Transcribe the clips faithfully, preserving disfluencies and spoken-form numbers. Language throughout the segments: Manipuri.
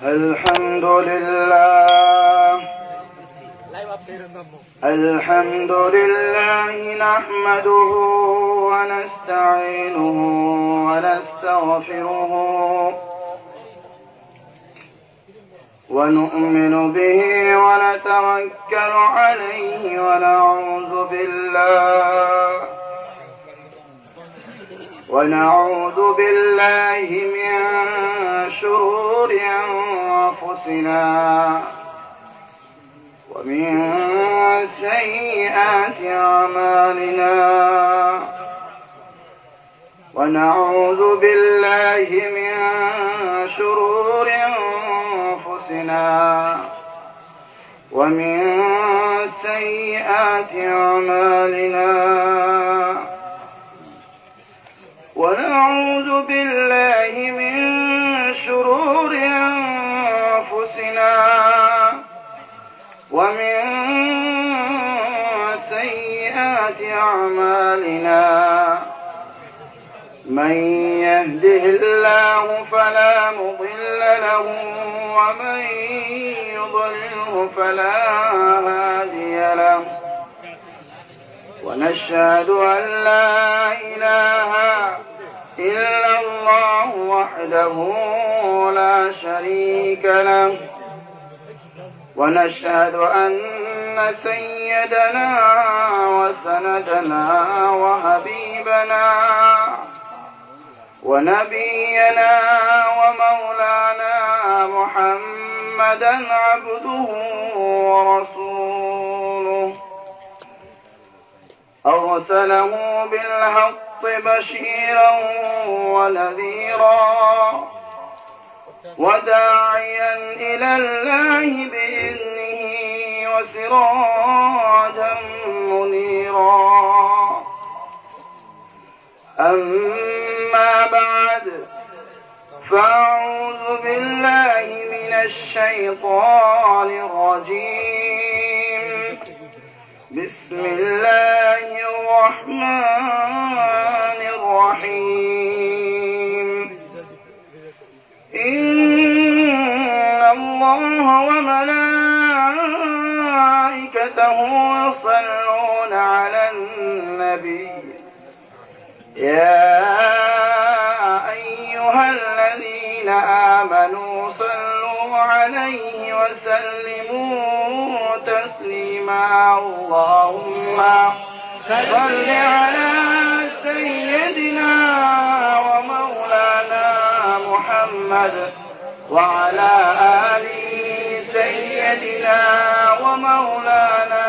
الحمد لله. الحمد لله، نحمده ونستعينه ونستغفره، ونؤمن به ونتوكل عليه، ونعوذ بالله، ونعوذ بالله من شرور أنفسنا ومن سيئات أعمالنا، ونعوذ بالله من شرور أنفسنا ومن سيئات أعمالنا، ونعوذ بالله من شرور أنفسنا ومن سيئات أعمالنا. من يهده الله فلا مضل له، ومن يضلله فلا هادي له. ونشهد أن لا إله إلا الله وحده لا شريك له، ونشهد أن سيدنا وسندنا وحبيبنا ونبينا ومولانا محمدا عبده ورسوله، أرسله بالحق بشيرا ونذيرا وداعيا إلى الله بإذنه وسراجا منيرا. أما بعد، فأعوذ بالله من الشيطان الرجيم. بسم الله الرحمن الرحيم. إن يصلون على النبي. يا أيها الذين آمنوا صلوا عليه وسلموا تسليما. اللهم صل على سيدنا ومولانا محمد وعلى آل سيدنا ومولانا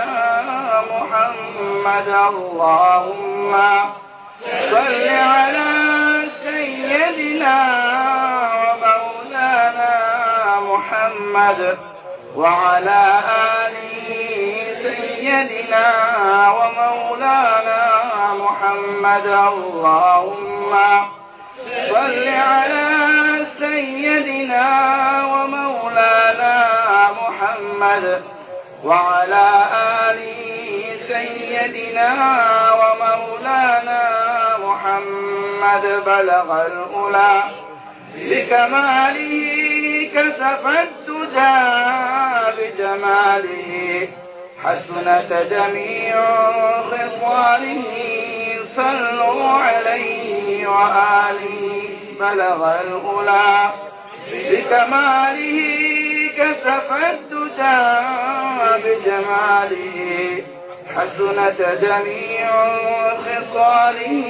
محمد. اللهم صل على سيدنا ومولانا محمد وعلى آل سيدنا ومولانا محمد. اللهم صل على سيدنا ومولانا محمد وعلى آل سيدنا ومولانا محمد. بلغ العلا بكماله، كشف الدجى بجماله، حسنت جميع خصاله. صلوا عليه وآله. بلغ العلا بكماله، كشف الدجى بجماله، حسنت جميع خصاله.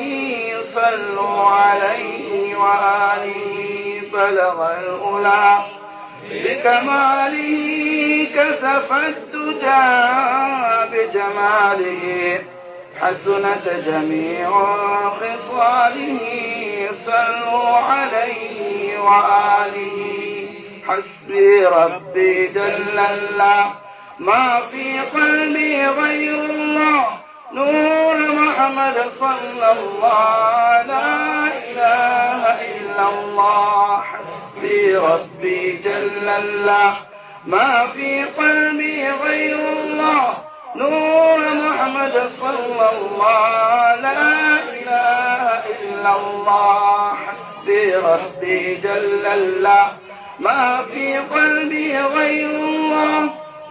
صلوا عليه وآله. بلغ العلا بكماله، كشف الدجى بجماله، حسنت جميع خصاله. صلوا عليه وآله. حسبي ربي جل الله، ما في قلبي غير الله، نور محمد صلى الله، لا إله إلا الله. حسبي ربي جل الله، ما في قلبي غير الله، نور محمد صلى الله، لا إله إلا الله. حسبي ربي جل الله، ما في قلبي غير الله،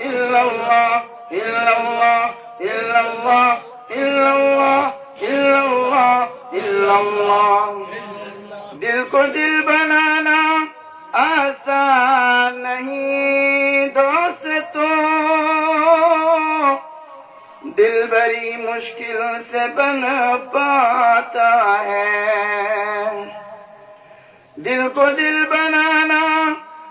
इल्लल्लाह, इल्लल्लाह, इल्लल्लाह, इल्लल्लाह, इल्लल्लाह, इल्लल्लाह। दिल को दिल बनाना आसान नहीं दोस्तों, दिल बड़ी मुश्किल से बन पाता है। दिल को दिल बनाना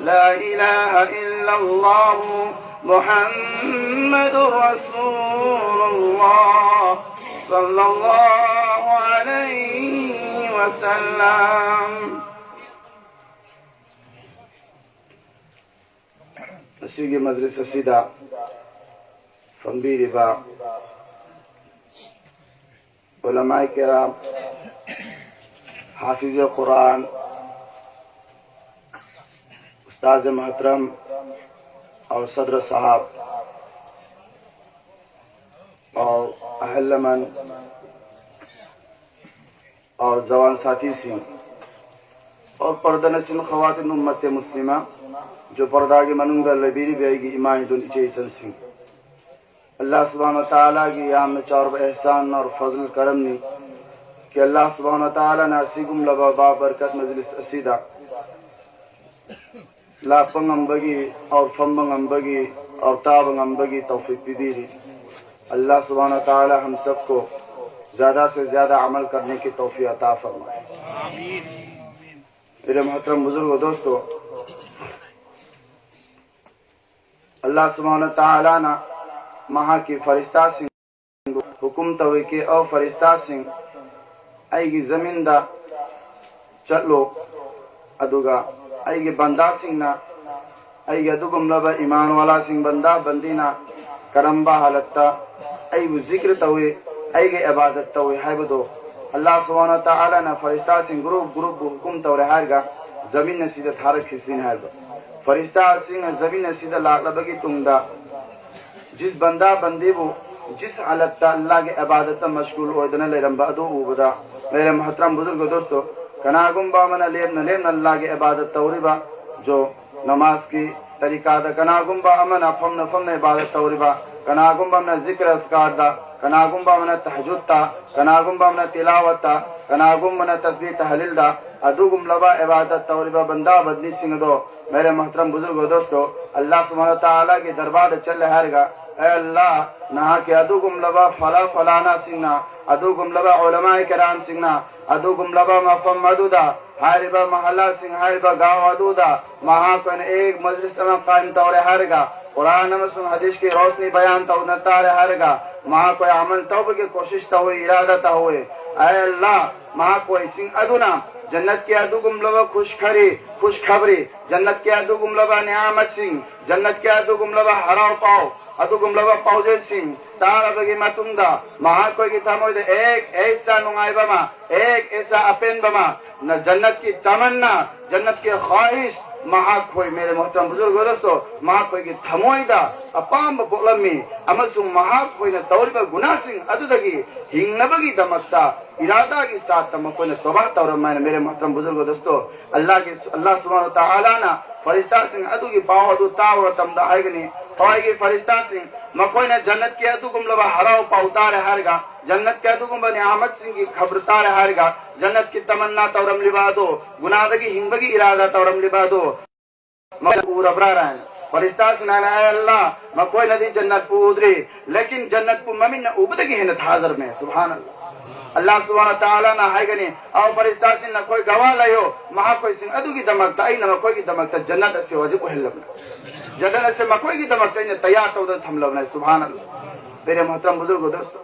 لا إله إلا الله محمد رسول الله صلى الله عليه وسلم. ꯉꯁꯤꯒꯤ ꯃꯖꯂꯤꯁ ꯑꯁꯤꯗ ꯐꯝꯕꯤꯔꯤꯕ ꯎꯂꯃꯥꯏ ꯀꯤꯔꯥꯝ, ꯍꯥꯐꯤꯖ ꯀꯨꯔꯥꯟ, ꯎꯁꯇꯥꯖ ꯃꯍꯇꯔꯝ, ꯑꯧ ꯁꯗ꯭ꯔ ꯁꯥꯍꯕ, ꯑꯧ ꯑꯍꯜ ꯂꯃꯟ, ꯑꯧ ꯖꯋꯥꯟ ꯁꯥꯊꯤꯁꯤꯡ, ꯑꯧ ꯄꯔꯗꯥ ꯅꯁꯤꯟ ꯈꯋꯥꯇꯤꯟ ꯎꯝꯃꯠꯇꯦ ꯃꯨꯁꯂꯤꯃꯥ, ꯖꯣ ꯄꯔꯗꯥꯒꯤ ꯃꯅꯨꯡꯗ ꯂꯩꯕꯤꯔꯤꯕ ꯑꯩꯒꯤ ꯏꯃꯥ ꯏꯗꯨꯟ ꯏꯆꯦ ꯏꯆꯟꯁꯤꯡ, ꯑꯜꯂꯥꯍ ꯁꯨꯕꯍꯥꯅꯍꯨ ꯋ ꯇꯥꯂꯥꯒꯤ ꯌꯥꯝꯅ ꯆꯥꯎꯔꯕ ꯏꯍꯁꯥꯟ ꯑꯃꯗꯤ ꯐꯖꯜ ꯀꯔꯝꯅꯤ꯫ ꯀꯤ ꯑꯜꯂꯥꯍ ꯁꯨꯕꯍꯥꯅꯍꯨ ꯋ ꯇꯥꯂꯥꯅ ꯑꯁꯤꯒꯨꯝꯂꯕ ꯕꯥꯕꯔꯀꯠ ꯃꯖꯂꯤꯁ ꯑꯁꯤꯗ ꯂꯥꯛꯄ ꯉꯝꯕꯒꯤ, ꯑꯧꯔ ꯐꯝꯕ ꯉꯝꯕꯒꯤ, ꯑꯧꯔ ꯇꯥꯕ ꯉꯝꯕꯒꯤ ꯇꯧꯐꯤꯛ ꯄꯤꯕꯤꯔꯤ꯫ अल्लाह सुबहानहू व तआला हम सबको ज़्यादा से ज़्यादा अमल करने की तौफीक अता फरमाए। मेरे मोहतरम बुजुर्गो दोस्तों, ꯑꯜꯂꯥꯍ ꯁꯨꯕꯍꯥꯅꯍꯨ ꯋ ꯇꯥꯂꯥꯅ ꯃꯍꯥꯛꯀꯤ ꯐꯔꯤꯁꯇꯥꯁꯤꯡꯕꯨ ꯍꯨꯀꯨꯝ ꯇꯧꯏ ꯀꯤ, ꯑꯧ ꯐꯔꯤꯁꯇꯥꯁꯤꯡ, ꯑꯩꯒꯤ ꯖꯃꯤꯟꯗ ꯆꯠꯂꯨ, ꯑꯗꯨꯒ ꯑꯩꯒꯤ ꯕꯟꯗꯥꯁꯤꯡꯅ, ꯑꯩꯒꯤ ꯑꯗꯨꯒꯨꯝꯂꯕ ꯏꯃꯥꯟ ꯋꯥꯂꯥꯁꯤꯡ, ꯕꯟꯗꯥ ꯕꯟꯗꯤꯅ ꯀꯔꯝꯕ ꯍꯥꯂꯠꯇ ꯑꯩꯕꯨ ꯖꯤꯀ꯭ꯔ ꯇꯧꯏ, ꯑꯩꯒꯤ ꯏꯕꯥꯗꯠ ꯇꯧꯏ ꯍꯥꯏꯕꯗꯣ ꯑꯜꯂꯥꯍ ꯁꯨꯕꯍꯥꯅꯍꯨ ꯋ ꯇꯥꯂꯥꯅ ꯐꯔꯤꯁꯇꯥꯁꯤꯡ ꯒ꯭ꯔꯨꯞ ꯒ꯭ꯔꯨꯞꯄꯨ ꯍꯨꯀꯨꯝ ꯇꯧꯔꯦ ꯍꯥꯏꯔꯒ ꯖꯃꯤꯟ ꯑꯁꯤꯗ ꯊꯥꯔꯛꯈꯤꯁꯤꯅꯤ ꯍꯥꯏꯕ꯫ ꯐꯔꯤꯁꯇꯥꯁꯤꯡꯅ ꯖꯃꯤꯟ ꯑꯁꯤꯗ ꯂꯥꯛꯂꯕꯒꯤ ꯇꯨꯡꯗ ꯖꯤꯁ ꯕꯟꯗꯥ ꯕꯟꯗꯤꯕꯨ ꯖꯤꯁ ꯍꯥꯂꯠꯇ ꯑꯜꯂꯥꯍꯒꯤ ꯏꯕꯥꯗꯠꯇ ꯃꯁꯒꯨꯜ ꯑꯣꯏꯗꯨꯅ ꯂꯩꯔꯝꯕ ꯑꯗꯨ ꯎꯕꯗ, ꯃꯦꯔꯦ ꯃꯣꯍꯇꯔꯝ ꯕꯨꯖꯨꯔꯒ ꯗꯣꯁꯇꯣ, ꯀꯅꯥꯒꯨꯝꯕ ꯑꯃꯅ ꯂꯦꯞꯅ ꯂꯦꯞꯅ ꯑꯜꯂꯥꯍꯒꯤ ꯏꯕꯥꯗꯠ ꯇꯧꯔꯤꯕ, ꯖꯣ ꯅꯃꯥꯖꯀꯤ ꯇꯔꯤꯀꯥꯗ ꯀꯅꯥꯒꯨꯝꯕ ꯑꯃꯅ ꯐꯝꯅ ꯐꯝꯅ ꯏꯕꯥꯗꯠ ꯇꯧꯔꯤꯕ, ꯀꯅꯥꯒꯨꯝꯕ ꯑꯃꯅ ꯖꯤꯀ꯭ꯔ ꯑꯁꯀꯥꯔꯗ, ꯀꯅꯥꯒꯨꯝꯕ ꯑꯃꯅ ꯇꯍꯖꯨꯗꯇ, ꯀꯅꯥꯒꯨꯝꯕ ꯑꯃꯅ ꯇꯤꯂꯥꯋꯠꯇ, ꯀꯅꯥꯒꯨꯝꯕꯅ ꯇꯁꯕꯤꯍ ꯇꯍꯂꯤꯜꯗ, ꯑꯗꯨꯒꯨꯝꯂꯕ ꯏꯕꯥꯗꯠ ꯇꯧꯔꯤꯕ ꯕꯟꯗꯥ ꯕꯟꯗꯤꯁꯤꯡ ꯑꯗꯣ, ꯃꯦꯔꯦ ꯃꯣꯍꯇꯔꯝ ꯕꯨꯖꯨꯔꯒ ꯗꯣꯁꯇꯣ, ꯑꯜꯂꯥꯍ ꯁꯨꯕꯍꯥꯅꯍꯨ ꯋ ꯇꯥꯂꯥꯒꯤ ꯗꯔꯕꯥꯔꯗ ꯆꯠꯂꯦ ꯍꯥꯏꯔꯒ, ꯑꯦ ꯑꯜꯂꯥꯍ, ꯅꯍꯥꯛꯀꯤ ꯑꯗꯨꯒꯨꯝꯂꯕ ꯐꯂꯥ ꯐꯂꯥꯅꯥꯁꯤꯡꯅ, ꯑꯗꯨꯒꯨꯝꯂꯕ ꯎꯂꯃꯥꯏ ꯀꯔꯥꯝꯁꯤꯡꯅ, ꯑꯗꯨꯒꯨꯝꯂꯕ ꯃꯐꯝ ꯑꯗꯨꯗ, ꯍꯥꯏꯔꯤꯕ ꯃꯍꯜꯂꯥꯁꯤꯡ, ꯍꯥꯏꯔꯤꯕ ꯒꯥꯎ ꯑꯗꯨꯗ ꯃꯍꯥꯛ ꯑꯣꯏꯅ ꯑꯦꯛ ꯃꯖꯂꯤꯁ ꯑꯃ ꯀꯥꯏꯝ ꯇꯧꯔꯦ ꯍꯥꯏꯔꯒ, ꯀꯨꯔꯥꯟ ꯑꯃꯁꯨꯡ ꯍꯗꯤꯁꯀꯤ ꯔꯣꯁꯅꯤ ꯕꯌꯥꯟ ꯇꯧꯗꯨꯅ ꯇꯥꯔꯦ ꯍꯥꯏꯔꯒ, ꯃꯍꯥꯛ ꯑꯩꯈꯣꯏ ꯑꯃꯜ ꯇꯧꯕꯒꯤ ꯀꯣꯁꯤꯁ ꯇꯧꯏ, ꯏꯔꯥꯗ ꯇꯧꯏ꯫ ꯑꯦ ꯑꯜꯂꯥꯍ, ꯃꯍꯥꯛ ꯑꯩꯈꯣꯏꯁꯤꯡ ꯑꯗꯨꯅ ꯖꯟꯅꯠꯀꯤ ꯑꯗꯨꯒꯨꯝꯂꯕ ꯈꯨꯁꯈꯔꯤ, ꯈꯨꯁꯈꯕꯔꯤ, ꯖꯟꯅꯠꯀꯤ ꯑꯗꯨꯒꯨꯝꯂꯕ ꯅꯤꯌꯥꯃꯠꯁꯤꯡ, ꯖꯟꯅꯠꯀꯤ ꯑꯗꯨꯒꯨꯝꯂꯕ ꯍꯔꯥꯎ ꯄꯥꯎ, ꯑꯗꯨꯒꯨꯝꯂꯕ ꯄꯥꯎꯖꯦꯜꯁꯤꯡ ꯇꯥꯔꯕꯒꯤ ꯃꯇꯨꯡꯗ, ꯃꯍꯥꯛꯈꯣꯏꯒꯤ ꯊꯃꯣꯏꯗ ꯑꯦꯛ ꯑꯦꯁꯥ ꯅꯨꯡꯉꯥꯏꯕ ꯑꯃ, ꯑꯦꯛ ꯑꯦꯁꯥ ꯑꯄꯦꯟꯕ ꯑꯃ, ꯅ ꯖꯟꯅꯠꯀꯤ ꯇꯃꯟꯅꯥ, ꯖꯟꯅꯠꯀꯤ ꯈ꯭ꯋꯥꯍꯤꯁ, ꯃꯍꯥꯛꯈꯣꯏ, ꯃꯦꯔꯦ ꯃꯣꯍꯇꯔꯝ ꯕꯨꯖꯨꯔꯒ ꯗꯣꯁꯇꯣ, ꯃꯍꯥꯛꯈꯣꯏꯒꯤ ꯊꯃꯣꯏꯗ ꯑꯄꯥꯝꯕ ꯄꯣꯛꯂꯝꯃꯤ, ꯑꯃꯁꯨꯡ ꯃꯍꯥꯛꯈꯣꯏꯅ ꯇꯧꯔꯤꯕ ꯒꯨꯅꯥꯁꯤꯡ ꯑꯗꯨꯗꯒꯤ ꯍꯤꯡꯅꯕꯒꯤꯗꯃꯛꯇ ꯏꯔꯥꯗꯥꯒꯤ ꯁꯥꯠꯇ ꯃꯈꯣꯏꯅ ꯇꯣꯕꯥ ꯇꯧꯔꯝꯃꯦ ꯍꯥꯏꯅ, ꯃꯦꯔꯦ ꯃꯣꯍꯇꯔꯝ ꯕꯨꯖꯨꯔꯒ ꯗꯣꯁꯇꯣ, ꯑꯜꯂꯥꯍꯒꯤ, ꯑꯜꯂꯥꯍ ꯁꯨꯕꯍꯥꯅꯍꯨ ꯋ ꯇꯥꯂꯥꯅ ꯐꯔꯤꯁꯇꯥꯁꯤꯡ ꯑꯗꯨꯒꯤ ꯄꯥꯎ ꯑꯗꯨ ꯇꯥꯕ ꯃꯇꯝꯗ ꯍꯥꯏꯒꯅꯤ, ꯑꯩꯒꯤ ꯐꯔꯤꯁꯇꯥꯁꯤꯡ, ꯃꯈꯣꯏꯅ ꯖꯟꯅꯠꯀꯤ ꯑꯗꯨꯒꯨꯝꯂꯕ ꯍꯔꯥꯎ ꯄꯥꯎ ꯇꯥꯔꯦ ꯍꯥꯏꯔꯒ, ꯖꯟꯅꯠꯀꯤ ꯑꯗꯨꯒꯨꯝꯕ ꯅꯤꯌꯥꯃꯠꯁꯤꯡꯒꯤ ꯈꯕꯔ ꯇꯥꯔꯦ ꯍꯥꯏꯔꯒ, ꯖꯟꯅꯠꯀꯤ ꯇꯃꯟꯅꯥ ꯇꯧꯔꯝꯂꯤꯕ ꯑꯗꯨ, ꯒꯨꯅꯥꯗꯒꯤ ꯍꯤꯡꯕꯒꯤ ꯏꯔꯥꯗꯥ ꯇꯧꯔꯝꯂꯤꯕ ꯑꯗꯨ, ꯃꯈꯣꯏꯅ ꯎꯔꯕ꯭ꯔꯥ ꯍꯥꯏꯅ꯫ ꯐꯔꯤꯁꯇꯥꯁꯤꯡꯅ ꯍꯥꯏꯅ, "ꯑꯦ ꯑꯜꯂꯥꯍ, ꯃꯈꯣꯏꯅꯗꯤ ꯖꯟꯅꯠꯄꯨ ꯎꯗ꯭ꯔꯤ, ꯂꯦꯀꯤꯟ ꯖꯟꯅꯠꯄꯨ ꯃꯃꯤꯠꯅ ꯎꯕꯗꯒꯤ ꯍꯦꯟꯅ ꯊꯥꯖꯔꯝꯃꯦ꯫" ꯁꯨꯕꯍꯥꯅꯜꯂꯥꯍ꯫ ꯑꯜꯂꯥꯍ ꯁꯨꯕꯍꯥꯅꯍꯨ ꯋ ꯇꯥꯂꯥꯅ ꯍꯥꯏꯒꯅꯤ, "ꯑꯧ ꯐꯔꯤꯁꯇꯥꯁꯤꯡ, ꯅꯈꯣꯏ ꯒꯋꯥ ꯂꯩꯌꯣ, ꯃꯍꯥꯛꯈꯣꯏꯁꯤꯡ ꯑꯗꯨꯒꯤꯗꯃꯛꯇ ꯑꯩꯅ ꯃꯈꯣꯏꯒꯤꯗꯃꯛꯇ ꯖꯟꯅꯠ ꯑꯁꯤ ꯋꯥꯖꯤꯕ ꯑꯣꯏꯍꯜꯂꯕꯅꯤ꯫ ꯖꯟꯅꯠ ꯑꯁꯤ ꯃꯈꯣꯏꯒꯤꯗꯃꯛꯇ ꯑꯩꯅ ꯇꯌꯥꯔ ꯇꯧꯗꯨꯅ ꯊꯝꯂꯕꯅꯤ꯫" ꯁꯨꯕꯍꯥꯅꯜꯂꯥꯍ꯫ ꯃꯦꯔꯦ ꯃꯣꯍꯇꯔꯝ ꯕꯨꯖꯨꯔꯒ ꯗꯣꯁꯇꯣ,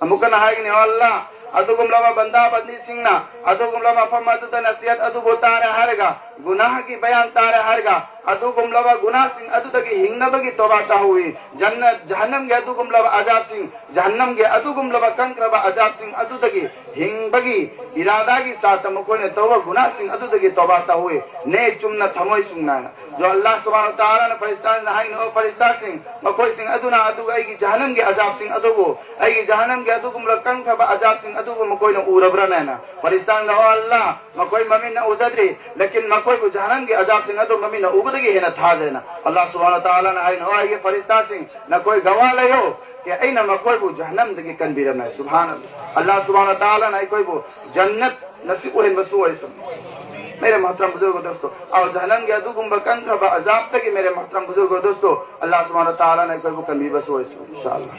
ꯑꯃꯨꯛꯀꯅ ꯍꯥꯏꯒꯅꯤ, "ꯑꯣ ꯑꯜꯂꯥꯍ, ꯑꯗꯨꯒꯨꯝꯂꯕ ꯕꯟꯗꯥ ꯕꯟꯗꯤꯁꯤꯡꯅ ꯑꯗꯨꯒꯨꯝꯂꯕ ꯃꯐꯝ ꯑꯗꯨꯗ ꯅꯁꯤꯍꯠ ꯑꯗꯨꯕꯨ ꯇꯥꯔꯦ ꯍꯥꯏꯔꯒ, ꯒꯨꯅꯥꯍꯒꯤ ꯕꯌꯥꯟ ꯇꯥꯔꯦ ꯍꯥꯏꯔꯒ, ꯑꯗꯨꯒꯨꯝꯂꯕ ꯒꯨꯅꯥꯁꯤꯡ ꯑꯗꯨꯗꯒꯤ ꯍꯤꯡꯅꯕꯒꯤ ꯇꯧꯕ ꯇꯧꯍꯧꯏ꯫ ꯖꯟꯅ-, ꯖꯍꯟꯅꯝꯒꯤ ꯑꯗꯨꯒꯨꯝꯂꯕ ꯑꯖꯥꯕꯁꯤꯡ, ꯖꯍꯟꯅꯝꯒꯤ ꯑꯗꯨꯒꯨꯝꯂꯕ ꯀꯟꯈ꯭ꯔꯕ ꯑꯖꯥꯕꯁꯤꯡ ꯑꯗꯨꯗꯒꯤ ꯍꯤꯡꯕꯒꯤ ꯏꯔꯥꯗꯥꯒꯤ ꯁꯥꯠꯇ ꯃꯈꯣꯏꯅ ꯇꯧꯕ ꯒꯨꯅꯥꯁꯤꯡ ꯑꯗꯨꯗꯒꯤ ꯇꯧꯕ ꯇꯧꯍꯧꯏ꯫ ꯅꯦ ꯆꯨꯝꯅ ꯊꯃꯣꯏ ꯁꯨꯡꯅ꯫ ꯑꯗꯣ ꯑꯜꯂꯥꯍ ꯁꯨꯕꯍꯥꯅꯍꯨ ꯋ ꯇꯥꯂꯥꯅ ꯐꯔꯤꯁꯇꯥꯁꯤꯡꯗ ꯍꯥꯏꯅ, "ꯑꯣ ꯐꯔꯤꯁꯇꯥꯁꯤꯡ, ꯃꯈꯣꯏꯁꯤꯡ ꯑꯗꯨꯅ ꯑꯗꯨꯒ ꯑꯩꯒꯤ ꯖꯍꯟꯅꯝꯒꯤ ꯑꯖꯥꯕꯁꯤꯡ ꯑꯗꯨꯕꯨ, ꯑꯩꯒꯤ ꯖꯍꯟꯅꯝꯒꯤ ꯑꯗꯨꯒꯨꯝꯂꯕ ꯀꯟꯈ꯭ꯔꯕ ꯑꯖꯥꯕꯁꯤꯡ ꯑꯗꯨꯕꯨ ꯃꯈꯣꯏꯅ ꯎꯔꯕ꯭ꯔꯥꯅꯦꯅ?" ꯐꯔꯤꯁꯇꯥꯅ, "ꯑꯣ ꯑꯜꯂꯥꯍ, ꯃꯈꯣꯏ ꯃꯃꯤꯠꯅ ꯎꯖꯗ꯭ꯔꯤ, ꯂꯦꯀꯤꯟ ꯃꯈꯣꯏꯕꯨ ꯖꯍꯟꯅꯝꯒꯤ ꯑꯖꯥꯕꯁꯤꯡ ꯑꯗꯨ ꯃꯃꯤꯠꯅ ꯎꯕꯗꯒꯤ ꯍꯦꯟꯅ ꯊꯥꯖꯩꯅ?" ꯑꯜꯂꯥꯍ ꯁꯨꯕꯍꯥꯅꯍꯨ ꯋ ꯇꯥꯂꯥꯅ ꯍꯥꯏꯅ, "ꯑꯣ ꯑꯩꯒꯤ ꯐꯔꯤꯁꯇꯥꯁꯤꯡ, ꯅꯈꯣꯏ ꯒꯋꯥ ꯂꯩꯌꯣ, ꯀꯤ ꯑꯩꯅ ꯃꯈꯣꯏꯕꯨ ꯖꯍꯟꯅꯝꯗꯒꯤ ꯀꯟꯕꯤꯔꯝꯃꯦ꯫" ꯁꯨꯕꯍꯥꯅꯜꯂꯥꯍ꯫ ꯑꯜꯂꯥꯍ ꯁꯨꯕꯍꯥꯅꯍꯨ ꯋ ꯇꯥꯂꯥꯅ ꯑꯩꯈꯣꯏꯕꯨ ꯖꯟꯅꯠ ꯅꯁꯤꯕ ꯑꯣꯏꯍꯟꯕꯁꯨ ꯑꯣꯏꯁꯅꯨ꯫ मेरे मोहतरम बुजुर्ग दोस्तों, और जहन्नम के अदुगुम्बा कंख्रबा अजाब तक मेरे मोहतरम बुजुर्ग दोस्तों, अल्लाह सुब्हानहु व तआला ने कोई को कमी बसो इंशाअल्लाह।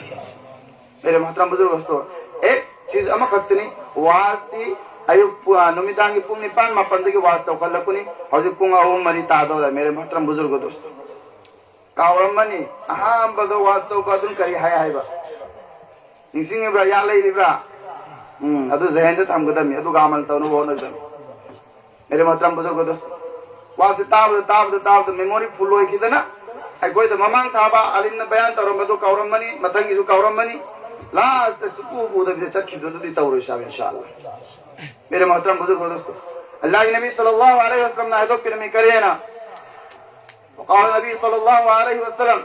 मेरे मोहतरम बुजुर्ग दोस्तों, एक चीज ꯑꯃꯈꯛꯇꯅꯤ, ꯋꯥꯖꯇꯤ ꯑꯌꯨꯛ ꯄꯨ-, ꯅꯨꯃꯤꯗꯥꯡꯒꯤ ꯄꯨꯡ ꯅꯤꯄꯥꯟ ꯃꯥꯄꯟꯗꯒꯤ ꯋꯥꯖ ꯇꯧꯈꯠꯂꯛꯄꯅꯤ꯫ ꯍꯧꯖꯤꯛ ꯄꯨꯡ ꯑꯍꯨꯝ ꯃꯔꯤ ꯇꯥꯗꯧꯔꯦ꯫ मेरे मोहतरम बुजुर्ग दोस्तों, ꯀꯥꯎꯔꯝꯃꯅꯤ, ꯑꯍꯥꯟꯕꯗ ꯋꯥꯖ ꯇꯧꯕ ꯑꯗꯨꯝ ꯀꯔꯤ ꯍꯥꯏ ꯍꯥꯏꯕ? ꯅꯤꯡꯁꯤꯡꯉꯤꯕ꯭ꯔꯥ? ꯌꯥ ꯂꯩꯔꯤꯕ꯭ꯔꯥ? ꯎꯝ, ꯑꯗꯨ ꯖꯍꯦꯟꯗ ꯊꯝꯒꯗꯕꯅꯤ, ꯑꯗꯨꯒ ꯑꯃꯜ ꯇꯧꯅꯕ ꯍꯣꯠꯅꯒꯗꯕꯅꯤ꯫ मेरे मोहतरम बुजुर्ग दोस्तों, ꯋꯥꯖꯁꯤ ꯇꯥꯕꯗ, ꯇꯥꯕꯗ, ꯇꯥꯕꯗ memory full ꯑꯣꯏꯈꯤꯗꯅ ꯑꯩꯈꯣꯏꯗ ꯃꯃꯥꯡ ꯊꯥꯕ ꯑꯥꯂꯤꯝꯅ ꯕꯌꯥꯟ ꯇꯧꯔꯝꯕꯗꯨ ꯀꯥꯎꯔꯝꯃꯅꯤ, ꯃꯊꯪꯒꯤꯁꯨ ꯀꯥꯎꯔꯝꯃꯅꯤ, last ꯁꯨꯛꯎ ꯎꯗꯕꯤꯗ ꯆꯠꯈꯤꯕꯗꯨꯗꯤ ꯇꯧꯔꯣꯏꯁꯦ ꯏꯟꯁꯥ ꯑꯜꯂꯥꯍ꯫ मेरे मोहतरम बुजुर्ग दोस्तों, अल्लाह के नबी सल्लल्लाहु अलैहि वसल्लम ने ꯍꯥꯏꯗꯣꯛꯄꯤꯔꯝꯃꯤ ꯀꯔꯤꯅ? وقال النبي صلى الله عليه وسلم,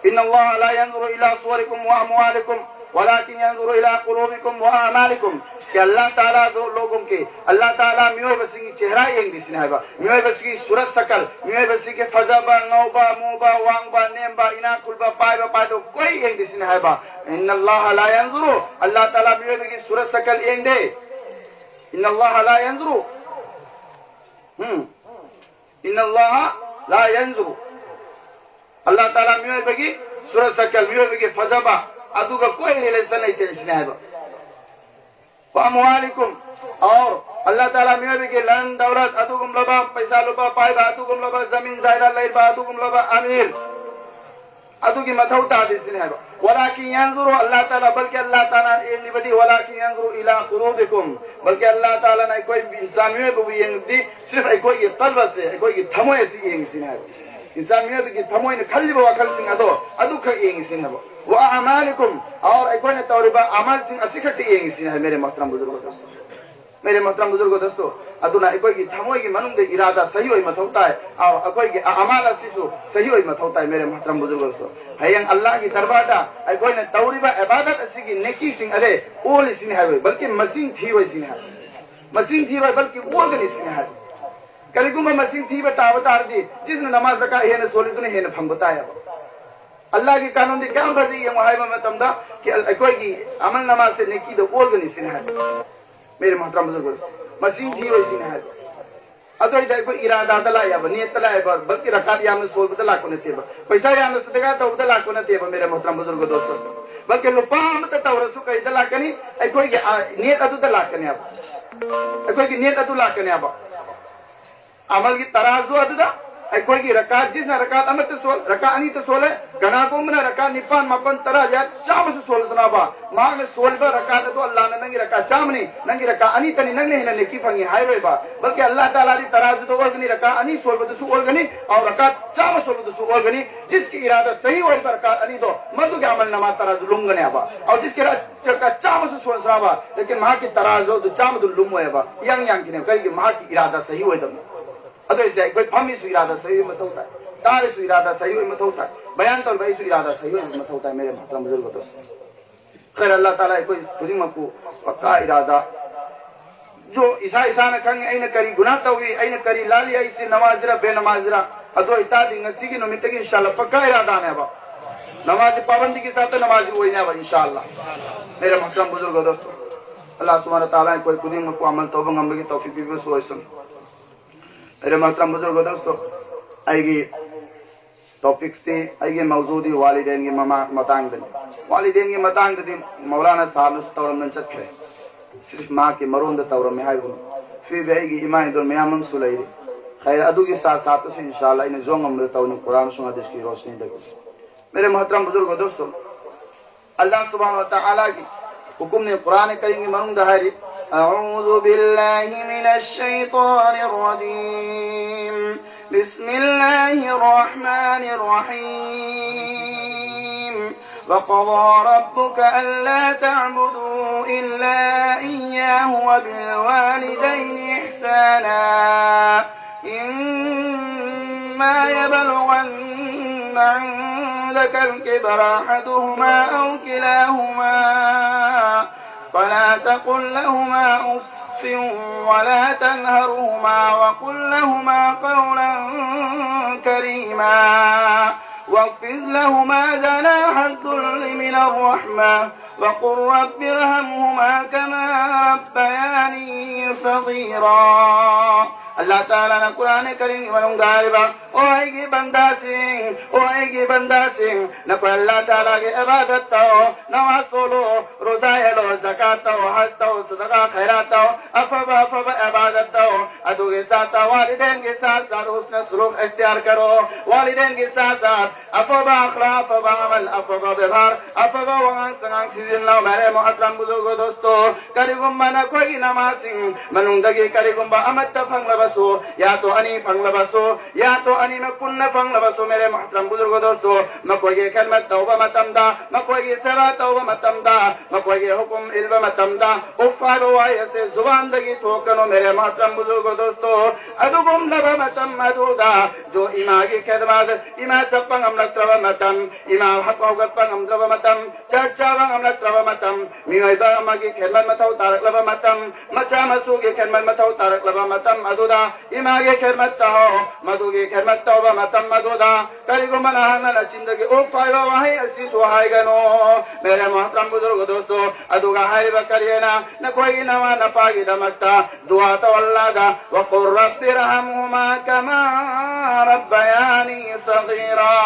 "إن الله لا ينظر إلى صوركم وأموالكم, ولكن ينظر إلى قلوبكم وأعمالكم." कि अल्लाह ताला दो लोगों के, अल्लाह ताला ꯃꯤꯑꯣꯏꯕꯁꯤꯡꯒꯤ ꯆꯦꯍꯔꯥ ꯌꯦꯡꯗꯦ ꯁꯤꯅꯤ ꯍꯥꯏꯕ꯫ ꯃꯤꯑꯣꯏꯕꯁꯤꯒꯤ ꯁꯨꯔꯠ ꯁꯀꯜ, ꯃꯤꯑꯣꯏꯕꯁꯤꯒꯤ ꯐꯖꯕ, ꯉꯧꯕ, ꯃꯨꯕ, ꯋꯥꯡꯕ, ꯅꯦꯝꯕ, ꯏꯅꯥꯛ ꯈꯨꯟꯕ, ꯄꯥꯏꯕ, ꯄꯥꯏꯗꯕ ꯀꯣꯏ ꯌꯦꯡꯗꯦ ꯁꯤꯅꯤ ꯍꯥꯏꯕ꯫ إن الله لا ينظر, ꯑꯜꯂꯥꯍ ꯇꯥꯂꯥ ꯃꯤꯑꯣꯏꯕꯒꯤ ꯁꯨꯔꯠ ꯁꯀꯜ ꯌꯦꯡꯗꯦ꯫ إن الله لا ينظر. ꯎꯝ꯫ إن الله لا ينظر. ꯑꯜꯂꯥꯍ ꯇꯥꯂꯥ ꯃꯤꯑꯣꯏꯕꯒꯤ ꯁꯨꯔꯠ ꯁꯀꯜ, ꯃꯤꯑꯣꯏꯕꯒꯤ ꯐꯖꯕ, ꯑꯗꯨꯒ ꯀꯣꯏ relation ꯂꯩꯇꯦ ꯁꯤꯅꯤ ꯍꯥꯏꯕ꯫ وأموالكم, और ꯑꯜꯂꯥꯍ ꯇꯥꯂꯥ ꯃꯤꯑꯣꯏꯕꯒꯤ ꯂꯟ ꯗꯧꯂꯠ ꯑꯗꯨꯒꯨꯝꯂꯕ, ꯄꯩꯁꯥ ꯂꯨꯄꯥ ꯄꯥꯏꯕ ꯑꯗꯨꯒꯨꯝꯂꯕ, ꯖꯃꯤꯟ ꯖꯥꯏꯗꯥꯗ ꯂꯩꯕ ꯑꯗꯨꯒꯨꯝꯂꯕ ꯑꯃꯤꯔ, ꯑꯗꯨꯒꯤ ꯃꯊꯧ ꯇꯥꯗꯦ ꯁꯤꯅꯤ ꯍꯥꯏꯕ꯫ ولكن ينظر, ꯑꯜꯂꯥꯍ ꯇꯥꯂꯥ, ꯕꯜꯀꯤ ꯑꯜꯂꯥꯍ ꯇꯥꯂꯥꯅ ꯌꯦꯡꯂꯤꯕꯗꯤ, ولكن ينظر إلى قلوبكم, ꯕꯜꯀꯤ ꯑꯜꯂꯥꯍ ꯇꯥꯂꯥꯅ ꯑꯩꯈꯣꯏ ꯏꯟꯁꯥꯟ ꯃꯤꯑꯣꯏꯕꯕꯨ ꯌꯦꯡꯕꯗꯤ ꯁꯤꯔꯐ ꯑꯩꯈꯣꯏꯒꯤ ꯀꯜꯕ ꯑꯁꯦ, ꯑꯩꯈꯣꯏꯒꯤ ꯊꯃꯣꯏ ꯑꯁꯤ ꯌꯦꯡꯉꯤꯁꯤꯅꯤ ꯍꯥꯏꯕ꯫ ꯏꯟꯁꯥꯟ ꯃꯤꯑꯣꯏꯕꯒꯤ ꯊꯃꯣꯏꯅ ꯈꯜꯂꯤꯕ ꯋꯥꯈꯜꯁꯤꯡ ꯑꯗꯣ ꯑꯗꯨꯈꯛ ꯌꯦꯡꯉꯤꯁꯤꯅꯤ ꯍꯥꯏꯕ꯫ وأعمالكم, ꯑꯣꯔ ꯑꯩꯈꯣꯏꯅ ꯇꯧꯔꯤꯕ ꯑꯃꯜꯁꯤꯡ ꯑꯁꯤꯈꯛꯇ ꯌꯦꯡꯉꯤꯁꯤꯅꯤ ꯍꯥꯏ, ꯃꯦꯔꯦ ꯃꯣꯍꯇꯔꯝ ꯕꯨꯖꯨꯔꯒ ꯗꯣꯁꯇꯣ꯫ ꯃꯦꯔꯦ ꯃꯣꯍꯇꯔꯝ ꯕꯨꯖꯨꯔꯒ ꯗꯣꯁꯇꯣ, ꯑꯗꯨꯅ ꯑꯩꯈꯣꯏꯒꯤ ꯊꯃꯣꯏꯒꯤ ꯃꯅꯨꯡꯗ ꯏꯔꯥꯗꯥ ꯁꯍꯤ ꯑꯣꯏ ꯃꯊꯧ ꯇꯥꯏ꯫ ꯑꯥ, ꯑꯩꯈꯣꯏꯒꯤ ꯑ-, ꯑꯃꯥꯜ ꯑꯁꯤꯁꯨ ꯁꯍꯤ ꯑꯣꯏ ꯃꯊꯧ ꯇꯥꯏ, ꯃꯦꯔꯦ ꯃꯣꯍꯇꯔꯝ ꯕꯨꯖꯨꯔꯒ ꯗꯣꯁꯇꯣ꯫ ꯍꯌꯦꯡ ꯑꯜꯂꯥꯍꯒꯤ ꯗꯔꯕꯥꯔꯗ ꯑꯩꯈꯣꯏꯅ ꯇꯧꯔꯤꯕ ꯏꯕꯥꯗꯠ ꯑꯁꯤꯒꯤ ꯅꯦꯀꯤꯁꯤꯡ ꯑꯗꯦ ꯑꯣꯜꯂꯤꯁꯤꯅꯤ ꯍꯥꯏꯔꯣꯏ, ꯕꯜꯀꯤ ꯃꯁꯤꯡ ꯊꯤꯔꯣꯏ ꯁꯤꯅꯤ ꯍꯥꯏ꯫ ꯃꯁꯤꯡ ꯊꯤꯔꯣꯏ, ꯕꯜꯀꯤ ꯑꯣꯜꯒꯅꯤ ꯁꯤꯅꯤ ꯍꯥꯏ꯫ ꯀꯔꯤꯒꯨꯝꯕ ꯃꯁꯤꯡ ꯊꯤꯕ ꯇꯥꯕ ꯇꯥꯔꯗꯤ, ꯖꯤꯁꯅ ꯅꯃꯥꯖ ꯔꯀꯥ ꯍꯦꯟꯅ ꯁꯣꯜꯂꯤꯗꯨꯅ ꯍꯦꯟꯅ ꯐꯪꯕ ꯇꯥꯏꯌꯦꯕ꯫ ꯑꯜꯂꯥꯍꯒꯤ ꯀꯥꯅꯨꯟꯗꯤ ꯀꯌꯥꯝ ꯐꯖꯩ ꯌꯦꯡꯉꯣ ꯍꯥꯏꯕ ꯃꯇꯝꯗ, ꯀꯤ-, ꯑꯩꯈꯣꯏꯒꯤ ꯑꯃꯜ ꯅꯃꯥꯖꯁꯦ ꯅꯦꯀꯤꯗ ꯑꯣꯜꯒꯅꯤ ꯁꯤꯅꯤ ꯍꯥꯏꯕ꯫ ꯃꯦꯔꯦ ꯃꯣꯍꯇꯔꯝ ꯕꯨꯖꯨꯔꯒ, ꯃꯁꯤꯡ ꯊꯤꯔꯣꯏ ꯁꯤꯅꯤ ꯍꯥꯏꯕ꯫ ꯑꯗꯨ ꯑꯣꯏꯔꯗꯤ ꯑꯩꯈꯣꯏ ꯏꯔꯥꯗꯥꯗ ꯂꯥꯛꯑꯦꯕ, ꯅꯤꯌꯠꯇ ꯂꯥꯛꯑꯦꯕ, ꯕꯜꯀꯤ ꯔꯀꯥꯠ ꯌꯥꯝꯅ ꯁꯣꯜꯕꯗ ꯂꯥꯛꯄ ꯅꯠꯇꯦꯕ, ꯄꯩꯁꯥ ꯌꯥꯝꯅ ꯁꯗꯒꯥ ꯇꯧꯕꯗ ꯂꯥꯛꯄ ꯅꯠꯇꯦꯕ, ꯃꯦꯔꯦ ꯃꯣꯍꯇꯔꯝ ꯕꯨꯖꯨꯔꯒ ꯗꯣꯁꯇꯣꯁꯦ꯫ ꯕꯜꯀꯤ ꯂꯨꯄꯥ ꯑꯃꯇ ꯇꯧꯔꯁꯨ ꯀꯔꯤꯗ ꯂꯥꯛꯀꯅꯤ? ꯑꯩꯈꯣꯏꯒꯤ, ꯑ, ꯅꯤꯌꯠ ꯑꯗꯨꯗ ꯂꯥꯛꯀꯅꯦꯕ꯫ ꯑꯩꯈꯣꯏꯒꯤ ꯅꯤꯌꯠ ꯑꯗꯨ ꯂꯥꯛꯀꯅꯦꯕ꯫ ꯑꯃꯜꯒꯤ ꯇꯔꯥꯖꯨ ꯑꯗꯨꯗ ꯑꯩꯈꯣꯏꯒꯤ ꯔꯀꯥꯠ, ꯖꯤꯁꯅ ꯔꯀꯥꯠ ꯑꯃꯠꯇ ꯁꯣꯜ-, ꯔꯀꯥꯠ ꯑꯅꯤꯇ ꯁꯣꯜꯂꯦ, ꯀꯅꯥꯒꯨꯝꯕꯅ ꯔꯀꯥꯠ ꯅꯤꯄꯥꯟ, ꯃꯥꯄꯟ, ꯇꯔꯥ, ꯌꯥ-, ꯆꯥꯝꯃꯁꯨ ꯁꯣꯜꯂꯁꯅꯥꯕ, ꯃꯍꯥꯛꯅ ꯁꯣꯜꯂꯤꯕ ꯔꯀꯥꯠ ꯑꯗꯨ ꯑꯜꯂꯥꯍꯅ ꯅꯪꯒꯤ ꯔꯀꯥꯠ ꯆꯥꯝꯃꯅꯤ, ꯅꯪꯒꯤ ꯔꯀꯥꯠ ꯑꯅꯤꯇꯅꯤ, ꯅꯪꯅ ꯍꯦꯟꯅ ꯅꯦꯀꯤ ꯐꯪꯉꯤ ꯍꯥꯏꯔꯣꯏꯕ꯫ ꯕꯜꯀꯤ ꯑꯜꯂꯥꯍ ꯇꯥꯂꯥꯗꯤ ꯇꯔꯥꯖꯨꯗ ꯑꯣꯜꯒꯅꯤ, ꯔꯀꯥꯠ ꯑꯅꯤ ꯁꯣꯜꯕꯗꯁꯨ ꯑꯣꯜꯒꯅꯤ, ꯑꯧ ꯔꯀꯥꯠ ꯆꯥꯝꯃ ꯁꯣꯜꯕꯗꯁꯨ ꯑꯣꯜꯒꯅꯤ꯫ ꯖꯤꯁꯀꯤ ꯏꯔꯥꯗꯥ ꯁꯍꯤ ꯑꯣꯏꯕ ꯔꯀꯥꯠ ꯑꯅꯤꯗꯣ, ꯃꯗꯨꯒꯤ ꯑꯃꯜ ꯅꯃꯥ ꯇꯔꯥꯖꯨ ꯂꯨꯝꯒꯅꯦꯕ꯫ ꯑꯧ ꯖꯤꯁꯀꯤ ꯔ-, ꯔꯀꯥꯠ ꯆꯥꯝꯃꯁꯨ ꯁꯣꯜꯁꯅꯥꯕ, ꯂꯦꯀꯤꯟ ꯃꯍꯥꯛꯀꯤ ꯇꯔꯥꯖꯨ ꯑꯗꯨ ꯆꯥꯝꯃꯗꯨ ꯂꯨꯝꯃꯣꯏꯕ, ꯏꯌꯥꯡ ꯌꯥꯡꯈꯤꯅꯦꯕ꯫ ꯀꯔꯤꯒꯤ? ꯃꯍꯥꯛꯀꯤ ꯏꯔꯥꯗꯥ ꯁꯍꯤ ꯑꯣꯏꯗꯕꯅꯤ꯫ ꯑꯗꯨ ꯑꯣꯏꯔꯗꯤ ꯑꯩꯈꯣꯏ ꯐꯝꯃꯤꯁꯨ ꯏꯔꯥꯗꯥ ꯁꯍꯤ ꯑꯣꯏꯕ ꯃꯊꯧ ꯇꯥꯏ, ꯇꯥꯔꯤꯁꯨ ꯏꯔꯥꯗꯥ ꯁꯍꯤ ꯑꯣꯏꯕ ꯃꯊꯧ ꯇꯥꯏ, ꯕꯌꯥꯟ ꯇꯧꯔꯤꯕ ꯑꯩꯁꯨ ꯏꯔꯥꯗꯥ ꯁꯍꯤ ꯑꯣꯏꯕ ꯃꯊꯧ ꯇꯥꯏ, ꯃꯦꯔꯦ ꯃꯣꯍꯇꯔꯝ ꯕꯨꯖꯨꯔꯒ ꯗꯣꯁꯇꯣ꯫ ꯈꯩꯔ ꯑꯜꯂꯥꯍ ꯇꯥꯂꯥ ꯑꯩꯈꯣꯏ ꯈꯨꯗꯤꯡꯃꯛꯄꯨ ꯄꯛꯀꯥ ꯏꯔꯥꯗꯥ, ꯖꯣ ꯏꯁꯥ ꯏꯁꯥꯅ ꯈꯪꯉꯤ ꯑꯩꯅ ꯀꯔꯤ ꯒꯨꯅꯥ ꯇꯧꯏ, ꯑꯩꯅ ꯀꯔꯤ ꯂꯥꯜꯂꯤ, ꯑꯩꯁꯤ ꯅꯃꯥꯖꯤꯔ ꯕꯦꯅꯃꯥꯖꯤꯔ꯫ ꯑꯗꯨ ꯑꯣꯏꯇꯥꯔꯗꯤ ꯉꯁꯤꯒꯤ ꯅꯨꯃꯤꯠꯇꯒꯤ ꯏꯟꯁꯥꯜꯂꯥꯍ ꯄꯛꯀꯥ ꯏꯔꯥꯗꯥꯅꯦꯕ, ꯅꯃꯥꯖ ꯄꯥꯕꯟꯗꯤꯒꯤ ꯁꯥꯠꯇ ꯅꯃꯥꯖ ꯑꯣꯏꯅꯦꯕ ꯏꯟꯁꯥꯜꯂꯥꯍ꯫ ꯃꯦꯔꯦ ꯃꯣꯍꯇꯔꯝ ꯕꯨꯖꯨꯔꯒ ꯗꯣꯁꯇꯣ, ꯑꯜꯂꯥꯍ ꯁꯨꯕꯍꯥꯅꯍꯨ ꯋ ꯇꯥꯂꯥ ꯑꯩꯈꯣꯏ ꯈꯨꯗꯤꯡꯃꯛꯄꯨ ꯑꯃꯜ ꯇꯧꯕ ꯉꯝꯕꯒꯤ ꯇꯧꯐꯤꯛ ꯄꯤꯕꯤꯕꯁꯨ ꯑꯣꯏꯁꯅꯨ꯫ ꯃꯦꯔꯦ ꯃꯣꯍꯇꯔꯝ ꯕꯨꯖꯨꯔꯒ ꯗꯣꯁꯇꯣ, ꯑꯩꯒꯤ ꯇꯣꯄꯤꯛꯁꯇꯤ, ꯑꯩꯒꯤ ꯃꯧꯖꯨꯗꯤ ꯋꯥꯂꯤꯗꯦꯟꯒꯤ ꯃꯃꯥ-, ꯃꯇꯥꯡꯗꯅꯤ꯫ ꯋꯥꯂꯤꯗꯦꯟꯒꯤ ꯃꯇꯥꯡꯗꯗꯤ ꯃꯧꯂꯥꯅꯥ ꯁꯥꯍꯕꯅꯁꯨ ꯇꯧꯔꯝꯗꯅ ꯆꯠꯈ꯭ꯔꯦ, ꯁꯤꯔꯐ ꯃꯍꯥꯛꯀꯤ ꯃꯔꯣꯟꯗ ꯇꯧꯔꯝꯃꯤ ꯍꯥꯏꯕꯗꯨꯅꯤ꯫ ꯐꯤꯔ ꯚꯤ ꯑꯩꯒꯤ ꯏꯃꯥ ꯏꯟꯗꯣꯜ ꯃꯌꯥꯝ ꯑꯃꯁꯨ ꯂꯩꯔꯤ꯫ ꯈꯩꯔ ꯑꯗꯨꯒꯤ ꯁꯥꯊ ꯁꯥꯊꯇꯁꯨ ꯏꯟꯁꯥ ꯑꯜꯂꯥꯍ ꯑꯩꯅ ꯖꯣꯡ ꯉꯝꯕꯗ ꯇꯧꯅꯤ, ꯀꯨꯔꯥꯟ ꯑꯃꯁꯨꯡ ꯍꯗꯤꯁꯀꯤ ꯔꯣꯁꯅꯤꯗꯒꯤ꯫ मेरे मोहतरम बुजुर्गो दोस्तों, अल्लाह सुब्हानहू व तआला की हुक्म ने कुरान करीम की मनुंग दहारी। أعوذ بالله من الشيطان الرجيم. بسم الله الرحمن الرحيم. وقضى ربك ألا تعبدوا إلا إياه وبالوالدين إحسانا. إما يبلغن عندك الكبر أحدهما أو كلاهما فلا تقل لهما أف ولا تنهرهما وقل لهما قولا كريما واخفض لهما جناح الذل من الرحمة وقل رب ارحمهما كما ربياني صغيرا. अल्लाह ताला ना कुरान करीम की मनुंग दहारी बा, ओ आएगी बंदा सिंग, ओ आएगी बंदा सिंग, नको अल्लाह ताला की इबादत ताओ, नमाज सोलो, रोजा हेलो, ज़कात ताओ, हज ताओ, सदका खैरात ताओ, अफबा अफबा इबादत ताओ, अदुगे साथ वालिदैन के साथ साथ हुस्न सलूक इख्तियार करो, वालिदैन के साथ साथ अफबा अखलाक, अफबा अमल, अफबा व्यवहार, अफबा वंगांग संगांग सीजन लाओ। मेरे मोहतरम बुजुर्गो दोस्तों, करीगुम्बा नकोई नमासिंग मनुंग दगी करीगुम्बा अमत फंगलबसो, या तो अनी फंगलबसो, या तो अनी में कुन्न फंगलबसो। मेरे मोहतरम बुजुर्गो दोस्तों, मकोई के खिदमत तौबा मतम दा, मकोई के सेवा तौबा मतम दा, मकोई के हुक्म इल्बा मतम दा, उफ़ हाइबा वाही असी जुबान दगी थोकनो। मेरे मोहतरम बुजुर्गो दोस्तों, अदुगुम लबा मतम अदुदा, जो इमा की खिदमत, इमा चप्पंग अमलत रबा मतम, इमा हक औगत पंग अमलत रबा मतम, चर्चा बंग अमलत रबा मतम, मियोइबा अमा की खिदमत मथौ तारक लबा मतम, मचा मसू की खिदमत मथौ तारक लबा मतम अदुदा, इमा की खिदमत तहो, मदु की खिदमत तौबा मतम अदुदा, करीगुम्बा नहाना ना चिंदगी उफ़ हाइबा वाही असी सुहाइगनो। मेरे मोहतरम बुजुर्गो दोस्तों, अदुगा हाइबा करिए ना, नकोई नवा नपा की दमकता, दुआ तो अल्लाह दा, वकुर رب ارحمهما كما ربياني صغيرا.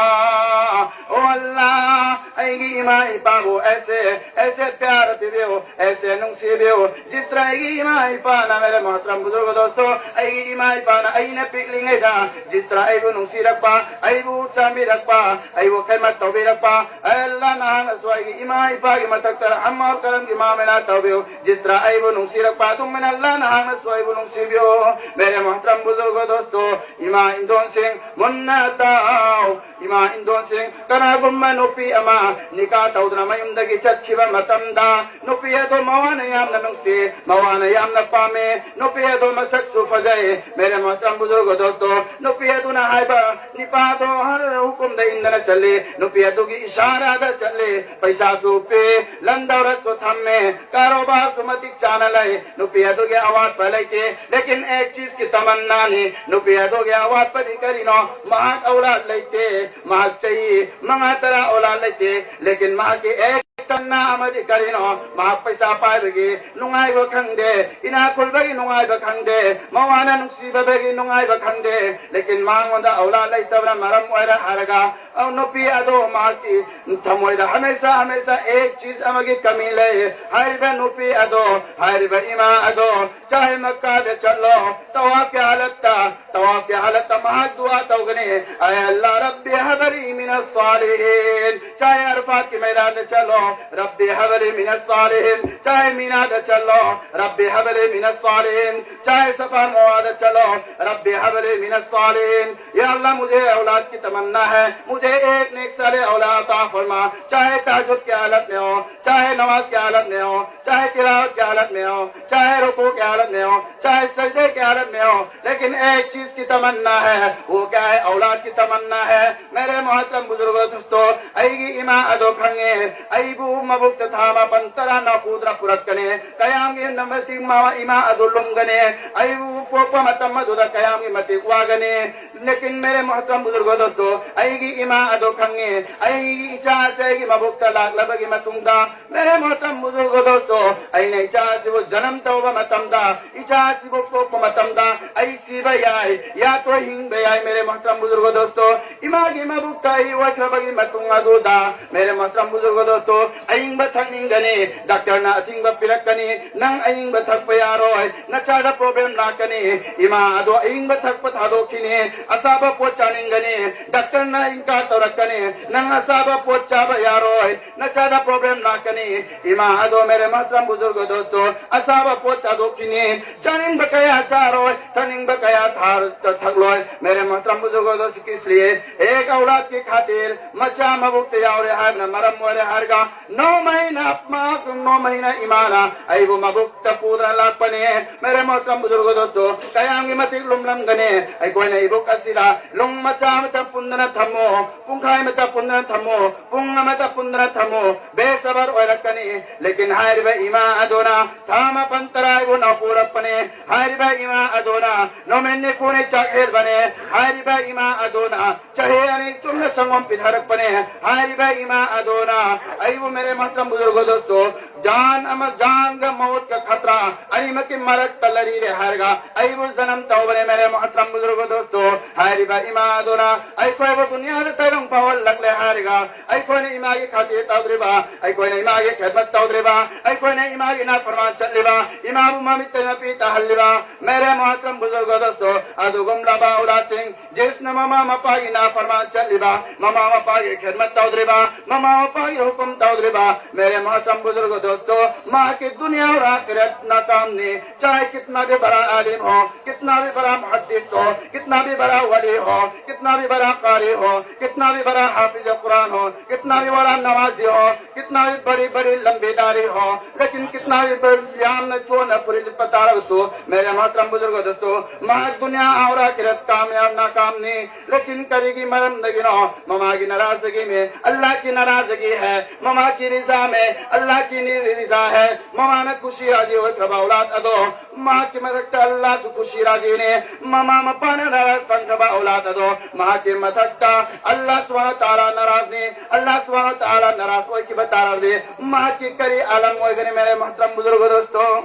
ꯑꯣ ꯑꯜꯂꯥ, ꯑꯩꯒꯤ ꯏꯃꯥ ꯏꯄꯥꯕꯨ ꯑꯩꯁꯦ ꯑꯩꯁꯦ ꯄ꯭ꯌꯥꯔ ꯄꯤꯕꯤꯌꯨ, ꯑꯩꯁꯦ ꯅꯨꯡꯁꯤꯕꯤꯌꯨ꯫ ꯖꯤꯁ ꯇꯔꯥ ꯑꯩꯒꯤ ꯏꯃꯥ ꯏꯄꯥꯅ, ꯃꯦꯔꯦ ꯃꯣꯍꯇꯔꯝ ꯕꯨꯖꯨꯔꯒ ꯗꯣꯁꯇꯣ, ꯑꯩꯒꯤ ꯏꯃꯥ ꯏꯄꯥꯅ ꯑꯩꯅ ꯄꯤꯛꯂꯤꯉꯩꯗ ꯖꯤꯁ ꯇꯔꯥ ꯑꯩꯕꯨ ꯅꯨꯡꯁꯤꯔꯛꯄ, ꯑꯩꯕꯨ ꯆꯥꯟꯕꯤꯔꯛꯄ, ꯑꯩꯕꯨ ꯈꯤꯗꯃꯠ ꯇꯧꯕꯤꯔꯛꯄ, ꯑꯦ ꯑꯜꯂꯥ, ꯅꯍꯥꯛꯅꯁꯨ ꯑꯩꯒꯤ ꯏꯃꯥ ꯏꯄꯥꯒꯤ ꯃꯊꯛꯇ ꯔꯍꯃ ꯀꯔꯝꯒꯤ ꯃꯥꯃꯦꯂꯥ ꯇꯧꯕꯤꯌꯨ꯫ ꯖꯤꯁ ꯇꯔꯥ ꯑꯩꯕꯨ ꯅꯨꯡꯁꯤꯔꯛꯄ ꯑꯗꯨꯝꯕꯅ ꯑꯜꯂꯥ, ꯅꯍꯥꯛꯅꯁꯨ ꯑꯩꯕꯨ ꯅꯨꯡꯁꯤꯕꯤꯌꯨ꯫ ꯃꯦꯔꯦ ꯃꯣꯍꯇꯔꯝ ꯕꯨꯖꯨꯔꯒ ꯗꯣꯁꯇꯣ, ꯏꯃꯥ ꯏꯟꯗꯣꯟꯁꯤꯡ, ꯃꯨꯟꯅ ꯇꯥꯎ꯫ ꯏꯃꯥ ꯏꯟꯗꯣꯟꯁꯤꯡ, ꯀꯅꯥꯒꯨꯝꯕ ꯅꯨꯄꯤ ꯑꯃ ꯅꯤꯀꯥ ꯇꯧꯗꯨꯅ ꯃꯌꯨꯝꯗꯒꯤ ꯆꯠꯈꯤꯕ ꯃꯇꯝꯗ, ꯅꯨꯄꯤ ꯑꯗꯣ ꯃꯋꯥꯅ ꯌꯥꯝꯅ ꯅꯨꯡꯁꯤ, ꯃꯋꯥꯅ ꯌꯥꯝꯅ ꯄꯥꯝꯃꯦ, ꯅꯨꯄꯤ ꯑꯗꯣ ꯃꯁꯛꯁꯨ ꯐꯖꯩ꯫ ꯃꯦꯔꯦ ꯃꯣꯍꯇꯔꯝ ꯕꯨꯖꯨꯔꯒ ꯗꯣꯁꯇꯣ, ꯅꯨꯄꯤ ꯑꯗꯨꯅ ꯍꯥꯏꯕ ꯅꯤꯄꯥꯗꯣ ꯍꯔ ꯍꯨꯀꯨꯝꯗ ꯏꯟꯗꯅ ꯆꯠꯂꯤ, ꯅꯨꯄꯤ ꯑꯗꯨꯒꯤ ꯏꯁꯥꯔꯥꯗ ꯆꯠꯂꯤ, ꯄꯩꯁꯥꯁꯨ ꯄꯤ, ꯂꯟ ꯗꯧꯂꯠꯁꯨ ꯊꯝꯃꯦ, ꯀꯥꯔꯣꯕꯥꯔꯁꯨ ꯃꯇꯤꯛ ꯆꯥꯅ ꯂꯩ, ꯅꯨꯄꯤ ꯑꯗꯨꯒꯤ ꯑꯋꯥꯠꯄ ꯂꯩꯇꯦ꯫ ꯂꯦꯀꯤꯟ ꯑꯦꯛ ꯆꯤꯖ ꯀꯤ ꯇꯃꯟꯅꯥꯅꯤ, ꯅꯨꯄꯤ ꯑꯗꯨꯒꯤ ꯑꯋꯥꯠꯄꯗꯤ ꯀꯔꯤꯅꯣ? ꯃꯍꯥꯛ ꯑꯧꯂꯥꯗ ꯂꯩꯇꯦ, ꯃꯍꯥꯛ ꯆꯍꯤ ꯃꯉꯥ ꯇꯔꯥ ꯑꯧꯂꯥꯗ ꯂꯩꯇꯦ, ꯂꯦꯀꯤꯟ ꯃꯍꯥꯛꯀꯤ ꯑꯦꯛ ꯇꯃꯟꯅꯥ ꯑꯃꯗꯤ ꯀꯔꯤꯅꯣ? ꯃꯍꯥꯛ ꯄꯩꯁꯥ ꯄꯥꯏꯕꯒꯤ ꯅꯨꯡꯉꯥꯏꯕ ꯈꯪꯗꯦ, ꯏꯅꯥꯛ ꯈꯨꯜꯕꯒꯤ ꯅꯨꯡꯉꯥꯏꯕ ꯈꯪꯗꯦ, ꯃꯋꯥꯅ ꯅꯨꯡꯁꯤꯕꯗꯒꯤ ꯅꯨꯡꯉꯥꯏꯕ ꯈꯪꯗꯦ, ꯂꯦꯀꯤꯟ ꯃꯉꯣꯟꯗ ꯑꯧꯂꯥꯗ ꯂꯩꯇꯕꯅ ꯃꯔꯝ ꯑꯣꯏꯔ ꯍꯥꯏꯔꯒ, ꯑ, ꯅꯨꯄꯤ ꯑꯗꯣ ꯃꯍꯥꯛꯀꯤ ꯊꯃꯣꯏꯗ ꯍꯃꯦꯁꯥ ꯍꯃꯦꯁꯥ ꯑꯦꯛ ꯆꯤꯖ ꯑꯃꯒꯤ ꯀꯃꯤ ꯂꯩ꯫ ꯍꯥꯏꯔꯤꯕ ꯅꯨꯄꯤ ꯑꯗꯣ, ꯍꯥꯏꯔꯤꯕ ꯏꯃꯥ ꯑꯗꯣ, ꯆꯥꯍꯦ ꯃꯛꯀꯥꯗ ꯆꯠꯂꯣ, ꯇꯋꯥꯐꯀꯤ ꯍꯥꯂꯠꯇ, ꯇꯋꯥꯐꯀꯤ ꯍꯥꯂꯠꯇ ꯃꯍꯥꯛ ꯗꯨꯋꯥ ꯇꯧꯒꯅꯤ, ꯑꯦ ꯑꯜꯂꯥ, ꯔꯕꯤ ꯍꯕꯂꯤ ꯃꯤꯅ ꯁꯥꯂꯤꯍꯤꯟ꯫ ꯆꯥꯍꯦ ꯑꯔꯐꯥꯠꯀꯤ ꯃꯩꯗꯥꯟꯗ ꯆꯠꯂꯣ, ꯔꯕꯤ ꯍꯕꯂꯤ ꯃꯤꯅ ꯁꯥꯂꯤꯍꯤꯟ꯫ ꯆꯥꯍꯦ ꯃꯤꯅꯥꯗ ꯆꯠꯂꯣ, ꯔꯕꯤ ꯍꯕꯂꯤ ꯃꯤꯅ ꯁꯥꯂꯤꯍꯤꯟ꯫ ꯆꯥꯍꯦ ꯁꯐꯥ ꯃꯔꯋꯥꯗ ꯆꯠꯂꯣ, رب هب لي من الصالحين۔ یا اللہ، مجھے اولاد کی تمنا ہے، مجھے ایک نیک صالح اولاد عطا فرما، چاہے تہجد کی حالت میں ہو، چاہے نماز کی حالت میں ہو، چاہے تلاوت کی حالت میں ہو، چاہے رکوع کی حالت میں ہو، چاہے سجدے کی حالت میں ہو، لیکن ایک چیز کی تمنا ہے۔ وہ کیا ہے؟ اولاد کی تمنا ہے۔ میرے محترم بزرگوں، دوستو، ꯑꯩꯒꯤ ꯏꯃꯥ ꯑꯗꯣ ꯈꯪꯉꯦ꯫ ꯑꯩꯕꯨ ꯃꯕꯨꯛꯇ ꯊꯥ ꯃꯥꯄꯟ ꯇꯔꯥ ꯅꯥꯐꯨꯗꯨꯅ ꯄꯨꯔꯛꯀꯅꯤ꯫ ꯀꯌꯥꯝꯒꯤ ꯃꯇꯤꯛ ꯃꯥ ꯏꯃꯥ ꯑꯗꯨ ꯂꯨꯝꯒꯅꯤ꯫ ꯑꯩꯕꯨ ꯄꯣꯛꯄ ꯃꯇꯝ ꯑꯗꯨꯗ ꯀꯌꯥꯝꯒꯤ ꯃꯇꯤꯛ ꯋꯥꯒꯅꯤ꯫ ꯂꯦꯀꯤꯟ ꯃꯦꯔꯦ ꯃꯣꯍꯇꯔꯝ ꯕꯨꯖꯨꯔꯒꯣ ꯗꯣꯁꯇꯣ, ꯑꯩꯒꯤ ꯏꯃꯥ ꯑꯗꯣ ꯈꯪꯉꯦ꯫ ꯑꯩꯒꯤ ꯏꯆꯥ ꯑꯁꯦ ꯑꯩꯒꯤ ꯃꯕꯨꯛꯇ ꯂꯥꯛꯂꯕꯒꯤ ꯃꯇꯨꯡꯗ, ꯃꯦꯔꯦ ꯃꯣꯍꯇꯔꯝ ꯕꯨꯖꯨꯔꯒꯣ ꯗꯣꯁꯇꯣ, ꯑꯩꯅ ꯏꯆꯥ ꯑꯁꯤꯕꯨ ꯖꯅꯝ ꯇꯧꯕ ꯃꯇꯝꯗ, ꯏꯆꯥ ꯑꯁꯤꯕꯨ ꯄꯣꯛꯄ ꯃꯇꯝꯗ, ꯑꯩ ꯁꯤꯕ ꯌꯥꯏ, ꯌꯥꯇꯣ ꯍꯤꯡꯕ ꯌꯥꯏ꯫ ꯃꯦꯔꯦ ꯃꯣꯍꯇꯔꯝ ꯕꯨꯖꯨꯔꯒꯣ ꯗꯣꯁꯇꯣ, ꯏꯃꯥꯒꯤ ꯃꯕꯨꯛꯇ ꯑꯩ ꯑꯣꯏꯈ꯭ꯔꯕꯒꯤ ꯃꯇꯨꯡ ꯑꯗꯨꯗ, ꯃꯦꯔꯦ ꯃꯣꯍꯇꯔꯝ ꯕꯨꯖꯨꯔꯒꯣ ꯗꯣꯁꯇꯣ, ꯑꯏꯪꯕ ꯊꯛꯅꯤꯡꯒꯅꯤ, ꯗꯥꯛꯇꯔꯅ ꯑꯊꯤꯡꯕ ꯄꯤꯔꯛꯀꯅꯤ, ꯅꯪ ꯑꯏꯪꯕ ꯊꯛꯄ ꯌꯥꯔꯣꯏ, ꯅꯆꯥꯗ ꯄ꯭ꯔꯣꯕ꯭ꯂꯦꯝ ꯂꯥꯛꯀꯅꯤ꯫ ꯏꯃꯥ ꯑꯗꯣ ꯑꯏꯪꯕ ꯊꯛꯄ ꯊꯥꯗꯣꯛꯈꯤꯅꯤ, ꯑꯁꯥꯕ ꯄꯣꯠ ꯆꯥꯅꯤꯡꯒꯅꯤ, ꯗꯥꯛꯇꯔꯅ ꯏꯟꯀꯥꯔ ꯇꯧꯔꯛꯀꯅꯤ, ꯅꯪ ꯑꯁꯥꯕ ꯄꯣꯠ ꯆꯥꯕ ꯌꯥꯔꯣꯏ, ꯅꯆꯥꯗ ꯄ꯭ꯔꯣꯕ꯭ꯂꯦꯝ ꯂꯥꯛꯀꯅꯤ꯫ ꯏꯃꯥ ꯑꯗꯣ ꯃꯦꯔꯦ ꯃꯣꯍꯇꯔꯝ ꯕꯨꯖꯨꯔꯒꯣ ꯗꯣꯁꯇꯣ, ꯑꯁꯥꯕ ꯄꯣꯠ ꯆꯥꯗꯣꯛꯈꯤꯅꯤ, ꯆꯥꯅꯤꯡꯕ ꯀꯌꯥ ꯆꯥꯔꯣꯏ, ꯊꯛꯅꯤꯡꯕ ꯀꯌꯥ ꯊꯥ-, ꯊꯛꯂꯣꯏ꯫ ꯃꯦꯔꯦ ꯃꯣꯍꯇꯔꯝ ꯕꯨꯖꯨꯔꯒꯣ ꯗꯣꯁꯇꯣ, ꯀꯤꯁ ꯂꯤꯌꯦ? ꯑꯦꯛ ꯑꯧꯂꯥꯗ ꯀꯤ ꯈꯥꯇꯤꯔ, ꯃꯆꯥ ꯃꯕꯨꯛꯇ ꯌꯥꯎꯔꯦ ꯍꯥꯏꯕꯅ ꯃꯔꯝ ꯑꯣꯏꯔꯦ ꯍꯥꯏꯔꯒ, ꯅꯧ ꯃꯍꯤꯅꯥ, ꯃꯥ ꯅꯧ ꯃꯍꯤꯅꯥ ꯏꯃꯥꯅ ꯑꯩꯕꯨ ꯃꯕꯨꯛꯇ ꯄꯨꯗꯨꯅ ꯂꯥꯛꯄꯅꯦ꯫ ꯃꯦꯔꯦ ꯃꯣꯍꯇꯔꯝ ꯕꯨꯖꯨꯔꯒꯣ ꯗꯣꯁꯇꯣ, ꯀꯌꯥꯝꯒꯤ ꯃꯇꯤꯛ ꯂꯨꯝꯂꯝꯒꯅꯤ꯫ ꯑꯩꯈꯣꯏꯅ ꯏꯕꯨꯛ ꯑꯁꯤꯗ ꯂꯨꯡ ꯃꯆꯥ ꯑꯃꯇ ꯄꯨꯟꯗꯅ ꯊꯝꯃꯣ, ꯄꯨꯡꯈꯥꯏ ꯑꯃꯇ ꯄꯨꯟꯗꯅ ꯊꯝꯃꯣ, ꯄꯨꯡ ꯑꯃꯇ ꯄꯨꯟꯗꯅ ꯊꯝꯃꯣ, ꯕꯦꯁꯕꯔ ꯑꯣꯏꯔꯛꯀꯅꯤ꯫ ꯂꯦꯀꯤꯟ ꯍꯥꯏꯔꯤꯕ ꯏꯃꯥ ꯑꯗꯨꯅ ꯊꯥ ꯃꯥꯄꯟ ꯇꯔꯥ ꯑꯩꯕꯨ ꯅꯧꯄꯨꯔꯛꯄꯅꯦ꯫ ꯍꯥꯏꯔꯤꯕ ꯏꯃꯥ ꯑꯗꯨꯅ ꯅꯨꯃꯤꯠ ꯅꯤꯐꯨꯅꯤ ꯆꯥꯛ ꯍꯦꯟꯕꯅꯦ꯫ ꯍꯥꯏꯔꯤꯕ ꯏꯃꯥ ꯑꯗꯨꯅ ꯆꯍꯤ ꯑꯅꯤ ꯆꯨꯞꯅ ꯁꯪꯒꯣꯝ ꯄꯤꯊꯔꯛꯄꯅꯦ꯫ ꯍꯥꯏꯔꯤꯕ ꯏꯃꯥ ꯑꯗꯨꯅ ꯑꯩꯕꯨ, ꯃꯦꯔꯦ ꯃꯣꯍꯇꯔꯝ ꯕꯨꯖꯨꯔꯒꯣ ꯗꯣꯁꯇꯣ, ꯖꯥꯟ ꯑꯃ, ꯖꯥꯟꯒ ꯃꯧꯠꯀ ꯈꯇ꯭ꯔꯥ ꯑꯅꯤꯃꯛꯀꯤ ꯃꯔꯛꯇ ꯂꯩꯔꯤꯔꯦ ꯍꯥꯏꯔꯒ ꯑꯩꯕꯨ ꯖꯅꯝ ꯇꯧꯕꯅꯦ꯫ ꯃꯦꯔꯦ ꯃꯣꯍꯇꯔꯝ ꯕꯨꯖꯨꯔꯒꯣ ꯗꯣꯁꯇꯣ, ꯍꯥꯏꯔꯤꯕ ꯏꯃꯥ ꯑꯗꯨꯅ ꯑꯩꯈꯣꯏꯕꯨ ꯗꯨꯅꯤꯌꯥꯗ ꯇꯩꯔꯪ ꯐꯥꯎꯍꯜꯂꯛꯂꯦ ꯍꯥꯏꯔꯒ ꯑꯩꯈꯣꯏꯅ ꯏꯃꯥꯒꯤ ꯈꯥꯇꯤꯔ ꯇꯧꯗ꯭ꯔꯤꯕ, ꯑꯩꯈꯣꯏꯅ ꯏꯃꯥꯒꯤ ꯈꯦꯗꯃꯠ ꯇꯧꯗ꯭ꯔꯤꯕ, ꯑꯩꯈꯣꯏꯅ ꯏꯃꯥꯒꯤ ꯅꯥꯐꯔꯃꯥꯟ ꯆꯠꯂꯤꯕ, ꯏꯃꯥꯕꯨ ꯃꯃꯤꯠꯇ ꯃꯄꯤ ꯇꯥꯍꯜꯂꯤꯕ, ꯃꯦꯔꯦ ꯃꯣꯍꯇꯔꯝ ꯕꯨꯖꯨꯔꯒꯣ ꯗꯣꯁꯇꯣ, ꯑꯗꯨꯒꯨꯝꯂꯕ ꯑꯧꯂꯥꯗꯁꯤꯡ, ꯖꯤꯁꯅ ꯃꯃꯥ ꯃꯄꯥꯒꯤ ꯅꯥꯐꯔꯃꯥꯟ ꯆꯠꯂꯤꯕ, ꯃꯃꯥ ꯃꯄꯥꯒꯤ ꯈꯦꯗꯃꯠ ꯇꯧꯗ꯭ꯔꯤꯕ, ꯃꯃꯥ ꯃꯄꯥꯒꯤ ꯍꯨꯀꯨꯝ ꯇꯧꯗ꯭ꯔꯤꯕ, ꯃꯦꯔꯦ ꯃꯣꯍꯇꯔꯝ ꯕꯨꯖꯨꯔꯒꯣ ꯗꯣꯁꯇꯣ, ꯃꯍꯥꯛꯀꯤ ꯗꯨꯅꯤꯌꯥ ꯑꯣꯔ ꯑꯥꯈꯤꯔꯠ ꯅꯥꯀꯥꯝꯅꯤ꯫ چاہے کتنا بھی بڑا عالم ہو، کتنا بھی بڑا محدث ہو، کتنا بھی بڑا ولی ہو، کتنا بھی بڑا قاری ہو، کتنا بھی بڑا حافظ قرآن ہو، کتنا بھی بڑا نمازی ہو، کتنا بھی بڑی بڑی لمبی داڑھی ہو، لیکن کتنا بھی بڑی صیام نہ چھوڑنا پوری پتارا سو، میرے محترم بزرگو دوستو، مہاک دنیا اور آخرت کامیاب ناکام نہیں، لیکن کریگی مرم دگنو، مما کی ناراضگی میں اللہ کی ناراضگی ہے، مما کی رضا میں اللہ کی نی-، رضا ہے، مما نے خوشی راضی ہوئے کبا اولاد ادو، مہاک مدکتا اللہ سو خوشی راضی نے، مما مپانا ناراض پن کبا اولاد ادو، مہاک مدکتا اللہ سبحانہ تعالی ناراض نے، اللہ سبحانہ تعالی ناراض ہوئے کی بتا رہا دے، مہاک کری عالم ہوئے گنے میرے محترم بزرگو دوستو۔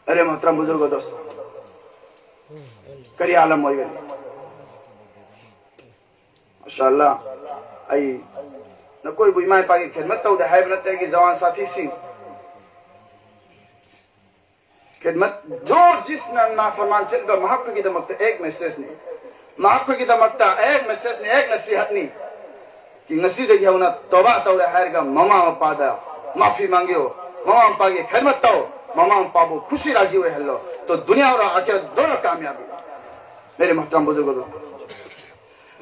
ꯑꯔꯦ ꯃꯣꯍꯇꯔꯝ ꯕꯨꯖꯨꯔꯒꯣ ꯗꯣꯁꯇꯣ, ꯀꯔꯤ ꯑꯥꯂꯝ ꯑꯣꯏꯒꯅꯤ? ꯃꯥꯁꯥ ꯑꯜꯂꯥ, ꯑꯩ ꯅꯈꯣꯏꯕꯨ ꯏꯃꯥ ꯏꯄꯥꯒꯤ ꯈꯤꯗꯃꯠ ꯇꯧꯗꯦ ꯍꯥꯏꯕ ꯅꯠꯇꯦ, ꯑꯩꯒꯤ ꯖꯋꯥꯟ ꯁꯥꯊꯤꯁꯤꯡ꯫ ꯈꯤꯗꯃꯠ, ꯖꯣ ꯖꯤꯁꯅ ꯅꯥꯐꯔꯃꯥꯟ ꯆꯠꯄ ꯃꯍꯥꯛꯈꯣꯏꯒꯤꯗꯃꯛꯇ ꯑꯦꯛ ꯃꯦꯁꯦꯖꯅꯤ꯫ ꯃꯍꯥꯛꯈꯣꯏꯒꯤꯗꯃꯛꯇ ꯑꯦꯛ ꯃꯦꯁꯦꯖꯅꯤ, ꯑꯦꯛ ꯅꯁꯤꯍꯠꯅꯤ꯫ ꯀꯤ ꯉꯁꯤꯗꯒꯤ ꯍꯧꯅ ꯇꯧꯕꯥ ꯇꯧꯔꯦ ꯍꯥꯏꯔꯒ ꯃꯃꯥ ꯃꯄꯥꯗ ꯃꯥꯐꯤ ꯃꯥꯡꯒꯤꯌꯣ, ꯃꯃꯥ ꯃꯄꯥꯒꯤ ꯈꯤꯗꯃꯠ ꯇꯧ, ꯃꯃꯥ ꯃꯄꯥꯕꯨ ꯈꯨꯁꯤ ꯔꯥꯖꯤ ꯑꯣꯏꯍꯜꯂꯣ꯫ ꯇꯣ ꯗꯨꯅꯤꯌꯥ ꯑꯣꯔ ꯑꯥꯈꯤꯔꯠ ꯗꯣꯅꯣ ꯀꯥꯃꯌꯥꯕꯤ꯫ ꯃꯦꯔꯦ ꯃꯣꯍꯇꯔꯝ ꯕꯨꯖꯨꯔꯒꯣ ꯗꯣꯁꯇꯣ,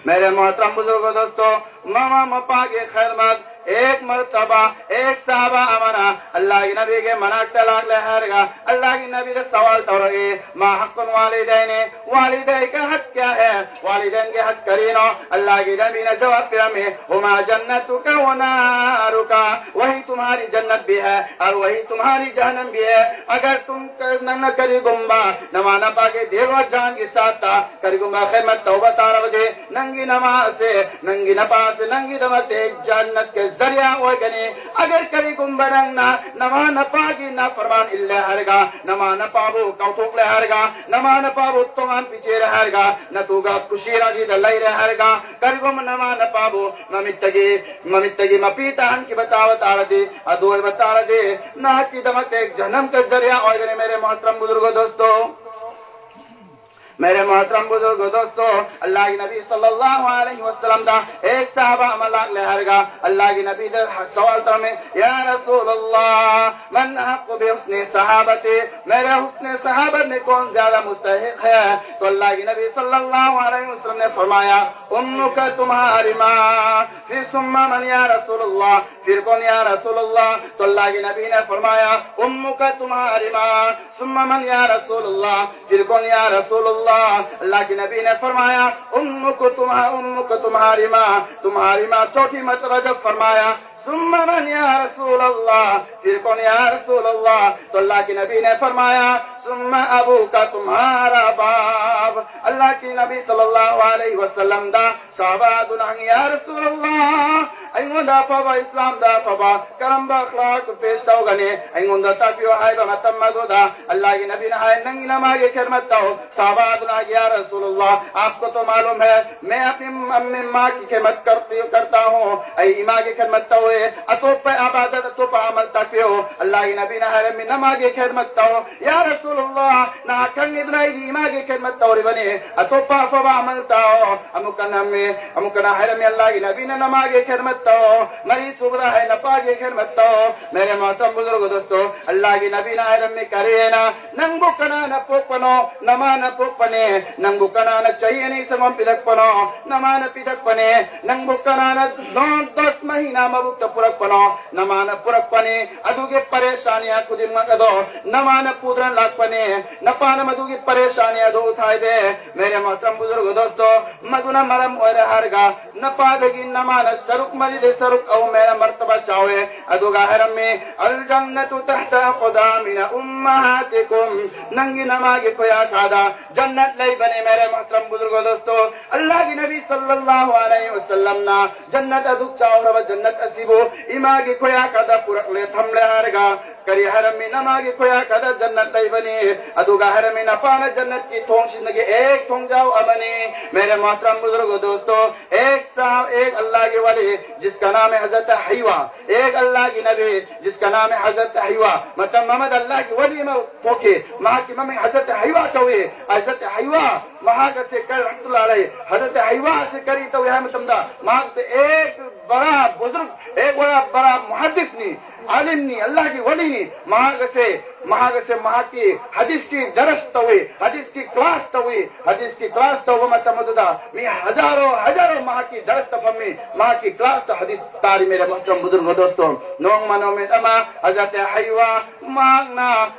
ꯃꯦꯔꯦ ꯃꯣꯍꯇꯔꯝ ꯕꯨꯖꯨꯔꯒꯣ ꯗꯣꯁꯇꯣ, ꯃꯃꯥ ꯃꯄꯥꯒꯤ ꯈꯤꯗꯃꯠ ꯑꯦꯛ ꯃꯔꯇꯕꯥ ꯑꯦꯛ ꯁꯍꯥꯕꯥ ꯑꯃꯅ ꯑꯜꯂꯥꯍꯒꯤ ꯅꯕꯤꯒꯤ ꯃꯅꯥꯛꯇ ꯂꯥꯛꯂꯦ ꯍꯥꯏꯔꯒ ꯑꯜꯂꯥꯍꯒꯤ ꯅꯕꯤꯗ ꯁꯋꯥꯜ ꯇꯧꯔꯛꯏ, "ꯃꯥ ꯍꯛꯀꯨꯟ ꯋꯥꯂꯤꯗꯩꯅꯤ, ꯋꯥꯂꯤꯗꯩ ꯀꯥ ꯍꯛ ꯀꯌꯥ ꯍꯦ? ꯋꯥꯂꯤꯗꯩꯟꯒꯤ ꯍꯛ ꯀꯔꯤꯅꯣ?" ꯑꯜꯂꯥꯍꯒꯤ ꯅꯕꯤꯅ ꯖꯋꯥꯕ ꯄꯤꯔꯝꯃꯤ, "ꯍꯨꯃꯥ ꯖꯟꯅꯇꯨꯀ ꯋ ꯅꯥꯔꯨꯀ, ꯋꯍꯤ ꯇꯨꯝꯍꯥꯔꯤ ꯖꯟꯅꯠ ꯚꯤ ꯍꯦ ꯑꯣꯔ ꯋꯍꯤ ꯇꯨꯝꯍꯥꯔꯤ ꯖꯍꯟꯅꯝ ꯚꯤ ꯍꯦ꯫ ꯑꯒꯔ ꯇꯨꯝ ꯀ-, ꯅꯪꯅ ꯀꯔꯤꯒꯨꯝꯕ ꯅꯃꯥ ꯅꯄꯥꯒꯤ ꯗꯤꯜ ꯑꯣꯔ ꯖꯥꯟꯒꯤ ꯁꯥꯊꯇ ꯀꯔꯤꯒꯨꯝꯕ ꯈꯤꯗꯃꯠ ꯇꯧꯕ ꯇꯥꯔꯕꯗꯤ, ꯅꯪꯒꯤ ꯅꯃꯥ ꯑꯁꯦ, ꯅꯪꯒꯤ ꯅꯄꯥ ꯑꯁꯦ ꯅꯪꯒꯤꯗꯃꯛꯇ ꯖꯟꯅꯠꯀꯤ ꯖꯔꯤꯌꯥ ꯑꯣꯏꯒꯅꯤ꯫ ꯑꯒꯔ ꯀꯔꯤꯒꯨꯝꯕ ꯅꯪꯅ ꯅꯃꯥ ꯅꯄꯥꯒꯤ ꯅꯥꯐꯔꯃꯥꯟ ꯏꯜꯂꯦ ꯍꯥꯏꯔꯒ, ꯅꯃꯥ ꯅꯄꯥꯕꯨ ꯀꯥꯎꯊꯣꯛꯂꯦ ꯍꯥꯏꯔꯒ, ꯅꯃꯥ ꯅꯄꯥꯕꯨ ꯇꯣꯉꯥꯟ ꯄꯤꯆꯦꯔꯦ ꯍꯥꯏꯔꯒ, ꯅꯇꯨꯒ ꯈꯨꯁꯤ ꯔꯥꯖꯤꯗ ꯂꯩꯔꯦ ꯍꯥꯏꯔꯒ, ꯀꯔꯤꯒꯨꯝꯕ ꯅꯃꯥ ꯅꯄꯥꯕꯨ ꯃꯃꯤꯠꯇꯒꯤ, ꯃꯃꯤꯠꯇꯒꯤ ꯃꯄꯤ ꯇꯥꯍꯟꯈꯤꯕ ꯇꯥꯕ ꯇꯥꯔꯗꯤ, ꯑꯗꯨ ꯑꯣꯏꯕ ꯇꯥꯔꯗꯤ, ꯅꯍꯥꯛꯀꯤꯗꯃꯛꯇ ꯖꯍꯟꯅꯝꯒꯤ ꯖꯔꯤꯌꯥ ꯑꯣꯏꯒꯅꯤ꯫ ꯃꯦꯔꯦ ꯃꯣꯍꯇꯔꯝ ꯕꯨꯖꯨꯔꯒꯣ ꯗꯣꯁꯇꯣ, ꯃꯦꯔꯦ ꯃꯣꯍꯇꯔꯝ ꯕꯨꯖꯨꯔꯒꯣ ꯗꯣꯁꯇꯣ, ꯑꯜꯂꯥꯍꯒꯤ ꯅꯕꯤ ꯁꯜꯂꯜꯂꯥꯍꯨ ꯑꯂꯩꯍꯤ ꯋꯁꯜꯂꯝꯗ ꯑꯦꯛ ꯁꯍꯥꯕꯥ ꯑꯃ ꯂꯥꯛꯂꯦ ꯍꯥꯏꯔꯒ, ꯑꯜꯂꯥꯍꯒꯤ ꯅꯕꯤꯗ ꯁꯋꯥꯜ ꯇꯧꯔꯝꯃꯤ, "ꯌꯥ ꯔꯁꯨꯂꯜꯂꯥꯍ, ꯃꯟ ꯑꯍꯛꯀꯨ ꯕꯤ ꯍꯨꯁꯅꯤ ꯁꯍꯥꯕꯥꯇꯤ, ꯃꯦꯔꯦ ꯍꯨꯁꯅꯦ ꯁꯍꯥꯕꯥ ꯃꯦ ꯀꯣꯟ ꯖ꯭ꯌꯥꯗꯥ ꯃꯨꯁꯇꯍꯤꯛ ꯍꯦ?" ꯇꯣ ꯑꯜꯂꯥꯍꯒꯤ ꯅꯕꯤ ꯁꯜꯂꯜꯂꯥꯍꯨ ꯑꯂꯩꯍꯤ ꯋꯁꯜꯂꯝ ꯅꯦ ꯐꯔમાیا, "أمك تمہاری ماں۔" پھر ثم من یا رسول اللہ؟ پھر کون یا رسول اللہ؟ تو اللہ کے نبی نے فرمایا، "أمك تمہاری ماں۔" ثم من یا رسول اللہ؟ پھر کون یا رسول اللہ؟ اللہ کے نبی نے فرمایا، "أمك تمہا-، أمك تمہاری ماں۔" تمہاری ماں۔ چوتھی مرتبہ جب فرمایا، ثم من يا رسول الله؟ फिर कौन या रसूल अल्लाह? तो अल्लाह के नबी ने फरमाया, ثم أبوك, तुम्हारा बाप। अल्लाह के नबी सल्लल्लाहु अलैहि वसल्लम दा ꯁꯍꯥꯕꯥꯗꯨꯅ ꯍꯪꯉꯤ, ꯌꯥ ꯔꯁꯨꯂꯜꯂꯥꯍ, ꯑꯩꯉꯣꯟꯗ ꯑꯐꯕ, ꯏꯁꯂꯥꯝꯗ ꯑꯐꯕ ꯀꯔꯝꯕ ꯑꯈ꯭ꯂꯥꯛ ꯄꯦꯁ ꯇꯧꯒꯅꯤ? ꯑꯩꯉꯣꯟꯗ ꯇꯥꯛꯄꯤꯌꯨ ꯍꯥꯏꯕ ꯃꯇꯝ ꯑꯗꯨꯗ ꯑꯜꯂꯥꯍꯒꯤ ꯅꯕꯤꯅ ꯍꯥꯏ, ꯅꯪꯒꯤ ꯅꯃꯥꯒꯤ ꯈꯤꯗꯃꯠ ꯇꯧ꯫ ꯁꯍꯥꯕꯥꯗꯨꯅ ꯍꯥꯏ, ꯌꯥ ꯔꯁꯨꯂꯜꯂꯥꯍ, आपको तो मालूम है, मैं अपनी अम्म-, अम्मा की खिदमत करती, करता हूँ, ꯑꯩ ꯏꯃꯥꯒꯤ ꯈꯤꯗꯃꯠ ꯇꯧꯋꯦ, ꯑꯇꯣꯞꯄ ꯏꯕꯥꯗꯠ, ꯑꯇꯣꯞꯄ ꯑꯃꯜ ꯇꯥꯛꯄꯤꯌꯨ꯫ ꯑꯜꯂꯥꯍꯒꯤ ꯅꯕꯤꯅ ꯍꯥꯏꯔꯝꯃꯤ, ꯅꯃꯥꯒꯤ ꯈꯤꯗꯃꯠ ꯇꯧ꯫ ꯌꯥ ꯔꯁꯨꯂꯜꯂꯥꯍ, ꯅꯍꯥꯛ ꯈꯪꯉꯤꯗꯨꯅ ꯑꯩꯗꯤ ꯏꯃꯥꯒꯤ ꯈꯤꯗꯃꯠ ꯇꯧꯔꯤꯕꯅꯤ, ꯑꯇꯣꯞꯄ ꯑꯐꯕ ꯑꯃꯜ ꯇꯥꯛꯑꯣ꯫ ꯑꯃꯨꯛꯀ ꯅꯝꯃꯤ, ꯑꯃꯨꯛꯀꯅ ꯍꯥꯏꯔꯝꯃꯤ, ꯑꯜꯂꯥꯍꯒꯤ ꯅꯕꯤꯅ ꯅꯃꯥꯒꯤ ꯈꯤꯗꯃꯠ ꯇꯧ꯫ ꯃꯔꯤ ꯁꯨꯕꯗ ꯍꯥꯏ, ꯅꯄꯥꯒꯤ ꯈꯤꯗꯃꯠ ꯇꯧ꯫ मेरे मोहतरम बुजुर्ग दोस्तों, अल्लाह के नबी ने आयरन में करे ना, नंगबो कनाना पोकपनो, नमाना पोकपने, नंगबो कनाना चाहिए नहीं समम पिदकपनो, नमाना पिदकपने, नंगबो कनाना नौ दस महीना मबुक पुरकपनो, नमाना पुरकपने, अदुगे परेशानियां खुदिम मगदो, नमाना पुदरन लागपने, नपाना मदुगे परेशानियां दो उठाए दे। मेरे मोहतरम बुजुर्ग दोस्तों, ꯃꯗꯨꯅ ꯃꯔꯝ ꯑꯣꯏꯔꯦ ꯍꯥꯏꯔꯒ ꯅꯄꯥꯗꯒꯤ ꯅꯃꯥꯅ ꯁꯔꯨꯛ ꯃꯔꯤꯗ ꯁꯔꯨꯛ ꯑꯍꯨꯝ ꯍꯦꯟꯅ ꯃꯔꯇꯕꯥ ꯆꯥꯎꯋꯦ꯫ ꯑꯗꯨꯒ ꯍꯥꯏꯔꯝꯃꯤ, الجنة تحت أقدام أمهاتكم, ꯅꯪꯒꯤ ꯅꯃꯥꯒꯤ ꯈꯨꯌꯥꯀꯥꯗ ꯖꯟꯅꯠ ꯂꯩꯕꯅꯦ꯫ मेरे मोहतरम बुजुर्ग दोस्तों, ꯑꯜꯂꯥꯍꯒꯤ ꯅꯕꯤ ꯁꯜꯂꯜꯂꯥꯍꯨ ꯑꯂꯩꯍꯤ ꯋꯁꯜꯂꯝꯅ ꯖꯟꯅꯠ ꯑꯗꯨꯛ ꯆꯥꯎꯔꯕ ꯖꯟꯅꯠ ꯑꯁꯤꯕꯨ ꯏꯃꯥꯒꯤ ꯈꯨꯌꯥꯀꯥꯗ ꯄꯨꯔꯛꯂꯦ, ꯊꯝꯂꯦ ꯍꯥꯏꯔꯒ ꯀꯔꯤ ꯍꯥꯏꯔꯝꯃꯤ? ꯅꯃꯥꯒꯤ ꯈꯨꯌꯥꯀꯥꯗ ꯖꯟꯅꯠ ꯂꯩꯕꯅꯤ꯫ ꯑꯗꯨꯒ ꯍꯥꯏꯔꯝꯃꯤ, ꯅꯄꯥꯅ ꯖꯟꯅꯠꯀꯤ ꯊꯣꯡꯁꯤꯡꯗꯒꯤ ꯑꯦꯛ ꯊꯣꯡꯖꯥꯎ ꯑꯃꯅꯤ꯫ मेरे मोहतरम बुजुर्ग दोस्तों, एक साहब, एक अल्लाह के वली, जिसका नाम है हजरत हवा, एक अल्लाह की नबी, जिसका नाम है हजरत हवा। मतलब मोहम्मद अल्लाह की वली में पोके, माँ की मम्मी हजरत हवा कवे, हजरत हवा महाग से कर रहमतुल्लाह अलैह, हजरत हवा से करी तो यह मतलब दा, माँ से एक बड़ा बुजुर्ग, एक बड़ा, बड़ा मुहद्दिस नी, आलिम नी, अल्लाह की वली नी, महाग से, महाग से, महाग की हदीस की दरस तवे, हदीस की क्लास तवे, हदीस की क्लास तवे मतलब दा, मी हजारों, हजारों महाग की दरस तफमी, महाग की क्लास तो हदीस तारी। मेरे मोहतरम बुजुर्ग दोस्तों, नोंग मनो में तमा, हजरत हवा, महाग ना,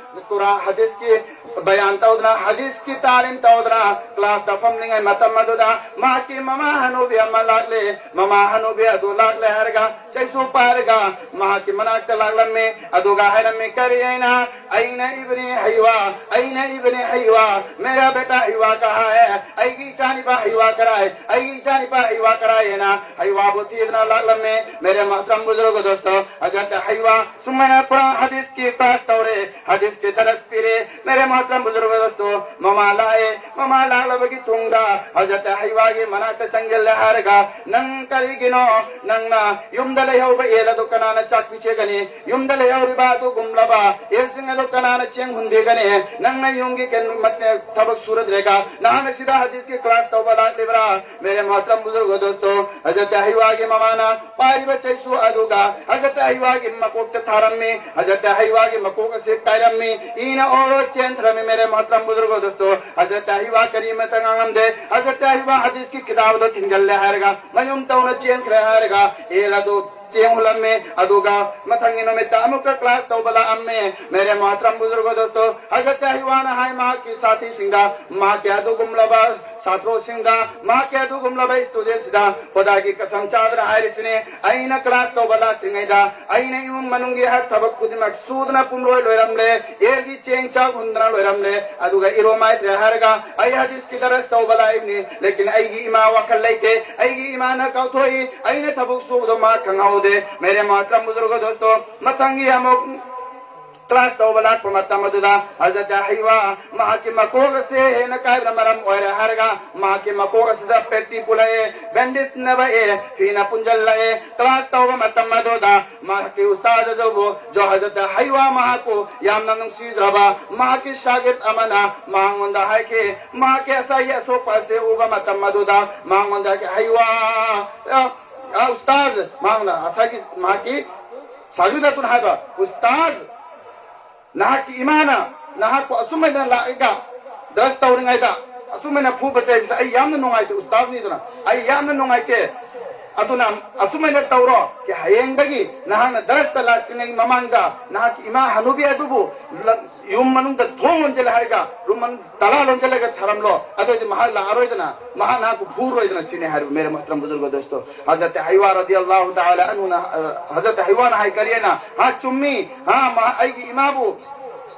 कुरान हदीस की ꯕꯌꯥꯟ ꯇꯧꯗꯅ, ꯍꯗꯤꯁꯀꯤ ꯇꯥꯂꯤꯝ ꯇꯧꯗꯅ ꯀ꯭ꯂꯥꯁꯇ ꯐꯝꯂꯤꯉꯩ ꯃꯇꯝ ꯑꯗꯨꯗ ꯃꯍꯥꯛꯀꯤ ꯃꯃꯥ ꯍꯅꯨꯕꯤ ꯑꯃ ꯂꯥꯛꯂꯦ꯫ ꯃꯃꯥ ꯍꯅꯨꯕꯤ ꯑꯗꯨ ꯂꯥꯛꯂꯦ ꯍꯥꯏꯔꯒ ꯆꯩꯁꯨ ꯄꯥꯏꯔꯒ ꯃꯍꯥꯛꯀꯤ ꯃꯅꯥꯛꯇ ꯂꯥꯛꯂꯝꯃꯤ꯫ ꯑꯗꯨꯒ ꯍꯥꯏꯔꯝꯃꯤ, ꯀꯔꯤ ꯍꯥꯏꯅ? ꯑꯩꯅ ꯏꯕꯅꯤ ꯍꯩꯋꯥ, ꯑꯩꯅ ꯏꯕꯅꯤ ꯍꯩꯋꯥ, ꯃꯦꯔꯥ ꯕꯦꯇꯥ ꯍꯩꯋꯥ ꯀꯍꯥ ꯍꯦ? ꯑꯩꯒꯤ ꯏꯆꯥꯅꯤꯄꯥ ꯍꯩꯋꯥ ꯀꯔꯥꯏ? ꯑꯩꯒꯤ ꯏꯆꯥꯅꯤꯄꯥ ꯍꯩꯋꯥ ꯀꯔꯥꯏ? ꯍꯥꯏꯅ ꯍꯩꯋꯥꯕꯨ ꯊꯤꯗꯅ ꯂꯥꯛꯂꯝꯃꯤ꯫ ꯃꯦꯔꯦ ꯃꯣꯍꯇꯔꯝ ꯕꯨꯖꯨꯔꯒ ꯗꯣꯁꯇꯣ, ꯍꯖꯔꯠ ꯍꯩꯋꯥ ꯁꯨꯃꯥꯏꯅ ꯄꯨꯔꯥ ꯍꯗꯤꯁꯀꯤ ꯀ꯭ꯂꯥꯁ ꯇꯧꯔꯦ, ꯍꯗꯤꯁꯀꯤ ꯗꯔꯁ ꯄꯤꯔꯦ꯫ ꯃꯦꯔꯦ ꯃꯣꯍꯇꯔꯝ ꯕꯨꯖꯨꯔꯒ ꯗꯣꯁꯇꯣ, ꯃꯃꯥ ꯂꯥꯛꯑꯦ꯫ ꯃꯃꯥ ꯂꯥꯛꯂꯕꯒꯤ ꯇꯨꯡꯗ ꯍꯖꯔꯠ ꯍꯩꯋꯥꯒꯤ ꯃꯅꯥꯛꯇ ꯆꯪꯁꯤꯜꯂꯦ ꯍꯥꯏꯔꯒ, ꯅꯪ ꯀꯔꯤꯒꯤꯅꯣ ꯅꯪꯅ ꯌꯨꯝꯗ ꯂꯩꯍꯧꯕ ꯑꯦꯜ ꯑꯗꯨ ꯀꯅꯥꯅ ꯆꯥꯛ ꯄꯤꯖꯒꯅꯤ? ꯌꯨꯝꯗ ꯂꯩꯍꯧꯔꯤꯕ ꯑꯗꯨꯒꯨꯝꯂꯕ ꯑꯦꯜꯁꯤꯡ ꯑꯗꯨ ꯀꯅꯥꯅ ꯆꯦꯡ ꯍꯨꯟꯕꯤꯒꯅꯤ? ꯅꯪꯅ ꯌꯨꯝꯒꯤ ꯀꯩꯅꯣ ꯃꯠ-, ꯊꯕꯛ ꯁꯨꯔꯗ꯭ꯔꯦꯒ ꯅꯍꯥꯟ ꯑꯁꯤꯗ ꯍꯗꯤꯁꯀꯤ ꯀ꯭ꯂꯥꯁ ꯇꯧꯕ ꯂꯥꯛꯂꯤꯕ꯭ꯔꯥ? ꯃꯦꯔꯦ ꯃꯣꯍꯇꯔꯝ ꯕꯨꯖꯨꯔꯒ ꯗꯣꯁꯇꯣ, ꯍꯖꯔꯠ ꯍꯩꯋꯥꯒꯤ ꯃꯃꯥꯅ ꯄꯥꯏꯔꯤꯕ ꯆꯩꯁꯨ ꯑꯗꯨꯒ ꯍꯖꯔꯠ ꯍꯩꯋꯥꯒꯤ ꯃꯀꯣꯛꯇ ꯊꯥꯔꯝꯃꯤ꯫ ꯍꯖꯔꯠ ꯍꯩꯋꯥꯒꯤ ꯃꯀꯣꯛ ꯑꯁꯤ ꯀꯥꯏꯔꯝꯃꯤ꯫ ꯏꯅ ꯑꯣꯔꯣ ꯆꯦꯟꯊꯔꯝꯃꯤ꯫ ꯃꯦꯔꯦ ꯃꯣꯍꯇꯔꯝ ꯕꯨꯖꯨꯔꯒ ꯗꯣꯁꯇꯣ, ꯍꯖꯔꯠ ꯍꯩꯋꯥ ꯀꯔꯤꯃꯇ ꯉꯥꯡꯂꯝꯗꯦ꯫ ꯍꯖꯔꯠ ꯍꯩꯋꯥ ꯍꯗꯤꯁꯀꯤ ꯀꯤꯇꯥꯕꯗꯣ ꯊꯤꯡꯖꯤꯜꯂꯦ ꯍꯥꯏꯔꯒ ꯃꯌꯨꯝ ꯇꯧꯅ ꯆꯦꯟꯈ꯭ꯔꯦ ꯍꯥꯏꯔꯒ ꯑꯦꯜ ꯑꯗꯨ ꯆꯦꯡ ꯍꯨꯜꯂꯝꯃꯤ꯫ ꯑꯗꯨꯒ ꯃꯊꯪꯒꯤ ꯅꯨꯃꯤꯠꯇ ꯑꯃꯨꯛꯀ ꯀ꯭ꯂꯥꯁ ꯇꯧꯕ ꯂꯥꯛꯑꯝꯃꯤ꯫ ꯃꯦꯔꯦ ꯃꯣꯍꯇꯔꯝ ꯕꯨꯖꯨꯔꯒ ꯗꯣꯁꯇꯣ, ꯍꯖꯔꯠ ꯍꯩꯋꯥꯅ ꯍꯥꯏ ꯃꯍꯥꯛꯀꯤ ꯁꯥꯊꯤꯁꯤꯡꯗ, ꯃꯍꯥꯛꯀꯤ ꯑꯗꯨꯒꯨꯝꯂꯕ ꯁꯥꯇ꯭ꯔꯣꯁꯤꯡꯗ, ꯃꯍꯥꯛꯀꯤ ꯑꯗꯨꯒꯨꯝꯂꯕ ꯁ꯭ꯇꯨꯗꯦꯟꯁꯤꯗ ꯈꯨꯗꯥꯒꯤ ꯀꯁꯝ ꯆꯥꯗꯅ ꯍꯥꯏꯔꯤꯁꯤꯅꯤ, ꯑꯩꯅ ꯀ꯭ꯂꯥꯁ ꯇꯧꯕ ꯂꯥꯛꯇ꯭ꯔꯤꯉꯩꯗ ꯑꯩꯅ ꯏꯃꯨꯡ ꯃꯅꯨꯡꯒꯤ ꯍꯛ ꯊꯕꯛ ꯈꯨꯗꯤꯡꯃꯛ ꯁꯨꯗꯅ ꯄꯨꯝꯂꯣꯏ ꯂꯣꯏꯔꯝꯂꯦ, ꯑꯦꯜꯒꯤ ꯆꯦꯡ ꯆꯥꯛ ꯍꯨꯟꯗꯅ ꯂꯣꯏꯔꯝꯂꯦ꯫ ꯑꯗꯨꯒ ꯏꯔꯣ ꯃꯥꯏꯗ꯭ꯔꯦ ꯍꯥꯏꯔꯒ ꯑꯩ ꯍꯗꯤꯁꯀꯤ ꯗꯔꯁ ꯇꯧꯕ ꯂꯥꯛꯏꯕꯅꯤ, ꯂꯦꯀꯤꯟ ꯑꯩꯒꯤ ꯏꯃꯥ ꯋꯥꯈꯜ ꯂꯩꯇꯦ, ꯑꯩꯒꯤ ꯏꯃꯥꯅ ꯀꯥꯎꯊꯣꯛꯏ, ꯑꯩꯅ ꯊꯕꯛ ꯁꯨꯕꯗꯣ ꯃꯥ ꯈꯪꯍꯧꯗꯦ꯫ ꯃꯦꯔꯦ ꯃꯣꯍꯇꯔꯝ ꯕꯨꯖꯨꯔꯒ ꯗꯣꯁꯇꯣ, ꯃꯊꯪꯒꯤ ꯑꯃꯨꯛ ꯀ꯭ꯂꯥꯁ ꯇꯧꯕ ꯂꯥꯛꯄ ꯃꯇꯝ ꯑꯗꯨꯗ ꯍꯖꯔꯠ ꯍꯩꯋꯥ ꯃꯍꯥꯛꯀꯤ ꯃꯀꯣꯛ ꯑꯁꯦ ꯍꯦꯟꯅ ꯀꯥꯏꯕꯅ ꯃꯔꯝ ꯑꯣꯏꯔꯦ ꯍꯥꯏꯔꯒ ꯃꯍꯥꯛꯀꯤ ꯃꯀꯣꯛ ꯑꯁꯤꯗ ꯄꯦꯇꯤ ꯄꯨꯜꯂꯛꯑꯦ, ꯕꯦꯟꯗꯦꯖ ꯅꯕꯛꯑꯦ, ꯐꯤꯅ ꯄꯨꯟꯁꯤꯜꯂꯛꯑꯦ꯫ ꯀ꯭ꯂꯥꯁ ꯇꯧꯕ ꯃꯇꯝ ꯑꯗꯨꯗ ꯃꯍꯥꯛꯀꯤ ꯎꯁꯇꯥꯖ ꯑꯗꯨꯕꯨ, ꯖꯣ ꯍꯖꯔꯠ ꯍꯩꯋꯥ ꯃꯍꯥꯛꯄꯨ ꯌꯥꯝꯅ ꯅꯨꯡꯁꯤꯖꯔꯕ ꯃꯍꯥꯛꯀꯤ ꯁꯥꯒꯤꯔꯠ ꯑꯃꯅ ꯃꯉꯣꯟꯗ ꯍꯥꯏꯈꯤ, ꯃꯍꯥꯛꯀꯤ ꯉꯁꯥꯏꯒꯤ ꯑꯁꯣꯛꯄ ꯑꯁꯤ ꯎꯕ ꯃꯇꯝ ꯑꯗꯨꯗ ꯃꯉꯣꯟꯗ ꯍꯥꯏꯈꯤ, ꯍꯩꯋꯥ, ꯑ, ꯑ, ꯎꯁꯇꯥꯖ, ꯃꯍꯥꯛꯅ ꯉꯁꯥꯏꯒꯤ ꯃꯍꯥꯛꯀꯤ ꯁꯥꯒꯤꯔꯠ ꯑꯗꯨꯅ ꯍꯥꯏꯕ, ꯎꯁꯇꯥꯖ, ꯅꯍꯥꯛꯀꯤ ꯏꯃꯥꯅ ꯅꯍꯥꯛꯄꯨ ꯑꯁꯨꯝ ꯍꯥꯏꯅ ꯂꯥꯛꯑꯒ ꯗ꯭ꯔꯁ ꯇꯧꯔꯤꯉꯩꯗ ꯑꯁꯨꯝ ꯍꯥꯏꯅ ꯐꯨꯕ ꯆꯩꯕꯁꯦ ꯑꯩ ꯌꯥꯝꯅ ꯅꯨꯡꯉꯥꯏꯇꯦ, ꯎꯁꯇꯥꯖꯅꯤꯗꯅ ꯑꯩ ꯌꯥꯝꯅ ꯅꯨꯡꯉꯥꯏꯇꯦ꯫ ꯑꯗꯨꯅ ꯑꯁꯨꯃꯥꯏꯅ ꯇꯧꯔꯣ, ꯀꯤ ꯍꯌꯦꯡꯗꯒꯤ ꯅꯍꯥꯛꯅ ꯗꯔꯁꯇ ꯂꯥꯛꯇ꯭ꯔꯤꯉꯩ ꯃꯃꯥꯡꯗ ꯅꯍꯥꯛꯀꯤ ꯏꯃꯥ ꯍꯅꯨꯕꯤ ꯑꯗꯨꯕꯨ ꯂ-, ꯌꯨꯝ ꯃꯅꯨꯡꯗ ꯊꯣꯡ ꯂꯣꯟꯁꯤꯜꯂꯦ ꯍꯥꯏꯔꯒ, ꯔꯨꯝ ꯃꯅꯨꯡ ꯇꯂꯥ ꯂꯣꯟꯁꯤꯜꯂꯒ ꯊꯔꯝꯂꯣ, ꯑꯗꯨꯑꯣꯏꯗꯤ ꯃꯍꯥꯛ ꯂꯥꯛꯑꯔꯣꯏꯗꯅ, ꯃꯍꯥꯛ ꯅꯍꯥꯛꯄꯨ ꯐꯨꯔꯣꯏꯗꯅ ꯁꯤꯅꯤ ꯍꯥꯏꯔꯤꯕ꯫ ꯃꯦꯔꯦ ꯃꯣꯍꯇꯔꯝ ꯕꯨꯖꯨꯔꯒ ꯗꯣꯁꯇꯣ, ꯍꯖꯔꯠ ꯍꯩꯋꯥ ꯔꯗꯤꯌꯜꯂꯥꯍꯨ ꯇꯥꯂꯥ ꯑꯟꯍꯨꯅ, ꯑ, ꯍꯖꯔꯠ ꯍꯩꯋꯥꯅ ꯍꯥꯏ ꯀꯔꯤ ꯍꯥꯏꯅ? ꯍꯥ, ꯆꯨꯝꯃꯤ, ꯍꯥ, ꯃꯍꯥꯛ ꯑꯩꯒꯤ ꯏꯃꯥꯕꯨ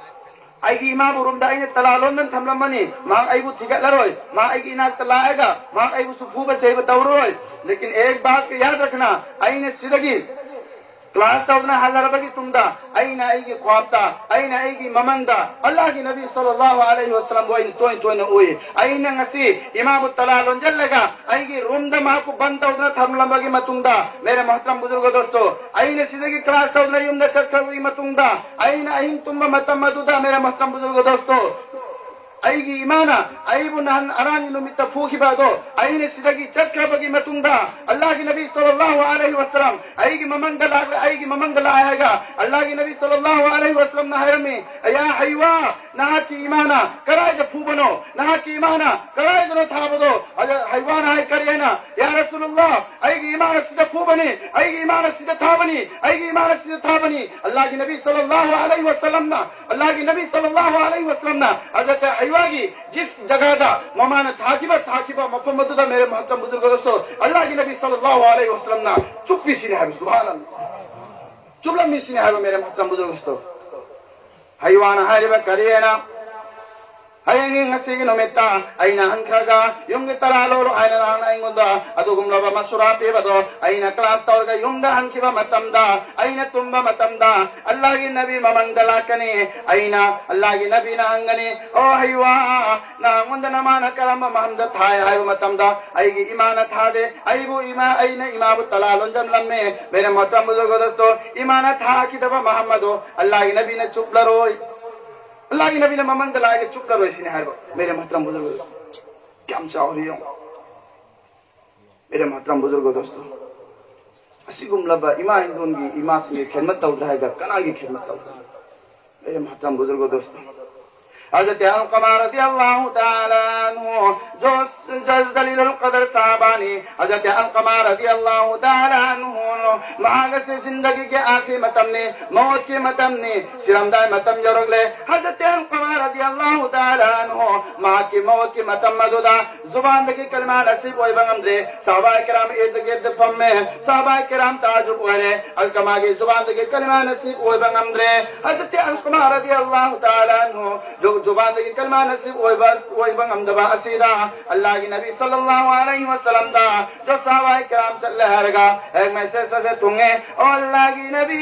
ꯑꯩꯒꯤ ꯏꯃꯥꯕꯨ ꯔꯨꯝꯗ ꯑꯩꯅ ꯇꯂꯥ ꯂꯣꯟꯗꯨꯅ ꯊꯝꯂꯝꯃꯅꯤ꯫ ꯃꯍꯥꯛ ꯑꯩꯕꯨ ꯊꯤꯒꯠꯂꯔꯣꯏ꯫ ꯃꯍꯥꯛ ꯑꯩꯒꯤ ꯏꯅꯥꯛꯇ ꯂꯥꯛꯑꯒ ꯃꯍꯥꯛ ꯑꯩꯕꯨꯁꯨ ꯐꯨꯕ ꯆꯩꯕ ꯇꯧꯔꯔꯣꯏ꯫ ꯂꯦꯀꯤꯟ ꯑꯦꯛ ꯕꯥꯠ ꯌꯥꯗ ꯔꯈꯅꯥ, ꯑꯩꯅ ꯁꯤꯗꯒꯤ ꯀ꯭ꯂꯥꯁ ꯇꯧꯗꯨꯅ ꯍꯜꯂꯔꯕꯒꯤ ꯇꯨꯡꯗ ꯑꯩꯅ ꯑꯩꯒꯤ ꯈ꯭ꯋꯥꯕꯇ, ꯑꯩꯅ ꯑꯩꯒꯤ ꯃꯃꯪꯗ ꯑꯜꯂꯥꯍꯒꯤ ꯅꯕꯤ ꯁꯜꯂꯜꯂꯥꯍꯨ ꯑꯂꯩꯍꯤ ꯋꯁꯜꯂꯝꯕꯨ ꯑꯩꯅ ꯇꯣꯏ ꯇꯣꯏꯅ ꯎꯏ꯫ ꯑꯩꯅ ꯉꯁꯤ ꯏꯃꯥꯕꯨ ꯇꯂꯥ ꯂꯣꯟꯖꯜꯂꯒ ꯑꯩꯒꯤ ꯔꯨꯝꯗ ꯃꯍꯥꯛꯄꯨ ꯕꯟ ꯇꯧꯗꯨꯅ ꯊꯝꯂꯝꯕꯒꯤ ꯃꯇꯨꯡꯗ, ꯃꯦꯔꯦ ꯃꯣꯍꯇꯔꯝ ꯕꯨꯖꯨꯔꯒ ꯗꯣꯁꯇꯣ, ꯑꯩꯅ ꯁꯤꯗꯒꯤ ꯀ꯭ꯂꯥꯁ ꯇꯧꯗꯨꯅ ꯌꯨꯝꯗ ꯆꯠꯈ꯭ꯔꯕꯒꯤ ꯃꯇꯨꯡꯗ, ꯑꯩꯅ ꯑꯍꯤꯡ ꯇꯨꯝꯕ ꯃꯇꯝ ꯑꯗꯨꯗ, ꯃꯦꯔꯦ ꯃꯣꯍꯇꯔꯝ ꯕꯨꯖꯨꯔꯒ ꯗꯣꯁꯇꯣ, ꯑꯩꯒꯤ ꯏꯃꯥꯅ ꯑꯩꯕꯨ ꯅꯍꯥꯟ ꯑꯔꯥꯟꯒꯤ ꯅꯨꯃꯤꯠꯇ ꯐꯨꯈꯤꯕ ꯑꯗꯣ, ꯑꯩꯅ ꯁꯤꯗꯒꯤ ꯆꯠꯈ꯭ꯔꯕꯒꯤ ꯃꯇꯨꯡꯗ, ꯑꯜꯂꯥꯍꯒꯤ ꯅꯕꯤ ꯁꯜꯂꯜꯂꯥꯍꯨ ꯑꯂꯩꯍꯤ ꯋꯁꯜꯂꯝ ꯑꯩꯒꯤ ꯃꯃꯥꯡꯗ ꯂꯥꯛꯂꯦ, ꯑꯩꯒꯤ ꯃꯃꯥꯡꯗ ꯂꯥꯛꯑꯦ ꯍꯥꯏꯔꯒ, ꯑꯜꯂꯥꯍꯒꯤ ꯅꯕꯤ ꯁꯜꯂꯜꯂꯥꯍꯨ ꯑꯂꯩꯍꯤ ꯋꯁꯜꯂꯝꯅ ꯍꯥꯏꯔꯝꯃꯤ, "ꯑꯌꯥ ꯍꯩꯋꯥ, ꯅꯍꯥꯛꯀꯤ ꯏꯃꯥꯅ ꯀꯔꯥꯏꯗ ꯐꯨꯕꯅꯣ? ꯅꯍꯥꯛꯀꯤ ꯏꯃꯥꯅ ꯀꯔꯥꯏꯗꯅꯣ ꯊꯥꯕꯗꯣ?" ꯑꯗ ꯍꯩꯋꯥꯅ ꯍꯥꯏ ꯀꯔꯤ ꯍꯥꯏꯅ? "ꯌꯥ ꯔꯁꯨꯂꯨꯜꯂꯥꯍ, ꯑꯩꯒꯤ ꯏꯃꯥꯅ ꯁꯤꯗ ꯐꯨꯕꯅꯤ, ꯑꯩꯒꯤ ꯏꯃꯥꯅ ꯁꯤꯗ ꯊꯥꯕꯅꯤ, ꯑꯩꯒꯤ ꯏꯃꯥꯅ ꯁꯤꯗ ꯊꯥꯕꯅꯤ꯫" ꯑꯜꯂꯥꯍꯒꯤ ꯅꯕꯤ ꯁꯜꯂꯜꯂꯥꯍꯨ ꯑꯂꯩꯍꯤ ꯋꯁꯜꯂꯝꯅ, ꯑꯜꯂꯥꯍꯒꯤ ꯅꯕꯤ ꯁꯜꯂꯜꯂꯥꯍꯨ ꯑꯂꯩꯍꯤ ꯋꯁꯜꯂꯝꯅ ꯍꯖꯔꯠ ꯍꯩꯋꯥꯒꯤ ꯖꯤꯁ ꯖꯒꯥꯗ ꯃꯃꯥꯅ ꯊꯥꯈꯤꯕ, ꯊꯥꯈꯤꯕ ꯃꯐꯝ ꯑꯗꯨꯗ, ꯃꯦꯔꯦ ꯃꯣꯍꯇꯔꯝ ꯕꯨꯖꯨꯔꯒ ꯗꯣꯁꯇꯣ, ꯑꯜꯂꯥꯍꯒꯤ ꯅꯕꯤ ꯁꯜꯂꯜꯂꯥꯍꯨ ꯑꯂꯩꯍꯤ ꯋꯁꯜꯂꯝꯅ ꯆꯨꯞꯄꯤꯁꯤꯅꯤ ꯍꯥꯏꯕ, ꯁꯨꯕꯍꯥꯅꯜꯂꯥꯍ꯫ ꯆꯨꯞꯂꯝꯃꯤꯁꯤꯅꯤ ꯍꯥꯏꯕ, ꯃꯦꯔꯦ ꯃꯣꯍꯇꯔꯝ ꯕꯨꯖꯨꯔꯒ ꯗꯣꯁꯇꯣ꯫ ꯍꯩꯋꯥꯅ ꯍꯥꯏꯔꯤꯕ ꯀꯔꯤ ꯍꯥꯏꯅ? ꯍꯌꯦꯡꯒꯤ ꯉꯁꯤꯒꯤ ꯅꯨꯃꯤꯠꯇ ꯑꯩꯅ ꯍꯟꯈ꯭ꯔꯒ ꯌꯨꯝꯒꯤ ꯇꯔꯥ ꯂꯧꯔꯣ ꯍꯥꯏꯅ ꯅꯍꯥꯛꯅ ꯑꯩꯉꯣꯟꯗ ꯑꯗꯨꯒꯨꯝꯂꯕ ꯃꯁꯨꯔꯥ ꯄꯤꯕꯗꯣ, ꯑꯩꯅ ꯀ꯭ꯂꯥꯁ ꯇꯧꯔꯒ ꯌꯨꯝꯗ ꯍꯟꯈꯤꯕ ꯃꯇꯝꯗ, ꯑꯩꯅ ꯇꯨꯝꯕ ꯃꯇꯝꯗ, ꯑꯜꯂꯥꯍꯒꯤ ꯅꯕꯤ ꯃꯃꯥꯡꯗ ꯂꯥꯛꯀꯅꯤ꯫ ꯑꯩꯅ, ꯑꯜꯂꯥꯍꯒꯤ ꯅꯕꯤꯅ ꯍꯪꯒꯅꯤ, "ꯑꯣ ꯍꯩꯋꯥ, ꯅꯉꯣꯟꯗ ꯅꯃꯥꯅ ꯀꯔꯝꯕ ꯃꯐꯝꯗ ꯊꯥꯏ?" ꯍꯥꯏꯕ ꯃꯇꯝꯗ, "ꯑꯩꯒꯤ ꯏꯃꯥꯅ ꯊꯥꯗꯦ, ꯑꯩꯕꯨ ꯏꯃꯥ, ꯑꯩꯅ ꯏꯃꯥꯕꯨ ꯇꯂꯥ ꯂꯣꯟꯖꯝꯂꯝꯃꯦ꯫" ꯃꯦꯔꯦ ꯃꯣꯍꯇꯔꯝ ꯕꯨꯖꯨꯔꯒ ꯗꯣꯁꯇꯣ, ꯏꯃꯥꯅ ꯊꯥꯈꯤꯗꯕ ꯃꯐꯝ ꯑꯗꯣ ꯑꯜꯂꯥꯍꯒꯤ ꯅꯕꯤꯅ ꯆꯨꯞꯂꯔꯣꯏ꯫ ꯑꯜꯂꯥꯍꯒꯤ ꯅꯕꯤꯅ ꯃꯃꯥꯡꯗ ꯂꯥꯛꯑꯒ ꯆꯨꯞꯂꯔꯣꯏ ꯁꯤꯅꯤ ꯍꯥꯏꯕ, ꯃꯦꯔꯦ ꯃꯣꯍꯇꯔꯝ ꯕꯨꯖꯨꯔꯒ꯫ ꯀꯌꯥꯝ ꯆꯥꯎꯔꯤ ꯌꯦꯡꯉꯣ꯫ ꯃꯦꯔꯦ ꯃꯣꯍꯇꯔꯝ ꯕꯨꯖꯨꯔꯒ ꯗꯣꯁꯇꯣ, ꯑꯁꯤꯒꯨꯝꯂꯕ ꯏꯃꯥ ꯏꯟꯗꯣꯟꯒꯤ, ꯏꯃꯥꯁꯤꯡꯒꯤ ꯈꯦꯗꯃꯠ ꯇꯧꯗ꯭ꯔꯦ ꯍꯥꯏꯔꯒ ꯀꯅꯥꯒꯤ ꯈꯦꯗꯃꯠ ꯇꯧꯗ꯭ꯔꯦ? ꯃꯦꯔꯦ ꯃꯣꯍꯇꯔꯝ ꯕꯨꯖꯨꯔꯒ ꯗꯣꯁꯇꯣ, ꯍꯖꯔꯠ ꯑꯜꯀꯃꯥ ꯔꯗꯤꯌꯜꯂꯥꯍꯨ ꯇꯥꯂꯥ ꯑꯟꯍꯨ, ꯖꯣ-, ꯖ-, ꯖꯂꯤꯂꯨꯜ ꯀꯗꯔ ꯁꯍꯥꯕꯥꯅꯤ꯫ ꯍꯖꯔꯠ ꯑꯜꯀꯃꯥ ꯔꯗꯤꯌꯜꯂꯥꯍꯨ ꯇꯥꯂꯥ ꯑꯟꯍꯨ, ꯃꯍꯥꯛ ꯑꯁꯤ ꯖꯤꯟꯗꯒꯤꯒꯤ ꯑꯥꯈꯤꯔꯤ ꯃꯇꯝꯅꯤ, ꯃꯧꯠꯀꯤ ꯃꯇꯝꯅꯤ, ꯁꯤꯔꯝꯗꯥꯏ ꯃꯇꯝ ꯌꯧꯔꯛꯂꯦ꯫ ꯍꯖꯔꯠ ꯑꯜꯀꯃꯥ ꯔꯗꯤꯌꯜꯂꯥꯍꯨ ꯇꯥꯂꯥ ꯑꯟꯍꯨ, ꯃꯍꯥꯛꯀꯤ ꯃꯧꯠꯀꯤ ꯃꯇꯝ ꯑꯗꯨꯗ ꯖꯨꯕꯥꯟꯗꯒꯤ ꯀꯂꯃꯥ ꯅꯁꯤꯕ ꯑꯣꯏꯕ ꯉꯝꯗ꯭ꯔꯦ꯫ ꯁꯍꯥꯕꯥ ꯀꯤꯔꯥꯝ ꯏꯔꯗ ꯒꯤꯔꯗ ꯐꯝꯃꯦ꯫ ꯁꯍꯥꯕꯥ ꯀꯤꯔꯥꯝ ꯇꯥꯖꯨꯕ ꯑꯣꯏꯔꯦ꯫ ꯑꯜꯀꯃꯥꯒꯤ ꯖꯨꯕꯥꯟꯗꯒꯤ ꯀꯂꯃꯥ ꯅꯁꯤꯕ ꯑꯣꯏꯕ ꯉꯝꯗ꯭ꯔꯦ꯫ ꯍꯖꯔꯠ ꯑꯜꯀꯃꯥ ꯔꯗꯤꯌꯜꯂꯥꯍꯨ ꯇꯥꯂꯥ ꯑꯟꯍꯨ, ꯖꯨ-, ꯖꯨꯕꯥꯟꯗꯒꯤ ꯀꯂꯃꯥ ꯅꯁꯤꯕ ꯑꯣꯏꯕ, ꯑꯣꯏꯕ ꯉꯝꯗꯕ ꯑꯁꯤꯗ ꯑꯜꯂꯥꯍꯒꯤ ꯅꯕꯤ ꯁꯜꯂꯜꯂꯥꯍꯨ ꯑꯂꯩꯍꯤ ꯋꯁꯜꯂꯝꯗ ꯖꯣ ꯁꯍꯥꯕꯥ ꯀꯤꯔꯥꯝ ꯆꯠꯂꯦ ꯍꯥꯏꯔꯒ ꯍꯦꯛ ꯃꯦꯁꯦꯖ ꯑꯁꯦ ꯊꯨꯡꯉꯦ꯫ ꯑꯣ ꯑꯜꯂꯥꯍꯒꯤ ꯅꯕꯤ,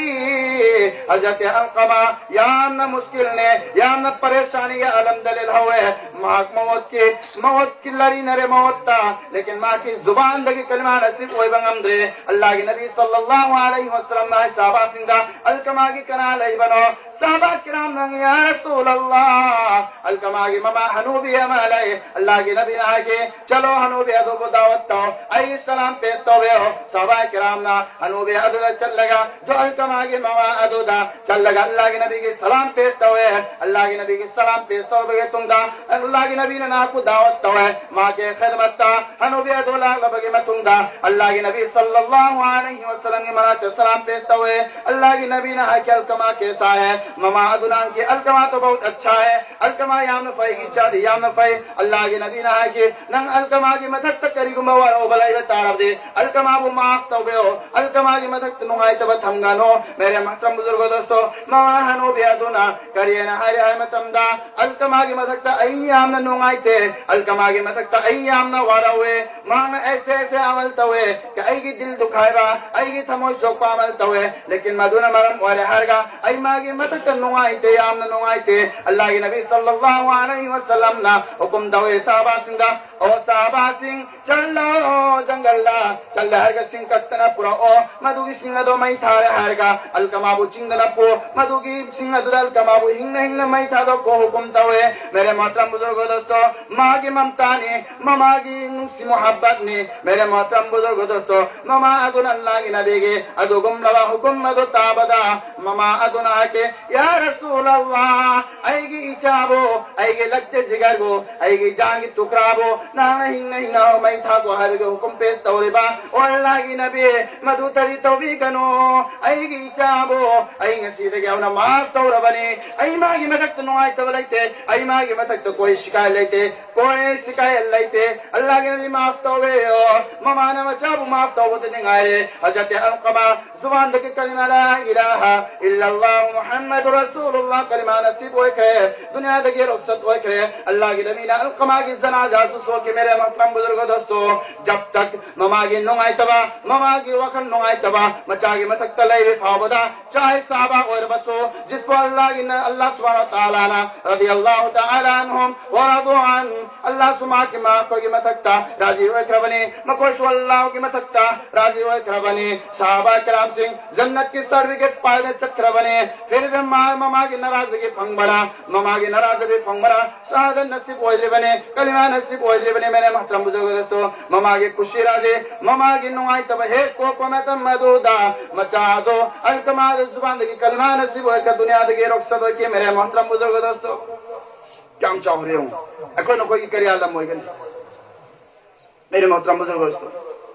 ꯍꯖꯔꯠ ꯑꯜꯀꯃꯥ ꯌꯥꯝꯅ ꯃꯨꯁꯀꯤꯜꯅꯦ, ꯌꯥꯝꯅ ꯄꯔꯦꯁꯥꯅꯤꯒꯤ ꯑꯂꯝꯗ ꯂꯦꯜꯍꯧꯋꯦ꯫ ꯃꯍꯥꯛ ꯃꯧꯠꯀꯤ, ꯃꯧꯠꯀꯤ ꯂꯥꯔꯤꯅꯔꯦ ꯃꯧꯠꯇ, ꯂꯦꯀꯤꯟ ꯃꯍꯥꯛꯀꯤ ꯖꯨꯕꯥꯟꯗꯒꯤ ꯀꯂꯃꯥ ꯅꯁꯤꯕ ꯑꯣꯏꯕ ꯉꯝꯗ꯭ꯔꯦ꯫ ꯑꯜꯂꯥꯍꯒꯤ ꯅꯕꯤ ꯁꯜꯂꯜꯂꯥꯍꯨ ꯑꯂꯩꯍꯤ ꯋꯁꯜꯂꯝꯅ ꯍꯥꯏ ꯁꯍꯥꯕꯥꯁꯤꯡꯗ, "ꯑꯜꯀꯃꯥꯒꯤ ꯀꯅꯥ ꯂꯩꯕꯅꯣ?" ꯁꯍꯥꯕꯥ ꯀꯤꯔꯥꯝꯅ, "ꯌꯥ ꯔꯁꯨꯂꯜꯂꯥꯍ, ꯑꯜꯀꯃꯥꯒꯤ ꯃꯃꯥ ꯍꯅꯨꯕꯤ ꯑꯃ ꯂꯩ꯫" ꯑꯜꯂꯥꯍꯒꯤ ꯅꯕꯤꯅ ꯍꯥꯏꯈꯤ, "ꯆꯠꯂꯣ, ꯍꯅꯨꯕꯤ ꯑꯗꯨꯕꯨ ꯗꯥꯋꯠ ꯇꯧ, ꯑꯩ ꯁꯂꯥꯝ ꯄꯦꯁ ꯇꯧꯕꯤꯌꯨ꯫" ꯁꯍꯥꯕꯥ ꯀꯤꯔꯥꯝꯅ ꯍꯅꯨꯕꯤ ꯑꯗꯨꯗ ꯆꯠꯂꯒ ꯖꯣ ꯑꯜꯀꯃꯥꯒꯤ ꯃꯃꯥ ꯑꯗꯨꯗ ꯆꯠꯂꯒ ꯑꯜꯂꯥꯍꯒꯤ ꯅꯕꯤꯒꯤ ꯁꯂꯥꯝ ꯄꯦꯁ ꯇꯧꯋꯦ꯫ ꯑꯜꯂꯥꯍꯒꯤ ꯅꯕꯤꯒꯤ ꯁꯂꯥꯝ ꯄꯦꯁ ꯇꯧꯔꯕꯒꯤ ꯇꯨꯡꯗ ꯑꯜꯂꯥꯍꯒꯤ ꯅꯕꯤꯅ ꯅꯍꯥꯛꯄꯨ ꯗꯥꯋꯠ ꯇꯧꯋꯦ꯫ ꯃꯍꯥꯛꯀꯤ ꯈꯤꯗꯃꯠꯇ ꯍꯅꯨꯕꯤ ꯑꯗꯨ ꯂꯥꯛꯂꯕꯒꯤ ꯃꯇꯨꯡꯗ ꯑꯜꯂꯥꯍꯒꯤ ꯅꯕꯤ ꯁꯜꯂꯜꯂꯥꯍꯨ ꯑꯂꯩꯍꯤ ꯋꯁꯜꯂꯝꯒꯤ ꯃꯅꯥꯛꯇ ꯁꯂꯥꯝ ꯄꯦꯁ ꯇꯧꯋꯦ꯫ ꯑꯜꯂꯥꯍꯒꯤ ꯅꯕꯤꯅ ꯍꯥꯏꯈꯤ, "ꯑꯜꯀꯃꯥ ꯀꯦꯁꯥ ꯍꯦ?" ꯃꯃꯥ ꯑꯗꯨꯅ ꯍꯥꯏꯈꯤ, "ꯑꯜꯀꯃꯥ ꯇꯣ ꯕꯍꯨꯠ ꯑꯆꯥ ꯍꯦ, ꯑꯜꯀꯃꯥ ꯌꯥꯝꯅ ꯐꯩ, ꯏꯆꯥꯗꯤ ꯌꯥꯝꯅ ꯐꯩ꯫" ꯑꯜꯂꯥꯍꯒꯤ ꯅꯕꯤꯅ ꯍꯥꯏꯈꯤ, "ꯅꯪ ꯑꯜꯀꯃꯥꯒꯤ ꯃꯊꯛꯇ ꯀꯔꯤꯒꯨꯝꯕ ꯋꯥꯔꯧꯕ ꯂꯩꯕ ꯇꯥꯔꯕꯗꯤ ꯑꯜꯀꯃꯥꯕꯨ ꯃꯥꯐ ꯇꯧꯕꯤꯌꯣ, ꯑꯜꯀꯃꯥꯒꯤ ꯃꯊꯛꯇ ꯅꯨꯡꯉꯥꯏꯇꯕ ꯊꯝꯒꯅꯨ꯫" ꯃꯦꯔꯦ ꯃꯣꯍꯇꯔꯝ ꯕꯨꯖꯨꯔꯒꯣ ꯗꯣꯁꯇꯣ, ꯃꯃꯥ ꯍꯅꯨꯕꯤ ꯑꯗꯨꯅ ꯀꯔꯤ ꯍꯥꯏꯅ ꯍꯥꯏꯔꯦ ꯍꯥꯏꯕ ꯃꯇꯝꯗ, "ꯑꯜꯀꯃꯥꯒꯤ ꯃꯊꯛꯇ ꯑꯩ ꯌꯥꯝꯅ ꯅꯨꯡꯉꯥꯏꯇꯦ, ꯑꯜꯀꯃꯥꯒꯤ ꯃꯊꯛꯇ ꯑꯩ ꯌꯥꯝꯅ ꯋꯥꯔꯧꯋꯦ꯫ ꯃꯍꯥꯛꯅ ꯑꯦꯁꯦ ꯑꯦꯁꯦ ꯑꯃꯜ ꯇꯧꯋꯦ, ꯑꯩꯒꯤ ꯗꯤꯜ ꯗꯨꯈꯥꯏꯕ, ꯑꯩꯒꯤ ꯊꯃꯣꯏ ꯁꯣꯛꯄ ꯑꯃꯜ ꯇꯧꯋꯦ, ꯂꯦꯀꯤꯟ ꯃꯗꯨꯅ ꯃꯔꯝ ꯑꯣꯏꯔꯦ ꯍꯥꯏꯔꯒ ꯑꯩ ꯃꯥꯒꯤ ꯃꯊꯛꯇ ꯅꯨꯡꯉꯥꯏꯇꯦ, ꯌꯥꯝꯅ ꯅꯨꯡꯉꯥꯏꯇꯦ꯫" ꯑꯜꯂꯥꯍꯒꯤ ꯅꯕꯤ ꯁꯜꯂꯜꯂꯥꯍꯨ ꯑꯂꯩꯍꯤ ꯋꯁꯜꯂꯝꯅ ꯍꯨꯀꯨꯝ ꯇꯧꯋꯦ ꯁꯍꯥꯕꯥꯁꯤꯡꯗ, "ꯑꯣ ꯁꯍꯥꯕꯥꯁꯤꯡ, ꯆꯠꯂꯣ ꯖꯪꯒꯜꯗ, ꯆꯠꯂꯦ ꯍꯥꯏꯔꯒ ꯁꯤꯡ ꯀꯠꯇꯅ ꯄꯨꯔꯛꯑꯣ, ꯃꯗꯨꯒꯤ ꯁꯤꯡ ꯑꯗꯣ ꯃꯩ ꯊꯥꯔꯦ ꯍꯥꯏꯔꯒ ꯑꯜꯀꯃꯥꯕꯨ ꯆꯤꯡꯗꯅ ꯄꯨ, ꯃꯗꯨꯒꯤ ꯁꯤꯡ ꯑꯗꯨꯗ ꯑꯜꯀꯃꯥꯕꯨ ꯍꯤꯡꯅ ꯍꯤꯡꯅ ꯃꯩ ꯊꯥꯗꯣꯛꯀꯣ" ꯍꯨꯀꯨꯝ ꯇꯧꯋꯦ꯫ ꯃꯦꯔꯦ ꯃꯣꯍꯇꯔꯝ ꯕꯨꯖꯨꯔꯒꯣ ꯗꯣꯁꯇꯣ, ꯃꯥꯒꯤ ꯃꯝꯇꯥꯅꯤ, ꯃꯃꯥꯒꯤ ꯅꯨꯡꯁꯤ ꯃꯣꯍꯕꯠꯅꯤ꯫ ꯃꯦꯔꯦ ꯃꯣꯍꯇꯔꯝ ꯕꯨꯖꯨꯔꯒꯣ ꯗꯣꯁꯇꯣ, ꯃꯃꯥ ꯑꯗꯨꯅ ꯑꯜꯂꯥꯍꯒꯤ ꯅꯕꯤꯒꯤ ꯑꯗꯨꯒꯨꯝꯂꯕ ꯍꯨꯀꯨꯝ ꯑꯗꯨ ꯇꯥꯕꯗ ꯃꯃꯥ ꯑꯗꯨꯅ ꯍꯥꯏꯈꯤ, ꯌꯥ ꯔꯁꯨꯂꯜꯂꯥꯍ, ꯑꯩꯒꯤ ꯏꯆꯥꯕꯨ, ꯑꯩꯒꯤ ꯂꯛꯇꯦ ꯖꯤꯒꯔꯕꯨ, ꯑꯩꯒꯤ ꯖꯥꯟꯒꯤ ꯇꯨꯀ꯭ꯔꯥꯕꯨ ꯅꯍꯥꯛꯅ ꯍꯤꯡꯅ ꯍꯤꯡꯅ ꯃꯩ ꯊꯥꯈꯣ ꯍꯥꯏꯕꯒꯤ ꯍꯨꯀꯨꯝ ꯄꯦꯁ ꯇꯧꯔꯤꯕ, ꯑꯣ ꯑꯜꯂꯥꯍꯒꯤ ꯅꯕꯤ, ꯃꯗꯨ ꯇꯔꯤ ꯇꯧꯕꯤꯒꯅꯨ꯫ ꯑꯩꯒꯤ ꯏꯆꯥꯕꯨ ꯑꯩ ꯉꯁꯤꯗꯒꯤ ꯍꯧꯅ ꯃꯥꯐ ꯇꯧꯔꯕꯅꯤ꯫ ꯑꯩ ꯃꯥꯒꯤ ꯃꯊꯛꯇ ꯅꯨꯡꯉꯥꯏꯇꯕ ꯂꯩꯇꯦ꯫ ꯑꯩ ꯃꯥꯒꯤ ꯃꯊꯛꯇ ꯀꯣꯏ ꯁꯤꯀꯥꯏ ꯂꯩꯇꯦ꯫ ꯀꯣꯏ ꯁꯤꯀꯥꯏ ꯂꯩꯇꯦ꯫ ꯑꯜꯂꯥꯍꯒꯤ ꯅꯕꯤ ꯃꯥꯐ ꯇꯧꯋꯦ꯫ ꯃꯃꯥꯅ ꯃꯆꯥꯕꯨ ꯃꯥꯐ ꯇꯧꯕꯗꯗꯤ ꯉꯥꯏꯔꯦ꯫ ꯍꯖꯔꯠ ꯑꯜꯀꯃꯥ ꯖꯨꯕꯥꯟꯗꯒꯤ ꯀꯂꯤꯃꯥ ꯂꯥ ꯏꯂꯥꯍ ꯏꯜꯂꯜꯂꯥꯍ ꯃꯨꯍꯝꯃꯗꯨ ꯔꯁꯨꯂꯨꯜꯂꯥꯍ ꯀꯂꯤꯃꯥ ꯅꯁꯤꯕ ꯑꯣꯏꯈ꯭ꯔꯦ꯫ ꯗꯨꯅꯤꯌꯥꯗꯒꯤ ꯔꯨꯈꯁꯠ ꯑꯣꯏꯈ꯭ꯔꯦ꯫ ꯑꯜꯂꯥꯍꯒꯤ ꯅꯕꯤꯅ ꯑꯜꯀꯃꯥꯒꯤ ꯖꯅꯥꯖꯥꯁꯨ ꯁꯣꯛꯈꯤ꯫ ꯃꯦꯔꯦ ꯃꯣꯍꯇꯔꯝ ꯕꯨꯖꯨꯔꯒ ꯗꯣꯁꯇꯣ, ꯖꯕ ꯇꯛ ꯃꯃꯥꯒꯤ ꯅꯨꯡꯉꯥꯏꯇꯕ, ꯃꯃꯥꯒꯤ ꯋꯥꯈꯜ ꯅꯨꯡꯉꯥꯏꯇꯕ ꯃꯆꯥꯒꯤ ꯃꯊꯛꯇ ꯂꯩꯔꯤ ꯐꯥꯎꯕꯗ, ꯆꯥꯍꯦ ꯁꯍꯥꯕꯥ ꯑꯣꯏꯔꯕꯁꯨ, ꯖꯤꯁꯄꯨ ꯑꯜꯂꯥꯍꯒꯤ ꯅ-, ꯑꯜꯂꯥꯍ ꯁꯨꯕꯍꯥꯅꯍꯨ ꯋ ꯇꯥꯂꯥꯅ ꯔꯗꯤꯌꯜꯂꯥꯍꯨ ꯇꯥꯂꯥ ꯑꯟꯍꯨꯝ ꯋ ꯔꯗꯨ ꯑꯟ, ꯑꯜꯂꯥꯍꯁꯨ ꯃꯍꯥꯛꯀꯤ, ꯃꯈꯣꯏꯒꯤ ꯃꯊꯛꯇ ꯔꯥꯖꯤ ꯑꯣꯏꯈ꯭ꯔꯕꯅꯤ꯫ ꯃꯈꯣꯏꯁꯨ ꯑꯜꯂꯥꯍꯒꯤ ꯃꯊꯛꯇ ꯔꯥꯖꯤ ꯑꯣꯏꯈ꯭ꯔꯕꯅꯤ꯫ ꯁꯍꯥꯕꯥ ꯀꯔꯥꯝꯁꯤꯡ ꯖꯟꯅꯠꯀꯤ ꯁꯥꯔꯇꯤꯐꯤꯀꯦꯠ ꯄꯥꯏꯗꯨꯅ ꯆꯠꯈ꯭ꯔꯕꯅꯤ꯫ ꯐꯤꯔꯕꯤ ꯃꯥ ꯃꯃꯥꯒꯤ ꯅꯥꯔꯥꯖꯒꯤ ꯐꯪꯕꯅ, ꯃꯃꯥꯒꯤ ꯅꯥꯔꯥꯖꯒꯤ ꯐꯪꯕꯅ ꯁꯍꯥꯗꯠ ꯅꯁꯤꯕ ꯑꯣꯏꯗ꯭ꯔꯤꯕꯅꯤ, ꯀꯂꯤꯃꯥ ꯅꯁꯤꯕ ꯑꯣꯏꯗ꯭ꯔꯤꯕꯅꯤ꯫ ꯃꯦꯔꯦ ꯃꯣꯍꯇꯔꯝ ꯕꯨꯖꯨꯔꯒ ꯗꯣꯁꯇꯣ, ꯃꯃꯥꯒꯤ ꯈꯨꯁꯤ ꯔꯥꯖꯤ, ꯃꯃꯥꯒꯤ ꯅꯨꯡꯉꯥꯏꯇꯕ ꯍꯦꯛ ꯀꯣꯛꯄ ꯃꯇꯝ ꯑꯗꯨꯗ ꯃꯆꯥ ꯑꯗꯣ ꯑꯜꯀꯃꯥꯗ ꯖꯨꯕꯥꯟꯗꯒꯤ ꯀꯂꯤꯃꯥ ꯅꯁꯤꯕ ꯑꯣꯏꯈ꯭ꯔ ꯗꯨꯅꯤꯌꯥꯗꯒꯤ ꯔꯨꯈꯁꯠ ꯑꯣꯏꯈꯤ꯫ ꯃꯦꯔꯦ ꯃꯣꯍꯇꯔꯝ ꯕꯨꯖꯨꯔꯒ ꯗꯣꯁꯇꯣ, ꯀꯌꯥꯝ ꯆꯥꯎꯔꯦ ꯌꯦꯡꯉꯨ꯫ ꯑꯩꯈꯣꯏ ꯅꯈꯣꯏꯒꯤ ꯀꯔꯤ ꯑꯥꯂꯝ ꯑꯣꯏꯒꯅꯤ? ꯃꯦꯔꯦ ꯃꯣꯍꯇꯔꯝ ꯕꯨꯖꯨꯔꯒ ꯗꯣꯁꯇꯣ,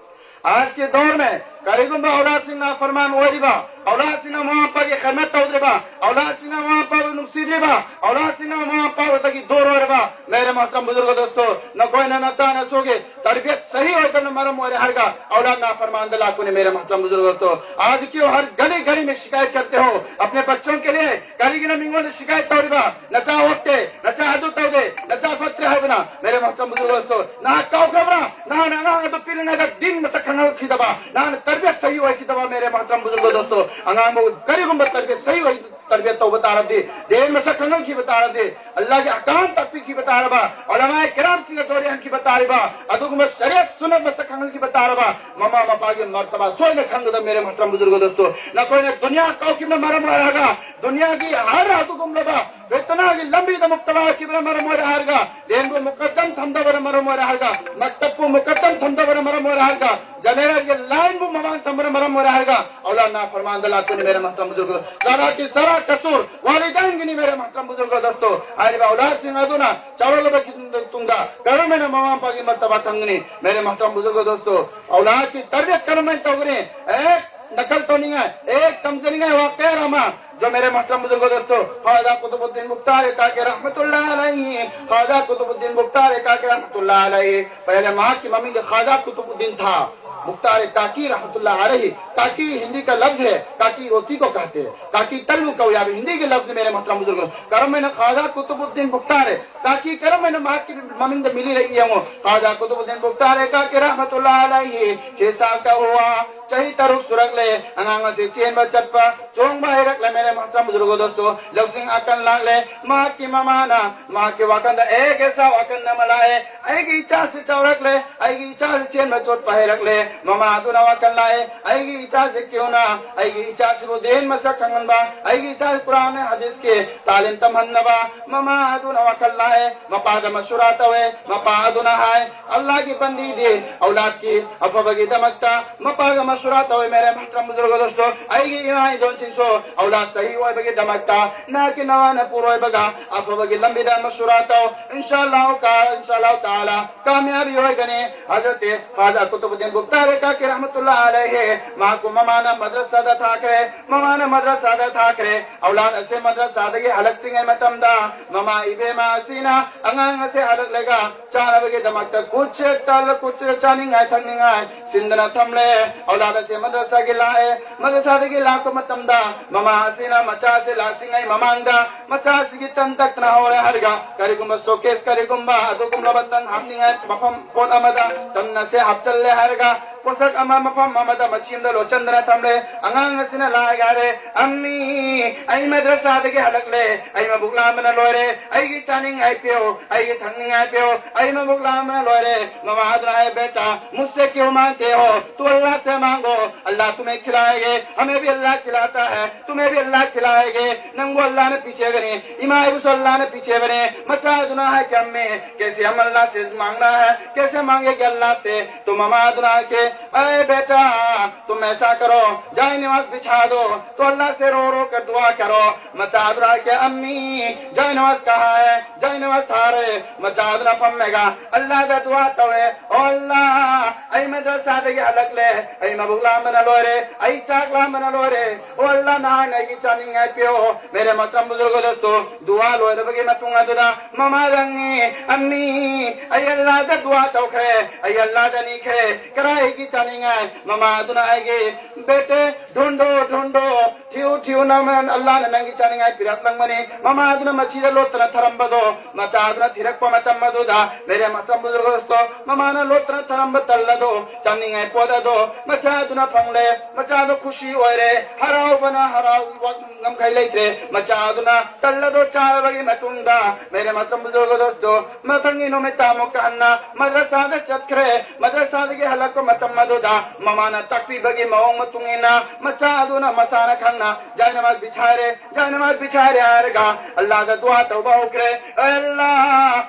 ꯑꯥꯖꯀꯤ ꯗꯧꯔ ꯃꯦ ꯀꯔꯤꯒꯨꯝꯕ ꯑꯧꯂꯥꯗꯁꯤꯡ ꯅꯥꯐꯔꯃꯥꯟ ꯑꯣꯏꯔꯤꯕ, ꯑꯧꯂꯥꯗꯁꯤꯡꯅ ꯃꯃꯥ ꯃꯄꯥꯒꯤ ꯈꯤꯗꯃꯠ ꯇꯧꯗ꯭ꯔꯤꯕ, ꯑꯧꯂꯥꯗꯁꯤꯡꯅ ꯃꯃꯥ ꯃꯄꯥꯕꯨ ꯅꯨꯡꯁꯤꯗ꯭ꯔꯤꯕ, ꯑꯧꯂꯥꯗꯁꯤꯡꯅ ꯃꯃꯥ ꯃꯄꯥꯗꯒꯤ ꯗꯨꯔ ꯑꯣꯏꯔꯕ, ꯃꯦꯔꯦ ꯃꯣꯍꯇꯔꯝ ꯕꯨꯖꯨꯔꯒ ꯗꯣꯁꯇꯣ, ꯅꯈꯣꯏꯅ ꯅꯆꯥ ꯅꯁꯨꯒꯤ ꯇꯔꯕꯤꯌꯠ ꯁꯍꯤ ꯑꯣꯏꯗꯕꯅ ꯃꯔꯝ ꯑꯣꯏꯔꯦ ꯍꯥꯏꯔꯒ ꯑꯧꯂꯥꯗ ꯅꯥꯐꯔꯃꯥꯟꯗ ꯂꯥꯛꯄꯅꯤ꯫ ꯃꯦꯔꯦ ꯃꯣꯍꯇꯔꯝ ꯕꯨꯖꯨꯔꯒ ꯗꯣꯁꯇꯣ, आज क्यों हर गली गली में शिकायत करते हो अपने बच्चों के लिए? ꯀꯔꯤꯒꯤꯅꯣ ꯃꯤꯉꯣꯟꯗ ꯁꯤꯀꯥꯌꯠ ꯇꯧꯔꯤꯕ? ꯅꯆꯥ ꯑꯣꯛꯇꯦ, ꯅꯆꯥ ꯑꯗꯨ ꯇꯧꯗꯦ, ꯅꯆꯥ ꯐꯠꯇ꯭ꯔꯦ ꯍꯥꯏꯕꯅ? ꯃꯦꯔꯦ ꯃꯣꯍꯇꯔꯝ ꯕꯨꯖꯨꯔꯒ ꯗꯣꯁꯇꯣ, ꯅꯍꯥꯛ ꯀꯥꯎꯈ꯭ꯔꯕ꯭ꯔꯥ? ꯅꯍꯥꯛꯅ ꯑꯉꯥꯡ ꯑꯗꯨ ꯄꯤꯛꯂꯤꯉꯩꯗ ꯗꯤꯟ ꯃꯁꯛ ꯈꯪꯍꯜꯈꯤꯗꯕ, ꯅꯍꯥꯛꯅ ꯇꯔꯕꯤꯌꯠ ꯁꯍꯤ ꯑꯣꯏꯈꯤꯗꯕ꯫ ꯃꯦꯔꯦ ꯃꯣꯍꯇꯔꯝ ꯕꯨꯖꯨꯔꯒ ꯗꯣꯁꯇꯣ, ꯑꯉꯥꯡꯕꯨ ꯀꯔꯤꯒꯨꯝꯕ ꯇꯔꯕꯤꯌꯠ ꯁꯍꯤ ꯑꯣꯏ, ꯇꯔꯕꯤꯌꯠ ꯇꯧꯕ ꯇꯥꯔꯕꯗꯤ, ꯗꯤꯟ ꯃꯁꯛ ꯈꯪꯍꯟꯈꯤꯕ ꯇꯥꯔꯕꯗꯤ, ꯑꯜꯂꯥꯍꯒꯤ ꯑꯍꯀꯥꯝ ꯇꯥꯛꯄꯤꯈꯤꯕ ꯇꯥꯔꯕ, ꯎꯂꯃꯥ ꯀꯤꯔꯥꯝꯁꯤꯡꯒ ꯗꯣꯔꯦ ꯍꯟꯈꯤꯕ ꯇꯥꯔꯤꯕ, ꯑꯗꯨꯒꯨꯝꯕ ꯁꯔꯤꯌꯠ ꯁꯨꯟꯅꯠ ꯃꯁꯛ ꯈꯪꯍꯟꯈꯤꯕ ꯇꯥꯔꯕ, ꯃꯃꯥ ꯃꯄꯥꯒꯤ ꯃꯔꯇꯕꯥ ꯁꯣꯏꯅ ꯈꯪꯒꯗꯕ꯫ ꯃꯦꯔꯦ ꯃꯣꯍꯇꯔꯝ ꯕꯨꯖꯨꯔꯒ ꯗꯣꯁꯇꯣ, ꯅꯈꯣꯏꯅ ꯗꯨꯅꯤꯌꯥ ꯀꯥꯎꯈꯤꯕꯅ ꯃꯔꯝ ꯑꯣꯏꯔꯒ, ꯗꯨꯅꯤꯌꯥꯒꯤ ꯍꯔ ꯑꯗꯨꯒꯨꯝꯂꯕ ꯐꯤꯇꯅꯥꯒꯤ ꯂꯝꯕꯤꯗ ꯃꯨꯕꯇꯂꯥ ꯑꯣꯏꯈꯤꯕꯅ ꯃꯔꯝ ꯑꯣꯏꯔꯒ, ꯗꯤꯟꯕꯨ ꯃꯨꯀꯗꯝ ꯊꯝꯗꯕꯅ ꯃꯔꯝ ꯑꯣꯏꯔꯒ, ꯃꯛꯇꯕꯄꯨ ꯃꯨꯀꯗꯝ ꯊꯝꯗꯕꯅ ꯃꯔꯝ ꯑꯣꯏꯔꯒ, ꯖꯦꯅꯦꯔꯦꯜꯒꯤ ꯂꯥꯏꯟꯕꯨ ꯃꯃꯥꯡ ꯊꯝꯕꯅ ꯃꯔꯝ ꯑꯣꯏꯔꯒ, ꯑꯧꯂꯥꯗ ꯅꯥꯐꯔꯃꯥꯟꯗ ꯂꯥꯛꯄꯅꯤ꯫ ꯃꯦꯔꯦ ꯃꯣꯍꯇꯔꯝ ꯕꯨꯖꯨꯔꯒ ꯗꯣꯁꯇꯣ, ꯆꯔꯥꯛꯀꯤ ꯆꯔꯥꯛ ꯀꯁꯨꯔ ꯋꯥꯂꯤꯗꯥꯏꯟꯒꯤꯅꯤ꯫ ꯃꯦꯔꯦ ꯃꯍꯇꯔꯝ ꯕꯨꯖꯨꯔꯒꯣ ꯗꯣꯁꯇꯣ, ꯍꯥꯏꯔꯤꯕ ꯑꯧꯂꯥꯗꯁꯤꯡ ꯑꯗꯨꯅ ꯆꯥꯎꯔꯛꯂꯕꯒꯤ ꯇꯨꯡꯗ ꯀꯔꯝꯍꯥꯏꯅ ꯃꯃꯥ ꯃꯄꯥꯒꯤ ꯃꯔꯇꯕꯥ ꯈꯪꯒꯅꯤ? ꯃꯦꯔꯦ ꯃꯍꯇꯔꯝ ꯕꯨꯖꯨꯔꯒꯣ ꯗꯣꯁꯇꯣ, ꯑꯧꯂꯥꯗꯀꯤ ꯇꯔꯕꯤꯌꯠ ꯀꯔꯝꯍꯥꯏꯅ ꯇꯧꯒꯅꯤ? ꯑꯦꯛ ꯅꯀꯜ ꯇꯧꯅꯤꯡꯉꯥꯏ, ꯑꯦꯛ ꯇꯝꯖꯅꯤꯡꯉꯥꯏ ꯋꯥꯀꯌꯥ ꯑꯃ, ꯖꯣ ꯃꯦꯔꯦ ꯃꯍꯇꯔꯝ ꯕꯨꯖꯨꯔꯒꯣ ꯗꯣꯁꯇꯣ, ꯈ꯭ꯋꯥꯖꯥ ꯀꯨꯇꯨꯕꯨꯗꯗꯤꯟ ꯕꯨꯈꯇꯥꯔ ꯀꯥꯀꯤ ꯔꯍꯃꯇꯨꯜꯂꯥꯍꯤ ꯑꯂꯩꯍꯤ, ꯈ꯭ꯋꯥꯖꯥ ꯀꯨꯇꯨꯕꯨꯗꯗꯤꯟ ꯕꯨꯈꯇꯥꯔ ꯀꯥꯀꯤ ꯔꯍꯃꯇꯨꯜꯂꯥꯍꯤ ꯑꯂꯩꯍꯤ, ꯄꯍꯂꯦ ꯃꯍꯥꯛꯀꯤ ꯃꯃꯤꯡꯗꯤ ꯈ꯭ꯋꯥꯖꯥ ꯀꯨꯇꯨꯕꯨꯗꯗꯤꯟ ꯊꯥ꯫ ꯃꯨꯈꯇꯥꯔ ꯀꯥꯀꯤ ꯔꯍꯃꯇꯨꯜꯂꯥꯍꯤ ꯑꯂꯩꯍꯤ, ꯀꯥꯀꯤ ꯍꯤꯟꯗꯤ ꯀ ꯂꯐꯖ ꯍꯦ, ꯀꯥꯀꯤ ꯔꯣꯇꯤ ꯀꯣ ꯀꯍꯇꯦ, ꯀꯥꯀꯤ ꯇꯜꯂꯨ ꯀꯧꯏ ꯍꯥꯏꯕ ꯍꯤꯟꯗꯤꯒꯤ ꯂꯐꯖ ꯃꯦꯔꯦ ꯃꯍꯇꯔꯝ ꯕꯨꯖꯨꯔꯒꯣ꯫ ꯀꯔꯝꯍꯥꯏꯅ ꯈ꯭ꯋꯥꯖꯥ ꯀꯨꯇꯨꯕꯨꯗꯗꯤꯟ ꯕꯨꯈꯇꯥꯔ ꯀꯥꯀꯤ ꯀꯔꯝꯍꯥꯏꯅ ꯃꯍꯥꯛꯀꯤ ꯃꯃꯤꯡꯗ ꯃꯤꯂꯤ ꯂꯩ ꯌꯦꯡꯉꯣ꯫ ꯈ꯭ꯋꯥꯖꯥ ꯀꯨꯇꯨꯕꯨꯗꯗꯤꯟ ꯕꯨꯈꯇꯥꯔ ꯀꯥꯀꯤ ꯔꯍꯃꯇꯨꯜꯂꯥꯍꯤ ꯑꯂꯩꯍꯤ ꯁꯦ ꯁꯥꯜ ꯀ ꯍꯨꯋꯥ, ꯆꯍꯤ ꯇꯔꯨꯛ ꯁꯨꯔꯛꯂꯦ꯫ ꯑꯉꯥꯡ ꯑꯁꯤ ꯆꯦꯟꯕ ꯆꯠꯄ ꯆꯣꯡꯕ ꯍꯩꯔꯛꯂꯦ꯫ ꯃꯦꯔꯦ ꯃꯍꯇꯔꯝ ꯕꯨꯖꯨꯔꯒꯣ ꯗꯣꯁꯇꯣ, ꯂꯧꯁꯤꯡ ꯑꯀꯟ ꯂꯥꯛꯂꯦ꯫ ꯃꯍꯥꯛꯀꯤ ꯃꯃꯥꯅ ꯃꯍꯥꯛꯀꯤ ꯋꯥꯈꯜꯗ ꯑꯦꯛ ꯑꯦꯁꯥ ꯋꯥꯈꯜ ꯑꯃ ꯂꯥꯛꯑꯦ꯫ ꯑꯩꯒꯤ ꯏꯆꯥꯁꯤ ꯆꯥꯎꯔꯛꯂꯦ, ꯑꯩꯒꯤ ꯏꯆꯥꯁꯤ ꯆꯦꯟꯕ ꯆꯣꯠꯄ ꯍꯩꯔꯛꯂꯦ꯫ ꯃꯃꯥ ꯑꯗꯨꯅ ꯋꯥꯈꯜ ꯂꯥꯛꯑꯦ, ꯑꯩꯒꯤ ꯏꯆꯥꯁꯤ ꯀ꯭ꯌꯨꯅ ꯑꯩꯒꯤ ꯏꯆꯥꯁꯤꯕꯨ ꯗꯤꯟ ꯃꯁꯛ ꯈꯪꯍꯟꯕ, ꯑꯩꯒꯤ ꯏꯆꯥꯁꯤ ꯀꯨꯔꯥꯟ ꯍꯗꯤꯁꯀꯤ ꯇꯥꯂꯤꯝ ꯇꯝꯍꯟꯅꯕ꯫ ꯃꯃꯥ ꯑꯗꯨꯅ ꯋꯥꯈꯜ ꯂꯥꯛꯑꯦ, ꯃꯄꯥꯗ ꯃꯁꯨꯔꯥ ꯇꯧꯋꯦ꯫ ꯃꯄꯥ ꯑꯗꯨꯅ ꯍꯥꯏ, ꯑꯜꯂꯥꯍꯒꯤ ꯕꯟꯗꯤꯗꯤ ꯑꯧꯂꯥꯗꯀꯤ ꯑꯐꯕꯒꯤꯗꯃꯛꯇ ꯃꯄꯥꯒ ꯃꯁꯨꯔꯥ ꯇꯧꯋꯦ꯫ ꯃꯦꯔꯦ ꯃꯍꯇꯔꯝ ꯕꯨꯖꯨꯔꯒꯣ ꯗꯣꯁꯇꯣ, ꯑꯩꯒꯤ ꯏꯃꯥ ꯏꯗꯣꯟꯁꯤꯡꯁꯨ ꯑꯧꯂꯥꯗ ꯁꯍꯤ ꯑꯣꯏꯕꯒꯤꯗꯃꯛꯇ ꯅꯍꯥꯛꯀꯤ ꯅꯋꯥꯅ ꯄꯨꯔꯣꯏꯕꯒ ꯑꯐꯕꯒꯤ ꯂꯝꯕꯤꯗ ꯃꯁꯨꯔꯥ ꯇꯧ꯫ ꯏꯟꯁꯥ ꯑꯜꯂꯥꯍ ꯀꯥ-, ꯏꯟꯁꯥ ꯑꯜꯂꯥꯍ ꯇꯥꯂꯥ ꯀꯥꯃꯌꯥꯕꯤ ꯑꯣꯏꯒꯅꯤ꯫ ꯍꯖꯔꯠ ꯈ꯭ꯋꯥꯖꯥ ꯀꯨꯇꯨꯕꯨꯗꯗꯤꯟ ꯕꯨꯈꯇꯥꯔ ꯀꯥꯀꯤ ꯔꯍꯃꯇꯨꯜꯂꯥꯍꯤ ꯑꯂꯩꯍꯤ, ꯃꯍꯥꯛꯄꯨ ꯃꯃꯥꯅ ꯃꯗꯔꯁꯥꯗ ꯊꯥꯈ꯭ꯔꯦ꯫ ꯃꯃꯥꯅ ꯃꯗꯔꯁꯥꯗ ꯊꯥꯈ꯭ꯔꯦ꯫ ꯑꯧꯂꯥꯗ ꯑꯁꯤ ꯃꯗꯔꯁꯥꯗꯒꯤ ꯍꯜꯂꯛꯇ꯭ꯔꯤꯉꯩ ꯃꯇꯝꯗ ꯃꯃꯥ ꯏꯕꯦꯝꯃ ꯑꯁꯤꯅ ꯑꯉꯥꯡ ꯑꯁꯤ ꯍꯜꯂꯛꯂꯒ ꯆꯥꯅꯕꯒꯤꯗꯃꯛꯇ ꯀꯨꯠꯁꯦ ꯇꯜ-, ꯀꯨꯠꯁꯦ ꯆꯥꯅꯤꯡꯉꯥꯏ ꯊꯛꯅꯤꯡꯉꯥꯏ ꯁꯤꯟꯗꯨꯅ ꯊꯝꯂꯦ꯫ ꯑꯧꯂꯥꯗ ꯑꯁꯤ ꯃꯗꯔꯁꯥꯒꯤ ꯂꯥꯛꯑꯦ꯫ ꯃꯗꯔꯁꯥꯗꯒꯤ ꯂꯥꯛꯄ ꯃꯇꯝꯗ ꯃꯃꯥ ꯑꯁꯤꯅ ꯃꯆꯥ ꯑꯁꯤ ꯂꯥꯛꯇ꯭ꯔꯤꯉꯩ ꯃꯃꯥꯡꯗ ꯃꯆꯥ ꯑꯁꯤꯒꯤ ꯇꯟ ꯇꯛꯇꯅ ꯍꯧꯔꯦ ꯍꯥꯏꯔꯒ ꯀꯔꯤꯒꯨꯝꯕ ꯁꯣꯀꯦꯁ ꯀꯔꯤꯒꯨꯝꯕ ꯑꯗꯨꯒꯨꯝꯂꯕ ꯇꯟ ꯍꯥꯞꯅꯤꯡꯉꯥꯏ ꯃꯐꯝ ꯄꯣꯠ ꯑꯃꯗ ꯇꯟ ꯑꯁꯦ ꯍꯥꯞꯆꯜꯂꯦ ꯍꯥꯏꯔꯒ ꯄꯣꯠꯁꯛ ꯑꯃ ꯃꯐꯝ ꯑꯃꯗ ꯃꯆꯤ ꯑꯃꯗ ꯂꯣꯠꯁꯤꯟꯗꯅ ꯊꯝꯂꯦ꯫ ꯑꯉꯥꯡ ꯑꯁꯤꯅ ꯂꯥꯛꯑꯒ ꯍꯥꯏꯔꯦ, "ꯑꯝꯃꯤ, ꯑꯩ ꯃꯗ꯭ꯔꯁꯥꯗꯒꯤ ꯍꯜꯂꯛꯂꯦ꯫ ꯑꯩ ꯃꯕꯨꯛ ꯂꯥꯝꯕꯅ ꯂꯣꯏꯔꯦ꯫ ꯑꯩꯒꯤ ꯆꯥꯅꯤꯡꯉꯥꯏ ꯄꯤꯌꯨ, ꯑꯩꯒꯤ ꯊꯛꯅꯤꯡꯉꯥꯏ ꯄꯤꯌꯨ꯫ ꯑꯩ ꯃꯕꯨꯛ ꯂꯥꯝꯕꯅ ꯂꯣꯏꯔꯦ꯫" ꯃꯃꯥ ꯑꯗꯨꯅ ꯍꯥꯏ, "ꯕꯦꯇꯥ, ꯃꯨꯁꯁꯦ ꯀ꯭ꯌꯨ ꯃꯥꯡꯇꯦ ꯍꯣ? ꯇꯨ ꯑꯜꯂꯥꯍ ꯁꯦ ꯃꯥꯡꯒꯣ, ꯑꯜꯂꯥꯍ ꯇꯨꯝꯍꯦ ꯈꯤꯂꯥꯌꯦꯒꯦ, ꯍꯃꯦ ꯚꯤ ꯑꯜꯂꯥꯍ ꯈꯤꯂꯥꯇꯥ ꯍꯦ, ꯇꯨꯝꯍꯦ ꯚꯤ ꯑꯜꯂꯥꯍ ꯈꯤꯂꯥꯌꯦꯒꯦ꯫ ꯅꯪꯕꯨ ꯑꯜꯂꯥꯍꯅ ꯄꯤꯖꯒꯅꯤ, ꯏꯃꯥ ꯏꯕꯨꯁꯨ ꯑꯜꯂꯥꯍꯅ ꯄꯤꯖꯕꯅꯦ꯫" ꯃꯆꯥ ꯑꯗꯨꯅ ꯍꯥꯏ, "ꯀꯝꯃꯦ, ꯀꯦꯁꯦ ꯍꯝ ꯑꯜꯂꯥꯍ ꯁꯦ ꯃꯥꯡꯅꯥ ꯍꯦ, ꯀꯦꯁꯦ ꯃꯥꯡꯒꯦꯒꯦ ꯑꯜꯂꯥꯍ ꯁꯦ?" ꯇꯣ ꯃꯃꯥ ꯑꯗꯨꯅ ꯍꯥꯏ, اے بیٹا، تم ایسا کرو، جائے نماز بچھا دو، تو اللہ سے رو رو کر دعا کرو۔ ꯃꯆꯥꯗꯨꯅ ꯍꯥꯏꯔꯛꯀꯦ, ꯑꯝꯃꯤ, ꯖꯥꯏ ꯅꯃꯥꯖ ꯀꯍꯥ ꯍꯥꯏ, ꯖꯥꯏ ꯅꯃꯥꯖ ꯊꯥꯔꯦ꯫ ꯃꯆꯥꯗꯨꯅ ꯐꯝꯃꯒ ꯑꯜꯂꯥꯗ ꯗꯨꯋꯥ ꯇꯧꯋꯦ, ꯑꯣ ꯑꯜꯂꯥ, ꯑꯩ ꯃꯗ꯭ꯔꯁꯥꯗꯒꯤ ꯍꯜꯂꯛꯂꯦ, ꯑꯩ ꯃꯕꯨꯛ ꯂꯥꯝꯕꯅ ꯂꯣꯏꯔꯦ, ꯑꯩ ꯆꯥꯛ ꯂꯥꯝꯕꯅ ꯂꯣꯏꯔꯦ꯫ ꯑꯣ ꯑꯜꯂꯥ, ꯅꯍꯥꯛꯅ ꯑꯩꯒꯤ ꯆꯥꯅꯤꯡꯉꯥꯏ ꯄꯤꯌꯣ꯫ ꯃꯦꯔꯦ ꯃꯣꯍꯇꯔꯝ ꯕꯨꯖꯨꯔꯒ ꯗꯣꯁꯇꯣ, ꯗꯨꯋꯥ ꯂꯣꯏꯔꯕꯒꯤ ꯃꯇꯨꯡ ꯑꯗꯨꯗ ꯃꯃꯥꯗ ꯍꯪꯉꯤ, ꯑꯝꯃꯤ, ꯑꯩ ꯑꯜꯂꯥꯗ ꯗꯨꯋꯥ ꯇꯧꯈ꯭ꯔꯦ, ꯑꯩ ꯑꯜꯂꯥꯗ ꯅꯤꯈ꯭ꯔꯦ, ꯀꯔꯥꯏ ꯑꯩꯒꯤ ꯆꯥꯅꯤꯡꯉꯥꯏ? ꯃꯃꯥ ꯑꯗꯨꯅ ꯍꯥꯏꯒꯤ, ꯕꯦꯇꯦ, ꯙꯨꯟꯗꯣ, ꯙꯨꯟꯗꯣ, ꯊꯤꯌꯨ, ꯊꯤꯌꯨ, ꯅꯪ, ꯑꯜꯂꯥꯅ ꯅꯪꯒꯤ ꯆꯥꯅꯤꯡꯉꯥꯏ ꯄꯤꯔꯛꯂꯝꯒꯅꯤ꯫ ꯃꯃꯥ ꯑꯗꯨꯅ ꯃꯆꯤꯗ ꯂꯣꯠꯇꯅ ꯊꯔꯝꯕꯗꯣ, ꯃꯆꯥ ꯑꯗꯨꯅ ꯊꯤꯔꯛꯄ ꯃꯇꯝ ꯑꯗꯨꯗ, ꯃꯦꯔꯦ ꯃꯣꯍꯇꯔꯝ ꯕꯨꯖꯨꯔꯒ ꯗꯣꯁꯇꯣ, ꯃꯃꯥꯅ ꯂꯣꯠꯇꯅ ꯊꯔꯝꯕ ꯇꯜ ꯑꯗꯣ, ꯆꯥꯅꯤꯡꯉꯥꯏ ꯄꯣꯠ ꯑꯗꯣ, ꯃꯆꯥ ꯑꯗꯨꯅ ꯐꯪꯂꯦ꯫ ꯃꯆꯥ ꯑꯗꯨ ꯈꯨꯁꯤ ꯑꯣꯏꯔꯦ, ꯍꯔꯥꯎꯕꯅ ꯍꯔꯥꯎꯕ ꯉꯝꯈꯩ ꯂꯩꯇ꯭ꯔꯦ꯫ ꯃꯆꯥ ꯑꯗꯨꯅ ꯇꯜ ꯑꯗꯣ ꯆꯥꯔꯕꯒꯤ ꯃꯇꯨꯡꯗ, ꯃꯦꯔꯦ ꯃꯣꯍꯇꯔꯝ ꯕꯨꯖꯨꯔꯒ ꯗꯣꯁꯇꯣ, ꯃꯊꯪꯒꯤ ꯅꯨꯃꯤꯠꯇ ꯑꯃꯨꯛꯀ ꯍꯟꯅ ꯃꯗ꯭ꯔꯁꯥꯗ ꯆꯠꯈ꯭ꯔꯦ꯫ ꯃꯗ꯭ꯔꯁꯥꯗꯒꯤ ꯍꯜꯂꯛꯄ ꯃꯇꯝ ꯑꯗꯨꯗ ꯃꯃꯥꯅ ꯇꯥꯛꯄꯤꯕꯒꯤ ꯃꯑꯣꯡ ꯃꯇꯨꯡ ꯏꯟꯅ ꯃꯆꯥ ꯑꯗꯨꯅ ꯃꯁꯥꯅ ꯈꯪꯅ ꯖꯥꯏ ꯅꯃꯥꯖ ꯕꯤꯁꯥꯏꯔꯦ, ꯖꯥꯏ ꯅꯃꯥꯖ ꯕꯤꯁꯥꯏꯔꯦ ꯍꯥꯏꯔꯒ ꯑꯜꯂꯥꯗ ꯗꯨꯋꯥ ꯇꯧꯕ ꯍꯧꯈ꯭ꯔꯦ꯫ "ꯑꯦ ꯑꯜꯂꯥ,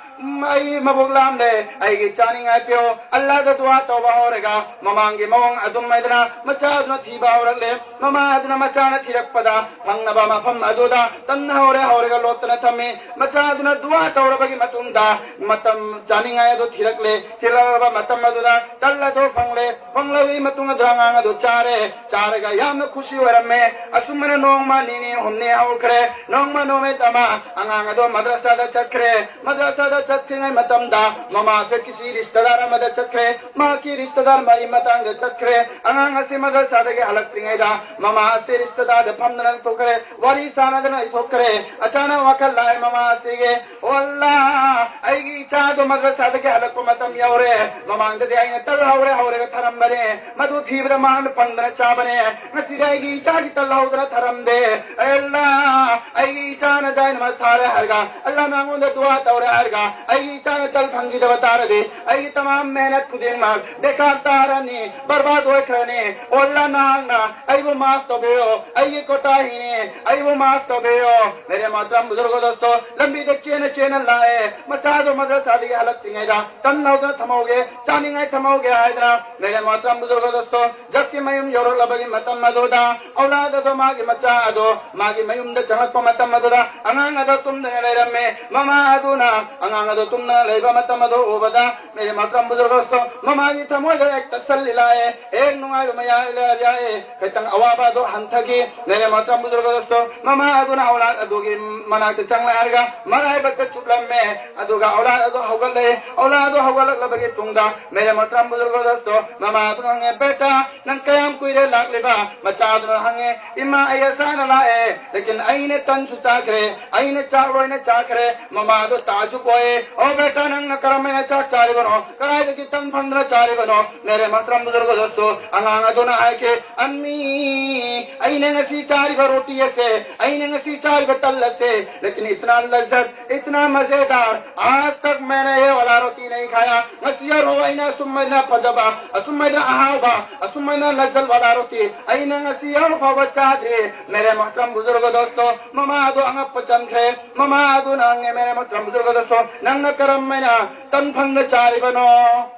ꯑꯩ ꯃꯕꯨꯛ ꯂꯥꯝꯂꯦ, ꯑꯩꯒꯤ ꯆꯥꯅꯤꯡꯉꯥꯏ ꯄꯤꯌꯣ꯫" ꯑꯜꯂꯥꯗ ꯗꯨꯋꯥ ꯇꯧꯕ ꯍꯧꯔꯒ ꯃꯃꯥꯡꯒꯤ ꯃꯑꯣꯡ ꯑꯗꯨꯝ ꯍꯥꯏꯗꯅ ꯃꯆꯥ ꯑꯗꯨꯅ ꯊꯤꯕ ꯍꯧꯔꯛꯂꯦ꯫ ꯃꯃꯥ ꯑꯗꯨꯅ ꯃꯆꯥꯅ ꯊꯤꯔꯛꯄꯗ ꯐꯪꯅꯕ ꯃꯐꯝ ꯑꯗꯨꯗ ꯇꯟꯅ ꯍꯧꯔꯦ, ꯍꯧꯔꯒ ꯂꯣꯠꯇꯅ ꯊꯝꯃꯤ꯫ ꯃꯆꯥ ꯑꯗꯨꯅ ꯗꯨꯋꯥ ꯇꯧꯔꯕꯒꯤ ꯃꯇꯨꯡꯗ ꯃꯇꯝ ꯆꯥꯅꯤꯡꯉꯥꯏ ꯑꯗꯨ ꯊꯤꯔꯛꯂꯦ꯫ ꯊꯤꯔꯛꯂꯕ ꯃꯇꯝ ꯑꯗꯨꯗ ꯇꯜ ꯑꯗꯨ ꯐꯪꯂꯦ꯫ ꯐꯪꯂꯕꯒꯤ ꯃꯇꯨꯡ ꯑꯗꯨꯗ ꯑꯉꯥꯡ ꯑꯗꯨ ꯆꯥꯔꯦ꯫ ꯆꯥꯔꯒ ꯌꯥꯝꯅ ꯈꯨꯁꯤ ꯑꯣꯏꯔꯝꯃꯦ꯫ ꯑꯁꯨꯝꯅ ꯅꯣꯡꯃ ꯅꯤꯅꯤ ꯍꯨꯝꯅꯤ ꯍꯧꯈ꯭ꯔꯦ꯫ ꯅꯣꯡꯃ ꯅꯨꯃꯤꯠ ꯑꯃ ꯑꯉꯥꯡ ꯑꯗꯨ ꯃꯗ꯭ꯔꯁꯥꯗ ꯆꯠꯈ꯭ꯔꯦ꯫ ꯃꯗ꯭ꯔꯁꯥꯗ ꯆꯠꯈ꯭ꯔꯤꯉꯩ ꯃꯇꯝꯗ ꯃꯃꯥꯁꯦ ꯀꯤꯁꯤ ꯔꯤꯁꯇꯦꯗꯥꯔ ꯑꯃꯗ ꯆꯠꯈ꯭ꯔꯦ꯫ ꯃꯍꯥꯛꯀꯤ ꯔꯤꯁꯇꯦꯗꯥꯔ ꯃꯔꯤ ꯃꯇꯥꯡꯗ ꯆꯠꯈ꯭ꯔꯦ꯫ ꯑꯉꯥꯡ ꯑꯁꯤ ꯃꯗ꯭ꯔꯁꯥꯗꯒꯤ ꯍꯜꯂꯛꯇ꯭ꯔꯤꯉꯩꯗ ꯃꯃꯥ ꯑꯁꯤ ꯔꯤꯁꯇꯦꯗꯥꯔꯗ ꯐꯝꯗꯅ ꯂꯩꯊꯣꯛꯈ꯭ꯔꯦ꯫ ꯋꯥꯔꯤ ꯁꯥꯟꯅꯗꯅ ꯂꯩꯊꯣꯛꯈ꯭ꯔꯦ꯫ ꯑꯆꯥꯅꯛ ꯋꯥꯈꯜ ꯂꯥꯛꯑꯦ ꯃꯃꯥ ꯑꯁꯤꯒꯤ, "ꯑꯣ ꯑꯜꯂꯥ, ꯑꯩꯒꯤ ꯏꯆꯥꯗꯣ ꯃꯗ꯭ꯔꯁꯥꯗꯒꯤ ꯍꯜꯂꯛꯄ ꯃꯇꯝ ꯌꯧꯔꯦ꯫ ꯃꯃꯥꯡꯗꯗꯤ ꯑꯩꯅ ꯇꯜ ꯍꯧꯔꯦ ꯍꯧꯔꯒ ꯊꯔꯝꯕꯅꯦ꯫ ꯃꯗꯨ ꯊꯤꯕꯗ ꯃꯍꯥꯛꯅ ꯐꯪꯗꯅ ꯆꯥꯕꯅꯦ꯫ ꯉꯁꯤꯗꯤ ꯑꯩꯒꯤ ꯏꯆꯥꯒꯤ ꯇꯜ ꯍꯧꯗꯅ ꯊꯔꯝꯗꯦ꯫ ꯑꯦ ꯑꯜꯂꯥ, ꯑꯩꯒꯤ ꯏꯆꯥꯅ ꯖꯥꯏꯅꯃꯥꯖ ꯊꯥꯔꯦ ꯍꯥꯏꯔꯒ, ꯑꯜꯂꯥꯍꯅ ꯑꯩꯉꯣꯟꯗ ꯗꯨꯋꯥ ꯇꯧꯔꯦ ꯍꯥꯏꯔꯒ, ꯑꯩꯒꯤ ꯏꯆꯥꯅ ꯇꯟ ꯐꯪꯈꯤꯗꯕ ꯇꯥꯔꯗꯤ, ꯑꯩꯒꯤ ꯇꯃꯥꯝ ꯃꯦꯍꯅꯠ ꯈꯨꯗꯤꯡꯃꯛ ꯕꯦꯀꯥꯔ ꯇꯥꯔꯅꯤ, ꯕꯔꯕꯥꯗ ꯑꯣꯏꯈ꯭ꯔꯅꯤ꯫ ꯑꯣ ꯑꯜꯂꯥꯍ, ꯅꯍꯥꯛꯅ ꯑꯩꯕꯨ ꯃꯥꯐ ꯇꯧꯕꯤꯌꯣ, ꯑꯩꯒꯤ ꯀꯣꯇꯥꯍꯤꯅꯤ, ꯑꯩꯕꯨ ꯃꯥꯐ ꯇꯧꯕꯤꯌꯣ꯫ ꯃꯦꯔꯦ ꯃꯣꯍꯇꯔꯝ ꯕꯨꯖꯨꯔꯒꯣ ꯗꯣꯁꯇꯣ, ꯂꯝꯕꯤꯗ ꯆꯦꯟꯅ ꯆꯦꯟꯅ ꯂꯥꯛꯑꯦ, ꯃꯆꯥꯗꯣ ꯃꯗ꯭ꯔꯁꯥꯗꯒꯤ ꯍꯜꯂꯛꯇ꯭ꯔꯤꯉꯩꯗ ꯇꯟ ꯂꯧꯗꯨꯅ ꯊꯝꯍꯧꯒꯦ, ꯆꯥꯅꯤꯡꯉꯥꯏ ꯊꯝꯍꯧꯒꯦ ꯍꯥꯏꯗꯅ꯫ ꯃꯦꯔꯦ ꯃꯣꯍꯇꯔꯝ ꯕꯨꯖꯨꯔꯒꯣ ꯗꯣꯁꯇꯣ, ꯖꯠꯀꯤ ꯃꯌꯨꯝ ꯌꯧꯔꯛꯂꯕꯒꯤ ꯃꯇꯝ ꯑꯗꯨꯗ, ꯑꯧꯂꯥꯗ ꯑꯗꯣ, ꯃꯥꯒꯤ ꯃꯆꯥ ꯑꯗꯣ ꯃꯥꯒꯤ ꯃꯌꯨꯝꯗ ꯆꯪꯂꯛꯄ ꯃꯇꯝ ꯑꯗꯨꯗ, ꯑꯉꯥꯡ ꯑꯗꯣ ꯇꯨꯝꯗꯅ ꯂꯩꯔꯝꯃꯦ꯫ ꯃꯃꯥ ꯑꯗꯨꯅ ꯑꯉꯥꯡ ꯑꯗꯣ ꯇꯨꯝꯗꯅ ꯂꯩꯕ ꯃꯇꯝ ꯑꯗꯣ ꯎꯕꯗ, ꯃꯦꯔꯦ ꯃꯣꯍꯇꯔꯝ ꯕꯨꯖꯨꯔꯒꯣ ꯗꯣꯁꯇꯣ, ꯃꯃꯥꯒꯤ ꯊꯃꯣꯏꯗ ꯍꯦꯛ ꯇꯁꯜꯂꯤ ꯂꯥꯛꯑꯦ, ꯍꯦꯛ ꯅꯨꯡꯉꯥꯏꯕ ꯃꯌꯥꯏ ꯂꯥꯛꯑꯦ, ꯈꯤꯇꯪ ꯑꯋꯥꯕ ꯑꯗꯣ ꯍꯟꯊꯈꯤ꯫ ꯃꯦꯔꯦ ꯃꯣꯍꯇꯔꯝ ꯕꯨꯖꯨꯔꯒꯣ ꯗꯣꯁꯇꯣ, ꯃꯃꯥ ꯑꯗꯨꯅ ꯑꯧꯂꯥꯗ ꯑꯗꯨꯒꯤ ꯃꯅꯥꯛꯇ ꯆꯪꯂꯦ ꯍꯥꯏꯔꯒ ꯃꯔꯥꯏꯕꯛꯇ ꯆꯨꯞꯂꯝꯃꯦ꯫ ꯑꯗꯨꯒ ꯑꯧꯂꯥꯗ ꯑꯗꯣ ꯍꯧꯒꯠꯂꯛꯑꯦ꯫ ꯑꯧꯂꯥꯗ ꯑꯗꯣ ꯍꯧꯒꯠꯂꯛꯂꯕꯒꯤ ꯇꯨꯡꯗ, ꯃꯦꯔꯦ ꯃꯣꯍꯇꯔꯝ ꯕꯨꯖꯨꯔꯒꯣ ꯗꯣꯁꯇꯣ, ꯃꯃꯥ ꯑꯗꯨꯅ ꯍꯪꯉꯦ, "ꯕꯦꯇꯥ, ꯅꯪ ꯀꯌꯥꯝ ꯀꯨꯏꯔꯦ ꯂꯥꯛꯂꯤꯕ?" ꯃꯆꯥ ꯑꯗꯨꯅ ꯍꯪꯉꯦ, "ꯏꯃꯥ, ꯑꯩ ꯑꯁꯥꯅ ꯂꯥꯛꯑꯦ, ꯂꯦꯀꯤꯟ ꯑꯩꯅ ꯇꯟꯁꯨ ꯆꯥꯈ꯭ꯔꯦ, ꯑꯩꯅ ꯆꯥꯛ ꯂꯣꯏꯅ ꯆꯥꯈ꯭ꯔꯦ꯫" ꯃꯃꯥ ꯑꯗꯨ ꯇꯥꯖꯨꯕ ꯑꯣꯏ꯫ "ꯑꯣ ꯕꯦꯇꯥ, ꯅꯪꯅ ꯀꯔꯝꯍꯥꯏꯅ ꯆꯥꯛ ꯆꯥꯔꯤꯕꯅꯣ? ꯀꯗꯥꯏꯗꯒꯤ ꯇꯟ ꯐꯪꯗꯅ ꯆꯥꯔꯤꯕꯅꯣ?" ꯃꯦꯔꯦ ꯃꯣꯍꯇꯔꯝ ꯕꯨꯖꯨꯔꯒꯣ ꯗꯣꯁꯇꯣ, ꯑꯉꯥꯡ ꯑꯗꯨꯅ ꯍꯥꯏꯈꯤ, "ꯑꯝꯃꯤ, ꯑꯩꯅ ꯉꯁꯤ ꯆꯥꯔꯤꯕ ꯔꯣꯇꯤ ꯑꯁꯦ, ꯑꯩꯅ ꯉꯁꯤ ꯆꯥꯔꯤꯕ ꯇꯜ ꯑꯁꯦ, ꯂꯦꯀꯤꯟ ꯏꯇꯅꯥ ꯂꯖꯠ, ꯏꯇꯅꯥ ꯃꯖꯦꯗꯥꯔ, ꯑꯥꯖ ꯇꯛ ꯃꯩꯅꯦ ꯌꯦ ꯋꯥꯂꯥ ꯔꯣꯇꯤ ꯅꯍꯤ ꯈꯥꯌꯥ꯫ ꯉꯁꯤ ꯌꯥꯎꯔꯣ ꯑꯩꯅ ꯑꯁꯨꯝꯃꯥꯏꯅ ꯐꯖꯕ, ꯑꯁꯨꯝꯃꯥꯏꯅ ꯑꯍꯥꯎꯕ, ꯑꯁꯨꯝꯃꯥꯏꯅ ꯂꯖꯠ ꯋꯥꯂꯥ ꯔꯣꯇꯤ ꯑꯩꯅ ꯉꯁꯤ ꯌꯥꯎꯔꯣ ꯐꯥꯎꯕ ꯆꯥꯗ꯭ꯔꯤ꯫" ꯃꯦꯔꯦ ꯃꯣꯍꯇꯔꯝ ꯕꯨꯖꯨꯔꯒꯣ ꯗꯣꯁꯇꯣ, ꯃꯃꯥ ꯑꯗꯨ ꯑꯉꯛꯄ ꯆꯟꯈ꯭ꯔꯦ꯫ ꯃꯃꯥ ꯑꯗꯨꯅ ꯍꯪꯉꯦ, "ꯃꯦꯔꯦ ꯃꯣꯍꯇꯔꯝ ꯕꯨꯖꯨꯔꯒꯣ ꯗꯣꯁꯇꯣ, ꯅꯪꯅ ꯀꯔꯝꯃꯥꯏꯅ ꯇꯟ ꯐꯪꯅ ꯆꯥꯔꯤꯕꯅꯣ?"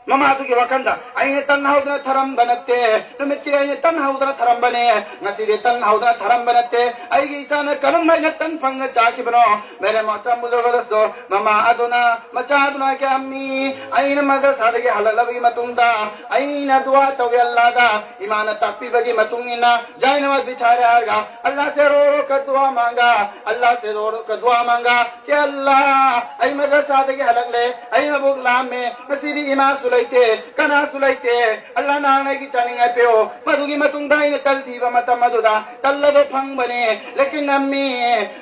ꯃꯃꯥ ꯑꯗꯨꯒꯤ ꯋꯥꯈꯜꯗ, "ꯑꯩꯅ ꯇꯟ ꯍꯧꯗꯅ ꯊꯔꯝꯕ ꯅꯠꯇꯦ, ꯅꯨꯃꯤꯠꯀꯤ ꯑꯩꯅ ꯇꯟ ꯍꯧꯗꯅ ꯊꯔꯝꯕꯅꯦ, ꯉꯁꯤꯗꯤ ꯇꯟ ꯍꯧꯗꯅ ꯊꯔꯝꯕ ꯅꯠꯇꯦ꯫ ꯑꯩꯒꯤ ꯏꯆꯥꯅ ꯀꯔꯝꯍꯥꯏꯅ ꯇꯟ ꯐꯪꯅ ꯆꯥꯈꯤꯕꯅꯣ?" ꯃꯦꯔꯦ ꯃꯣꯍꯇꯔꯝ ꯕꯨꯖꯨꯔꯒꯣ ꯗꯣꯁꯇꯣ, ꯃꯃꯥ ꯑꯗꯨꯅ, ꯃꯆꯥ ꯑꯗꯨꯅ ꯍꯥꯏꯒꯦ, "ꯑꯝꯃꯤ, ꯑꯩꯅ ꯃꯗ꯭ꯔꯁꯥꯗꯒꯤ ꯍꯜꯂꯛꯂꯕꯒꯤ ꯃꯇꯨꯡꯗ ꯑꯩꯅ ꯗꯨꯋꯥ ꯇꯧꯒꯦ ꯑꯜꯂꯥꯗ, ꯏꯃꯥꯅ ꯇꯥꯛꯄꯤꯕꯒꯤ ꯃꯇꯨꯡ ꯏꯟꯅ ꯖꯥꯏꯅꯃꯥꯖ ꯕꯤꯁꯥꯔꯦ ꯍꯥꯏꯔꯒ ꯑꯜꯂꯥ ꯁꯦ ꯔꯣ ꯔꯣ ꯀ ꯗꯨꯋꯥ ꯃꯥꯡꯒꯥ, ꯑꯜꯂꯥ ꯁꯦ ꯔꯣ ꯔꯣ ꯀ ꯗꯨꯋꯥ ꯃꯥꯡꯒꯥ, ꯀꯦ ꯑꯜꯂꯥ, ꯑꯩ ꯃꯗ꯭ꯔꯁꯥꯗꯒꯤ ꯍꯜꯂꯛꯂꯦ, ꯑꯩ ꯃꯕꯨꯛ ꯂꯥꯝꯃꯦ, ꯉꯁꯤꯗꯤ ꯏꯃꯥꯁꯨ ꯂꯩꯇꯦ, ꯀꯅꯥꯁꯨ ꯂꯩꯇꯦ꯫ ꯑꯜꯂꯥꯍ, ꯅꯍꯥꯛꯅ ꯑꯩꯒꯤ ꯆꯥꯅꯤꯡꯉꯥꯏ ꯄꯤꯌꯣ꯫ ꯃꯗꯨꯒꯤ ꯃꯇꯨꯡꯗ ꯑꯩꯅ ꯇꯜ ꯊꯤꯕ ꯃꯇꯝ ꯑꯗꯨꯗ ꯇꯜ ꯑꯗꯨ ꯐꯪꯕꯅꯤ꯫ ꯂꯦꯀꯤꯟ ꯑꯝꯃꯤ,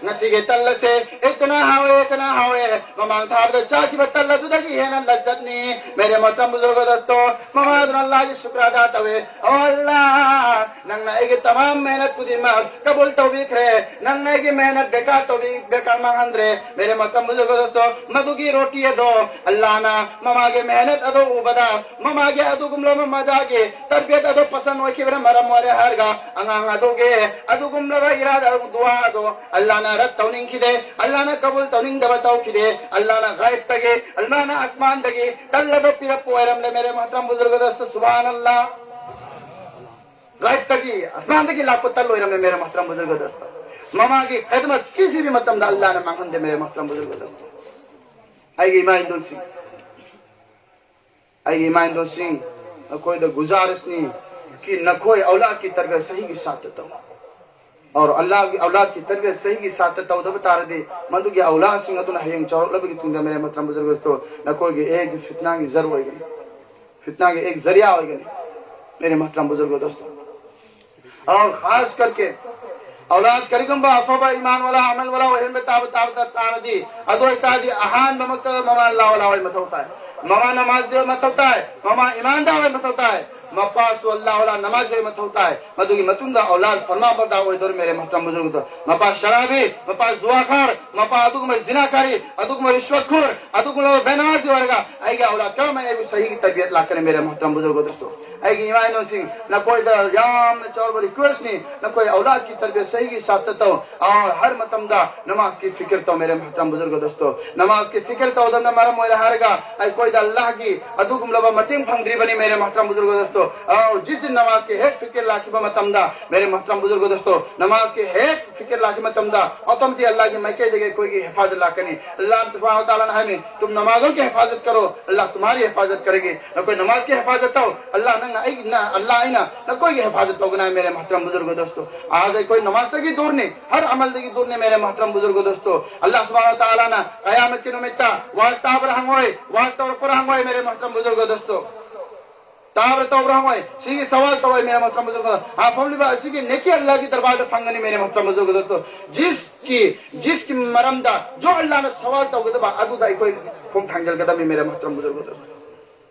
ꯉꯁꯤꯒꯤ ꯇꯜ ꯑꯁꯦ ꯏꯇꯅꯥ ꯍꯥꯎꯔꯦ, ꯏꯇꯅꯥ ꯍꯥꯎꯔꯦ, ꯃꯃꯥꯡ ꯊꯥꯕꯗ ꯆꯥꯈꯤꯕ ꯇꯜ ꯑꯗꯨꯗꯒꯤ ꯍꯦꯟꯅ ꯂꯖꯠꯅꯤ꯫ ꯃꯦꯔꯦ ꯃꯣꯍꯇꯔꯝ ꯕꯨꯖꯨꯔꯒ ꯗꯣꯁꯇꯣ, ꯃꯃꯥ ꯑꯗꯨꯅ ꯑꯜꯂꯥꯍꯒꯤ ꯁꯨꯀ꯭ꯔ ꯑꯗꯥ ꯇꯧꯋꯦ꯫ ꯑꯣ ꯑꯜꯂꯥꯍ, ꯅꯪꯅ ꯑꯩꯒꯤ ꯇꯃꯥꯝ ꯃꯦꯍꯅꯠ ꯈꯨꯗꯤꯡꯃꯛ ꯀꯕꯨꯜ ꯇꯧꯕꯤꯈ꯭ꯔꯦ꯫ ꯅꯪꯅ ꯑꯩꯒꯤ ꯃꯦꯍꯅꯠ ꯕꯦꯀꯥꯔ ꯇꯧꯕꯤ, ꯕꯦꯀꯥꯔ ꯃꯥꯡꯍꯟꯗ꯭ꯔꯦ꯫ ꯃꯦꯔꯦ ꯃꯣꯍꯇꯔꯝ ꯕꯨꯖꯨꯔꯒ ꯗꯣꯁꯇꯣ, ꯃꯗꯨꯒꯤ ꯔꯣꯇꯤ ꯑꯗꯣ ꯑꯜꯂꯥꯍꯅ ꯃꯃꯥꯒꯤ ꯃꯦꯍꯅꯠ ꯑꯗꯣ ꯎꯕꯗ, ꯃꯃꯥꯒꯤ ꯑꯗꯨꯒꯨꯝꯂꯕ ꯃꯖꯥꯒꯤ ꯇꯔꯕꯤꯌꯠ ꯑꯗꯣ ꯄꯁꯟ ꯑꯣꯏꯈꯤꯕꯅ ꯃꯔꯝ ꯑꯣꯏꯔꯦ ꯍꯥꯏꯔꯒ, ꯑꯉꯥꯡ ꯑꯗꯨꯒꯤ ꯑꯗꯨꯒꯨꯝꯂꯕ ꯏꯔꯥꯗꯥ, ꯗꯨꯋꯥ ꯑꯗꯣ ꯑꯜꯂꯥꯍꯅ ꯔꯠ ꯇꯧꯅꯤꯡꯈꯤꯗꯦ, ꯑꯜꯂꯥꯍꯅ ꯀꯕꯨꯜ ꯇꯧꯅꯤꯡꯗꯕ ꯇꯧꯈꯤꯗꯦ꯫ ꯑꯜꯂꯥꯍꯅ ꯒꯥꯏꯕꯇꯒꯤ, ꯑꯜꯂꯥꯍꯅ ꯑꯁꯃꯥꯟꯗꯒꯤ ꯇꯜ ꯑꯗꯣ ꯄꯤꯔꯛꯄ ꯑꯣꯏꯔꯝꯂꯦ꯫ ꯃꯦꯔꯦ ꯃꯣꯍꯇꯔꯝ ꯕꯨꯖꯨꯔꯒ ꯗꯣꯁꯇꯣ, ꯁꯨꯕꯍꯥꯅ ꯑꯜꯂꯥꯍ꯫ ꯒꯥꯏꯕꯇꯒꯤ, ꯑꯁꯃꯥꯟꯗꯒꯤ ꯂꯥꯛꯄ ꯇꯜ ꯑꯣꯏꯔꯝꯃꯦ꯫ ꯃꯦꯔꯦ ꯃꯣꯍꯇꯔꯝ ꯕꯨꯖꯨꯔꯒ ꯗꯣꯁꯇꯣ, ꯃꯃꯥꯒꯤ ꯈꯤꯗꯃꯠ ꯀꯤꯁꯤ ꯚꯤ ꯃꯇꯝꯗ ꯑꯜꯂꯥꯍꯅ ꯃꯥꯡꯍꯟꯗꯦ꯫ ꯃꯦꯔꯦ ꯃꯣꯍꯇꯔꯝ ꯕꯨꯖꯨꯔꯒ ꯗꯣꯁꯇꯣ, ꯑꯩꯒꯤ ꯏꯃꯥ ꯏꯟꯗꯣꯟꯁꯤꯡ, ꯑꯩꯒꯤ ꯏꯃꯥ ꯏꯟꯗꯣꯟꯁꯤꯡ, ꯅꯈꯣꯏꯗ ꯒꯨꯖꯥꯔꯤꯁꯅꯤ ꯀꯤ ꯅꯈꯣꯏ ꯑꯧꯂꯥꯗꯀꯤ ꯇꯔꯕꯤꯌꯠ ꯁꯍꯤꯒꯤ ꯁꯥꯠꯇ ꯇꯧ꯫ ꯑꯣꯔ ꯑꯜꯂꯥꯍꯒꯤ ꯑꯧꯂꯥꯗꯀꯤ ꯇꯔꯕꯤꯌꯠ ꯁꯍꯤꯒꯤ ꯁꯥꯠꯇ ꯇꯧꯗꯕ ꯇꯥꯔꯗꯤ, ꯃꯗꯨꯒꯤ ꯑꯧꯂꯥꯗꯁꯤꯡ ꯑꯗꯨꯅ ꯍꯌꯦꯡ ꯆꯥꯎꯔꯛꯂꯕꯒꯤ ꯇꯨꯡꯗ, ꯃꯦꯔꯦ ꯃꯣꯍꯇꯔꯝ ꯕꯨꯖꯨꯔꯒ ꯗꯣꯁꯇꯣ, ꯅꯈꯣꯏꯒꯤ ꯑꯦꯛ ꯐꯤꯠꯅꯥꯒꯤ ꯖꯔ ꯑꯣꯏꯒꯅꯤ, ꯐꯤꯠꯅꯥꯒꯤ ꯑꯦꯛ ꯖꯔꯤꯌꯥ ꯑꯣꯏꯒꯅꯤ꯫ ꯃꯦꯔꯦ ꯃꯣꯍꯇꯔꯝ ꯕꯨꯖꯨꯔꯒ ꯗꯣꯁꯇꯣ, ꯑꯣꯔ ꯈꯥꯁ ꯀꯔꯀꯦ ꯑꯧꯂꯥꯗ ꯀꯔꯤꯒꯨꯝꯕ ꯑꯐꯕ ꯏꯃꯥꯟ ꯋꯥꯂꯥ, ꯑꯃꯜ ꯋꯥꯂꯥ ꯑꯣꯏꯍꯟꯕ ꯇꯥꯕ, ꯇꯥꯕ ꯇꯥꯔꯗꯤ, ꯑꯗꯨ ꯑꯣꯏꯇꯥꯔꯗꯤ ꯑꯍꯥꯟꯕꯃꯛꯇ ꯃꯃꯥ ꯑꯜꯂꯥꯍ ꯋꯥꯂꯥ ꯑꯣꯏ ꯃꯊꯧ ꯇꯥꯏ, ꯃꯃꯥ ꯅꯃꯥꯖꯤ ꯑꯣꯏ ꯃꯊꯧ ꯇꯥꯏ, ꯃꯃꯥ ꯏꯃꯥꯟꯗꯥꯔ ꯑꯣꯏ ꯃꯊꯧ ꯇꯥꯏ, ꯃꯄꯥꯁꯨ ꯑꯜꯂꯥꯍ ꯋꯥꯂꯥ ꯅꯃꯥꯖꯤ ꯑꯣꯏ ꯃꯊꯧ ꯇꯥꯏ꯫ ꯃꯗꯨꯒꯤ ꯃꯇꯨꯡꯗ ꯑꯧꯂꯥꯗ ꯐꯔꯃꯥꯕꯔꯗꯥꯔ ꯑꯣꯏꯗꯣꯔꯤ꯫ ꯃꯦꯔꯦ ꯃꯣꯍꯇꯔꯝ ꯕꯨꯖꯨꯔꯒ ꯗꯣꯁꯇꯣ, ꯃꯄꯥ ꯁꯔꯥꯕꯤ, ꯃꯄꯥ ꯖꯨꯋꯥꯈꯥꯔ, ꯃꯄꯥ ꯑꯗꯨꯒꯨꯝꯕ ꯖꯤꯅꯥꯀꯥꯔꯤ, ꯑꯗꯨꯒꯨꯝꯕ ꯔꯤꯁꯋꯠꯈꯣꯔ, ꯑꯗꯨꯒꯨꯝꯕ ꯕꯦꯅꯃꯥꯖꯤ ꯑꯣꯏꯔꯒ ꯑꯩꯒꯤ ꯑꯧꯂꯥꯗ ꯀꯔꯝꯍꯥꯏꯅ ꯑꯩꯕꯨ ꯁꯍꯤꯒꯤ ꯇꯔꯕꯤꯌꯠ ꯂꯥꯛꯀꯅꯤ? ꯃꯦꯔꯦ ꯃꯣꯍꯇꯔꯝ ꯕꯨꯖꯨꯔꯒ ꯗꯣꯁꯇꯣ, ꯑꯩꯒꯤ ꯏꯃꯥ ꯏꯟꯗꯣꯟꯁꯤꯡ, ꯅꯈꯣꯏꯗ ꯌꯥꯝꯅ ꯆꯥꯎꯔꯕ ꯔꯤꯀ꯭ꯋꯦꯁꯅꯤ, ꯅꯈꯣꯏ ꯑꯧꯂꯥꯗꯀꯤ ꯇꯔꯕꯤꯌꯠ ꯁꯍꯤꯒꯤ ꯁꯥꯠꯇ ꯇꯧ꯫ ꯑꯣꯔ ꯍꯔ ꯃꯇꯝꯗ ꯅꯃꯥꯖꯀꯤ ꯐꯤꯀꯤꯔ ꯇꯧ꯫ ꯃꯦꯔꯦ ꯃꯣꯍꯇꯔꯝ ꯕꯨꯖꯨꯔꯒ ꯗꯣꯁꯇꯣ, ꯅꯃꯥꯖꯀꯤ ꯐꯤꯀꯤꯔ ꯇꯧꯗꯕꯅ ꯃꯔꯝ ꯑꯣꯏꯔꯦ ꯍꯥꯏꯔꯒ ꯑꯩꯈꯣꯏꯗ ꯑꯜꯂꯥꯍꯒꯤ ꯑꯗꯨꯒꯨꯝꯂꯕ ꯃꯇꯦꯡ ꯐꯪꯗ꯭ꯔꯤꯕꯅꯤ꯫ ꯃꯦꯔꯦ ꯃꯣꯍꯇꯔꯝ ꯕꯨꯖꯨꯔꯒ ꯗꯣꯁꯇꯣ, ꯑꯧ, ꯖꯤꯁ ꯗꯤꯟ ꯅꯃꯥꯖꯀꯤ ꯍꯦꯛ ꯐꯤꯀꯤꯔ ꯂꯥꯛꯈꯤꯕ ꯃꯇꯝꯗ, ꯃꯦꯔꯦ ꯃꯣꯍꯇꯔꯝ ꯕꯨꯖꯨꯔꯒ ꯗꯣꯁꯇꯣ, ꯅꯃꯥꯖꯀꯤ ꯍꯦꯛ ꯐꯤꯀꯤꯔ ꯂꯥꯛꯈꯤꯕ ꯃꯇꯝꯗ, ꯑꯣꯇꯣꯃꯦꯇꯤꯛ ꯑꯜꯂꯥꯍꯒꯤ ꯃꯥꯏꯀꯩꯗꯒꯤ ꯑꯩꯈꯣꯏꯒꯤ ꯍꯤꯐꯥꯖꯠ ꯂꯥꯛꯀꯅꯤ꯫ ꯑꯜꯂꯥꯍ ꯁꯨꯕꯍꯥꯅꯍꯨ ꯋ ꯇꯥꯂꯥꯅ ꯍꯥꯏꯃꯤ, "ꯇꯨꯝ ꯅꯃꯥꯖꯣ ꯀꯤ ꯍꯤꯐꯥꯖꯠ ꯀꯔꯣ, ꯑꯜꯂꯥꯍ ꯇꯨꯝꯍꯥꯔꯤ ꯍꯤꯐꯥꯖꯠ ꯀꯔꯦꯒꯤ"꯫ ꯅꯈꯣꯏ ꯅꯃꯥꯖꯀꯤ ꯍꯤꯐꯥꯖꯠ ꯇꯧ, ꯑꯜꯂꯥꯍ ꯅꯪꯅ ꯑꯩ, ꯅ-, ꯑꯜꯂꯥꯍ ꯑꯩꯅ ꯅꯈꯣꯏꯒꯤ ꯍꯤꯐꯥꯖꯠ ꯇꯧꯒꯅꯤ ꯍꯥꯏ, ꯃꯦꯔꯦ ꯃꯣꯍꯇꯔꯝ ꯕꯨꯖꯨꯔꯒ ꯗꯣꯁꯇꯣ꯫ ꯑꯥꯖ ꯑꯩꯈꯣꯏ ꯅꯃꯥꯖꯇꯒꯤ ꯗꯨꯔꯅꯤ, ꯍꯔ ꯑꯃꯜꯗꯒꯤ ꯗꯨꯔꯅꯤ, ꯃꯦꯔꯦ ꯃꯣꯍꯇꯔꯝ ꯕꯨꯖꯨꯔꯒ ꯗꯣꯁꯇꯣ꯫ ꯑꯜꯂꯥꯍ ꯁꯨꯕꯍꯥꯅꯍꯨ ꯋ ꯇꯥꯂꯥꯅ ꯀꯌꯥꯃꯠꯀꯤ ꯅꯨꯃꯤꯠꯇ ꯋꯥꯖ ꯇꯥꯕ꯭ꯔꯥ ꯍꯪꯉꯣꯏ, ꯋꯥꯖ ꯇꯧꯔꯛꯄ꯭ꯔꯥ ꯍꯪꯉꯣꯏ, ꯃꯦꯔꯦ ꯃꯣꯍꯇꯔꯝ ꯕꯨꯖꯨꯔꯒ ꯗꯣꯁꯇꯣ꯫ ꯇꯥꯕ꯭ꯔꯥ ꯇꯧꯕ꯭ꯔꯥ ꯍꯪꯉꯣꯏ, ꯁꯤꯒꯤ ꯁꯋꯥꯜ ꯇꯧꯔꯣꯏ, ꯃꯦꯔꯦ ꯃꯣꯍꯇꯔꯝ ꯕꯨꯖꯨꯔꯒ꯫ ꯍꯥ, ꯐꯝꯂꯤꯕ ꯑꯁꯤꯒꯤ ꯅꯦꯀꯤ ꯑꯜꯂꯥꯍꯒꯤ ꯗꯔꯕꯥꯔꯗ ꯐꯪꯒꯅꯤ, ꯃꯦꯔꯦ ꯃꯣꯍꯇꯔꯝ ꯕꯨꯖꯨꯔꯒ ꯗꯣꯁꯇꯣ꯫ ꯖꯤꯁꯀꯤ, ꯖꯤꯁꯀꯤ ꯃꯔꯝꯗ ꯖꯣ ꯑꯜꯂꯥꯍꯅ ꯁꯋꯥꯜ ꯇꯧꯒꯗꯕ ꯑꯗꯨꯗ ꯑꯩꯈꯣꯏ ꯈꯣꯡ ꯊꯥꯡꯖꯤꯜꯒꯗꯕꯅꯤ, ꯃꯦꯔꯦ ꯃꯣꯍꯇꯔꯝ ꯕꯨꯖꯨꯔꯒ ꯗꯣꯁꯇꯣ꯫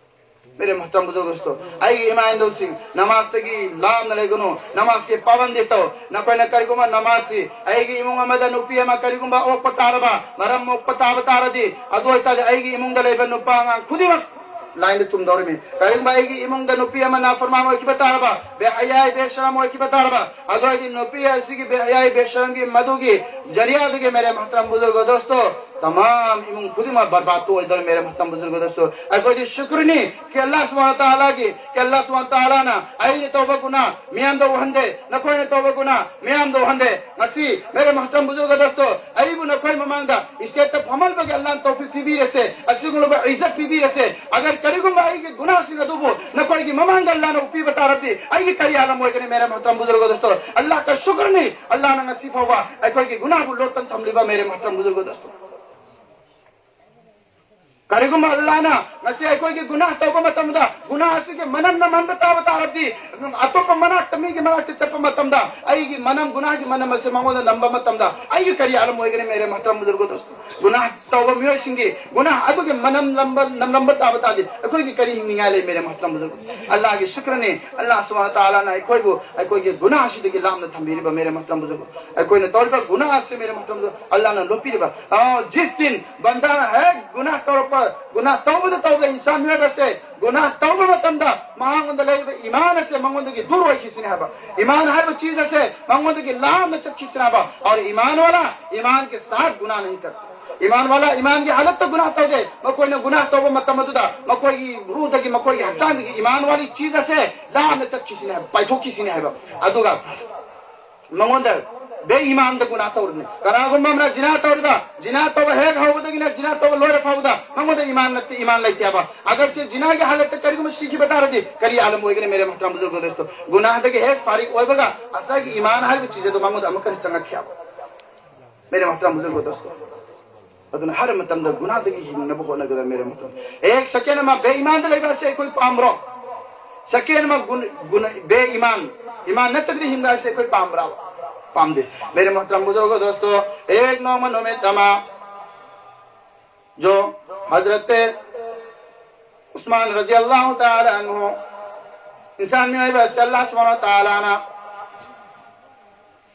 ꯃꯦꯔꯦ ꯃꯣꯍꯇꯔꯝ ꯕꯨꯖꯨꯔꯒ ꯗꯣꯁꯇꯣ, ꯑꯩꯒꯤ ꯏꯃꯥ ꯏꯟꯗꯣꯜꯁꯤꯡ, ꯅꯃꯥꯖꯇꯒꯤ ꯂꯥꯞꯅ ꯂꯩꯒꯅꯨ, ꯅꯃꯥꯖꯀꯤ ꯄꯥꯕꯟꯗꯤ ꯇꯧ꯫ ꯅꯈꯣꯏꯅ ꯀꯔꯤꯒꯨꯝꯕ ꯅꯃꯥꯖꯁꯤ, ꯑꯩꯒꯤ ꯏꯃꯨꯡ ꯑꯃꯗ ꯅꯨꯄꯤ ꯑꯃ ꯀꯔꯤꯒꯨꯝꯕ ꯑꯣꯛꯄ ꯇꯥꯔꯕ, ꯃꯔꯝ ꯃꯣꯛꯄ ꯇꯥꯕ ꯇꯥꯔꯗꯤ, ꯑꯗꯨ ꯑꯣꯏꯇꯥꯔꯗꯤ ꯑꯩꯒꯤ ꯏꯃꯨꯡꯗ ꯂꯩꯕ ꯅꯨꯄꯥ ꯑꯉꯥꯡ ꯈꯨꯗꯤꯡꯃꯛ ꯂꯥꯏꯟꯗ ꯆꯨꯝꯗꯧꯔꯤꯃꯤ꯫ ꯀꯔꯤꯒꯨꯝꯕ ꯑꯩꯒꯤ ꯏꯃꯨꯡꯗ ꯅꯨꯄꯤ ꯑꯃ ꯅꯥꯐꯔꯃꯥꯟ ꯑꯣꯏꯈꯤꯕ ꯇꯥꯔꯕ, ꯕꯦꯍꯌꯥꯏ ꯕꯦꯁꯔꯝ ꯑꯣꯏꯈꯤꯕ ꯇꯥꯔꯕ, ꯑꯗꯨ ꯑꯣꯏꯔꯗꯤ ꯅꯨꯄꯤ ꯑꯁꯤꯒꯤ ꯕꯦꯍꯌꯥꯏ ꯕꯦꯁꯔꯝꯒꯤ ꯃꯗꯨꯒꯤ ꯖꯔꯤꯌꯥꯗꯒꯤ, ꯃꯦꯔꯦ ꯃꯣꯍꯇꯔꯝ ꯕꯨꯖꯨꯔꯒ ꯗꯣꯁꯇꯣ, ꯇꯃꯥꯝ ꯏꯃꯨꯡ ꯈꯨꯗꯤꯡꯃꯛ ꯕꯔꯕꯥꯗ ꯑꯣꯏꯗꯧꯔꯦ, ꯃꯦꯔꯦ ꯃꯣꯍꯇꯔꯝ ꯕꯨꯖꯨꯔꯒ ꯗꯣꯁꯇꯣ꯫ ꯑꯩꯈꯣꯏꯗꯤ ꯁꯨꯀ꯭ꯔꯅꯤ ꯀꯤ ꯑꯜꯂꯥꯍ ꯁꯨꯕꯍꯥꯅꯍꯨ ꯋ ꯇꯥꯂꯥꯒꯤ, ꯀꯤ ꯑꯜꯂꯥꯍ ꯁꯨꯕꯍꯥꯅꯍꯨ ꯋ ꯇꯥꯂꯥꯅ ꯑꯩꯅ ꯇꯧꯕ ꯒꯨꯅꯥꯍ ꯃꯤꯌꯥꯝꯗ ꯎꯍꯟꯗꯦ, ꯅꯈꯣꯏꯅ ꯇꯧꯕ ꯒꯨꯅꯥꯍ ꯃꯤꯌꯥꯝꯗ ꯎꯍꯟꯗꯦ꯫ ꯉꯁꯤ ꯃꯦꯔꯦ ꯃꯣꯍꯇꯔꯝ ꯕꯨꯖꯨꯔꯒ ꯗꯣꯁꯇꯣ, ꯑꯩꯕꯨ ꯅꯈꯣꯏ ꯃꯃꯥꯡꯗ ꯏꯁꯇꯦꯖꯇ ꯐꯝꯍꯟꯕꯒꯤ ꯑꯜꯂꯥꯍꯅ ꯇꯧꯐꯤꯛ ꯄꯤꯕꯤꯔꯁꯦ, ꯑꯁꯤꯒꯨꯝꯂꯕ ꯏꯖꯠ ꯄꯤꯕꯤꯔꯁꯦ꯫ ꯑꯒꯔ ꯀꯔꯤꯒꯨꯝꯕ ꯑꯩꯒꯤ ꯒꯨꯅꯥꯍꯁꯤꯡ ꯑꯗꯨꯕꯨ ꯅꯈꯣꯏꯒꯤ ꯃꯃꯥꯡꯗ ꯑꯜꯂꯥꯍꯅ ꯎꯞꯄꯤꯕ ꯇꯥꯔꯗꯤ ꯑꯩꯒꯤ ꯀꯔꯤ ꯑꯥꯂꯝ ꯑꯣꯏꯒꯅꯤ, ꯃꯦꯔꯦ ꯃꯣꯍꯇꯔꯝ ꯕꯨꯖꯨꯔꯒ ꯗꯣꯁꯇꯣ? ꯑꯜꯂꯥꯍ ꯀ ꯁꯨꯀ꯭ꯔꯅꯤ, ꯑꯜꯂꯥꯍꯅ ꯉꯁꯤ ꯐꯥꯎꯕ ꯑꯩꯈꯣꯏꯒꯤ ꯒꯨꯅꯥꯍꯕꯨ ꯂꯣꯠꯇꯅ ꯊꯝꯂꯤꯕ, ꯃꯦꯔꯦ ꯃꯣꯍꯇꯔꯝ ꯕꯨꯖꯨꯔꯒ ꯗꯣꯁꯇꯣ꯫ ꯀꯔꯤꯒꯨꯝꯕ ꯑꯜꯂꯥꯍꯅ ꯉꯁꯤ ꯑꯩꯈꯣꯏꯒꯤ ꯒꯨꯅꯥꯍ ꯇꯧꯕ ꯃꯇꯝꯗ, ꯒꯨꯅꯥꯍ ꯑꯁꯤꯒꯤ ꯃꯅꯝ ꯅꯝꯍꯟꯕ ꯇꯥꯕ ꯇꯥꯔꯕꯗꯤ, ꯑꯇꯣꯞꯄ ꯃꯅꯥꯛꯇ, ꯃꯤꯒꯤ ꯃꯅꯥꯛꯇ ꯆꯠꯄ ꯃꯇꯝꯗ ꯑꯩꯒꯤ ꯃꯅꯝ, ꯒꯨꯅꯥꯍꯒꯤ ꯃꯅꯝ ꯑꯁꯤ ꯃꯉꯣꯟꯗ ꯅꯝꯕ ꯃꯇꯝꯗ ꯑꯩꯒꯤ ꯀꯔꯤ ꯑꯥꯂꯝ ꯑꯣꯏꯒꯅꯤ, ꯃꯦꯔꯦ ꯃꯣꯍꯇꯔꯝ ꯕꯨꯖꯨꯔꯒ ꯗꯣꯁꯇꯣ? ꯒꯨꯅꯥꯍ ꯇꯧꯕ ꯃꯤꯑꯣꯏꯁꯤꯡꯒꯤ ꯒꯨꯅꯥꯍ ꯑꯗꯨꯒꯤ ꯃꯅꯝ ꯅꯝꯕ, ꯅꯝꯂꯝꯕ ꯇꯥꯕ ꯇꯥꯔꯗꯤ ꯑꯩꯈꯣꯏꯒꯤ ꯀꯔꯤ ꯍꯤꯡꯅꯤꯡꯉꯥꯏ ꯂꯩ, ꯃꯦꯔꯦ ꯃꯣꯍꯇꯔꯝ ꯕꯨꯖꯨꯔꯒ? ꯑꯜꯂꯥꯍꯒꯤ ꯁꯨꯀ꯭ꯔꯅꯤ, ꯑꯜꯂꯥꯍ ꯁꯨꯕꯍꯥꯅꯍꯨ ꯋ ꯇꯥꯂꯥꯅ ꯑꯩꯈꯣꯏꯕꯨ ꯑꯩꯈꯣꯏꯒꯤ ꯒꯨꯅꯥꯍꯁꯤꯗꯒꯤ ꯂꯥꯞꯅ ꯊꯝꯕꯤꯔꯤꯕ, ꯃꯦꯔꯦ ꯃꯣꯍꯇꯔꯝ ꯕꯨꯖꯨꯔꯒ꯫ ꯑꯩꯈꯣꯏꯅ ꯇꯧꯔꯤꯕ ꯒꯨꯅꯥꯍ ꯑꯁꯤ, ꯃꯦꯔꯦ ꯃꯣꯍꯇꯔꯝ ꯕꯨꯖꯨꯔꯒ, ꯑꯜꯂꯥꯍꯅ ꯂꯣꯠꯄꯤꯔꯤꯕ꯫ ꯑꯥ, ꯖꯤꯁ ꯗꯤꯟ ꯕꯟꯗꯥꯅ ꯍꯦꯛ ꯒꯨꯅꯥꯍ ꯇꯧꯔꯛꯄ, ꯒꯨꯅꯥꯍ ꯇꯧꯕꯗ ꯇꯧꯕꯗ ꯏꯟꯁꯥꯟ ꯃꯤꯑꯣꯏꯕ ꯑꯁꯦ ꯒꯨꯅꯥꯍ ꯇꯧꯕ ꯃꯇꯝꯗ ꯃꯉꯣꯟꯗ ꯂꯩꯔꯤꯕ ꯏꯃꯥꯟ ꯑꯁꯦ ꯃꯉꯣꯟꯗꯒꯤ ꯗꯨꯔ ꯑꯣꯏꯈꯤꯁꯤꯅꯤ ꯍꯥꯏꯕ꯫ ꯏꯃꯥꯟ ꯍꯥꯏꯕ ꯆꯤꯖ ꯑꯁꯦ ꯃꯉꯣꯟꯗꯒꯤ ꯂꯥꯞꯅ ꯆꯠꯈꯤꯁꯤꯅꯤ ꯍꯥꯏꯕ꯫ ꯑꯣꯔ ꯏꯃꯥꯟ ꯋꯥꯂꯥ ꯏꯃꯥꯟ ꯀꯦ ꯁꯥꯊ ꯒꯨꯅꯥꯍ ꯅꯍꯤ ꯀꯔ꯫ ꯏꯃꯥꯟ ꯋꯥꯂꯥ, ꯏꯃꯥꯟꯒꯤ ꯍꯥꯂꯠꯇ ꯒꯨꯅꯥꯍ ꯇꯧꯗꯦ꯫ ꯃꯈꯣꯏꯅ ꯒꯨꯅꯥꯍ ꯇꯧꯕ ꯃꯇꯝ ꯑꯗꯨꯗ ꯃꯈꯣꯏꯒꯤ ꯔꯨꯍꯗꯒꯤ, ꯃꯈꯣꯏꯒꯤ ꯍꯛꯆꯥꯡꯗꯒꯤ ꯏꯃꯥꯟ ꯋꯥꯂꯤ ꯆꯤꯖ ꯑꯁꯦ ꯂꯥꯞꯅ ꯆꯠꯈꯤꯁꯤꯅꯤ ꯍꯥꯏꯕ, ꯄꯥꯏꯊꯣꯛꯈꯤꯁꯤꯅꯤ ꯍꯥꯏꯕ꯫ ꯑꯗꯨꯒ ꯃꯉꯣꯟꯗ ꯕꯦ ꯏꯃꯥꯟꯗ ꯒꯨꯅꯥꯍ ꯇꯧꯔꯤꯅꯤ꯫ ꯀꯅꯥꯒꯨꯝꯕ ꯑꯃꯅ ꯖꯤꯅꯥ ꯇꯧꯔꯤꯕ, ꯖꯤꯅꯥ ꯇꯧꯕ ꯍꯦꯛ ꯍꯧꯕꯗꯒꯤꯅ ꯖꯤꯅꯥ ꯇꯧꯕ ꯂꯣꯏꯔ ꯐꯥꯎꯕꯗ ꯃꯉꯣꯟꯗ ꯏꯃꯥꯟ ꯅꯠꯇꯦ, ꯏꯃꯥꯟ ꯂꯩꯇꯦ ꯍꯥꯏꯕ꯫ ꯑꯒꯔꯁꯦ ꯖꯤꯅꯥꯒꯤ ꯍꯥꯂꯠꯇ ꯀꯔꯤꯒꯨꯝꯕ ꯁꯤꯈꯤꯕ ꯇꯥꯔꯗꯤ ꯀꯔꯤ ꯑꯥꯂꯝ ꯑꯣꯏꯒꯅꯤ? ꯃꯦꯔꯦ ꯃꯣꯍꯇꯔꯝ ꯕꯨꯖꯨꯔꯒ ꯗꯣꯁꯇꯣ, ꯒꯨꯅꯥꯍꯗꯒꯤ ꯍꯦꯛ ꯐꯥꯔꯤꯛ ꯑꯣꯏꯕꯒ ꯉꯁꯥꯏꯒꯤ ꯏꯃꯥꯟ ꯍꯥꯏꯕ ꯆꯤꯖ ꯑꯗꯨ ꯃꯉꯣꯟꯗ ꯑꯃꯨꯛꯀ ꯍꯟꯅ ꯆꯪꯉꯛꯈꯤ ꯍꯥꯏꯕ꯫ ꯃꯦꯔꯦ ꯃꯣꯍꯇꯔꯝ ꯕꯨꯖꯨꯔꯒ ꯗꯣꯁꯇꯣ, ꯑꯗꯨꯅ ꯍꯔ ꯃꯇꯝꯗ ꯒꯨꯅꯥꯗꯒꯤ ꯍꯤꯡꯅꯕ ꯍꯣꯠꯅꯒꯗꯕ꯫ ꯃꯦꯔꯦ ꯃꯣꯍꯇꯔꯝ, ꯑꯦꯛ ꯁꯦꯀꯦꯟ ꯑꯃ ꯕꯦ ꯏꯃꯥꯟꯗ ꯂꯩꯕ ꯑꯁꯦ ꯑꯩꯈꯣꯏ ꯄꯥꯝꯕ꯭ꯔꯣ? ꯁꯦꯀꯦꯟ ꯑꯃ ꯒꯨꯟ, ꯒꯨꯟ, ꯕꯦ ꯏꯃꯥꯟ, ꯏꯃꯥꯟ ꯅꯠꯇꯕꯤꯗ ꯍꯤꯡꯕ ꯍꯥꯏꯕꯁꯦ ꯑꯩꯈꯣꯏ ꯄꯥꯝꯕ꯭ꯔꯥ? ꯄꯥꯝꯗꯦ꯫ ꯃꯦꯔꯦ ꯃꯣꯍꯇꯔꯝ ꯕꯨꯖꯨꯔꯒ ꯗꯣꯁꯇꯣ, ꯑꯦꯛ ꯅꯣꯡꯃ ꯅꯨꯃꯤꯠ ꯑꯃ ꯖꯣ ꯍꯖꯔꯠ ꯎꯁꯃꯥꯟ ꯔꯖꯤꯌꯜꯂꯥꯍꯨ ꯇꯥꯂꯥ ꯑꯟꯍꯨ, ꯏꯟꯁꯥꯟ ꯃꯤꯑꯣꯏꯕ ꯑꯁꯤ ꯑꯜꯂꯥꯍ ꯁꯨꯕꯍꯥꯅꯍꯨ ꯋ ꯇꯥꯂꯥꯅ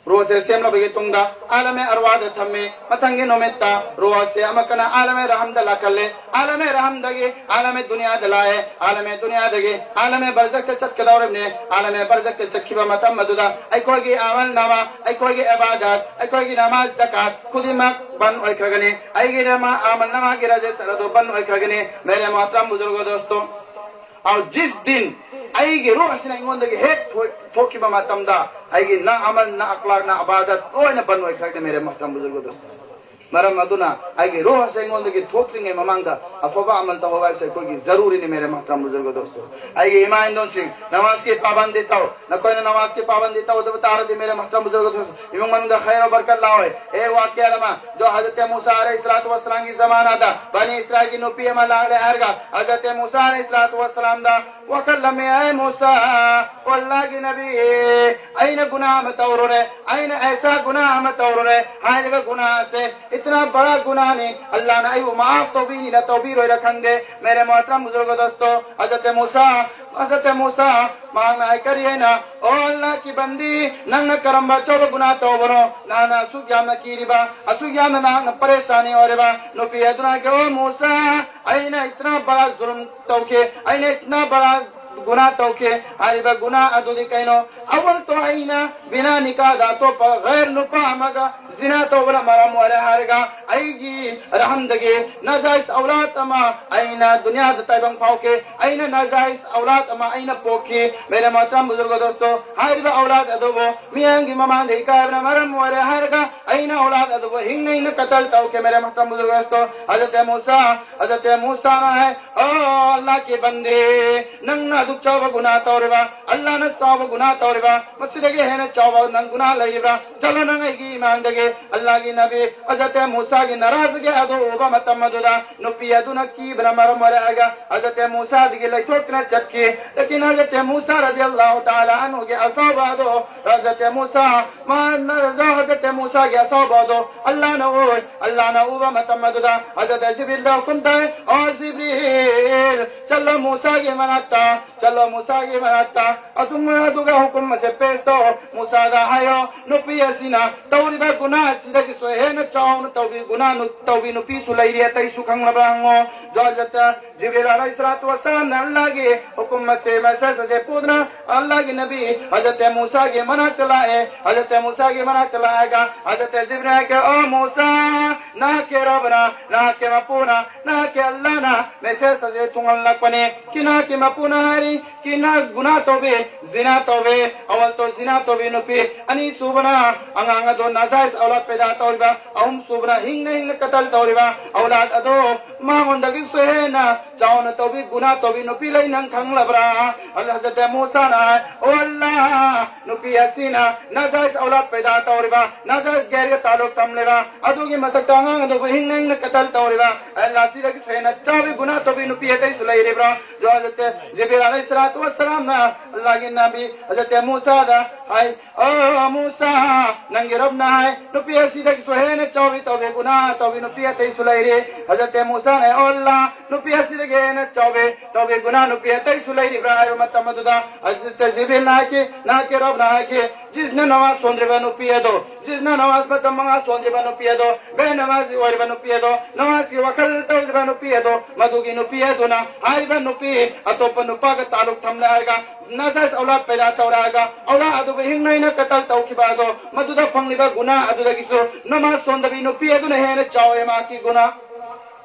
ꯔꯣꯁꯦ ꯁꯦꯝꯂꯕꯒꯤ ꯇꯨꯡꯗ ꯑꯥꯂꯃꯦ ꯑꯔꯋꯥꯗ ꯊꯝꯃꯤ꯫ ꯃꯊꯪꯒꯤ ꯅꯨꯃꯤꯠꯇ ꯔꯣꯁꯦ ꯑꯃꯨꯛꯀꯅ ꯑꯥꯂꯃꯦ ꯔꯍꯝꯗ ꯂꯥꯛꯍꯜꯂꯦ꯫ ꯑꯥꯂꯃꯦ ꯔꯍꯝꯗꯒꯤ ꯑꯥꯂꯃꯦ ꯗꯨꯅꯤꯌꯥꯗ ꯂꯥꯛꯑꯦ꯫ ꯑꯥꯂꯃꯦ ꯗꯨꯅꯤꯌꯥꯗꯒꯤ ꯑꯥꯂꯃꯦ ꯕꯔꯖꯛꯇ ꯆꯠꯀꯗꯧꯔꯤꯕꯅꯤ꯫ ꯑꯥꯂꯃꯦ ꯕꯔꯖꯛꯇ ꯆꯠꯈꯤꯕ ꯃꯇꯝ ꯑꯗꯨꯗ ꯑꯩꯈꯣꯏꯒꯤ ꯑꯃꯜ ꯅꯥꯃꯥ, ꯑꯩꯈꯣꯏꯒꯤ ꯏꯕꯥꯗꯠ, ꯑꯩꯈꯣꯏꯒꯤ ꯅꯃꯥꯖ, ꯖꯀꯥꯠ ꯈꯨꯗꯤꯡꯃꯛ ꯕꯟ ꯑꯣꯏꯈ꯭ꯔꯒꯅꯤ꯫ ꯑꯩꯒꯤ ꯅꯃꯥ-, ꯑꯃꯜ ꯅꯥꯃꯥꯒꯤ ꯔꯦꯖꯤꯁꯇꯔ ꯑꯗꯨ ꯕꯟ ꯑꯣꯏꯈ꯭ꯔꯒꯅꯤ꯫ ꯃꯦꯔꯦ ꯃꯣꯍꯇꯔꯝ ꯕꯨꯖꯨꯔꯒ ꯗꯣꯁꯇꯣ, ꯑꯧ, ꯖꯤꯁ ꯗꯤꯟ ꯑꯩꯒꯤ ꯔꯨꯍ ꯑꯁꯤꯅ ꯑꯩꯉꯣꯟꯗꯒꯤ ꯍꯦꯛ ꯊꯣꯛ-, ꯊꯣꯛꯈꯤꯕ ꯃꯇꯝꯗ ꯑꯩꯒꯤ ꯅ ꯑꯃꯜ, ꯅ ꯑꯈꯂꯥꯛ, ꯅ ꯏꯕꯥꯗꯠ ꯂꯣꯏꯅ ꯕꯟ ꯑꯣꯏꯈ꯭ꯔꯒꯅꯤ꯫ ꯃꯦꯔꯦ ꯃꯣꯍꯇꯔꯝ ꯕꯨꯖꯨꯔꯒ ꯗꯣꯁꯇꯣ, ꯃꯔꯝ ꯑꯗꯨꯅ ꯑꯩꯒꯤ ꯔꯨꯍ ꯑꯁꯤ ꯑꯩꯉꯣꯟꯗꯒꯤ ꯊꯣꯛꯇ꯭ꯔꯤꯉꯩ ꯃꯃꯥꯡꯗ ꯑꯐꯕ ꯑꯃꯜ ꯇꯧꯍꯧꯕ ꯍꯥꯏꯁꯦ ꯑꯩꯈꯣꯏꯒꯤ ꯖꯔꯨꯔꯤꯅꯤ꯫ ꯃꯦꯔꯦ ꯃꯣꯍꯇꯔꯝ ꯕꯨꯖꯨꯔꯒ ꯗꯣꯁꯇꯣ, ꯑꯩꯒꯤ ꯏꯃꯥ ꯏꯟꯗꯣꯟꯁꯤꯡ, ꯅꯃꯥꯖꯀꯤ ꯄꯥꯕꯟꯗꯤ ꯇꯧ꯫ ꯅꯈꯣꯏꯅ ꯅꯃꯥꯖꯀꯤ ꯄꯥꯕꯟꯗꯤ ꯇꯧꯗꯕ ꯇꯥꯔꯗꯤ, ꯃꯦꯔꯦ ꯃꯣꯍꯇꯔꯝ ꯕꯨꯖꯨꯔꯒ ꯗꯣꯁꯇꯣ, ꯏꯃꯨꯡ ꯃꯅꯨꯡꯗ ꯈꯩꯔ ꯕꯔꯀꯠ ꯂꯥꯛꯑꯣꯏ꯫ ꯑꯦ ꯋꯥꯀꯤꯌꯥ ꯑꯃ, ꯖꯣ ꯍꯖꯔꯠ ꯃꯨꯁꯥ ꯑꯂꯩꯍꯤꯁꯁꯂꯥꯇꯨ ꯋꯁꯁꯂꯥꯝꯒꯤ ꯖꯃꯥꯅꯥꯗ ꯕꯅꯤ ꯏꯁꯔꯥꯏꯜꯒꯤ ꯅꯨꯄꯤ ꯑꯃ ꯂꯥꯛꯂꯦ ꯍꯥꯏꯔꯒ ꯍꯖꯔꯠ ꯃꯨꯁꯥ ꯑꯂꯩꯍꯤꯁꯁꯂꯥꯇꯨ ꯋꯁꯁꯂꯥꯝꯗ ꯋꯥꯀꯠꯂꯝꯃꯦ, "ꯑꯦ ꯃꯨꯁꯥ, ꯑꯣ ꯑꯜꯂꯥꯍꯒꯤ ꯅꯕꯤ, ꯑꯩꯅ ꯒꯨꯅꯥꯍ ꯑꯃ ꯇꯧꯔꯨꯔꯦ, ꯑꯩꯅ ꯑꯩꯁꯥ ꯒꯨꯅꯥꯍ ꯑꯃ ꯇꯧꯔꯨꯔꯦ꯫ ꯍꯥꯏꯔꯤꯕ ꯒꯨꯅꯥꯍ ꯑꯁꯦ ꯏꯇꯅꯥ ꯕꯔꯥ ꯒꯨꯅꯥꯍꯅꯤ, ꯑꯜꯂꯥꯍꯅ ꯑꯩꯕꯨ ꯃꯥꯐ ꯇꯧꯕꯤꯅꯤꯅ ꯇꯧꯕꯤꯔꯣꯏꯔ ꯈꯪꯗꯦ꯫" ꯃꯦꯔꯦ ꯃꯣꯍꯇꯔꯝ ꯕꯨꯖꯨꯔꯒ ꯗꯣꯁꯇꯣ, ꯍꯖꯔꯠ ꯃꯨꯁꯥ, ꯍꯖꯔꯠ ꯃꯨꯁꯥ, ꯃꯍꯥꯛꯅ ꯍꯥꯏ ꯀꯔꯤ ꯍꯥꯏꯅ, "ꯑꯣ ꯑꯜꯂꯥꯍꯀꯤ ꯕꯟꯗꯤ, ꯅꯪꯅ ꯀꯔꯝꯕ ꯑꯆꯧꯕ ꯒꯨꯅꯥꯍ ꯇꯧꯕꯅꯣ? ꯅꯍꯥꯛꯅ ꯑꯁꯨꯛ ꯌꯥꯝꯅ ꯀꯤꯔꯤꯕ, ꯑꯁꯨꯛ ꯌꯥꯝꯅ ꯅꯍꯥꯛꯅ ꯄꯔꯦꯁꯥꯅꯤ ꯑꯣꯏꯔꯤꯕ?" ꯅꯨꯄꯤ ꯑꯗꯨꯅ ꯍꯥꯏ, "ꯑꯣ ꯃꯨꯁꯥ, ꯑꯩꯅ ꯏꯇꯅꯥ ꯕꯔꯥ ꯖꯨꯔꯨꯝ ꯇꯧꯈꯤ, ꯑꯩꯅ ꯏꯇꯅꯥ ꯕꯔꯥ ꯒꯨꯅꯥ ꯇꯧꯈꯤ꯫ ꯍꯥꯏꯔꯤꯕ ꯒꯨꯅꯥ ꯑꯗꯨꯗꯤ ꯀꯩꯅꯣ? ꯑꯋꯜꯇꯣ ꯑꯩꯅ ꯕꯤꯅꯥ ꯅꯤꯀꯥꯗ ꯑꯇꯣꯞꯄ ꯒꯩꯔ ꯅꯨꯄꯥ ꯑꯃꯒ ꯖꯤꯅꯥ ꯇꯧꯕꯅ ꯃꯔꯝ ꯑꯣꯏꯔꯦ ꯍꯥꯏꯔꯒ ꯑꯩꯒꯤ ꯔꯍꯝꯗꯒꯤ ꯅꯖꯥꯏꯁ ꯑꯧꯂꯥꯗ ꯑꯃ ꯑꯩꯅ ꯗꯨꯅꯤꯌꯥꯗ ꯇꯥꯏꯕꯪ ꯐꯥꯎꯈꯤ꯫ ꯑꯩꯅ ꯅꯖꯥꯏꯁ ꯑꯧꯂꯥꯗ ꯑꯃ ꯑꯩꯅ ꯄꯣꯛꯈꯤ꯫ ꯃꯦꯔꯦ ꯃꯣꯍꯇꯔꯝ ꯕꯨꯖꯨꯔꯒ ꯗꯣꯁꯇꯣ, ꯍꯥꯏꯔꯤꯕ ꯑꯧꯂꯥꯗ ꯑꯗꯨꯕꯨ ꯃꯤꯌꯥꯝꯒꯤ ꯃꯃꯥꯡꯗ ꯏꯀꯥꯏꯕꯅ ꯃꯔꯝ ꯑꯣꯏꯔꯦ ꯍꯥꯏꯔꯒ ꯑꯩꯅ ꯑꯧꯂꯥꯗ ꯑꯗꯨꯕꯨ ꯍꯤꯡꯅ ꯍꯤꯡꯅ ꯀꯇꯜ ꯇꯧꯈꯤ꯫ ꯃꯦꯔꯦ ꯃꯣꯍꯇꯔꯝ ꯕꯨꯖꯨꯔꯒ ꯗꯣꯁꯇꯣ, ꯍꯖꯔꯠ ꯃꯨꯁꯥ, ꯍꯖꯔꯠ ꯃꯨꯁꯥꯅ ꯍꯥꯏ, ꯑꯣ ꯑꯜꯂꯥꯍꯒꯤ ꯕꯟꯗꯦ, ꯅꯪꯅ ꯑꯗꯨꯛ ꯆꯥꯎꯕ ꯒꯨꯅꯥ ꯇꯧꯔꯤꯕ, ꯑꯜꯂꯥꯍꯅ ꯆꯥꯎꯕ ꯒꯨꯅꯥ ꯇꯧꯔꯤꯕ, ꯃꯁꯤꯗꯒꯤ ꯍꯦꯟꯅ ꯆꯥꯎꯕ ꯅꯪ ꯒꯨꯅꯥ ꯂꯩꯔꯤꯕ꯭ꯔꯥ? ꯆꯠꯂꯣ ꯅꯪ ꯑꯩꯒꯤ ꯏꯃꯥꯡꯗꯒꯤ꯫ ꯑꯜꯂꯥꯍꯒꯤ ꯅꯕꯤ ꯍꯖꯔꯠ ꯃꯨꯁꯥꯒꯤ ꯅꯥꯔꯥꯖꯒꯤ ꯑꯗꯨ ꯎꯕ ꯃꯇꯝ ꯑꯗꯨꯗ ꯅꯨꯄꯤ ꯑꯗꯨꯅ ꯀꯤꯕꯅ ꯃꯔꯝ ꯑꯣꯏꯔꯛꯑꯒ ꯍꯖꯔꯠ ꯃꯨꯁꯥꯗꯒꯤ ꯂꯩꯊꯣꯛꯇꯨꯅ ꯆꯠꯈꯤ꯫ ꯂꯦꯀꯤꯟ ꯍꯖꯔꯠ ꯃꯨꯁꯥ ꯔꯗꯤꯌꯜꯂꯥꯍꯨ ꯇꯥꯂꯥ ꯑꯟꯍꯨꯒꯤ ꯑꯁꯥꯎꯕ ꯑꯗꯨ ꯍꯖꯔꯠ ꯃꯨꯁꯥ ꯃꯥꯅ ꯍꯖꯔꯠ ꯃꯨꯁꯥꯒꯤ ꯑꯁꯥꯎꯕ ꯑꯗꯨ ꯑꯜꯂꯥꯍꯅ ꯎꯏ꯫ ꯑꯜꯂꯥꯍꯅ ꯎꯕ ꯃꯇꯝ ꯑꯗꯨꯗ ꯍꯖꯔꯠ ꯖꯤꯕ꯭ꯔꯤꯜꯗ ꯍꯨꯀꯨꯝ ꯇꯧꯏ, "ꯑꯣ ꯖꯤꯕ꯭ꯔꯤꯜ, ꯆꯠꯂꯣ ꯃꯨꯁꯥꯒꯤ ꯃꯅꯥꯛꯇ, ꯆꯠꯂꯣ ꯃꯨꯁꯥꯒꯤ ꯃꯅꯥꯛꯇ, ꯑꯗꯨꯝ ꯑꯗꯨꯒ ꯍꯨꯀꯨꯝ ꯑꯁꯦ ꯄꯦꯁ ꯇꯧ꯫ ꯃꯨꯁꯥꯗ ꯍꯥꯏꯌꯣ, ꯅꯨꯄꯤ ꯑꯁꯤꯅ ꯇꯧꯔꯤꯕ ꯒꯨꯅꯥ ꯑꯁꯤꯗꯒꯤꯁꯨ ꯍꯦꯟꯅ ꯆꯥꯎꯅ ꯇꯧꯕꯤ ꯒꯨꯅꯥ ꯅꯨ-, ꯇꯧꯕꯤ ꯅꯨꯄꯤꯁꯨ ꯂꯩꯔꯤ, ꯑꯇꯩꯁꯨ ꯈꯪꯂꯕ ꯍꯪꯉꯣ"꯫ ꯑꯗꯣ ꯍꯖꯔꯠ ꯖꯤꯕ꯭ꯔꯤꯜ ꯑꯂꯩꯍꯤꯁꯁꯂꯥꯇꯨ ꯋꯥꯁꯁꯂꯥꯝꯅ ꯑꯜꯂꯥꯍꯒꯤ ꯍꯨꯀꯨꯝ ꯑꯁꯦ, ꯃꯦꯁꯦꯖ ꯑꯁꯦ ꯄꯨꯗꯨꯅ ꯑꯜꯂꯥꯍꯒꯤ ꯅꯕꯤ ꯍꯖꯔꯠ ꯃꯨꯁꯥꯒꯤ ꯃꯅꯥꯛꯇ ꯂꯥꯛꯑꯦ꯫ ꯍꯖꯔꯠ ꯃꯨꯁꯥꯒꯤ ꯃꯅꯥꯛꯇ ꯂꯥꯛꯑꯒ ꯍꯖꯔꯠ ꯖꯤꯕ꯭ꯔꯤꯜ ꯍꯥꯏꯒꯦ, "ꯑꯣ ꯃꯨꯁꯥ, ꯅꯍꯥꯛꯀꯤ ꯔꯕꯅ, ꯅꯍꯥꯛꯀꯤ ꯃꯄꯨꯅ, ꯅꯍꯥꯛꯀꯤ ꯑꯜꯂꯥꯍꯅ ꯃꯦꯁꯦꯖ ꯑꯁꯦ ꯊꯨꯡꯍꯜꯂꯛꯄꯅꯤ꯫ ꯀꯤꯅꯥꯀꯤ ꯃꯄꯨꯅ ꯍꯥꯏꯔꯤ, ꯀꯤꯅꯥ ꯒꯨꯅꯥ ꯇꯧꯕꯤ, ꯖꯤꯅꯥ ꯇꯧꯕꯤ, ꯑꯋꯜꯇꯣ ꯖꯤꯅꯥ ꯇꯧꯕꯤ ꯅꯨꯄꯤ, ꯑꯅꯤꯁꯨꯕꯅ ꯑꯉꯥꯡ ꯑꯗꯣ ꯅꯖꯥꯏꯖ ꯑꯧꯂꯥꯗ ꯄꯦꯗꯥ ꯇꯧꯔꯤꯕ, ꯑꯍꯨꯝꯁꯨꯕꯅ ꯍꯤꯡꯅ ꯍꯤꯡꯅ ꯀꯇꯜ ꯇꯧꯔꯤꯕ, ꯑꯧꯂꯥꯗ ꯑꯗꯣ ꯃꯉꯣꯟꯗꯒꯤꯁꯨ ꯍꯦꯟꯅ ꯆꯥꯎꯅ ꯇꯧꯕꯤ, ꯒꯨꯅꯥ ꯇꯧꯕꯤ ꯅꯨꯄꯤ ꯂꯩ, ꯅꯪ ꯈꯪꯂꯕ꯭ꯔꯥ?" ꯑꯗ ꯍꯖꯔꯠ ꯃꯨꯁꯥꯅ ꯍꯥꯏ, "ꯑꯣ ꯑꯜꯂꯥꯍ, ꯅꯨꯄꯤ ꯑꯁꯤꯅ ꯅꯖꯥꯏꯖ ꯑꯧꯂꯥꯗ ꯄꯦꯗꯥ ꯇꯧꯔꯤꯕ, ꯅꯖꯥꯏꯖ ꯒꯩꯔꯒ ꯇꯥꯂꯨꯛ ꯊꯝꯂꯤꯕ, ꯑꯗꯨꯒꯤ ꯃꯊꯛꯇ ꯑꯉꯥꯡ ꯑꯗꯨꯕꯨ ꯍꯤꯡꯅ ꯍꯤꯡꯅ ꯀꯇꯜ ꯇꯧꯔꯤꯕ, ꯑꯜꯂꯥꯍ, ꯁꯤꯗꯒꯤ ꯍꯦꯟꯅ ꯆꯥꯎꯕꯤ ꯒꯨꯅꯥ ꯇꯧꯕꯤ ꯅꯨꯄꯤ ꯑꯇꯩꯁꯨ ꯂꯩꯔꯤꯕ꯭ꯔꯥ?" ꯑꯗꯣ ꯍꯖꯔꯠ ꯖꯤꯕ꯭ꯔꯤꯜ ꯑꯂꯩꯍꯤꯁꯁꯂꯥꯇꯨ ꯋꯥꯁꯁꯂꯥꯝꯅ ꯑꯜꯂꯥꯍꯒꯤ ꯅꯕꯤ ꯍꯖꯔꯠ ꯃꯨꯁꯥꯗ ꯍꯥꯏ, "ꯑꯣ ꯃꯨꯁꯥ, ꯅꯪꯒꯤ ꯔꯕꯅ ꯍꯥꯏ, ꯅꯨꯄꯤ ꯑꯁꯤꯗꯒꯤꯁꯨ ꯍꯦꯟꯅ ꯆꯥꯎꯕꯤ ꯇꯧꯕꯤ ꯒꯨꯅꯥ ꯇꯧꯕꯤ ꯅꯨꯄꯤ ꯑꯇꯩꯁꯨ ꯂꯩꯔꯤ꯫ ꯍꯖꯔꯠ ꯃꯨꯁꯥꯅ, ꯑꯦ ꯑꯜꯂꯥ, ꯅꯨꯄꯤ ꯑꯁꯤꯗꯒꯤ ꯍꯦꯟꯅ ꯆꯥꯎꯕꯤ ꯇꯧꯕꯤ ꯒꯨꯅꯥ ꯅꯨꯄꯤ ꯑꯇꯩꯁꯨ ꯂꯩꯔꯤꯕ꯭ꯔꯥ ꯍꯥꯏꯕ ꯃꯇꯝ ꯑꯗꯨꯗ ꯍꯖꯔꯠ ꯖꯤꯕ꯭ꯔꯤꯜꯅ ꯍꯥꯏꯈꯤ, ꯅꯍꯥꯛꯀꯤ ꯔꯕꯅ ꯍꯥꯏꯈꯤ, ꯖꯤꯁꯅ ꯅꯃꯥꯖ ꯁꯣꯟꯗ꯭ꯔꯤꯕ ꯅꯨꯄꯤ ꯑꯗꯣ, ꯖꯤꯁꯅ ꯅꯃꯥꯖ ꯃꯇꯝ ꯃꯉꯥ ꯁꯣꯟꯗ꯭ꯔꯤꯕ ꯅꯨꯄꯤ ꯑꯗꯣ, ꯕꯦ ꯅꯃꯥꯖꯤ ꯑꯣꯏꯔꯤꯕ ꯅꯨꯄꯤ ꯑꯗꯣ, ꯅꯃꯥꯖꯀꯤ ꯋꯥꯈꯜ ꯇꯧꯗ꯭ꯔꯤꯕ ꯅꯨꯄꯤ ꯑꯗꯣ, ꯃꯗꯨꯒꯤ ꯅꯨꯄꯤ ꯑꯗꯨꯅ ꯍꯥꯏꯔꯤꯕ ꯅꯨꯄꯤ ꯑꯇꯣꯞꯄ ꯅꯨꯄꯥꯒ ꯇꯥꯂꯨꯛ ꯊꯝꯂꯛꯑꯒ ꯅꯖꯥꯏꯖ ꯑꯧꯂꯥꯗ ꯄꯩꯗꯥ ꯇꯧꯔꯛꯑꯒ ꯑꯧꯂꯥꯗ ꯑꯗꯨꯕꯨ ꯍꯤꯡꯅ ꯍꯤꯡꯅ ꯀꯇꯜ ꯇꯧꯈꯤꯕ ꯑꯗꯣ, ꯃꯗꯨꯗ ꯐꯪꯂꯤꯕ ꯒꯨꯅꯥ ꯑꯗꯨꯗꯒꯤꯁꯨ ꯅꯃꯥꯖ ꯁꯣꯟꯗꯕꯤ ꯅꯨꯄꯤ ꯑꯗꯨꯅ ꯍꯦꯟꯅ ꯆꯥꯎꯋꯦ ꯃꯍꯥꯛꯀꯤ ꯒꯨꯅꯥ꯫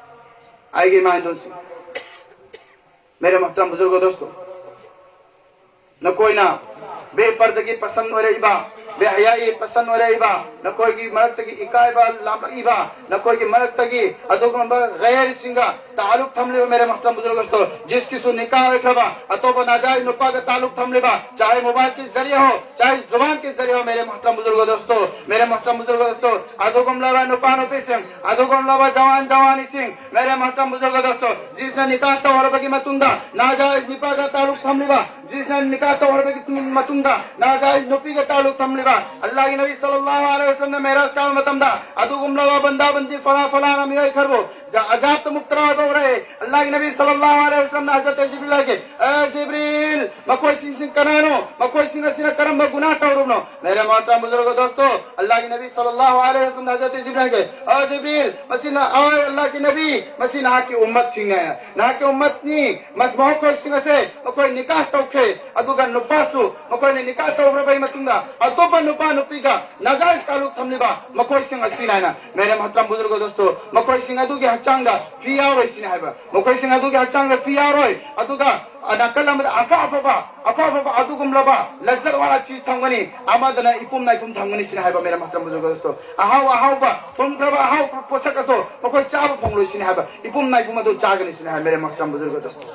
ꯑꯩꯒꯤ ꯏꯃꯥ ꯏꯟꯗꯣꯟꯁꯤꯡ, ꯃꯦꯔꯦ ꯃꯣꯍꯇꯔꯝ ꯕꯨꯖꯨꯔꯒꯣ ꯗꯣꯁꯇꯣ, ꯅꯈꯣꯏꯅ ꯕꯦꯄꯔꯗꯒꯤ ꯄꯁꯟ ꯑꯣꯏꯔꯛꯏꯕ, ꯕꯦꯍꯌꯥꯒꯤ ꯄꯁꯟ ꯑꯣꯏꯔꯛꯏꯕ, ꯅꯈꯣꯏꯒꯤ ꯃꯔꯛꯇꯒꯤ ꯏꯀꯥꯏꯕ ꯂꯥꯝꯂꯛꯏꯕ, ꯅꯈꯣꯏꯒꯤ ꯃꯔꯛꯇꯒꯤ ꯑꯗꯨꯒꯨꯝꯕ ꯒꯩꯔꯁꯤꯡꯒ ꯇꯥꯂꯨꯛ ꯊꯝꯂꯤꯕ, ꯃꯦꯔꯦ ꯃꯣꯍꯇꯔꯝ ꯕꯨꯖꯨꯔꯒꯣ ꯗꯣꯁꯇꯣ, ꯖꯤꯁꯀꯤꯁꯨ ꯅꯤꯀꯥ ꯑꯣꯏꯈ꯭ꯔꯕ, ꯑꯇꯣꯞꯄ ꯅꯥꯖꯥꯏꯖ ꯅꯨꯄꯥꯒ ꯇꯥꯂꯨꯛ ꯊꯝꯂꯤꯕ, ꯆꯥꯍꯦ ꯃꯣꯕꯥꯏꯜꯒꯤ ꯖꯔꯤꯌꯥ ꯍꯣ, ꯆꯥꯍꯦ ꯖꯨꯕꯥꯟꯒꯤ ꯖꯔꯤꯌꯥ ꯍꯣ, ꯃꯦꯔꯦ ꯃꯣꯍꯇꯔꯝ ꯕꯨꯖꯨꯔꯒꯣ ꯗꯣꯁꯇꯣ, ꯃꯦꯔꯦ ꯃꯣꯍꯇꯔꯝ ꯕꯨꯖꯨꯔꯒꯣ ꯗꯣꯁꯇꯣ, ꯑꯗꯨꯒꯨꯝꯂꯕ ꯅꯨꯄꯥ ꯅꯨꯄꯤꯁꯤꯡ, ꯑꯗꯨꯒꯨꯝꯂꯕ ꯖꯋꯥꯟ ꯖꯋꯥꯅꯤꯁꯤꯡ, ꯃꯦꯔꯦ ꯃꯣꯍꯇꯔꯝ ꯕꯨꯖꯨꯔꯒꯣ ꯗꯣꯁꯇꯣ, ꯖꯤꯁꯅ ꯅꯤꯀꯥ ꯇꯧꯔꯕꯒꯤ ꯃꯇꯨꯡꯗ ꯅꯥꯖꯥꯏꯖ ꯅꯤꯄꯥꯒ ꯇꯥꯂꯨꯛ ꯊꯝꯂꯤꯕ, ꯖꯤꯁꯅ ꯅꯤꯀꯥ ꯇꯧꯔꯕꯒꯤ ꯃꯇꯨꯡꯗ ꯅꯥꯖꯥꯏꯖ ꯅꯨꯄꯤꯒ ꯇꯥꯂꯨꯛ ꯊꯝꯂꯤꯕ, ꯑꯜꯂꯥꯍꯒꯤ ꯅꯕꯤ ꯁꯜꯂꯜꯂꯥꯍꯨ ꯑꯂꯩꯍꯤ ꯋꯁꯜꯂꯝꯅ ꯃꯦꯔꯥꯖ ꯀꯥꯕ ꯃꯇꯝꯗ ꯑꯗꯨꯒꯨꯝꯂꯕ ꯕꯟꯗꯥ ꯕꯟꯗꯤ ꯐꯂꯥ ꯐꯂꯥꯅ ꯃꯤꯑꯣꯏ ꯈꯔꯕꯨ ꯑꯖꯥꯕꯇ ꯃꯨꯕꯇꯂꯥ ꯇꯧꯔꯦ꯫ ꯑꯜꯂꯥꯍꯒꯤ ꯅꯕꯤ ꯁꯜꯂꯜꯂꯥꯍꯨ ꯑꯂꯩꯍꯤ ꯋꯁꯜꯂꯝꯅ ꯍꯖꯔꯠ ꯖꯤꯕ꯭ꯔꯤꯜ ꯍꯥꯏꯒꯦ, ꯑꯦ ꯖꯤꯕ꯭ꯔꯤꯜ, ꯃꯈꯣꯏꯁꯤꯡꯁꯤ ꯀꯅꯥꯅꯣ? ꯃꯈꯣꯏꯁꯤꯡ ꯑꯁꯤꯅ ꯀꯔꯝꯕ ꯒꯨꯅꯥ ꯇꯧꯔꯕꯅꯣ? ꯃꯦꯔꯦ ꯃꯣꯍꯇꯔꯝ ꯕꯨꯖꯨꯔꯒꯣ ꯗꯣꯁꯇꯣ, ꯑꯜꯂꯥꯍꯒꯤ ꯅꯕꯤ ꯁꯜꯂꯜꯂꯥꯍꯨ ꯑꯂꯩꯍꯤ ꯋꯁꯜꯂꯝꯅ ꯍꯖꯔꯠ ꯖꯤꯕ꯭ꯔꯤꯜ ꯍꯥꯏꯒꯦ, ꯑꯦ ꯖꯤꯕ꯭ꯔꯤꯜ, ꯃꯁꯤꯅ, ꯑꯦ ꯑꯜꯂꯥꯍꯒꯤ ꯅꯕꯤ, ꯃꯁꯤ ꯅꯍꯥꯛꯀꯤ ꯎꯝꯃꯠꯁꯤꯡꯅꯦ, ꯅꯍꯥꯛꯀꯤ ꯎꯝꯃꯠꯅꯤ, ꯃꯁ-, ꯃꯈꯣꯏꯁꯤꯡ ꯑꯁꯦ ꯃꯈꯣꯏ ꯅꯤꯀꯥ ꯇꯧꯈ꯭ꯔꯦ, ꯑꯗꯨꯒ ꯅꯨꯄꯥꯁꯨ ꯃꯈꯣꯏꯅ ꯅꯤꯀꯥ ꯇꯧꯈ꯭ꯔꯕꯒꯤ ꯃꯇꯨꯡꯗ ꯑꯇꯣꯞꯄ ꯅꯨꯄꯥ ꯅꯨꯄꯤꯒ ꯅꯖꯥꯏꯖ ꯇꯥꯂꯨꯛ ꯊꯝꯂꯤꯕ ꯃꯈꯣꯏꯁꯤꯡ ꯑꯁꯤꯅ ꯍꯥꯏꯅ, ꯃꯦꯔꯦ ꯃꯣꯍꯇꯔꯝ ꯕꯨꯖꯨꯔꯒꯣ ꯗꯣꯁꯇꯣ, ꯃꯈꯣꯏꯁꯤꯡ ꯑꯗꯨꯒꯤ ꯍꯛꯆꯥꯡꯗ ꯐꯤ ꯌꯥꯎꯔꯣꯏ ꯁꯤꯅꯤ ꯍꯥꯏꯕ, ꯃꯈꯣꯏꯁꯤꯡ ꯑꯗꯨꯒꯤ ꯍꯛꯆꯥꯡꯗ ꯐꯤ ꯌꯥꯎꯔꯣꯏ, ꯑꯗꯨꯒ ꯅꯥꯀꯜ ꯑꯃꯗ ꯑꯐ ꯑꯐꯕ, ꯑꯐ ꯑꯐꯕ ꯑꯗꯨꯒꯨꯝꯂꯕ ꯂꯖꯠ ꯋꯥꯂꯥ ꯆꯤꯖ ꯊꯝꯒꯅꯤ, ꯑꯃꯗꯅ ꯏꯄꯨꯝ ꯅꯥꯏꯄꯨꯝ ꯊꯝꯒꯅꯤ ꯁꯤꯅꯤ ꯍꯥꯏꯕ, ꯃꯦꯔꯦ ꯃꯣꯍꯇꯔꯝ ꯕꯨꯖꯨꯔꯒꯣ ꯗꯣꯁꯇꯣ꯫ ꯑꯍꯥꯎ ꯑꯍꯥꯎꯕ, ꯄꯨꯝꯈ꯭ꯔꯕ ꯑꯍꯥꯎꯕ ꯄꯣꯠꯁꯛ ꯑꯗꯣ ꯃꯈꯣꯏ ꯆꯥꯕ ꯐꯪꯂꯣꯏ ꯁꯤꯅꯤ ꯍꯥꯏꯕ, ꯏꯄꯨꯝ ꯅꯥꯏꯄꯨꯝ ꯑꯗꯨ ꯆꯥꯒꯅꯤ ꯁꯤꯅꯤ ꯍꯥꯏꯕ, ꯃꯦꯔꯦ ꯃꯣꯍꯇꯔꯝ ꯕꯨꯖꯨꯔꯒꯣ ꯗꯣꯁꯇꯣ꯫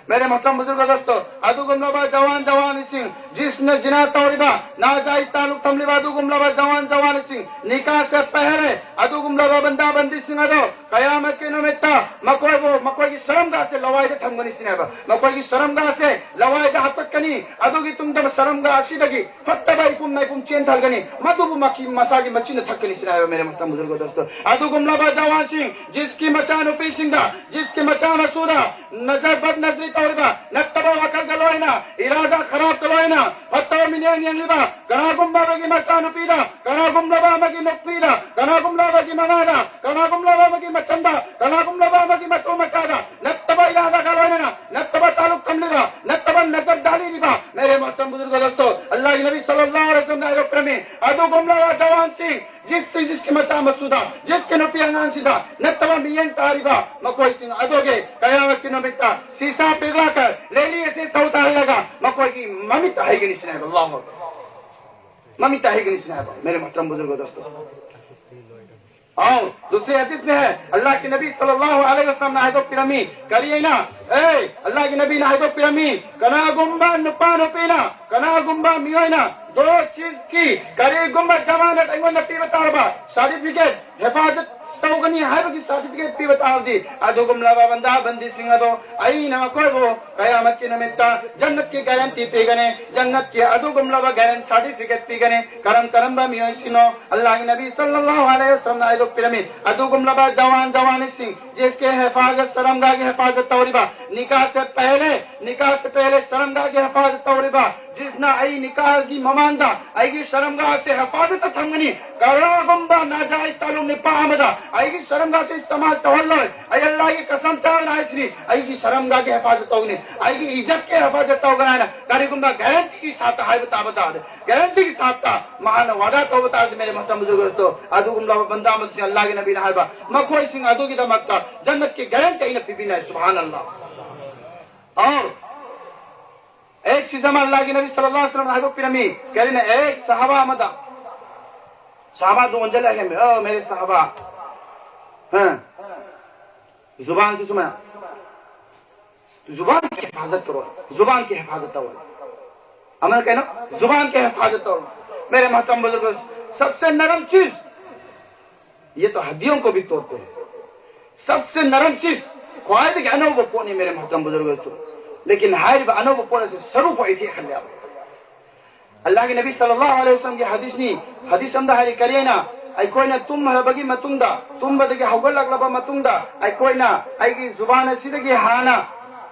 मेरे मोहतरम बुजुर्ग दोस्तों, ꯑꯗꯨꯒꯨꯝꯂꯕ ꯖꯋꯥꯟ ꯖꯋꯥꯟꯁꯤꯡ, ꯖꯤꯁꯅ ꯖꯤꯅꯥ ꯇꯧꯔꯤꯕ, ꯅꯥꯖꯥꯏꯖ ꯇꯥꯂꯨꯛ ꯊꯝꯂꯤꯕ ꯑꯗꯨꯒꯨꯝꯂꯕ ꯖꯋꯥꯟ ꯖꯋꯥꯟꯁꯤꯡ, ꯅꯤꯀꯥꯁꯦ ꯄꯦꯍꯦꯂꯦ, ꯑꯗꯨꯒꯨꯝꯂꯕ ꯕꯟꯗꯥ ꯕꯟꯗꯤꯁꯤꯡ ꯑꯗꯣ ꯀꯌꯥꯃꯠꯀꯤ ꯅꯨꯃꯤꯠꯇ ꯃꯈꯣꯏꯕꯨ, ꯃꯈꯣꯏꯒꯤ ꯁꯔꯝꯒꯥꯁꯦ ꯂꯋꯥꯏꯗ ꯊꯝꯒꯅꯤ ꯁꯤꯅꯦꯕ꯫ ꯃꯈꯣꯏꯒꯤ ꯁꯔꯝꯒꯥꯁꯦ ꯂꯋꯥꯏꯗ ꯍꯥꯞꯀꯠꯀꯅꯤ꯫ ꯑꯗꯨꯒꯤ ꯇꯨꯡꯗ ꯁꯔꯝꯒꯥ ꯑꯁꯤꯗꯒꯤ ꯐꯠꯇꯕ ꯏꯄꯨꯝ ꯅꯥꯏꯄꯨꯝ ꯆꯦꯟꯊꯒꯅꯤ꯫ ꯃꯗꯨꯕꯨ ꯃꯈꯤ ꯃꯁꯥꯒꯤ ꯃꯆꯤꯟꯅ ꯊꯛꯀꯅꯤ ꯁꯤꯅꯦꯕ, ꯃꯦꯔꯦ ꯃꯣꯍꯇꯔꯝ ꯕꯨꯖꯨꯔꯒ ꯗꯣꯁꯇꯣ꯫ ꯑꯗꯨꯒꯨꯝꯂꯕ ꯖꯋꯥꯟꯁꯤꯡ, ꯖꯤꯁꯀꯤ ꯃꯆꯥꯅꯨꯄꯤꯁꯤꯡꯗ, ꯖꯤꯁꯀꯤ ꯃꯆꯥ ꯃꯁꯨꯗ ꯅꯖꯔ ꯕꯗꯅꯖꯔꯤ ꯇꯧꯔꯤꯕ, ꯅꯠꯇꯕ ꯋꯥꯈꯜꯒ ꯂꯣꯏꯅ, ꯏꯔꯥꯗꯥ ꯈꯔꯥꯕꯀ ꯂꯣꯏꯅ, ꯐꯠꯇꯕ ꯃꯤꯠꯌꯦꯡ ꯌꯦꯡꯂꯤꯕ, ꯀꯅꯥꯒꯨꯝꯕ ꯑꯃꯒꯤ ꯃꯆꯥꯅꯨꯄꯤꯗ, ꯀꯅꯥꯒꯨꯝꯂꯕ ꯑꯃꯒꯤ ꯅꯨꯄꯤꯗ, ꯀꯅꯥꯒꯨꯝꯂꯕꯒꯤ ꯃꯃꯥꯗ, ꯀꯅꯥꯒꯨꯝꯂꯕ ꯑꯃꯒꯤ ꯃꯆꯟꯗ, ꯀꯅꯥꯒꯨꯝꯂꯕ ꯑꯃꯒꯤ ꯃꯇꯨ ꯃꯆꯥꯗ ꯅꯠꯇꯕ ꯏꯔꯥꯗꯥꯒ ꯂꯣꯏꯅꯅ, ꯅꯠꯇꯕ ꯇꯥꯂꯨꯛ ꯊꯝꯂꯤꯕ, ꯅꯠꯇꯕ ꯅꯖꯔ ꯗꯥꯂꯤꯔꯤꯕ, ꯃꯦꯔꯦ ꯃꯣꯍꯇꯔꯝ ꯕꯨꯖꯨꯔꯒ ꯗꯣꯁꯇꯣ, ꯑꯜꯂꯥꯍꯒꯤ ꯅꯕꯤ ꯁꯜꯂꯜꯂꯥꯍꯨ ꯑꯂꯩꯍꯤ ꯋꯁꯜꯂꯝꯅ ꯍꯥꯏꯗꯣꯛꯄꯤꯔꯝꯃꯤ꯫ ꯑꯗꯨꯒꯨꯝꯂꯕ ꯖꯋꯥꯟꯁꯤꯡ, ꯖꯤꯁ, ꯖꯤꯁꯀꯤ ꯃꯆꯥ ꯃꯁꯨꯗ, ꯖꯤꯁꯀꯤ ꯅꯨꯄꯤ ꯑꯉꯥꯡꯁꯤꯗ ꯅꯠꯇꯕ ꯃꯤꯠꯌꯦꯡ ꯇꯥꯔꯤꯕ ꯃꯈꯣꯏꯁꯤꯡ ꯑꯗꯨꯒꯤ ꯀꯌꯥꯃꯠꯀꯤ ꯅꯨꯃꯤꯠꯇ ꯁꯤꯁꯥ ꯄꯤꯒꯂꯥꯀꯔ ꯂꯦꯂꯤ ꯑꯁꯤ ꯁꯧ ꯇꯥꯍꯜꯂꯒ ꯃꯈꯣꯏꯒꯤ ꯃꯃꯤꯠꯇ ꯍꯩꯒꯅꯤ ꯁꯤꯅꯦꯕ꯫ ꯑꯜꯂꯥꯍꯨ ꯑꯛꯕꯔ꯫ ꯃꯃꯤꯠꯇ ꯍꯩꯒꯅꯤ ꯁꯤꯅꯦꯕ, ꯃꯦꯔꯦ ꯃꯣꯍꯇꯔꯝ ꯕꯨꯖꯨꯔꯒ ꯗꯣꯁꯇꯣ꯫ और दूसरे हदीस में है, अल्लाह के नबी सल्लल्लाहु अलैहि वसल्लम ने ꯍꯥꯏꯗꯣꯛꯄꯤꯔꯝꯃꯤ, ꯀꯔꯤ ꯍꯥꯏꯅ? ꯑꯦ, ꯑꯜꯂꯥꯍꯒꯤ ꯅꯕꯤꯅ ꯍꯥꯏꯗꯣꯛꯄꯤꯔꯝꯃꯤ, ꯀꯅꯥꯒꯨꯝꯕ ꯅꯨꯄꯥ ꯅꯨꯄꯤꯅ, ꯀꯅꯥꯒꯨꯝꯕ ꯃꯤꯑꯣꯏꯅ ꯗꯣ ꯆꯤꯁꯀꯤ ꯀꯔꯤꯒꯨꯝꯕ ꯖꯃꯥꯅꯠ ꯑꯩꯉꯣꯟꯗ ꯄꯤꯕ ꯇꯥꯔꯕ, ꯁꯥꯔꯇꯤꯐꯤꯀꯦꯠ, ꯍꯦꯐꯥꯖꯠ ꯇꯧꯒꯅꯤ ꯍꯥꯏꯕꯒꯤ ꯁꯥꯔꯇꯤꯐꯤꯀꯦꯠ ꯄꯤꯕ ꯇꯥꯔꯗꯤ, ꯑꯗꯨꯒꯨꯝꯂꯕ ꯕꯟꯗꯥ ꯕꯟꯗꯤꯁꯤꯡ ꯑꯗꯣ ꯑꯩꯅ ꯃꯈꯣꯏꯕꯨ ꯀꯌꯥꯃꯠꯀꯤ ꯅꯨꯃꯤꯠꯇ ꯖꯟꯅꯠꯀꯤ ꯒꯥꯔꯦꯟꯇꯤ ꯄꯤꯒꯅꯤ, ꯖꯟꯅꯠꯀꯤ ꯑꯗꯨꯒꯨꯝꯂꯕ ꯒꯥꯔꯦꯟ ꯁꯥꯔꯇꯤꯐꯤꯀꯦꯠ ꯄꯤꯒꯅꯤ꯫ ꯀꯔꯝ ꯀꯔꯝꯕ ꯃꯤꯑꯣꯏꯁꯤꯡꯅꯣ? ꯑꯜꯂꯥꯍꯒꯤ ꯅꯕꯤ ꯁꯜꯂꯜꯂꯥꯍꯨ ꯑꯂꯩꯍꯤ ꯋꯁꯜꯂꯝꯅ ꯍꯥꯏꯗꯣꯛꯄꯤꯔꯝꯃꯤ, ꯑꯗꯨꯒꯨꯝꯂꯕ ꯖꯋꯥꯟ ꯖꯋꯥꯅꯤꯁꯤꯡ, ꯖꯤꯁꯀꯤ ꯍꯦꯐꯥꯖꯠ, ꯁꯔꯝꯒꯥꯒꯤ ꯍꯦꯐꯥꯖꯠ ꯇꯧꯔꯤꯕ, ꯅꯤꯀꯥꯁꯦ ꯄꯦꯍꯦꯂꯦ, ꯅꯤꯀꯥꯁꯦ ꯄꯦꯍꯦꯂꯦ, ꯁꯔꯝꯒꯥꯒꯤ ꯍꯦꯐꯥꯖꯠ ꯇꯧꯔꯤꯕ, ꯖꯤꯁꯅ ꯑꯩ ꯅꯤꯀꯥꯒꯤ ꯃꯃꯥꯡꯗ ꯑꯩꯒꯤ ꯁꯔꯝꯒꯥꯁꯦ ꯍꯦꯐꯥꯖꯠꯇ ꯊꯝꯒꯅꯤ꯫ ꯀꯅꯥꯒꯨꯝꯕ ꯅꯥꯖꯥꯏꯖ ꯇꯥꯂꯨꯛ ꯅꯤꯄꯥ ꯑꯃꯗ ꯑꯩꯒꯤ ꯁꯔꯝꯒꯥꯁꯦ ꯏꯁꯇꯦꯃꯥꯜ ꯇꯧꯍꯜꯂꯣꯏ꯫ ꯑꯩ ꯑꯜꯂꯥꯍꯒꯤ ꯀꯁꯝ ꯆꯥꯗꯨꯅ ꯍꯥꯏꯁꯤꯅꯤ, ꯑꯩꯒꯤ ꯁꯔꯝꯒꯥꯒꯤ ꯍꯦꯐꯥꯖꯠ ꯇꯧꯒꯅꯤ, ꯑꯩꯒꯤ ꯏꯖꯠꯀꯤ ꯍꯦꯐꯥꯖꯠ ꯇꯧꯒꯅꯤ ꯍꯥꯏꯅ ꯀꯔꯤꯒꯨꯝꯕ ꯒꯥꯔꯦꯟꯇꯤꯒꯤ ꯁꯥꯠꯇ ꯍꯥꯏꯕ ꯇꯥꯕ ꯇꯥꯔꯗꯤ, ꯒꯥꯔꯦꯟꯇꯤꯒꯤ ꯁꯥꯠꯇ ꯃꯍꯥꯛꯅ ꯋꯥꯗꯥ ꯇꯧꯕ ꯇꯥꯔꯗꯤ, ꯃꯦꯔꯦ ꯃꯣꯍꯇꯔꯝ ꯕꯨꯖꯨꯔꯒ ꯗꯣꯁꯇꯣ, ꯑꯗꯨꯒꯨꯝꯂꯕ ꯕꯟꯗꯥ ꯑꯃꯗꯨꯁꯨ ꯑꯜꯂꯥꯍꯒꯤ ꯅꯕꯤꯅ ꯍꯥꯏꯕ, ꯃꯈꯣꯏꯁꯤꯡ ꯑꯗꯨꯒꯤꯗꯃꯛꯇ ꯖꯟꯅꯠꯀꯤ ꯒꯥꯔꯦꯟꯇꯤ ꯑꯩꯅ ꯄꯤꯕꯤꯅꯤ꯫ ꯁꯨꯕꯍꯥꯅꯜꯂꯥꯍ꯫ और एक चीज ꯑꯃ ꯑꯜꯂꯥꯍꯒꯤ ꯅꯕꯤ ꯁꯜꯂꯜꯂꯥꯍꯨ ꯑꯂꯩꯍꯤ ꯋꯁꯜꯂꯝꯅ ꯍꯥꯏꯗꯣꯛꯄꯤꯔꯝꯃꯤ, ꯀꯔꯤꯅ? एक ꯁꯍꯥꯕꯥ ꯑꯃꯗ, ꯁꯍꯥꯕꯥꯗꯨ ꯑꯣꯟꯁꯤꯜꯂꯛꯑꯒ, "ꯑꯣ ꯃꯦꯔꯦ ꯁꯍꯥꯕꯥ, ꯍꯥ, ꯖꯨꯕꯥꯟꯁꯤ ꯁꯨꯃꯥꯏꯅ, जुबान की हिफाजत करो, जुबान की हिफाजत करो। अमर कहना, जुबान की हिफाजत करो। मेरे मोहतरम बुजुर्गों, सबसे नरम चीज, ये तो हड्डियों को भी तोड़ते हैं। सबसे नरम चीज, ख्वाहिश के अनोब पोनी, मेरे मोहतरम बुजुर्गों, तो लेकिन हायर अनोब पोने से सरू को इथे खल्याब। ꯑꯜꯂꯥꯍꯒꯤ ꯅꯕꯤ ꯁꯜꯂꯜꯂꯥꯍꯨ ꯑꯂꯩꯍꯤ ꯋꯥꯁꯜꯂꯝꯒꯤ ꯍꯗꯤꯁꯅꯤ꯫ ꯍꯗꯤꯁ ꯑꯃꯗ ꯍꯥꯏꯔꯤ, ꯀꯔꯤ ꯍꯥꯏꯅ? ꯑꯩꯈꯣꯏꯅ ꯇꯨꯝꯈ꯭ꯔꯕꯒꯤ ꯃꯇꯨꯡꯗ, ꯇꯨꯝꯕꯗꯒꯤ ꯍꯧꯒꯠꯂꯛꯂꯕ ꯃꯇꯨꯡꯗ, ꯑꯩꯈꯣꯏꯅ ꯑꯩꯒꯤ ꯖꯨꯕꯥꯟ ꯑꯁꯤꯗꯒꯤ ꯍꯥꯟꯅ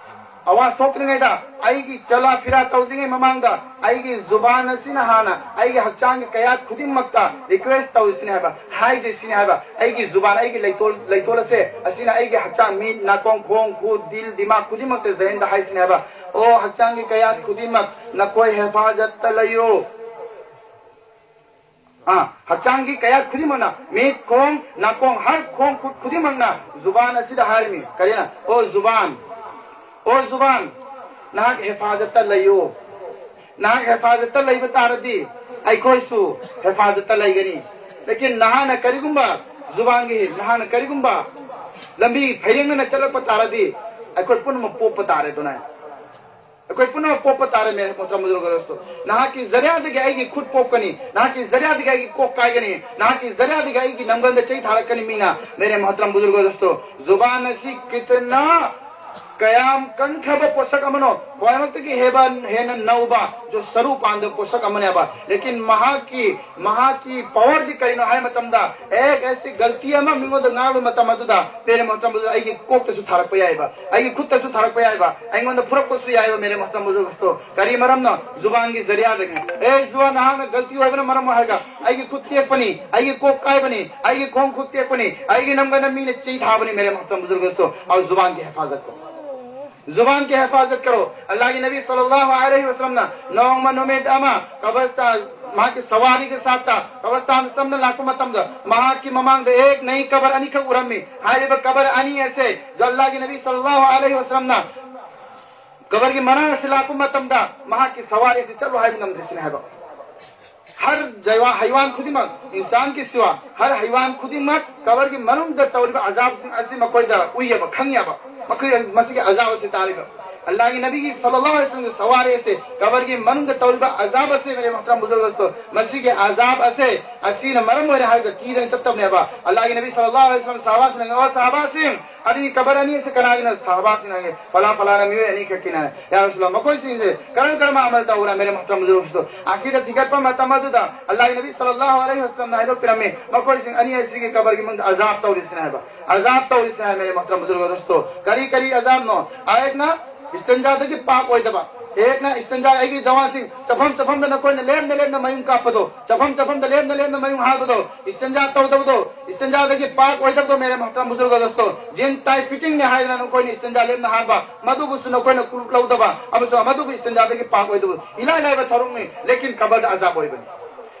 ꯑꯋꯥꯖ ꯊꯣꯛꯇ꯭ꯔꯤꯉꯩꯗ, ꯑꯩꯒꯤ ꯆꯂꯥ ꯐꯤꯔꯥ ꯇꯧꯗ꯭ꯔꯤꯉꯩ ꯃꯃꯥꯡꯗ, ꯑꯩꯒꯤ ꯖꯨꯕꯥꯟ ꯑꯁꯤꯅ ꯍꯥꯟꯅ ꯑꯩꯒꯤ ꯍꯛꯆꯥꯡꯒꯤ ꯀꯌꯥꯠ ꯈꯨꯗꯤꯡꯃꯛꯇ ꯔꯤꯀ꯭ꯋꯦꯁ ꯇꯧꯁꯤꯅꯤ ꯍꯥꯏꯕ, ꯍꯥꯏꯖꯁꯤꯅꯤ ꯍꯥꯏꯕ꯫ ꯑꯩꯒꯤ ꯖꯨꯕꯥꯟ, ꯑꯩꯒꯤ ꯂꯩꯇꯣꯜ, ꯂꯩꯇꯣꯜ ꯑꯁꯦ, ꯑꯁꯤꯅ ꯑꯩꯒꯤ ꯍꯛꯆꯥꯡ, ꯃꯤꯠ, ꯅꯥꯀꯣꯡ, ꯈꯣꯡ, ꯈꯨꯠ, ꯗꯤꯜ, ꯗꯤꯃꯥꯒ ꯈꯨꯗꯤꯡꯃꯛꯇ ꯖꯍꯤꯟꯗ ꯍꯥꯏꯁꯤꯅꯤ ꯍꯥꯏꯕ꯫ ꯑꯣ ꯍꯛꯆꯥꯡꯒꯤ ꯀꯌꯥꯠ ꯈꯨꯗꯤꯡꯃꯛ, ꯅꯈꯣꯏ ꯍꯦꯐꯥꯖꯠꯇ ꯂꯩꯌꯨ꯫ ꯑꯥ, ꯍꯛꯆꯥꯡꯒꯤ ꯀꯌꯥꯠ ꯈꯨꯗꯤꯡꯃꯛꯅ, ꯃꯤꯠ, ꯈꯣꯡ, ꯅꯥꯀꯣꯡ, ꯍꯔ ꯈꯣꯡ ꯈꯨꯠ ꯈꯨꯗꯤꯡꯃꯛꯅ ꯖꯨꯕꯥꯟ ꯑꯁꯤꯗ ꯍꯥꯏꯔꯝꯃꯤ꯫ ꯀꯔꯤꯅ? "ꯑꯣ ꯖꯨꯕꯥꯟ, ꯑꯣ ꯖꯨꯕꯥꯟ, ꯅꯍꯥꯛ ꯍꯦꯐꯥꯖꯠꯇ ꯂꯩꯌꯨ꯫ ꯅꯍꯥꯛ ꯍꯦꯐꯥꯖꯠꯇ ꯂꯩꯕ ꯇꯥꯔꯗꯤ ꯑꯩꯈꯣꯏꯁꯨ ꯍꯦꯐꯥꯖꯠꯇ ꯂꯩꯒꯅꯤ꯫ ꯂꯦꯀꯤꯟ ꯅꯍꯥꯛꯅ ꯀꯔꯤꯒꯨꯝꯕ ꯖꯨꯕꯥꯟꯒꯤ, ꯅꯍꯥꯛꯅ ꯀꯔꯤꯒꯨꯝꯕ ꯂꯝꯕꯤ ꯐꯩꯔꯦꯡꯅꯅ ꯆꯠꯂꯛꯄ ꯇꯥꯔꯗꯤ ꯑꯩꯈꯣꯏ ꯄꯨꯝꯅꯃꯛ ꯄꯣꯛꯄ ꯇꯥꯔꯦ" ꯑꯗꯨꯅ꯫ ꯑꯩꯈꯣꯏ ꯄꯨꯝꯅꯃꯛ ꯄꯣꯛꯄ ꯇꯥꯔꯦ, ꯃꯦꯔꯦ ꯃꯣꯍꯇꯔꯝ ꯕꯨꯖꯨꯔꯒ ꯗꯣꯁꯇꯣ꯫ ꯅꯍꯥꯛꯀꯤ ꯖꯔꯤꯌꯥꯗꯒꯤ ꯑꯩꯒꯤ ꯈꯨꯠ ꯄꯣꯛꯀꯅꯤ, ꯅꯍꯥꯛꯀꯤ ꯖꯔꯤꯌꯥꯗꯒꯤ ꯑꯩꯒꯤ ꯀꯣꯛ ꯀꯥꯏꯒꯅꯤ, ꯅꯍꯥꯛꯀꯤ ꯖꯔꯤꯌꯥꯗꯒꯤ ꯑꯩꯒꯤ ꯅꯝꯒꯟꯗ ꯆꯩ ꯊꯥꯔꯛꯀꯅꯤ ꯃꯤꯅ꯫ ꯃꯦꯔꯦ ꯃꯣꯍꯇꯔꯝ ꯕꯨꯖꯨꯔꯒ ꯗꯣꯁꯇꯣ, ꯖꯨꯕꯥꯟ ꯑꯁꯤ ꯀꯤꯇꯅꯥ ꯀꯌꯥꯝ ꯀꯟꯈ꯭ꯔꯕ ꯄꯣꯠꯁꯛ ꯑꯃꯅꯣ, ꯈ꯭ꯋꯥꯏꯃꯛꯇꯒꯤ ꯍꯦꯕ-, ꯍꯦꯟꯅ ꯅꯧꯕ, ꯖꯣ ꯁꯔꯨ ꯄꯥꯟꯗꯕ ꯄꯣꯠꯁꯛ ꯑꯃꯅꯦꯕ꯫ ꯂꯦꯀꯤꯟ ꯃꯍꯥꯛꯀꯤ, ꯃꯍꯥꯛꯀꯤ ꯄꯋꯥꯔꯗꯤ ꯀꯔꯤꯅꯣ ꯍꯥꯏꯕ ꯃꯇꯝꯗ, ꯑꯦꯛ ꯑꯩꯁꯤ ꯒꯜꯇꯤ ꯑꯃ ꯃꯤꯉꯣꯟꯗ ꯉꯥꯡꯕ ꯃꯇꯝ ꯑꯗꯨꯗ, ꯃꯦꯔꯦ ꯃꯣꯍꯇꯔꯝ ꯕꯨꯖꯨꯔꯒ, ꯑꯩꯒꯤ ꯀꯣꯛꯇꯁꯨ ꯊꯥꯔꯛꯄ ꯌꯥꯏꯕ, ꯑꯩꯒꯤ ꯈꯨꯠꯇꯁꯨ ꯊꯥꯔꯛꯄ ꯌꯥꯏꯕ, ꯑꯩꯉꯣꯟꯗ ꯐꯨꯔꯛꯄꯁꯨ ꯌꯥꯏꯕ, ꯃꯦꯔꯦ ꯃꯣꯍꯇꯔꯝ ꯕꯨꯖꯨꯔꯒ ꯗꯣꯁꯇꯣ꯫ ꯀꯔꯤ ꯃꯔꯝꯅꯣ? ꯖꯨꯕꯥꯟꯒꯤ ꯖꯔꯤꯌꯥꯗꯒꯤ꯫ ꯑꯦ ꯖꯨꯕꯥꯟ, ꯅꯍꯥꯛꯅ ꯒꯜꯇꯤ ꯑꯣꯏꯕꯅ ꯃꯔꯝ ꯑꯣꯏꯔꯒ ꯑꯩꯒꯤ ꯈꯨꯠ ꯇꯦꯛꯄꯅꯤ, ꯑꯩꯒꯤ ꯀꯣꯛ ꯀꯥꯏꯕꯅꯤ, ꯑꯩꯒꯤ ꯈꯣꯡ ꯈꯨꯠ ꯇꯦꯛꯄꯅꯤ, ꯑꯩꯒꯤ ꯅꯝꯒꯟꯗ ꯃꯤꯅ ꯆꯩ ꯊꯥꯕꯅꯤ, ꯃꯦꯔꯦ ꯃꯣꯍꯇꯔꯝ ꯕꯨꯖꯨꯔꯒ ꯗꯣꯁꯇꯣ꯫ ꯑꯧ ꯖꯨꯕꯥꯟꯒꯤ ꯍꯦꯐꯥꯖꯠ ꯀꯣ꯫ ꯖꯨꯕꯥꯟꯒꯤ ꯍꯦꯐꯥꯖꯠ ꯀꯔꯣ꯫ ꯑꯜꯂꯥꯍꯒꯤ ꯅꯕꯤ ꯁꯜꯂꯜꯂꯥꯍꯨ ꯑꯂꯩꯍꯤ ꯋꯥꯁꯜꯂꯝꯅ ꯅꯣꯡꯃ ꯅꯨꯃꯤꯠ ꯑꯃ ꯀꯕꯔꯁꯇꯥꯟ, ꯃꯍꯥꯛꯀꯤ ꯁꯋꯥꯔꯤꯒꯤ ꯁꯥꯠꯇ ꯀꯕꯔꯁꯇꯥꯟ ꯆꯝꯅ ꯂꯥꯛꯄ ꯃꯇꯝꯗ, ꯃꯍꯥꯛꯀꯤ ꯃꯃꯥꯡꯗ ꯑꯦꯛ ꯅꯩ ꯀꯕꯔ ꯑꯅꯤꯈꯛ ꯎꯔꯝꯃꯤ꯫ ꯍꯥꯏꯔꯤꯕ ꯀꯕꯔ ꯑꯅꯤ ꯑꯁꯦ ꯑꯜꯂꯥꯍꯒꯤ ꯅꯕꯤ ꯁꯜꯂꯜꯂꯥꯍꯨ ꯑꯂꯩꯍꯤ ꯋꯥꯁꯜꯂꯝꯅ ꯀꯕꯔꯒꯤ ꯃꯅꯥꯛ ꯑꯁꯤ ꯂꯥꯛꯄ ꯃꯇꯝꯗ ꯃꯍꯥꯛꯀꯤ ꯁꯋꯥꯔꯤꯁꯤ ꯆꯠꯂꯣ ꯍꯥꯏꯕ ꯉꯝꯗ꯭ꯔꯤꯁꯤꯅꯤ ꯍꯥꯏꯕ꯫ ꯍꯔ ꯖꯩꯋꯥ ꯍꯩꯋꯥꯟ ꯈꯨꯗꯤꯡꯃꯛ, ꯏꯟꯁꯥꯟꯒꯤ ꯁꯤꯋꯥ, ꯍꯔ ꯍꯩꯋꯥꯟ ꯈꯨꯗꯤꯡꯃꯛ ꯀꯕꯔꯒꯤ ꯃꯅꯨꯡꯗ ꯇꯧꯔꯤꯕ ꯑꯖꯥꯕꯁꯤꯡ ꯑꯁꯤ ꯃꯈꯣꯏꯗ ꯎꯏꯌꯦꯕ, ꯈꯪꯉꯦꯕ꯫ ꯃꯈꯣꯏ ꯃꯁꯤꯒꯤ ꯑꯖꯥꯕ ꯑꯁꯤ ꯇꯥꯔꯤꯕ꯫ ꯑꯜꯂꯥꯍꯒꯤ ꯅꯕꯤꯒꯤ ꯁꯜꯂꯜꯂꯥꯍꯨ ꯑꯂꯩꯍꯤ ꯋꯁꯜꯂꯝꯒꯤ ꯁꯋꯥꯔꯤ ꯑꯁꯤ, ꯀꯕꯔꯒꯤ ꯃꯅꯨꯡꯗ ꯇꯧꯔꯤꯕ ꯑꯖꯥꯕ ꯑꯁꯤ, ꯃꯦꯔꯦ ꯃꯣꯍꯇꯔꯝ ꯕꯨꯖꯨꯔꯒ ꯗꯣꯁꯇꯣ, ꯃꯁꯤꯒꯤ ꯑꯖꯥꯕ ꯑꯁꯤ, ꯑꯁꯤꯅ ꯃꯔꯝ ꯑꯣꯏꯔꯦ ꯍꯥꯏꯔꯒ ꯀꯤꯗꯅ ꯆꯠꯇꯕꯅꯦꯕ꯫ ꯑꯜꯂꯥꯍꯒꯤ ꯅꯕꯤ ꯁꯜꯂꯜꯂꯥꯍꯨ ꯑꯂꯩꯍꯤ ꯋꯁꯜꯂꯝ ꯁꯍꯥꯕꯥꯁꯤꯡꯅ ꯍꯪꯉꯦ, "ꯑꯣ ꯁꯍꯥꯕꯥꯁꯤꯡ, ꯑꯅꯤ ꯀꯕꯔ ꯑꯅꯤ ꯑꯁꯤ ꯀꯅꯥꯒꯤꯅꯣ?" ꯁꯍꯥꯕꯥꯁꯤꯡꯅ ꯍꯪꯉꯦ, "ꯐꯂꯥ ꯐꯂꯥꯅ ꯃꯤꯑꯣꯏ ꯑꯅꯤꯈꯛꯀꯤꯅꯦ ꯍꯥꯏ꯫ ꯌꯥ ꯔꯁꯨꯜꯂꯥꯍ, ꯃꯈꯣꯏꯁꯤꯡꯁꯦ ꯀꯔꯝ ꯀꯔꯝꯕ ꯑꯃꯜ ꯇꯧꯕ꯭ꯔꯥ?" ꯃꯦꯔꯦ ꯃꯣꯍꯇꯔꯝ ꯕꯨꯖꯨꯔꯒ ꯗꯣꯁꯇꯣ, ꯑꯈꯤꯔ ꯊꯤꯒꯠꯄ ꯃꯇꯝ ꯑꯗꯨꯗ ꯑꯜꯂꯥꯍꯒꯤ ꯅꯕꯤ ꯁꯜꯂꯜꯂꯥꯍꯨ ꯑꯂꯩꯍꯤ ꯋꯁꯜꯂꯝꯅ ꯍꯥꯏꯗꯣꯛꯄꯤꯔꯝꯃꯤ, ꯃꯈꯣꯏꯁꯤꯡ ꯑꯅꯤ ꯑꯁꯤꯒꯤ ꯀꯕꯔꯒꯤ ꯃꯅꯨꯡꯗ ꯑꯖꯥꯕ ꯇꯧꯔꯤꯁꯤꯅꯦ ꯍꯥꯏꯕ꯫ ꯑꯖꯥꯕ ꯇꯧꯔꯤꯁꯤꯅꯦ ꯍꯥꯏ, ꯃꯦꯔꯦ ꯃꯣꯍꯇꯔꯝ ꯕꯨꯖꯨꯔꯒ ꯗꯣꯁꯇꯣ꯫ ꯀꯔꯤ ꯀꯔꯤ ꯑꯖꯥꯕꯅꯣ? ꯑꯦꯛꯅ ꯏꯁꯇꯤꯟꯖꯥꯗꯒꯤ ꯄꯥꯛ ꯑꯣꯏꯗꯕ꯫ ꯑꯦꯛꯅ ꯏꯁꯇꯤꯟꯖꯥ, ꯑꯩꯒꯤ ꯖꯋꯥꯟꯁꯤꯡ, ꯆꯐꯝ ꯆꯐꯝꯗ ꯅꯈꯣꯏꯅ ꯂꯦꯝꯅ ꯂꯦꯝꯅ ꯃꯌꯨꯡ ꯀꯥꯞꯄꯗꯣ, ꯆꯐꯝ ꯆꯐꯝꯗ ꯂꯦꯝꯅ ꯂꯦꯝꯅ ꯃꯌꯨꯡ ꯍꯥꯟꯕꯗꯣ, ꯏꯁꯇꯤꯟꯖꯥ ꯇꯧꯗꯕꯗꯣ, ꯏꯁꯇꯤꯟꯖꯥꯗꯒꯤ ꯄꯥꯛ ꯑꯣꯏꯗꯕꯗꯣ, ꯃꯦꯔꯦ ꯃꯣꯍꯇꯔꯝ ꯕꯨꯖꯨꯔꯒ ꯗꯣꯁꯇꯣ, ꯖꯤꯟ ꯇꯥꯏ ꯐꯤꯇꯤꯡꯅꯦ ꯍꯥꯏꯗꯅ ꯅꯈꯣꯏꯅ ꯏꯁꯇꯤꯟꯖꯥ ꯂꯦꯝꯅ ꯍꯥꯟꯕ, ꯃꯗꯨꯕꯨꯁꯨ ꯅꯈꯣꯏꯅ ꯀ꯭ꯔꯨꯞ ꯂꯧꯗꯕ, ꯑꯃꯁꯨꯡ ꯃꯗꯨꯕꯨ ꯏꯁꯇꯤꯟꯖꯥꯗꯒꯤ ꯄꯥꯛ ꯑꯣꯏꯗꯕ꯫ ꯏꯂꯥꯏ ꯂꯥꯏꯕ ꯊꯕꯛꯅꯤ, ꯂꯦꯀꯤꯟ ꯀꯕꯔꯗ ꯑꯖꯥꯕ ꯑꯣꯏꯕꯅꯤ꯫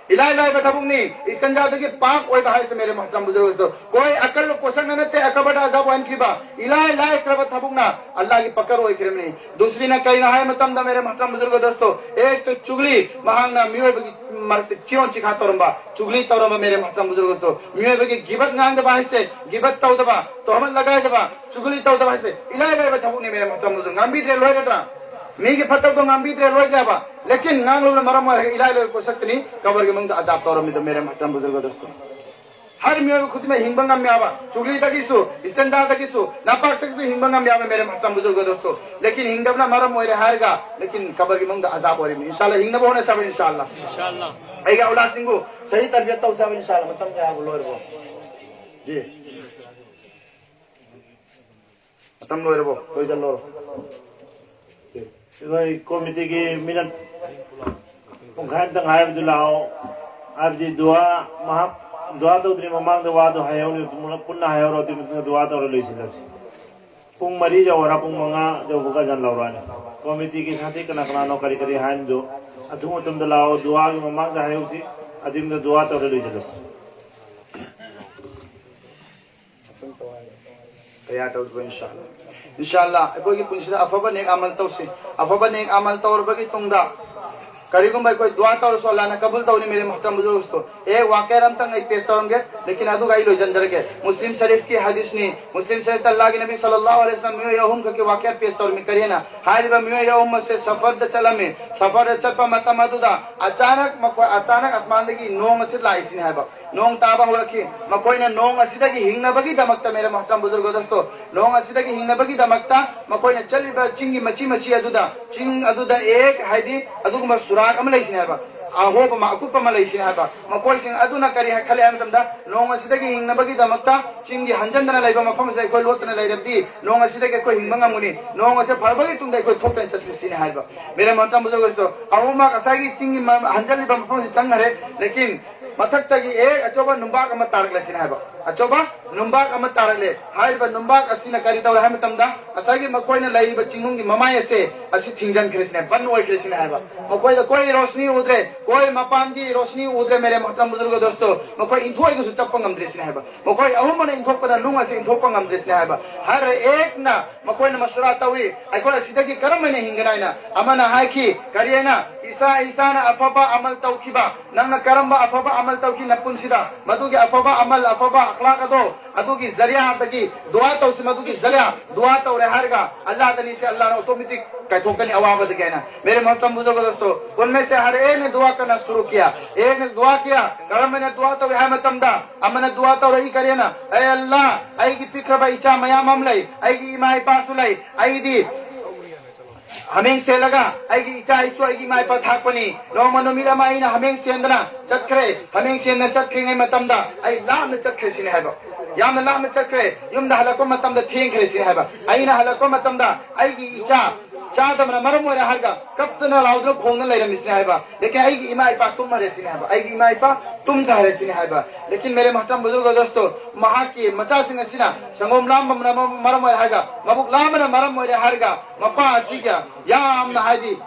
ꯏꯂꯥꯏ ꯂꯥꯏꯕ ꯊꯕꯛꯅꯤ, ꯏꯁꯇꯤꯟꯖꯥꯗꯒꯤ ꯄꯥꯛ ꯑꯣꯏꯕ ꯍꯥꯏꯁꯦ, ꯃꯦꯔꯦ ꯃꯣꯍꯇꯔꯝ ꯕꯨꯖꯨꯔꯒ ꯗꯣꯁꯇꯣ꯫ ꯀꯣꯏ ꯑꯀꯜ ꯄꯣꯁꯛꯅ ꯅꯠꯇꯦ, ꯑꯀꯕꯔꯗ ꯑꯖꯥꯕ ꯑꯣꯏꯍꯟꯈꯤꯕ꯫ ꯏꯂꯥꯏ ꯂꯥꯏꯈ꯭ꯔꯕ ꯊꯕꯛꯅ ꯑꯜꯂꯥꯍꯒꯤ ꯄꯀꯔ ꯑꯣꯏꯈ꯭ꯔꯕꯅꯤ꯫ ꯗꯨꯁꯔꯤꯅ ꯀꯔꯤꯅꯣ ꯍꯥꯏꯕ ꯃꯇꯝꯗ, ꯃꯦꯔꯦ ꯃꯣꯍꯇꯔꯝ ꯕꯨꯖꯨꯔꯒ ꯗꯣꯁꯇꯣ, ꯑꯦꯛ ꯇꯣ ꯆꯨꯒꯂꯤ, ꯃꯍꯥꯛꯅ ꯃꯤꯑꯣꯏꯕꯒꯤ ꯃꯔꯛꯇ ꯆꯤꯔꯣꯟ ꯆꯤꯈꯥ ꯇꯧꯔꯝꯕ, ꯆꯨꯒꯂꯤ ꯇꯧꯔꯝꯕ, ꯃꯦꯔꯦ ꯃꯣꯍꯇꯔꯝ ꯕꯨꯖꯨꯔꯒ ꯗꯣꯁꯇꯣ꯫ ꯃꯤꯑꯣꯏꯕꯒꯤ ꯒꯤꯕꯠ ꯉꯥꯡꯗꯕ ꯍꯥꯏꯁꯦ, ꯒꯤꯕꯠ ꯇꯧꯗꯕ, ꯇꯣꯍꯃꯠ ꯂꯒꯥꯏꯗꯕ, ꯆꯨꯒꯂꯤ ꯇꯧꯗꯕ ꯍꯥꯏꯁꯦ ꯏꯂꯥꯏ ꯂꯥꯏꯕ ꯊꯕꯛꯅꯤ, ꯃꯦꯔꯦ ꯃꯣꯍꯇꯔꯝ ꯕꯨꯖꯨꯔꯒ꯫ ꯉꯥꯡꯕꯤꯗ꯭ꯔꯦ ꯂꯣꯏꯔꯗ꯭ꯔꯥ? ꯃꯤꯒꯤ ꯐꯠꯇꯕꯗꯣ ꯉꯥꯡꯕꯤꯗ꯭ꯔꯦ ꯂꯣꯏꯗ꯭ꯔꯦꯕ꯫ ꯂꯦꯀꯤꯟ ꯉꯥꯡꯂꯨꯕꯅ ꯃꯔꯝ ꯑꯣꯏꯔꯒ ꯏꯂꯥꯏ ꯂꯥꯏꯕ ꯄꯣꯠꯁꯛꯇꯨꯅꯤ ꯀꯕꯔꯒꯤ ꯃꯅꯨꯡꯗ ꯑꯖꯥꯕ ꯇꯧꯔꯝꯃꯤꯗꯣ, ꯃꯦꯔꯦ ꯃꯣꯍꯇꯔꯝ ꯕꯨꯖꯨꯔꯒ ꯗꯣꯁꯇꯣ꯫ ꯍꯔ ꯃꯤꯑꯣꯏꯕ ꯈꯨꯗꯤꯡꯃꯛ ꯍꯤꯡꯕ ꯉꯝꯃꯦ ꯍꯥꯏꯕ, ꯆꯨꯒꯂꯤꯗꯒꯤꯁꯨ, ꯏꯁꯇꯦꯟꯗꯥꯗꯒꯤꯁꯨ, ꯅꯥꯄꯥꯛꯇꯒꯤꯁꯨ ꯍꯤꯡꯕ ꯉꯝꯃꯦ ꯍꯥꯏꯕ, ꯃꯦꯔꯦ ꯃꯣꯍꯇꯔꯝ ꯕꯨꯖꯨꯔꯒ ꯗꯣꯁꯇꯣ꯫ ꯂꯦꯀꯤꯟ ꯍꯤꯡꯗꯕꯅ ꯃꯔꯝ ꯑꯣꯏꯔꯦ ꯍꯥꯏꯔꯒ, ꯂꯦꯀꯤꯟ ꯀꯕꯔꯒꯤ ꯃꯅꯨꯡꯗ ꯑꯖꯥꯕ ꯑꯣꯏꯔꯤꯕꯅꯤ꯫ ꯏꯟꯁꯥꯜꯂꯥꯍ, ꯍꯤꯡꯅꯕ ꯍꯣꯠꯅꯁꯦ ꯍꯥꯏꯕ, ꯏꯟꯁꯥꯜꯂꯥꯍ꯫ ꯏꯟꯁꯥꯜꯂꯥꯍ꯫ ꯑꯩꯒꯤ ꯑꯧꯂꯥꯗꯁꯤꯡꯕꯨ ꯁꯍꯤ ꯇꯔꯕꯤꯌꯠ ꯇꯧꯁꯦ ꯍꯥꯏꯕ, ꯏꯟꯁꯥꯜꯂꯥꯍ꯫ ꯃꯇꯝ ꯀꯌꯥꯕꯨ ꯂꯣꯏꯔꯕꯣ? ꯖꯤ꯫ ꯃꯇꯝ ꯂꯣꯏꯔꯕꯣ? ꯂꯣꯏꯁꯤꯜꯂꯣ꯫ ꯑꯩꯈꯣꯏ ꯀꯣꯃꯤꯇꯤꯒꯤ ꯃꯤꯅꯠ ꯄꯨꯡꯈꯥꯏ ꯑꯝꯇꯪ ꯍꯥꯏꯕꯗꯨ ꯂꯥꯛꯑꯣ꯫ ꯍꯥꯏꯕꯗꯤ ꯗꯨꯋꯥ ꯃꯍꯥꯛ ꯗꯨꯋꯥ ꯇꯧꯗ꯭ꯔꯤ ꯃꯃꯥꯡꯗ ꯋꯥꯗꯣ ꯍꯥꯏꯍꯧꯅꯤ, ꯄꯨꯟꯅ ꯍꯥꯏꯍꯧꯔꯣ, ꯑꯗꯨꯒꯤ ꯃꯇꯨꯡꯗ ꯗꯨꯋꯥ ꯇꯧꯔ ꯂꯣꯏꯁꯤꯜꯂꯁꯤ꯫ ꯄꯨꯡ ꯃꯔꯤ ꯌꯧꯔ, ꯄꯨꯡ ꯃꯉꯥ ꯌꯧꯕꯒ ꯑꯖꯥꯟ ꯂꯧꯔꯛꯑꯅꯤ꯫ ꯀꯣꯃꯤꯇꯤꯒꯤ ꯁꯥꯊꯤ ꯀꯅꯥ ꯀꯅꯥꯅꯣ ꯀꯔꯤ ꯀꯔꯤ ꯍꯥꯏꯅꯗꯣ ꯑꯗꯨ ꯃꯇꯝꯗ ꯂꯥꯛꯑꯣ, ꯗꯨꯋꯥꯒꯤ ꯃꯃꯥꯡꯗ ꯍꯥꯏꯍꯧꯁꯤ, ꯑꯗꯨꯒꯤ ꯃꯇꯨꯡꯗ ꯗꯨꯋꯥ ꯇꯧꯔ ꯂꯣꯏꯁꯤꯜꯂꯁꯤ꯫ ꯀꯌꯥ ꯇꯧꯗꯕ, ꯏꯟꯁꯥꯜꯂꯥ꯫ ꯏꯟꯁꯥꯜꯂꯥ, ꯑꯩꯈꯣꯏꯒꯤ ꯄꯨꯟꯁꯤꯗ ꯑꯐꯕ ꯅꯦꯛ ꯑꯃꯜ ꯇꯧꯁꯤ꯫ ꯑꯐꯕ ꯅꯦꯛ ꯑꯃꯜ ꯇꯧꯔꯕꯒꯤ ꯇꯨꯡꯗ ꯀꯔꯤꯒꯨꯝꯕ ꯑꯩꯈꯣꯏ ꯗꯨꯋꯥ ꯇꯧꯔꯁꯨ ꯑꯜꯂꯥꯍꯅ ꯀꯕꯨꯜ ꯇꯧꯅꯤ꯫ ꯃꯦꯔꯦ ꯃꯣꯍꯇꯔꯝ ꯕꯨꯖꯨꯔꯒ ꯗꯣꯁꯇꯣ, ꯑꯦ ꯋꯥꯀꯌꯥ ꯑꯝꯇꯪ ꯑꯩ ꯄꯦꯁ ꯇꯧꯔꯝꯒꯦ, ꯂꯦꯀꯤꯟ ꯑꯗꯨꯒ ꯑꯩ ꯂꯣꯏꯁꯤꯟꯖꯔꯒꯦ꯫ ꯃꯨꯁꯂꯤꯝ ꯁꯔꯤꯐꯀꯤ ꯍꯗꯤꯁꯅꯤ꯫ ꯃꯨꯁꯂꯤꯝ ꯁꯔꯤꯐꯇ ꯑꯜꯂꯥꯍꯒꯤ ꯅꯕꯤ ꯁꯜꯂꯜꯂꯥꯍꯨ ꯑꯂꯩꯍꯤ ꯋꯁꯜꯂꯝ ꯃꯤꯑꯣꯏ ꯑꯍꯨꯝ ꯈꯛꯀꯤ ꯋꯥꯀꯌꯥ ꯄꯦꯁ ꯇꯧꯔꯝꯃꯤ꯫ ꯀꯔꯤ ꯍꯥꯏꯅ? ꯍꯥꯏꯔꯤꯕ ꯃꯤꯑꯣꯏ ꯑꯍꯨꯝ ꯑꯁꯦ ꯁꯐꯔꯗ ꯆꯠꯂꯝꯃꯤ꯫ ꯁꯐꯔꯗ ꯆꯠꯄ ꯃꯇꯝ ꯑꯗꯨꯗ ꯑꯆꯥꯅꯛ ꯃꯈꯣꯏ, ꯑꯆꯥꯅꯛ ꯑꯁꯃꯥꯟꯗꯒꯤ ꯅꯣꯡ ꯑꯁꯤ ꯂꯥꯛꯏꯁꯤꯅꯤ ꯍꯥꯏꯕ꯫ ꯅꯣꯡ ꯇꯥꯕ ꯍꯧꯔꯛꯈꯤ꯫ ꯃꯈꯣꯏꯅ ꯅꯣꯡ ꯑꯁꯤꯗꯒꯤ ꯍꯤꯡꯅꯕꯒꯤꯗꯃꯛꯇ, ꯃꯦꯔꯦ ꯃꯣꯍꯇꯔꯝ ꯕꯨꯖꯨꯔꯒ ꯗꯣꯁꯇꯣ, ꯅꯣꯡ ꯑꯁꯤꯗꯒꯤ ꯍꯤꯡꯅꯕꯒꯤꯗꯃꯛꯇ ꯃꯈꯣꯏꯅ ꯆꯠꯂꯤꯕ ꯆꯤꯡꯒꯤ ꯃꯆꯤ ꯃꯆꯤ ꯑꯗꯨꯗ, ꯆꯤꯡ ꯑꯗꯨꯗ ꯑꯦꯛ ꯍꯥꯏꯗꯤ ꯑꯗꯨꯒꯨꯝꯕ ꯁꯨꯔꯥꯛ ꯑꯃ ꯂꯩꯁꯤꯅꯤ ꯍꯥꯏꯕ, ꯑꯍꯣꯕ ꯑꯃ, ꯑꯀꯨꯠꯄ ꯑꯃ ꯂꯩꯁꯤꯅꯤ ꯍꯥꯏꯕ꯫ ꯃꯈꯣꯏꯁꯤꯡ ꯑꯗꯨꯅ ꯀꯔꯤ ꯈꯜꯂꯤ ꯍꯥꯏꯕ ꯃꯇꯝꯗ, ꯅꯣꯡ ꯑꯁꯤꯗꯒꯤ ꯍꯤꯡꯅꯕꯒꯤꯗꯃꯛꯇ ꯆꯤꯡꯒꯤ ꯍꯟꯖꯟꯗꯅ ꯂꯩꯕ ꯃꯐꯝ ꯑꯁꯤꯗ ꯑꯩꯈꯣꯏ ꯂꯣꯠꯇꯅ ꯂꯩꯔꯕꯗꯤ ꯅꯣꯡ ꯑꯁꯤꯗꯒꯤ ꯑꯩꯈꯣꯏ ꯍꯤꯡꯕ ꯉꯝꯒꯅꯤ, ꯅꯣꯡ ꯑꯁꯤ ꯐꯔꯕꯒꯤ ꯇꯨꯡꯗ ꯑꯩꯈꯣꯏ ꯊꯣꯛꯇꯅ ꯆꯠꯁꯤ ꯁꯤꯅꯤ ꯍꯥꯏꯕ꯫ ꯃꯦꯔꯦ ꯃꯣꯍꯇꯔꯝ ꯕꯨꯖꯨꯔꯒ ꯗꯣꯁꯇꯣ, ꯑꯍꯨꯝꯃꯛ ꯉꯁꯥꯏꯒꯤ ꯆꯤꯡꯒꯤ ꯃ-, ꯍꯟꯖꯜꯂꯤꯕ ꯃꯐꯝꯁꯤ ꯆꯪꯈꯔꯦ, ꯂꯦꯀꯤꯟ ꯃꯊꯛꯇꯒꯤ ꯑꯦꯛ ꯑꯆꯧꯕ ꯅꯨꯡꯕꯥꯛ ꯑꯃ ꯇꯥꯔꯛꯂꯁꯤꯅꯤ ꯍꯥꯏꯕ꯫ ꯑꯆꯧꯕ ꯅꯨꯡꯕꯥꯛ ꯑꯃ ꯇꯥꯔꯛꯂꯦ꯫ ꯍꯥꯏꯔꯤꯕ ꯅꯨꯡꯕꯥꯛ ꯑꯁꯤꯅ ꯀꯔꯤ ꯇꯧꯔꯦ ꯍꯥꯏꯕ ꯃꯇꯝꯗ, ꯉꯁꯥꯏꯒꯤ ꯃꯈꯣꯏꯅ ꯂꯩꯔꯤꯕ ꯆꯤꯡꯅꯨꯡꯒꯤ ꯃꯃꯥꯏ ꯑꯁꯦ ꯑꯁꯤ ꯊꯤꯡꯖꯤꯟꯈ꯭ꯔꯦ ꯁꯤꯅꯦ, ꯕꯟ ꯑꯣꯏꯈ꯭ꯔꯦ ꯁꯤꯅꯦ ꯍꯥꯏꯕ꯫ ꯃꯈꯣꯏꯗ ꯀꯣꯏ ꯔꯣꯁꯅꯤ ꯎꯗ꯭ꯔꯦ, ꯀꯣꯏ ꯃꯄꯥꯟꯒꯤ ꯔꯣꯁꯅꯤ ꯎꯗ꯭ꯔꯦ, ꯃꯦꯔꯦ ꯃꯣꯍꯇꯔꯝ ꯕꯨꯖꯨꯔꯒ ꯗꯣꯁꯇꯣ꯫ ꯃꯈꯣꯏ ꯏꯟꯊꯣꯛꯏꯒꯁꯨ ꯆꯠꯄ ꯉꯝꯗ꯭ꯔꯦ ꯁꯤꯅꯦ ꯍꯥꯏꯕ꯫ ꯃꯈꯣꯏ ꯑꯍꯨꯝ ꯑꯃꯅ ꯏꯟꯊꯣꯛꯄꯗ ꯅꯨꯡ ꯑꯁꯤ ꯏꯟꯊꯣꯛꯄ ꯉꯝꯗ꯭ꯔꯦ ꯁꯤꯅꯦ ꯍꯥꯏꯕ꯫ ꯍꯔ ꯑꯦꯛꯅ ꯃꯈꯣꯏꯅ ꯃꯁꯨꯔꯥ ꯇꯧꯏ, ꯑꯩꯈꯣꯏ ꯑꯁꯤꯗꯒꯤ ꯀꯔꯝ ꯍꯥꯏꯅ ꯍꯤꯡꯒꯅꯤ ꯍꯥꯏꯅ꯫ ꯑꯃꯅ ꯍꯥꯏꯈꯤ, ꯀꯔꯤ ꯍꯥꯏꯅ? ꯏꯁꯥ ꯏꯁꯥꯅ ꯑꯐꯕ ꯑꯃꯜ ꯇꯧꯈꯤꯕ, ꯅꯪꯅ ꯀꯔꯝꯕ ꯑꯐꯕ ꯑꯃꯜ ꯇꯧꯈꯤ ꯅꯄꯨꯟꯁꯤꯗ, ꯃꯗꯨꯒꯤ ꯑꯐꯕ ꯑꯃꯜ, ꯑꯐꯕ ꯑꯈꯂꯥꯛ ꯑꯗꯣ, ꯑꯗꯨꯒꯤ ꯖꯔꯤꯌꯥꯗꯒꯤ ꯗꯨꯋꯥ ꯇꯧꯁꯤ, ꯃꯗꯨꯒꯤ ꯖꯔꯤꯌꯥ ꯗꯨꯋꯥ ꯇꯧꯔꯦ ꯍꯥꯏꯔꯒ ꯑꯜꯂꯥꯍꯗꯅꯤ ꯁꯤ, ꯑꯜꯂꯥꯍꯅ ꯑꯣꯇꯣꯃꯦꯇꯤꯛ ꯀꯥꯏꯊꯣꯛꯀꯅꯤ ꯑꯋꯥꯕꯗꯒꯤ ꯍꯥꯏꯅ꯫ ꯃꯦꯔꯦ ꯃꯣꯍꯇꯔꯝ ꯕꯨꯖꯨꯔꯒ ꯗꯣꯁꯇꯣ, ꯎꯟꯃꯦ ꯁꯦ ꯍꯔ ꯑꯦꯛ ꯅꯦ ꯗꯨꯋꯥ ꯀꯔꯅꯥ ꯁꯨꯔꯨ ꯀꯤꯌꯥ, ꯑꯦꯛ ꯅꯦ ꯗꯨꯋꯥ ꯀꯤꯌꯥ꯫ ꯀꯔꯝ ꯍꯥꯏꯅ ꯗꯨꯋꯥ ꯇꯧꯏ ꯍꯥꯏꯕ ꯃꯇꯝꯗ, ꯑꯃꯅ ꯗꯨꯋꯥ ꯇꯧꯔꯛꯏ, ꯀꯔꯤ ꯍꯥꯏꯅ? ꯑꯦ ꯑꯜꯂꯥꯍ, ꯑꯩꯒꯤ ꯄꯤꯛꯈ꯭ꯔꯕ ꯏꯆꯥ ꯃꯌꯥꯝ ꯑꯃ ꯂꯩ, ꯑꯩꯒꯤ ꯏꯃꯥ ꯏꯄꯥꯁꯨ ꯂꯩ, ꯑꯩꯗꯤ ꯍꯥꯃꯦꯡ ꯁꯦꯜꯂꯒ ꯑꯩꯒꯤ ꯏꯆꯥ ꯏꯁꯨ, ꯑꯩꯒꯤ ꯏꯃꯥ ꯏꯄꯥ ꯊꯥꯛꯄꯅꯤ꯫ ꯅꯣꯡꯃ ꯅꯨꯃꯤꯠ ꯑꯃ ꯑꯩꯅ ꯍꯥꯃꯦꯡ ꯁꯦꯟꯗꯅ ꯆꯠꯈ꯭ꯔꯦ꯫ ꯍꯥꯃꯦꯡ ꯁꯦꯟꯗꯅ ꯆꯠꯈ꯭ꯔꯤꯉꯩ ꯃꯇꯝꯗ ꯑꯩ ꯂꯥꯞꯅ ꯆꯠꯈ꯭ꯔꯦ ꯁꯤꯅꯤ ꯍꯥꯏꯕ꯫ ꯌꯥꯝꯅ ꯂꯥꯞꯅ ꯆꯠꯈ꯭ꯔꯦ꯫ ꯌꯨꯝꯗ ꯍꯜꯂꯛꯄ ꯃꯇꯝꯗ ꯊꯦꯡꯈ꯭ꯔꯦ ꯁꯤꯅꯤ ꯍꯥꯏꯕ꯫ ꯑꯩꯅ ꯍꯜꯂꯛꯄ ꯃꯇꯝꯗ ꯑꯩꯒꯤ ꯏꯆꯥ ꯆꯥꯗꯕꯅ ꯃꯔꯝ ꯑꯣꯏꯔꯦ ꯍꯥꯏꯔꯒ ꯀꯞꯇꯅ ꯂꯥꯎꯗꯨꯅ ꯈꯣꯡꯅ ꯂꯩꯔꯝꯃꯤ ꯁꯤꯅꯤ ꯍꯥꯏꯕ꯫ ꯂꯦꯀꯤꯟ ꯑꯩꯒꯤ ꯏꯃꯥ ꯏꯄꯥ ꯇꯨꯝꯈꯔꯦ ꯁꯤꯅꯤ ꯍꯥꯏꯕ꯫ ꯑꯩꯒꯤ ꯏꯃꯥ ꯏꯄꯥ ꯇꯨꯝꯊꯔꯦ ꯁꯤꯅꯤ ꯍꯥꯏꯕ꯫ ꯂꯦꯀꯤꯟ ꯃꯦꯔꯦ ꯃꯣꯍꯇꯔꯝ ꯕꯨꯖꯨꯔꯒ ꯗꯣꯁꯇꯣ, ꯃꯍꯥꯛꯀꯤ ꯃꯆꯥꯁꯤꯡ ꯑꯁꯤꯅ ꯁꯪꯒꯣꯝ ꯂꯥꯝꯕꯅ ꯃꯔꯝ ꯑꯣꯏꯔꯦ ꯍꯥꯏꯔꯒ, ꯃꯕꯨꯛ ꯂꯥꯝꯕꯅ ꯃꯔꯝ ꯑꯣꯏꯔꯦ ꯍꯥꯏꯔꯒ, ꯃꯄꯥ ꯑꯁꯤꯒ ꯌꯥꯝꯅ ꯍꯥꯏꯗꯤ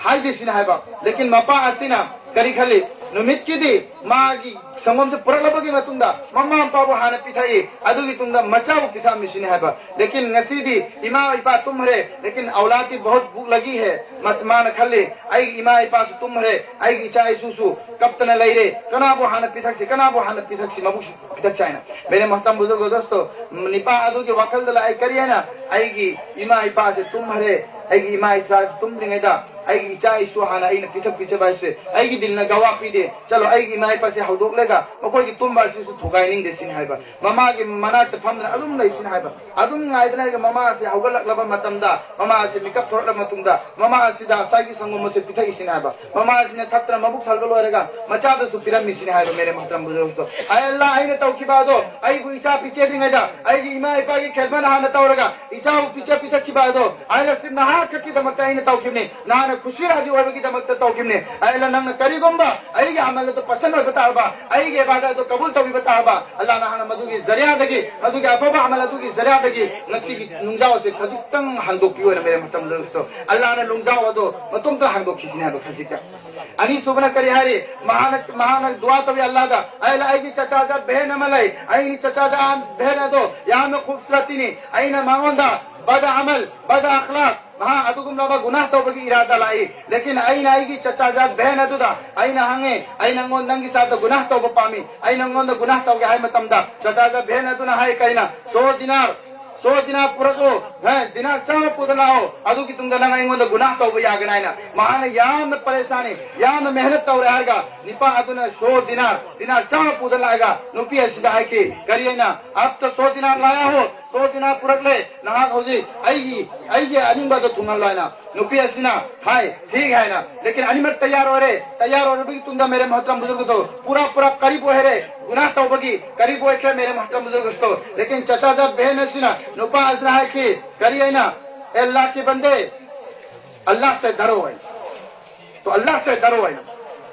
ꯍꯥꯏꯗꯦ ꯁꯤꯅꯤ ꯍꯥꯏꯕ꯫ ꯂꯦꯀꯤꯟ ꯃꯄꯥ ꯑꯁꯤꯅ ꯀꯔꯤ ꯈꯜꯂꯤ? ꯅꯨꯃꯤꯠꯀꯤꯗꯤ ꯃꯥꯒꯤ ꯁꯪꯒꯣꯝꯁꯦ ꯄꯨꯔꯛꯂꯕꯒꯤ ꯃꯇꯨꯡꯗ ꯃꯃꯥ ꯃꯄꯥꯕꯨ ꯍꯥꯟꯅ ꯄꯤꯊꯛꯏ, ꯑꯗꯨꯒꯤ ꯇꯨꯡꯗ ꯃꯆꯥꯕꯨ ꯄꯤꯊꯛꯑꯝꯃꯤꯁꯤꯅꯤ ꯍꯥꯏꯕ꯫ ꯂꯦꯀꯤꯟ ꯉꯁꯤꯗꯤ ꯏꯃꯥ ꯏꯄꯥ ꯇꯨꯝꯈ꯭ꯔꯦ, ꯂꯦꯀꯤꯟ ꯑꯧꯂꯥꯗꯤ ꯕꯍꯨꯠ ꯚꯨꯛ ꯂꯒꯤ ꯍꯦ꯫ ꯃ-, ꯃꯥꯅ ꯈꯜꯂꯤ, "ꯑꯩꯒꯤ ꯏꯃꯥ ꯏꯄꯥꯁꯨ ꯇꯨꯝꯈ꯭ꯔꯦ, ꯑꯩꯒꯤ ꯏꯆꯥ ꯏꯁꯨꯁꯨ ꯀꯞꯇꯅ ꯂꯩꯔꯦ, ꯀꯅꯥꯕꯨ ꯍꯥꯟꯅ ꯄꯤꯊꯛꯁꯤ, ꯀꯅꯥꯕꯨ ꯍꯥꯟꯅ ꯄꯤꯊꯛꯁꯤ, ꯃꯕꯨꯛꯁꯤ ꯄꯤꯊꯛꯁꯤ" ꯍꯥꯏꯅ꯫ ꯃꯦꯔꯦ ꯃꯣꯍꯇꯝ ꯕꯨꯖꯨꯔꯒ ꯗꯣꯁꯇꯣ, ꯅꯤꯄꯥ ꯑꯗꯨꯒꯤ ꯋꯥꯈꯜꯗ ꯂꯥꯛꯏ ꯀꯔꯤ ꯍꯥꯏꯅ? "ꯑꯩꯒꯤ ꯏꯃꯥ ꯏꯄꯥꯁꯦ ꯇꯨꯝꯈ꯭ꯔꯦ, ꯑꯩꯒꯤ ꯏꯃꯥ ꯏꯆꯥꯁꯦ ꯇꯨꯝꯗ꯭ꯔꯤꯉꯩꯗ ꯑꯩꯒꯤ ꯏꯆꯥ ꯏꯁꯨ ꯍꯥꯟꯅ ꯑꯩꯅ ꯄꯤꯊꯛ ꯄꯤꯖꯕ ꯍꯥꯏꯁꯦ ꯑꯩꯒꯤ ꯗꯤꯟꯅ ꯒꯋꯥ ꯄꯤꯗꯦ꯫ ꯆꯠꯂꯣ, ꯑꯩꯒꯤ ꯏꯃꯥ ꯏꯄꯥꯁꯦ ꯍꯧꯗꯣꯛꯂꯒ ꯃꯈꯣꯏꯒꯤ ꯇꯨꯝꯕ ꯑꯁꯤꯁꯨ ꯊꯨꯒꯥꯏꯅꯤꯡꯗꯦ" ꯁꯤꯅꯤ ꯍꯥꯏꯕ꯫ ꯃꯃꯥꯒꯤ ꯃꯅꯥꯛꯇ ꯐꯝꯗꯅ ꯑꯗꯨꯝ ꯂꯩ ꯁꯤꯅꯤ ꯍꯥꯏꯕ꯫ ꯑꯗꯨꯝ ꯉꯥꯏꯗꯅ ꯂꯩꯔꯒ ꯃꯃꯥ ꯑꯁꯤ ꯍꯧꯒꯠꯂꯛꯂꯕ ꯃꯇꯝꯗ, ꯃꯃꯥ ꯑꯁꯤ ꯃꯤꯀꯞ ꯊꯣꯔꯛꯂꯕ ꯃꯇꯨꯡꯗ ꯃꯃꯥ ꯑꯁꯤꯗ ꯉꯁꯥꯏꯒꯤ ꯁꯪꯒꯣꯝ ꯑꯁꯤ ꯄꯤꯊꯛꯏꯁꯤꯅꯤ ꯍꯥꯏꯕ꯫ ꯃꯃꯥ ꯑꯁꯤꯅ ꯊꯛꯇꯅ ꯃꯕꯨꯛ ꯊꯜꯕ ꯂꯣꯏꯔꯒ ꯃꯆꯥꯗꯁꯨ ꯄꯤꯔꯝꯃꯤꯁꯤꯅꯤ ꯍꯥꯏꯕ꯫ ꯃꯦꯔꯦ ꯃꯣꯍꯇꯔꯝ ꯕꯨꯖꯨꯔꯒ ꯗꯣꯁꯇꯣ, ꯑꯩ ꯑꯜꯂꯥ, ꯑꯩꯅ ꯇꯧꯈꯤꯕ ꯑꯗꯣ, ꯑꯩꯕꯨ ꯏꯆꯥ ꯄꯤꯖꯗ꯭ꯔꯤꯉꯩꯗ ꯑꯩꯒꯤ ꯏꯃꯥ ꯏꯄꯥꯒꯤ ꯈꯦꯗꯃꯠ ꯍꯥꯟꯅ ꯇꯧꯔꯒ ꯏꯆꯥꯕꯨ ꯄꯤꯖ ꯄꯤꯊꯛꯈꯤꯕ ꯑꯗꯣ, ꯑꯩꯅ ꯁꯤ ꯅꯍꯥꯛ ꯈꯛꯀꯤꯗꯃꯛꯇ ꯑꯩꯅ ꯇꯧꯈꯤꯕꯅꯤ, ꯅꯍꯥꯛꯅ ꯈꯨꯁꯤ ꯔꯥꯖꯤ ꯑꯣꯏꯕꯒꯤꯗꯃꯛꯇ ꯇꯧꯈꯤꯕꯅꯤ꯫ ꯑꯩꯅ ꯅꯪꯅ ꯀꯔꯤꯒꯨꯝꯕ ꯑꯩꯒꯤ ꯑꯃꯜ ꯑꯗꯨ ꯄꯁꯟ ꯑꯣꯏꯕ ꯇꯥꯔꯕ, ꯑꯩꯒꯤ ꯏꯕꯥꯗꯠ ꯑꯗꯨ ꯀꯕꯨꯜ ꯇꯧꯕꯤꯕ ꯇꯥꯔꯕ, ꯑꯜꯂꯥꯅ ꯍꯥꯟꯅ ꯃꯗꯨꯒꯤ ꯖꯔꯤꯌꯥꯗꯒꯤ, ꯃꯗꯨꯒꯤ ꯑꯐꯕ ꯑꯃꯜ ꯑꯗꯨꯒꯤ ꯖꯔꯤꯌꯥꯗꯒꯤ ꯉꯁꯤꯒꯤ ꯅꯨꯡꯖꯥꯎ ꯑꯁꯤ ꯈꯖꯤꯛꯇꯪ ꯍꯥꯡꯗꯣꯛꯄꯤꯌꯨ ꯍꯥꯏꯅ ꯃꯦꯔꯦ ꯃꯣꯍꯇꯔꯝ ꯕꯨꯖꯨꯔꯒ ꯗꯣꯁꯇꯣ꯫ ꯑꯜꯂꯥꯅ ꯅꯨꯡꯖꯥꯎ ꯑꯗꯣ ꯃꯇꯣꯝꯇ ꯍꯥꯡꯗꯣꯛꯈꯤꯁꯤꯅꯤ ꯍꯥꯏꯕ ꯈꯖꯤꯛꯇ꯫ ꯑꯅꯤꯁꯨꯕꯅ ꯀꯔꯤ ꯍꯥꯏꯔꯤ? ꯃꯍꯥꯛꯅ, ꯃꯍꯥꯛꯅ ꯗꯨꯋꯥ ꯇꯧꯏ ꯑꯜꯂꯥꯗ, "ꯑꯩ ꯑꯜꯂꯥ, ꯑꯩꯒꯤ ꯆꯆꯥꯖꯥꯠ ꯕꯦꯍꯦꯟ ꯑꯃ ꯂꯩ, ꯑꯩꯒꯤ ꯆꯆꯥꯖꯥꯠ ꯕꯦꯍꯦꯟ ꯑꯗꯣ ꯌꯥꯝꯅ ꯈꯨꯕꯁꯨꯔꯇꯤꯅꯤ, ꯑꯩꯅ ꯃꯉꯣꯟꯗ ꯕꯗ ꯑꯃꯜ, ꯕꯗ ꯑꯈꯂꯥꯛ, ꯃꯍꯥꯛ ꯑꯗꯨꯒꯨꯝꯂꯕ ꯒꯨꯅꯥꯍ ꯇꯧꯕꯒꯤ ꯏꯔꯥꯗꯥ ꯂꯥꯛꯏ, ꯂꯦꯀꯤꯟ ꯑꯩꯅ ꯑꯩꯒꯤ ꯆꯆꯥꯖꯥꯠ ꯕꯦꯍꯦꯟ ꯑꯗꯨꯗ ꯑꯩꯅ ꯍꯪꯉꯦ, ꯑꯩ ꯅꯪꯉꯣꯟ-, ꯅꯪꯒꯤ ꯁꯥꯠꯇ ꯒꯨꯅꯥꯍ ꯇꯧꯕ ꯄꯥꯝꯃꯤ, ꯑꯩ ꯅꯪꯉꯣꯟꯗ ꯒꯨꯅꯥꯍ ꯇꯧꯒꯦ" ꯍꯥꯏ ꯃꯇꯝꯗ ꯆꯆꯥꯖꯥꯠ ꯕꯦꯍꯦꯟ ꯑꯗꯨꯅ ꯍꯥꯏ ꯀꯩꯅ, "ꯁꯣ ꯗꯤꯅꯥꯔ, ꯁꯣ ꯗꯤꯅꯥꯔ ꯄꯨꯔꯛꯑꯣ, ꯍꯦ, ꯗꯤꯅꯥꯔ ꯆꯥꯝꯃ ꯄꯨꯗꯅ ꯂꯥꯛꯑꯣ, ꯑꯗꯨꯒꯤ ꯇꯨꯡꯗ ꯅꯪ ꯑꯩꯉꯣꯟꯗ ꯒꯨꯅꯥꯍ ꯇꯧꯕ ꯌꯥꯒꯅꯤ" ꯍꯥꯏꯅ꯫ ꯃꯍꯥꯛꯅ ꯌꯥꯝꯅ ꯄꯔꯦꯁꯥꯅꯤ, ꯌꯥꯝꯅ ꯃꯦꯍꯅꯠ ꯇꯧꯔꯦ ꯍꯥꯏꯔꯒ ꯅꯤꯄꯥ ꯑꯗꯨꯅ ꯁꯣ ꯗꯤꯅꯥꯔ, ꯗꯤꯅꯥꯔ ꯆꯥꯝꯃ ꯄꯨꯗꯅ ꯂꯥꯛꯑꯒ ꯅꯨꯄꯤ ꯑꯁꯤꯗ ꯍꯥꯏꯈꯤ, ꯀꯔꯤ ꯍꯥꯏꯅ? "ꯑꯞ ꯇꯣ ꯁꯣ ꯗꯤꯅꯥꯔ ꯂꯥꯌꯥ ꯍꯣ, ꯁꯣ ꯗꯤꯅꯥꯔ ꯄꯨꯔꯛꯂꯦ, ꯅꯍꯥꯛ ꯍꯧꯖꯤꯛ ꯑꯩꯒꯤ, ꯑꯩꯒꯤ ꯑꯅꯤꯡꯕ ꯑꯗꯨ ꯊꯨꯡꯍꯜꯂꯣ" ꯍꯥꯏꯅ꯫ ꯅꯨꯄꯤ ꯑꯁꯤꯅ ꯍꯥꯏ, "ꯊꯤꯛ" ꯍꯥꯏꯅ꯫ ꯂꯦꯀꯤꯟ ꯑꯅꯤꯃꯛ ꯇꯌꯥꯔ ꯑꯣꯏꯔꯦ꯫ ꯇꯌꯥꯔ ꯑꯣꯏꯔꯕꯒꯤ ꯇꯨꯡꯗ ꯃꯦꯔꯦ ꯃꯣꯍꯇꯔꯝ ꯕꯨꯖꯨꯔꯒꯗꯣ ꯄꯨꯔꯥ ꯄꯨꯔꯥ ꯀꯔꯤꯕ ꯑꯣꯏꯔꯦ, ꯒꯨꯅꯥꯍ ꯇꯧꯕꯒꯤ ꯀꯔꯤꯕ ꯑꯣꯏꯈ꯭ꯔꯦ ꯃꯦꯔꯦ ꯃꯣꯍꯇꯔꯝ ꯕꯨꯖꯨꯔꯒꯗꯣ꯫ ꯂꯦꯀꯤꯟ ꯆꯆꯥꯖꯥꯠ ꯕꯦꯍꯦꯟ ꯑꯁꯤꯅ, ꯅꯨꯄꯥ ꯑꯁꯤꯅ ꯍꯥꯏꯈꯤ, ꯀꯔꯤ ꯍꯥꯏꯅ? "ꯑꯦ ꯑꯜꯂꯥꯍ ꯀꯤ ꯕꯟꯗꯦ, ꯑꯜꯂꯥꯍ ꯁꯦ ꯗꯔꯣ" ꯍꯥꯏꯅ꯫ "ꯇꯣ ꯑꯜꯂꯥꯍ ꯁꯦ ꯗꯔꯣ" ꯍꯥꯏꯅ꯫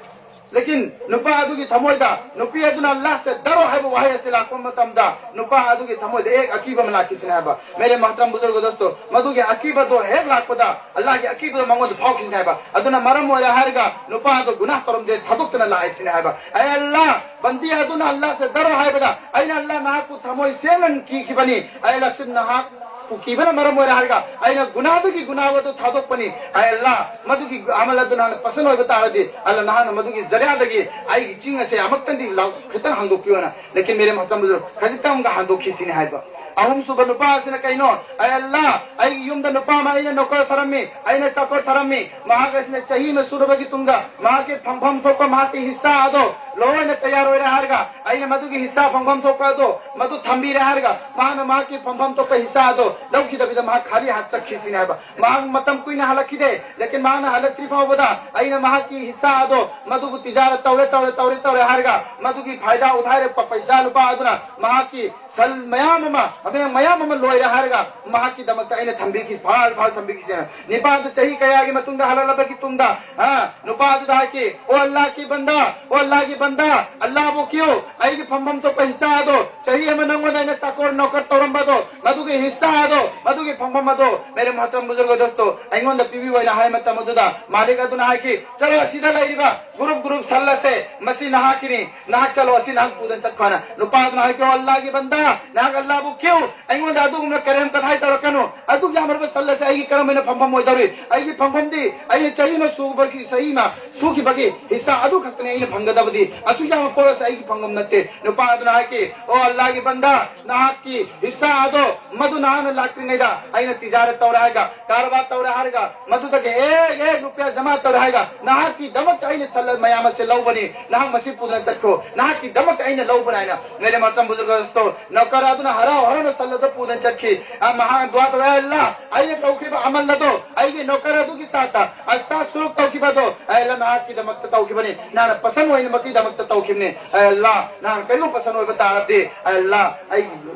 ꯂꯦꯀꯤꯟ ꯅꯨꯄꯥ ꯑꯗꯨꯒꯤ ꯊꯃꯣꯏꯗ ꯅꯨꯄꯤ ꯑꯗꯨꯅ ꯑꯜꯂꯥꯍ ꯁꯦ ꯗꯔꯣ ꯍꯥꯏꯕ ꯋꯥꯍꯩ ꯑꯁꯤ ꯂꯥꯛꯄ ꯃꯇꯝꯗ ꯅꯨꯄꯥ ꯑꯗꯨꯒꯤ ꯊꯃꯣꯏꯗ ꯑꯦꯛ ꯑꯀꯤꯕ ꯑꯃ ꯂꯥꯛꯈꯤꯁꯤꯅꯦ ꯍꯥꯏꯕ꯫ ꯃꯦꯔꯦ ꯃꯣꯍꯇꯔꯝ ꯕꯨꯖꯨꯔꯒ ꯗꯣꯁꯇꯣ, ꯃꯗꯨꯒꯤ ꯑꯀꯤꯕꯗꯣ ꯍꯦꯛ ꯂꯥꯛꯄꯗ ꯑꯜꯂꯥꯍꯒꯤ ꯑꯀꯤꯕꯗꯣ ꯃꯉꯣꯟꯗ ꯐꯥꯎꯈꯤꯁꯤꯅꯦ ꯍꯥꯏꯕ꯫ ꯑꯗꯨꯅ ꯃꯔꯝ ꯑꯣꯏꯔꯦ ꯍꯥꯏꯔꯒ ꯅꯨꯄꯥ ꯑꯗꯣ ꯒꯨꯅꯥꯍ ꯇꯧꯔꯝꯗꯦ, ꯊꯥꯗꯣꯛꯇꯅ ꯂꯥꯛꯏꯁꯤꯅꯦ ꯍꯥꯏꯕ꯫ ꯑꯦ ꯑꯜꯂꯥꯍ, ꯕꯟꯗꯤ ꯑꯗꯨꯅ ꯑꯜꯂꯥꯍ ꯁꯦ ꯗꯔꯣ ꯍꯥꯏꯕꯗ ꯑꯩꯅ ꯑꯜꯂꯥꯍ ꯅꯍꯥꯛꯄꯨ ꯊꯃꯣꯏ ꯁꯦꯡꯅ ꯀꯤꯈꯤꯕꯅꯤ꯫ ꯑꯦ ꯑꯜꯂꯥꯍ, ꯁꯨꯝ ꯅꯍꯥꯛ ꯎꯈꯤꯕꯅ ꯃꯔꯝ ꯑꯣꯏꯔ ꯍꯥꯏꯔꯒ ꯑꯩꯅ ꯒꯨꯅꯥꯗꯨꯒꯤ ꯒꯨꯅꯥ ꯑꯗꯨ ꯊꯥꯗꯣꯛꯄꯅꯤ꯫ ꯑꯩ ꯑꯜꯂꯥ, ꯃꯗꯨꯒꯤ ꯑꯃꯜ ꯑꯗꯨ ꯅꯍꯥꯛꯅ ꯄꯁꯟ ꯑꯣꯏꯕ ꯇꯥꯔꯗꯤ, ꯑꯜꯂꯥ, ꯅꯍꯥꯛꯅ ꯃꯗꯨꯒꯤ ꯖꯔꯤꯌꯥꯗꯒꯤ ꯑꯩꯒꯤ ꯆꯤꯡ ꯑꯁꯦ ꯑꯃꯨꯛꯇꯪꯗꯤ ꯂꯥꯎ-, ꯈꯤꯇꯪ ꯍꯥꯡꯗꯣꯛꯄꯤꯌꯣꯅ꯫ ꯂꯦꯀꯤꯟ ꯃꯦꯔꯦ ꯃꯣꯍꯇꯔꯝ ꯕꯨꯖꯨꯔꯒ, ꯈꯖꯤꯛꯇꯪꯒ ꯍꯥꯡꯗꯣꯛꯈꯤꯁꯤꯅꯤ ꯍꯥꯏꯕ꯫ ꯑꯍꯨꯝꯁꯨꯕ ꯅꯨꯄꯥ ꯑꯁꯤꯅ ꯀꯩꯅꯣ? ꯑꯩ ꯑꯜꯂꯥ, ꯑꯩꯒꯤ ꯌꯨꯝꯗ ꯅꯨꯄꯥ ꯑꯃ ꯑꯩꯅ ꯅꯣꯀꯔ ꯊꯔꯝꯃꯤ, ꯑꯩꯅ ꯆꯥꯀꯔ ꯊꯔꯝꯃꯤ, ꯃꯍꯥꯛ ꯑꯁꯤꯅ ꯆꯍꯤ ꯑꯃ ꯁꯨꯔꯕꯒꯤ ꯇꯨꯡꯗ ꯃꯍꯥꯛꯀꯤ ꯐꯪꯐꯝ ꯊꯣꯛꯄ ꯃꯍꯥꯛꯀꯤ ꯍꯤꯁꯥ ꯑꯗꯣ ꯂꯣꯏꯅ ꯇꯌꯥꯔ ꯑꯣꯏꯔꯦ ꯍꯥꯏꯔꯒ, ꯑꯩꯅ ꯃꯗꯨꯒꯤ ꯍꯤꯁꯥ ꯐꯪꯐꯝ ꯊꯣꯛꯄ ꯑꯗꯣ ꯃꯗꯨ ꯊꯝꯕꯤꯔꯦ ꯍꯥꯏꯔꯒ, ꯃꯍꯥꯛꯅ ꯃꯍꯥꯛꯀꯤ ꯐꯪꯐꯝ ꯊꯣꯛꯄ ꯍꯤꯁꯥ ꯑꯗꯣ ꯂꯧꯈꯤꯗꯕꯤꯗ ꯃꯍꯥꯛ ꯈꯥꯂꯤ ꯍꯥꯠ ꯆꯠꯈꯤꯁꯤꯅꯦ ꯍꯥꯏꯕ꯫ ꯃꯍꯥꯛ ꯃꯇꯝ ꯀꯨꯏꯅ ꯍꯜꯂꯛꯈꯤꯗꯦ, ꯂꯦꯀꯤꯟ ꯃꯍꯥꯛꯅ ꯍꯜꯂꯛꯇ꯭ꯔꯤ ꯐꯥꯎꯕꯗ ꯑꯩꯅ ꯃꯍꯥꯛꯀꯤ ꯍꯤꯁꯥ ꯑꯗꯣ ꯃꯗꯨꯕꯨ ꯇꯤꯖꯥꯔꯠ ꯇꯧꯔꯦ, ꯇꯧꯔꯦ, ꯇꯧꯔꯦ, ꯇꯧꯔꯦ ꯍꯥꯏꯔꯒ, ꯃꯗꯨꯒꯤ ꯐꯥꯏꯗꯥ ꯎꯊꯥꯏꯔꯛꯄ ꯄꯩꯁꯥ ꯂꯨꯄꯥ ꯑꯗꯨꯅ ꯃꯍꯥꯛꯀꯤ ꯁꯟ ꯃꯌꯥꯝ ꯑꯃ, ꯍꯥꯃꯦꯡ ꯃꯌꯥꯝ ꯑꯃ ꯂꯣꯏꯔꯦ ꯍꯥꯏꯔꯒ ꯃꯍꯥꯛꯀꯤꯗꯃꯛꯇ ꯑꯩꯅ ꯊꯝꯕꯤꯈꯤ, ꯐꯥꯜ ꯐꯥꯜ ꯊꯝꯕꯤꯈꯤꯁꯦ꯫ ꯅꯤꯄꯥꯗꯨ ꯆꯍꯤ ꯀꯌꯥꯒꯤ ꯃꯇꯨꯡꯗ ꯍꯜꯂꯛꯂꯕꯒꯤ ꯇꯨꯡꯗ, ꯑ, ꯅꯨꯄꯥ ꯑꯗꯨꯗ ꯍꯥꯏꯈꯤ, "ꯑꯣ ꯑꯜꯂꯥꯍꯒꯤ ꯕꯟꯗꯥ, ꯑꯣ ꯑꯜꯂꯥꯍꯒꯤ ꯕꯟꯗꯥ, ꯑꯜꯂꯥꯍꯕꯨ ꯀꯤꯌꯨ, ꯑꯩꯒꯤ ꯐꯪꯐꯝ ꯊꯣꯛꯄ ꯍꯤꯁꯥ ꯑꯗꯣ ꯆꯍꯤ ꯑꯃ ꯅꯪꯉꯣꯟꯗ ꯑꯩꯅ ꯆꯥꯀꯣꯔ ꯅꯣꯀꯔ ꯇꯧꯔꯝꯕꯗꯣ, ꯃꯗꯨꯒꯤ ꯍꯤꯁꯥ ꯑꯗꯣ, ꯃꯗꯨꯒꯤ ꯐꯪꯐꯝ ꯑꯗꯣ, ꯃꯦꯔꯦ ꯃꯣꯍꯇꯔꯝ ꯕꯨꯖꯨꯔꯒ ꯗꯣꯁꯇꯣ, ꯑꯩꯉꯣꯟꯗ ꯄꯤꯕꯤꯌꯨ" ꯍꯥꯏꯅ ꯍꯥꯏ ꯃꯇꯝ ꯑꯗꯨꯗ ꯃꯥꯂꯤꯛ ꯑꯗꯨꯅ ꯍꯥꯏꯈꯤ, "ꯆꯠꯂꯣ, ꯑꯁꯤꯗ ꯂꯩꯔꯤꯕ ꯒ꯭ꯔꯨꯞ ꯒ꯭ꯔꯨꯞ ꯁꯟ ꯑꯁꯦ, ꯃꯁꯤ ꯅꯍꯥꯛꯀꯤꯅꯤ, ꯅꯍꯥꯛ ꯆꯠꯂꯣ, ꯑꯁꯤ ꯅꯍꯥꯛ ꯄꯨꯗꯅ ꯆꯠꯈꯣꯅ"꯫ ꯅꯨꯄꯥ ꯑꯗꯨꯅ ꯍꯥꯏꯈꯤ, "ꯑꯣ ꯑꯜꯂꯥꯍꯒꯤ ꯕꯟꯗꯥ, ꯅꯍꯥꯛ ꯑꯜꯂꯥꯍꯕꯨ ꯀꯤꯌꯨ, ꯑꯩꯉꯣꯟꯗ ꯑꯗꯨꯒꯨꯝꯅ ꯀꯔꯦꯝ ꯀꯊꯥꯏ ꯇꯧꯔꯛꯀꯅꯨ, ꯑꯗꯨꯛ ꯌꯥꯝꯂꯕ ꯁꯟ ꯑꯁꯦ ꯑꯩꯒꯤ ꯀꯔꯝ ꯍꯥꯏꯅ ꯐꯪꯐꯝ ꯑꯣꯏꯗꯧꯔꯤ? ꯑꯩꯒꯤ ꯐꯪꯐꯝꯗꯤ ꯑꯩꯅ ꯆꯍꯤ ꯑꯃ ꯁꯨꯕꯒꯤ, ꯆꯍꯤ ꯑꯃ ꯁꯨꯈꯤꯕꯒꯤ ꯍꯤꯁꯥ ꯑꯗꯨ ꯈꯛꯇꯅꯤ ꯑꯩꯅ ꯐꯪꯒꯗꯕꯗꯤ, ꯑꯁꯨꯛ ꯌꯥꯝꯕ ꯄꯣꯠ ꯑꯁꯦ ꯑꯩꯒꯤ ꯐꯪꯐꯝ ꯅꯠꯇꯦ"꯫ ꯅꯨꯄꯥ ꯑꯗꯨꯅ ꯍꯥꯏꯈꯤ, "ꯑꯣ ꯑꯜꯂꯥꯍꯒꯤ ꯕꯟꯗꯥ, ꯅꯍꯥꯛꯀꯤ ꯍꯤꯁꯥ ꯑꯗꯣ ꯃꯗꯨ ꯅꯍꯥꯛꯅ ꯂꯥꯛꯇ꯭ꯔꯤꯉꯩꯗ ꯑꯩꯅ ꯇꯤꯖꯥꯔꯠ ꯇꯧꯔꯦ ꯍꯥꯏꯔꯒ, ꯀꯔꯕꯥꯔ ꯇꯧꯔꯦ ꯍꯥꯏꯔꯒ, ꯃꯗꯨꯗꯒꯤ ꯑꯦꯛ ꯑꯦꯛ ꯔꯨꯄꯤꯌꯥ ꯖꯃꯥ ꯇꯧꯔꯦ ꯍꯥꯏꯔꯒ, ꯅꯍꯥꯛꯀꯤꯗꯃꯛꯇ ꯑꯩꯅ ꯁꯟ ꯃꯌꯥꯝ ꯑꯁꯦ ꯂꯧꯕꯅꯤ, ꯅꯍꯥꯛ ꯃꯁꯤ ꯄꯨꯗꯨꯅ ꯆꯠꯈ꯭ꯔꯣ, ꯅꯍꯥꯛꯀꯤꯗꯃꯛꯇ ꯑꯩꯅ ꯂꯧꯕꯅꯤ" ꯍꯥꯏꯅ ꯃꯦꯔꯦ ꯃꯣꯍꯇꯔꯝ ꯕꯨꯖꯨꯔꯒ ꯗꯣꯁꯇꯣ, ꯅꯧꯀꯔ ꯑꯗꯨꯅ ꯍꯔꯥꯎ ꯍꯔꯥꯎꯅ ꯁꯟ ꯑꯗꯨ ꯄꯨꯗꯨꯅ ꯆꯠꯈꯤ꯫ ꯑ, ꯃꯍꯥꯛꯅ ꯗꯨꯋꯥ ꯇꯧꯔꯦ, "ꯑꯜꯂꯥꯍ, ꯑꯩꯅ ꯇꯧꯈ꯭ꯔꯤꯕ ꯑꯃꯜ ꯑꯗꯣ, ꯑꯩꯒꯤ ꯅꯧꯀꯔ ꯑꯗꯨꯒꯤ ꯁꯥꯠꯇ ꯑꯁꯥ ꯁꯨꯔꯨꯛ ꯇꯧꯈꯤꯕ ꯑꯗꯣ, ꯑꯩ ꯑꯜꯂꯥꯍ ꯅꯍꯥꯛꯀꯤꯗꯃꯛꯇ ꯇꯧꯈꯤꯕꯅꯤ, ꯅꯍꯥꯛꯅ ꯄꯁꯟ ꯑꯣꯏꯅꯕꯒꯤꯗꯃꯛꯇ ꯇꯧꯈꯤꯕꯅꯤ꯫ ꯑꯩ ꯑꯜꯂꯥꯍ, ꯅꯍꯥꯛ ꯀꯔꯤꯒꯨꯝꯕ ꯄꯁꯟ ꯑꯣꯏꯕ ꯇꯥꯔꯕꯗꯤ, ꯑꯜꯂꯥ, ꯑꯩ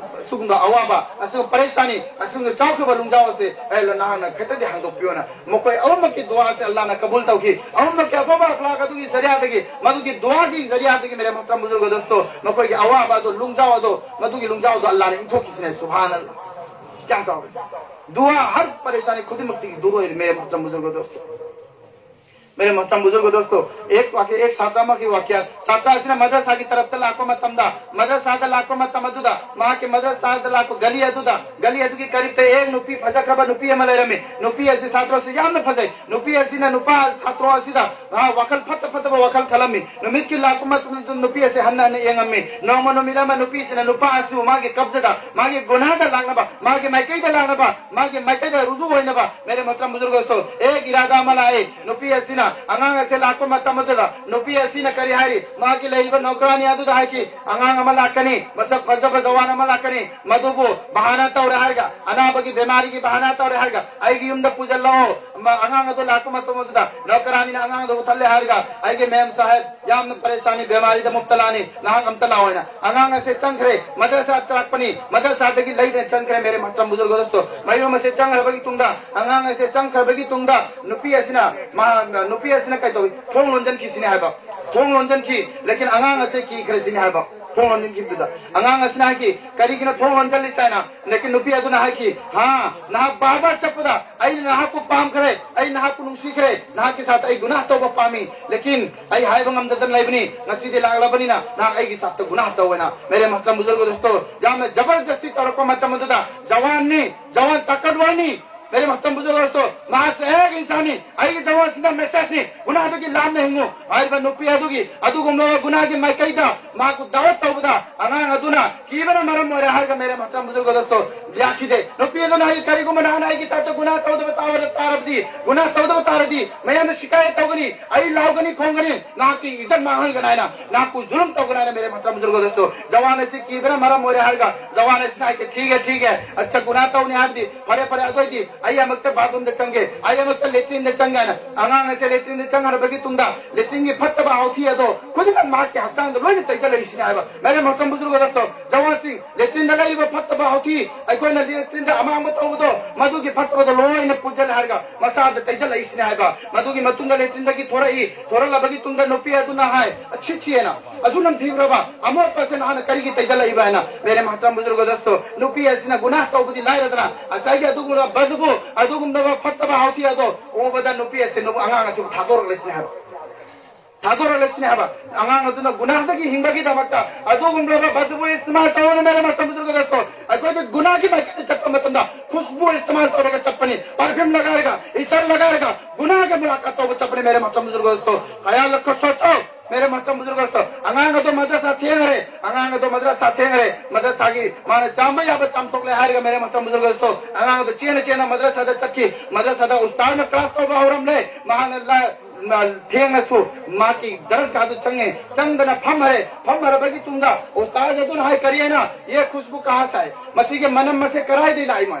ꯁꯤꯒꯨꯝꯕ ꯑꯋꯥꯕ, ꯑꯁꯤꯒꯨꯝꯕ ꯄꯔꯦꯁꯥꯅꯤ, ꯑꯁꯤꯒꯨꯝꯕ ꯆꯥꯎꯈ꯭ꯔꯕ ꯂꯨꯡꯖꯥꯎ ꯑꯁꯦ, ꯑꯜꯂꯥ, ꯅꯍꯥꯛꯅ ꯈꯤꯇꯪꯗꯤ ꯍꯥꯡꯗꯣꯛꯄꯤꯌꯣꯅ꯫ ꯃꯈꯣꯏ ꯑꯍꯨꯝꯃꯛꯀꯤ ꯗꯨꯋꯥ ꯑꯁꯦ ꯑꯜꯂꯥꯅ ꯀꯕꯨꯜ ꯇꯧꯈꯤ꯫ ꯑꯍꯨꯝꯃꯛꯀꯤ ꯑꯐꯕ ꯑꯈ꯭ꯂꯥꯛ ꯑꯗꯨꯒꯤ ꯖꯔꯤꯌꯥꯗꯒꯤ, ꯃꯗꯨꯒꯤ ꯗꯨꯋꯥꯒꯤ ꯖꯔꯤꯌꯥꯗꯒꯤ, ꯃꯦꯔꯦ ꯃꯣꯍꯇꯔꯝ ꯕꯨꯖꯨꯔꯒ ꯗꯣꯁꯇꯣ, ꯃꯈꯣꯏꯒꯤ ꯑꯋꯥꯕ ꯑꯗꯣ, ꯂꯨꯡꯖꯥꯎ ꯑꯗꯣ, ꯃꯗꯨꯒꯤ ꯂꯨꯡꯖꯥꯎꯗꯣ ꯑꯜꯂꯥꯅ ꯏꯟꯊꯣꯛꯈꯤꯁꯤꯅꯦ꯫ ꯁꯨꯕꯍꯥꯅꯜꯂꯥ꯫ ꯀꯌꯥꯝ ꯆꯥꯎꯔꯦ꯫ ꯗꯨꯋꯥ ꯍꯔ ꯄꯔꯦꯁꯥꯅꯤ ꯈꯨꯗꯤꯡꯃꯛꯇꯒꯤ ꯗꯨꯔ ꯑꯣꯏꯔꯦ, ꯃꯦꯔꯦ ꯃꯣꯍꯇꯔꯝ ꯕꯨꯖꯨꯔꯒ ꯗꯣꯁꯇꯣ꯫ ꯃꯦꯔꯦ ꯃꯣꯍꯇꯔꯝ ꯕꯨꯖꯨꯔꯒ ꯗꯣꯁꯇꯣ, ꯑꯦꯛ ꯋꯥꯀꯤꯌꯥ, ꯑꯦꯛ ꯁꯥꯇ꯭ꯔ ꯑꯃꯒꯤ ꯋꯥꯀꯤꯌꯥ, ꯁꯥꯇ꯭ꯔ ꯑꯁꯤꯅ ꯃꯗ꯭ꯔꯁꯥꯒꯤ ꯇꯔꯞꯇ ꯂꯥꯛꯄ ꯃꯇꯝꯗ, ꯃꯗ꯭ꯔꯁꯥꯗ ꯂꯥꯛꯄ ꯃꯇꯝ ꯑꯗꯨꯗ, ꯃꯍꯥꯛꯀꯤ ꯃꯗ꯭ꯔꯁꯥꯗ ꯂꯥꯛꯄ ꯒꯂꯤ ꯑꯗꯨꯗ, ꯒꯂꯤ ꯑꯗꯨꯒꯤ ꯀꯔꯤꯕꯇ ꯑꯦꯛ ꯅꯨꯄꯤ ꯐꯖꯈ꯭ꯔꯕ ꯅꯨꯄꯤ ꯑꯃ ꯂꯩꯔꯝꯃꯤ꯫ ꯅꯨꯄꯤ ꯑꯁꯤ ꯁꯥꯇ꯭ꯔ ꯑꯁꯤ ꯌꯥꯝꯅ ꯐꯖꯩ꯫ ꯅꯨꯄꯤ ꯑꯁꯤꯅ ꯅꯨꯄꯥ ꯁꯥꯇ꯭ꯔ ꯑꯁꯤꯗ, ꯑ, ꯋꯥꯈꯜ ꯐꯠꯇ ꯐꯠꯇꯕ ꯋꯥꯈꯜ ꯈꯜꯂꯝꯃꯤ꯫ ꯅꯨꯃꯤꯠꯀꯤ ꯂꯥꯛꯄ ꯃꯇꯝꯗ ꯅꯨꯄꯤ ꯑꯁꯤ ꯍꯟꯅ ꯍꯟꯅ ꯌꯦꯡꯉꯝꯃꯤ꯫ ꯅꯣꯡꯃ ꯅꯨꯃꯤꯠ ꯑꯃ ꯅꯨꯄꯤꯁꯤꯅ ꯅꯨꯄꯥ ꯑꯁꯤꯕꯨ ꯃꯥꯒꯤ ꯀꯕꯖꯗ, ꯃꯥꯒꯤ ꯒꯨꯅꯥꯗ ꯂꯥꯛꯅꯕ, ꯃꯥꯒꯤ ꯃꯥꯏꯀꯩꯗ ꯂꯥꯛꯅꯕ, ꯃꯥꯒꯤ ꯃꯥꯏꯀꯩꯗ ꯔꯨꯖꯨ ꯑꯣꯏꯅꯕ, ꯃꯦꯔꯦ ꯃꯣꯍꯇꯔꯝ ꯕꯨꯖꯨꯔꯒ ꯗꯣꯁꯇꯣ, ꯑꯦꯛ ꯏꯔꯥꯗꯥ ꯑꯃ ꯂꯥꯛꯏ꯫ ꯅꯨꯄꯤ ꯑꯁꯤꯅ ꯑꯉꯥꯡ ꯑꯁꯦ ꯂꯥꯛꯄ ꯃꯇꯝ ꯑꯗꯨꯗ ꯅꯨꯄꯤ ꯑꯁꯤꯅ ꯀꯔꯤ ꯍꯥꯏꯔꯤ? ꯃꯥꯒꯤ ꯂꯩꯔꯤꯕ ꯅꯧꯀꯔꯥꯅꯤ ꯑꯗꯨꯗ ꯍꯥꯏꯈꯤ, "ꯑꯉꯥꯡ ꯑꯃ ꯂꯥꯛꯀꯅꯤ, ꯃꯁꯛ ꯐꯖꯕ ꯖꯋꯥꯟ ꯑꯃ ꯂꯥꯛꯀꯅꯤ, ꯃꯗꯨꯕꯨ ꯕꯍꯥꯅꯥ ꯇꯧꯔꯦ ꯍꯥꯏꯔꯒ, ꯑꯅꯥꯕꯒꯤ ꯕꯦꯃꯥꯔꯤꯒꯤ ꯕꯍꯥꯅꯥ ꯇꯧꯔꯦ ꯍꯥꯏꯔꯒ ꯑꯩꯒꯤ ꯌꯨꯝꯗ ꯄꯨꯁꯤꯜꯂꯛꯑꯣ꯫ ꯑꯃ-, ꯑꯉꯥꯡ ꯑꯗꯨ ꯂꯥꯛꯄ ꯃꯇꯝ ꯑꯗꯨꯗ ꯅꯧꯀꯔꯥꯅꯤꯅ ꯑꯉꯥꯡꯗꯨ ꯎꯊꯜꯂꯦ ꯍꯥꯏꯔꯒ, ꯑꯩꯒꯤ ꯃꯦꯝ ꯁꯥꯍꯦꯕ, ꯌꯥꯝꯅ ꯄꯔꯦꯁꯥꯅꯤ, ꯕꯦꯃꯥꯔꯤꯗ ꯃꯨꯞꯇꯂꯥꯅꯤ, ꯅꯍꯥꯛ ꯑꯝꯇ ꯂꯥꯛꯑꯣꯅ꯫ ꯑꯉꯥꯡ ꯑꯁꯦ ꯆꯪꯈ꯭ꯔꯦ, ꯃꯗ꯭ꯔꯁꯥ ꯇꯥꯛꯄꯅꯤ, ꯃꯗ꯭ꯔꯁꯥꯗꯒꯤ ꯂꯩꯔꯦ ꯆꯪꯈ꯭ꯔꯦ, ꯃꯦꯔꯦ ꯃꯣꯍꯇꯔꯝ ꯕꯨꯖꯨꯔꯒ ꯗꯣꯁꯇꯣ꯫ ꯃꯌꯨꯝ ꯑꯁꯦ ꯆꯪꯈ꯭ꯔꯕꯒꯤ ꯇꯨꯡꯗ, ꯑꯉꯥꯡ ꯑꯁꯦ ꯆꯪꯈ꯭ꯔꯕꯒꯤ ꯇꯨꯡꯗ, ꯅꯨꯄꯤ ꯑꯁꯤꯅ, ꯃꯍꯥꯛ, ꯅꯨꯄꯤ ꯑꯁꯤꯅ ꯀꯩ ꯇꯧꯏ? ꯊꯣꯡ ꯂꯣꯟꯖꯟꯈꯤꯁꯤꯅꯤ ꯍꯥꯏꯕ꯫ ꯊꯣꯡ ꯂꯣꯟꯖꯟꯈꯤ, ꯂꯦꯀꯤꯟ ꯑꯉꯥꯡ ꯑꯁꯦ ꯀꯤꯈ꯭ꯔꯦ ꯁꯤꯅꯤ ꯍꯥꯏꯕ꯫ ꯊꯣꯡ ꯂꯣꯟꯖꯟꯈꯤꯕꯗꯨꯗ ꯑꯉꯥꯡ ꯑꯁꯤꯅ ꯍꯥꯏꯈꯤ, "ꯀꯔꯤꯒꯤꯅ ꯊꯣꯡ ꯂꯣꯟꯖꯜꯂꯤꯁꯦ?" ꯍꯥꯏꯅ꯫ ꯂꯦꯀꯤꯟ ꯅꯨꯄꯤ ꯑꯗꯨꯅ ꯍꯥꯏꯈꯤ, "ꯍꯥ, ꯅꯍꯥꯛ ꯕꯥꯔ ꯕꯥꯔ ꯆꯠꯄꯗ ꯑꯩꯅ ꯅꯍꯥꯛꯄꯨ ꯄꯥꯝꯈ꯭ꯔꯦ, ꯑꯩ ꯅꯍꯥꯛꯄꯨ ꯅꯨꯡꯁꯤꯈ꯭ꯔꯦ, ꯅꯍꯥꯛꯀꯤ ꯁꯥꯠꯇ ꯑꯩ ꯒꯨꯅꯥꯍ ꯇꯧꯕ ꯄꯥꯝꯃꯤ, ꯂꯦꯀꯤꯟ ꯑꯩ ꯍꯥꯏꯕ ꯉꯝꯗꯗꯅ ꯂꯩꯕꯅꯤ, ꯉꯁꯤꯗꯤ ꯂꯥꯛꯂꯕꯅꯤꯅ ꯅꯍꯥꯛ ꯑꯩꯒꯤ ꯁꯥꯠꯇ ꯒꯨꯅꯥꯍ ꯇꯧꯋꯦꯅ"꯫ ꯃꯦꯔꯦ ꯃꯣꯍꯇꯔꯝ ꯕꯨꯖꯨꯔꯒ ꯗꯣꯁꯇꯣ, ꯌꯥꯝꯅ ꯖꯕꯔꯗꯁꯇꯤ ꯇꯧꯔꯛꯄ ꯃꯇꯝ ꯑꯗꯨꯗ ꯖꯋꯥꯟꯅꯤ, ꯖꯋꯥꯟ ꯇꯥꯀꯠꯋꯔꯅꯤ, ꯃꯦꯔꯦ ꯃꯣꯍꯇꯔꯝ ꯕꯨꯖꯨꯔꯒ ꯗꯣꯁꯇꯣ, ꯃꯍꯥꯛꯁꯦ ꯑꯦꯛ ꯏꯟꯁꯥꯟꯅꯤ, ꯑꯩꯒꯤ ꯖꯋꯥꯟꯁꯤꯡꯗ ꯃꯦꯁꯦꯖꯅꯤ, ꯒꯨꯅꯥꯍꯗꯒꯤ ꯂꯥꯞꯅ ꯍꯤꯡꯉꯨ꯫ ꯍꯥꯏꯔꯤꯕ ꯅꯨꯄꯤ ꯑꯗꯨꯒꯤ ꯑꯗꯨꯒꯨꯝꯂꯕ ꯒꯨꯅꯥꯍꯒꯤ ꯃꯥꯏꯀꯩꯗ ꯃꯍꯥꯛꯄꯨ ꯗꯥꯋꯠ ꯇꯧꯕꯗ ꯑꯉꯥꯡ ꯑꯗꯨꯅ ꯀꯤꯕꯅ ꯃꯔꯝ ꯑꯣꯏꯔꯦ ꯍꯥꯏꯔꯒ ꯃꯦꯔꯦ ꯃꯣꯍꯇꯔꯝ ꯕꯨꯖꯨꯔꯒ ꯗꯣꯁꯇꯣ ꯌꯥꯈꯤꯗꯦ꯫ ꯅꯨꯄꯤ ꯑꯗꯨꯅ ꯍꯥꯏ, "ꯀꯔꯤꯒꯨꯝꯕ ꯅꯍꯥꯛꯅ ꯑꯩꯒꯤ ꯁꯥꯠꯇ ꯒꯨꯅꯥꯍ ꯇꯧꯗꯕ ꯇꯥꯔ-, ꯇꯥꯔꯕꯗꯤ, ꯒꯨꯅꯥꯍ ꯇꯧꯗꯕ ꯇꯥꯔꯗꯤ, ꯃꯌꯥꯝꯅ ꯁꯤꯀꯥꯌꯠ ꯇꯧꯒꯅꯤ, ꯑꯩ ꯂꯥꯎꯒꯅꯤ, ꯈꯣꯡꯒꯅꯤ, ꯅꯍꯥꯛꯀꯤ ꯏꯖꯠ ꯃꯥꯡꯍꯟꯒꯅꯤ ꯍꯥꯏꯅ, ꯅꯍꯥꯛꯄꯨ ꯖꯨꯂꯨꯝ ꯇꯧꯒꯅꯤ ꯍꯥꯏꯅ", ꯃꯦꯔꯦ ꯃꯣꯍꯇꯔꯝ ꯕꯨꯖꯨꯔꯒ ꯗꯣꯁꯇꯣ꯫ ꯖꯋꯥꯟ ꯑꯁꯤ ꯀꯤꯕꯅ ꯃꯔꯝ ꯑꯣꯏꯔꯦ ꯍꯥꯏꯔꯒ ꯖꯋꯥꯟ ꯑꯁꯤꯅ ꯍꯥꯏꯒꯦ, "ꯊꯤꯒꯦ, ꯊꯤꯒꯦ, ꯑꯠꯆꯥ, ꯒꯨꯅꯥꯍ ꯇꯧꯅꯤ ꯍꯥꯏꯕꯗꯤ ꯐꯔꯦ, ꯐꯔꯦ, ꯑꯗꯨ ꯑꯣꯏꯗꯤ ꯑꯩ ꯑꯃꯨꯛꯇ ꯕꯥꯠꯔꯨꯝꯗ ꯆꯪꯒꯦ, ꯑꯩ ꯑꯃꯨꯛꯇ ꯂꯦꯇ꯭ꯔꯤꯟꯗ ꯆꯪꯒꯦ ꯍꯥꯏꯅ ꯑꯉꯥꯡ ꯑꯁꯦ ꯂꯦꯇ꯭ꯔꯤꯟꯗ ꯆꯪꯈ꯭ꯔꯕꯒꯤ ꯇꯨꯡꯗ ꯂꯦꯇ꯭ꯔꯤꯟꯒꯤ ꯐꯠꯇꯕ ꯍꯥꯎꯊꯤ ꯑꯗꯣ ꯈꯨꯗꯤꯡꯃꯛ ꯃꯍꯥꯛꯀꯤ ꯍꯛꯆꯥꯡꯗ ꯂꯣꯏꯅ ꯇꯩꯁꯜꯂꯛꯏꯁꯤꯅꯦ ꯍꯥꯏꯕ꯫ ꯃꯦꯔꯦ ꯃꯣꯍꯇꯔꯝ ꯕꯨꯖꯨꯔꯒ ꯗꯣꯁꯇꯣ, ꯖꯋꯥꯟꯁꯤꯡ, ꯂꯦꯇ꯭ꯔꯤꯟꯗ ꯂꯩꯔꯤꯕ ꯐꯠꯇꯕ ꯍꯥꯎꯊꯤ, ꯑꯩꯈꯣꯏꯅ ꯂꯦꯇ꯭ꯔꯤꯟꯗ ꯑꯃꯥꯡꯕ ꯇꯧꯕꯗꯣ, ꯃꯗꯨꯒꯤ ꯐꯠꯇꯕꯗꯣ ꯂꯣꯏꯅ ꯄꯨꯟꯁꯤꯜꯂꯦ ꯍꯥꯏꯔꯒ ꯃꯁꯥꯗ ꯇꯩꯁꯜꯂꯛꯏꯁꯤꯅꯦ ꯍꯥꯏꯕ꯫ ꯃꯗꯨꯒꯤ ꯃꯇꯨꯡꯗ ꯂꯦꯇ꯭ꯔꯤꯟꯗꯒꯤ ꯊꯣꯔꯛꯏ, ꯊꯣꯔꯛꯂꯕꯒꯤ ꯇꯨꯡꯗ ꯅꯨꯄꯤ ꯑꯗꯨꯅ ꯍꯥꯏ, "ꯑꯁꯤ ꯊꯤꯌꯦꯅ, ꯑꯗꯨ ꯅꯝꯊꯤꯕ꯭ꯔꯕ? ꯑꯃꯣꯠꯄ ꯑꯁꯤ ꯅꯍꯥꯟꯅ ꯀꯔꯤꯒꯤ ꯇꯩꯁꯜꯂꯛꯏꯕ?" ꯍꯥꯏꯅ꯫ ꯃꯦꯔꯦ ꯃꯣꯍꯇꯔꯝ ꯕꯨꯖꯨꯔꯒ ꯗꯣꯁꯇꯣ, ꯅꯨꯄꯤ ꯑꯁꯤꯅ ꯒꯨꯅꯥꯍ ꯇꯧꯕꯗꯤ ꯂꯥꯏꯔꯗꯅ, ꯉꯁꯥꯏꯒꯤ ꯑꯗꯨꯒꯨꯝꯂꯕ ꯕꯗꯕꯨ, ꯑꯗꯨꯒꯨꯝꯂꯕ ꯐꯠꯇꯕ ꯍꯥꯎꯊꯤ ꯑꯗꯣ ꯎꯕꯗ ꯅꯨꯄꯤ ꯑꯁꯤ ꯅꯨ-, ꯑꯉꯥꯡ ꯑꯁꯤꯕꯨ ꯊꯥꯗꯣꯔꯛꯂꯁꯤꯅꯦ ꯍꯥꯏꯕ꯫ ꯊꯥꯗꯣꯔꯛꯂꯁꯤꯅꯦ ꯍꯥꯏꯕ꯫ ꯑꯉꯥꯡ ꯑꯗꯨꯅ ꯒꯨꯅꯥꯍꯗꯒꯤ ꯍꯤꯡꯕꯒꯤꯗꯃꯛꯇ ꯑꯗꯨꯒꯨꯝꯂꯕ ꯕꯗꯕꯨ ꯏꯁꯇꯤꯃꯥꯜ ꯇꯧꯔꯒ ꯃꯦꯔꯦ ꯃꯣꯍꯇꯔꯝ ꯕꯨꯖꯨꯔꯒ ꯗꯣꯁꯇꯣ, ꯑꯩꯈꯣꯏꯗꯤ ꯒꯨꯅꯥꯍꯒꯤ ꯃꯥꯏꯀꯩꯗ ꯆꯠꯄ ꯃꯇꯝꯗ ꯈꯨꯁꯕꯨ ꯏꯁꯇꯤꯃꯥꯜ ꯇꯧꯔꯒ ꯆꯠꯄꯅꯤ, ꯄꯔꯐ꯭ꯌꯨꯝ ꯂꯒꯥꯔꯒ, ꯏꯇꯔ ꯂꯒꯥꯔꯒ ꯒꯨꯅꯥꯍꯒꯤ ꯃꯨꯂꯥꯀꯥꯠ ꯇꯧꯕ ꯆꯠꯄꯅꯤ꯫ ꯃꯦꯔꯦ ꯃꯣꯍꯇꯔꯝ ꯕꯨꯖꯨꯔꯒ ꯗꯣꯁꯇꯣ, ꯈꯌꯥꯜ ꯔꯈꯣ, ꯁꯣꯆꯣ꯫ ꯃꯦꯔꯦ ꯃꯣꯍꯇꯔꯝ ꯕꯨꯖꯨꯔꯒ ꯗꯣꯁꯇꯣ, ꯑꯉꯥꯡ ꯑꯗꯣ ꯃꯗ꯭ꯔꯁꯥ ꯊꯦꯡꯈ꯭ꯔꯦ, ꯑꯉꯥꯡ ꯑꯗꯣ ꯃꯗ꯭ꯔꯁꯥ ꯊꯦꯡꯈ꯭ꯔꯦ, ꯃꯗ꯭ꯔꯁꯥꯒꯤ ꯃꯥꯅ ꯆꯥꯝꯕ ꯌꯥꯕ ꯆꯥꯝꯊꯣꯛꯂꯦ ꯍꯥꯏꯔꯒ ꯃꯦꯔꯦ ꯃꯣꯍꯇꯔꯝ ꯕꯨꯖꯨꯔꯒ ꯗꯣꯁꯇꯣ, ꯑꯉꯥꯡ ꯑꯗꯣ ꯆꯦꯟꯅ ꯆꯦꯟꯅ ꯃꯗ꯭ꯔꯁꯥꯗ ꯆꯠꯈꯤ꯫ ꯃꯗ꯭ꯔꯁꯥꯗ ꯎꯁꯇꯥꯗꯅ ꯀ꯭ꯂꯥꯁ ꯇꯧꯕ ꯍꯧꯔꯝꯂꯦ꯫ ꯃꯍꯥꯛꯅ ꯂ-, ꯃ-, ꯊꯦꯡꯅꯁꯨ ꯃꯍꯥꯛꯀꯤ ꯗꯔꯁꯒꯥꯍꯗꯨ ꯆꯪꯉꯦ꯫ ꯆꯪꯗꯅ ꯐꯝꯃꯔꯦ꯫ ꯐꯝꯃꯔꯕꯒꯤ ꯇꯨꯡꯗ ꯎꯁꯇꯥꯗ ꯑꯗꯨꯅ ꯍꯥꯏ, "ꯀꯔꯤ ꯍꯥꯏꯅ? ꯌꯦ ꯈꯨꯁꯕꯨ ꯀꯍꯥ ꯁꯦ ꯑꯥꯏ?" ꯃꯁꯤꯒꯤ ꯃꯅꯝ ꯑꯁꯦ ꯀꯗꯥꯏꯗꯒꯤ ꯂꯥꯛꯏꯃꯣ?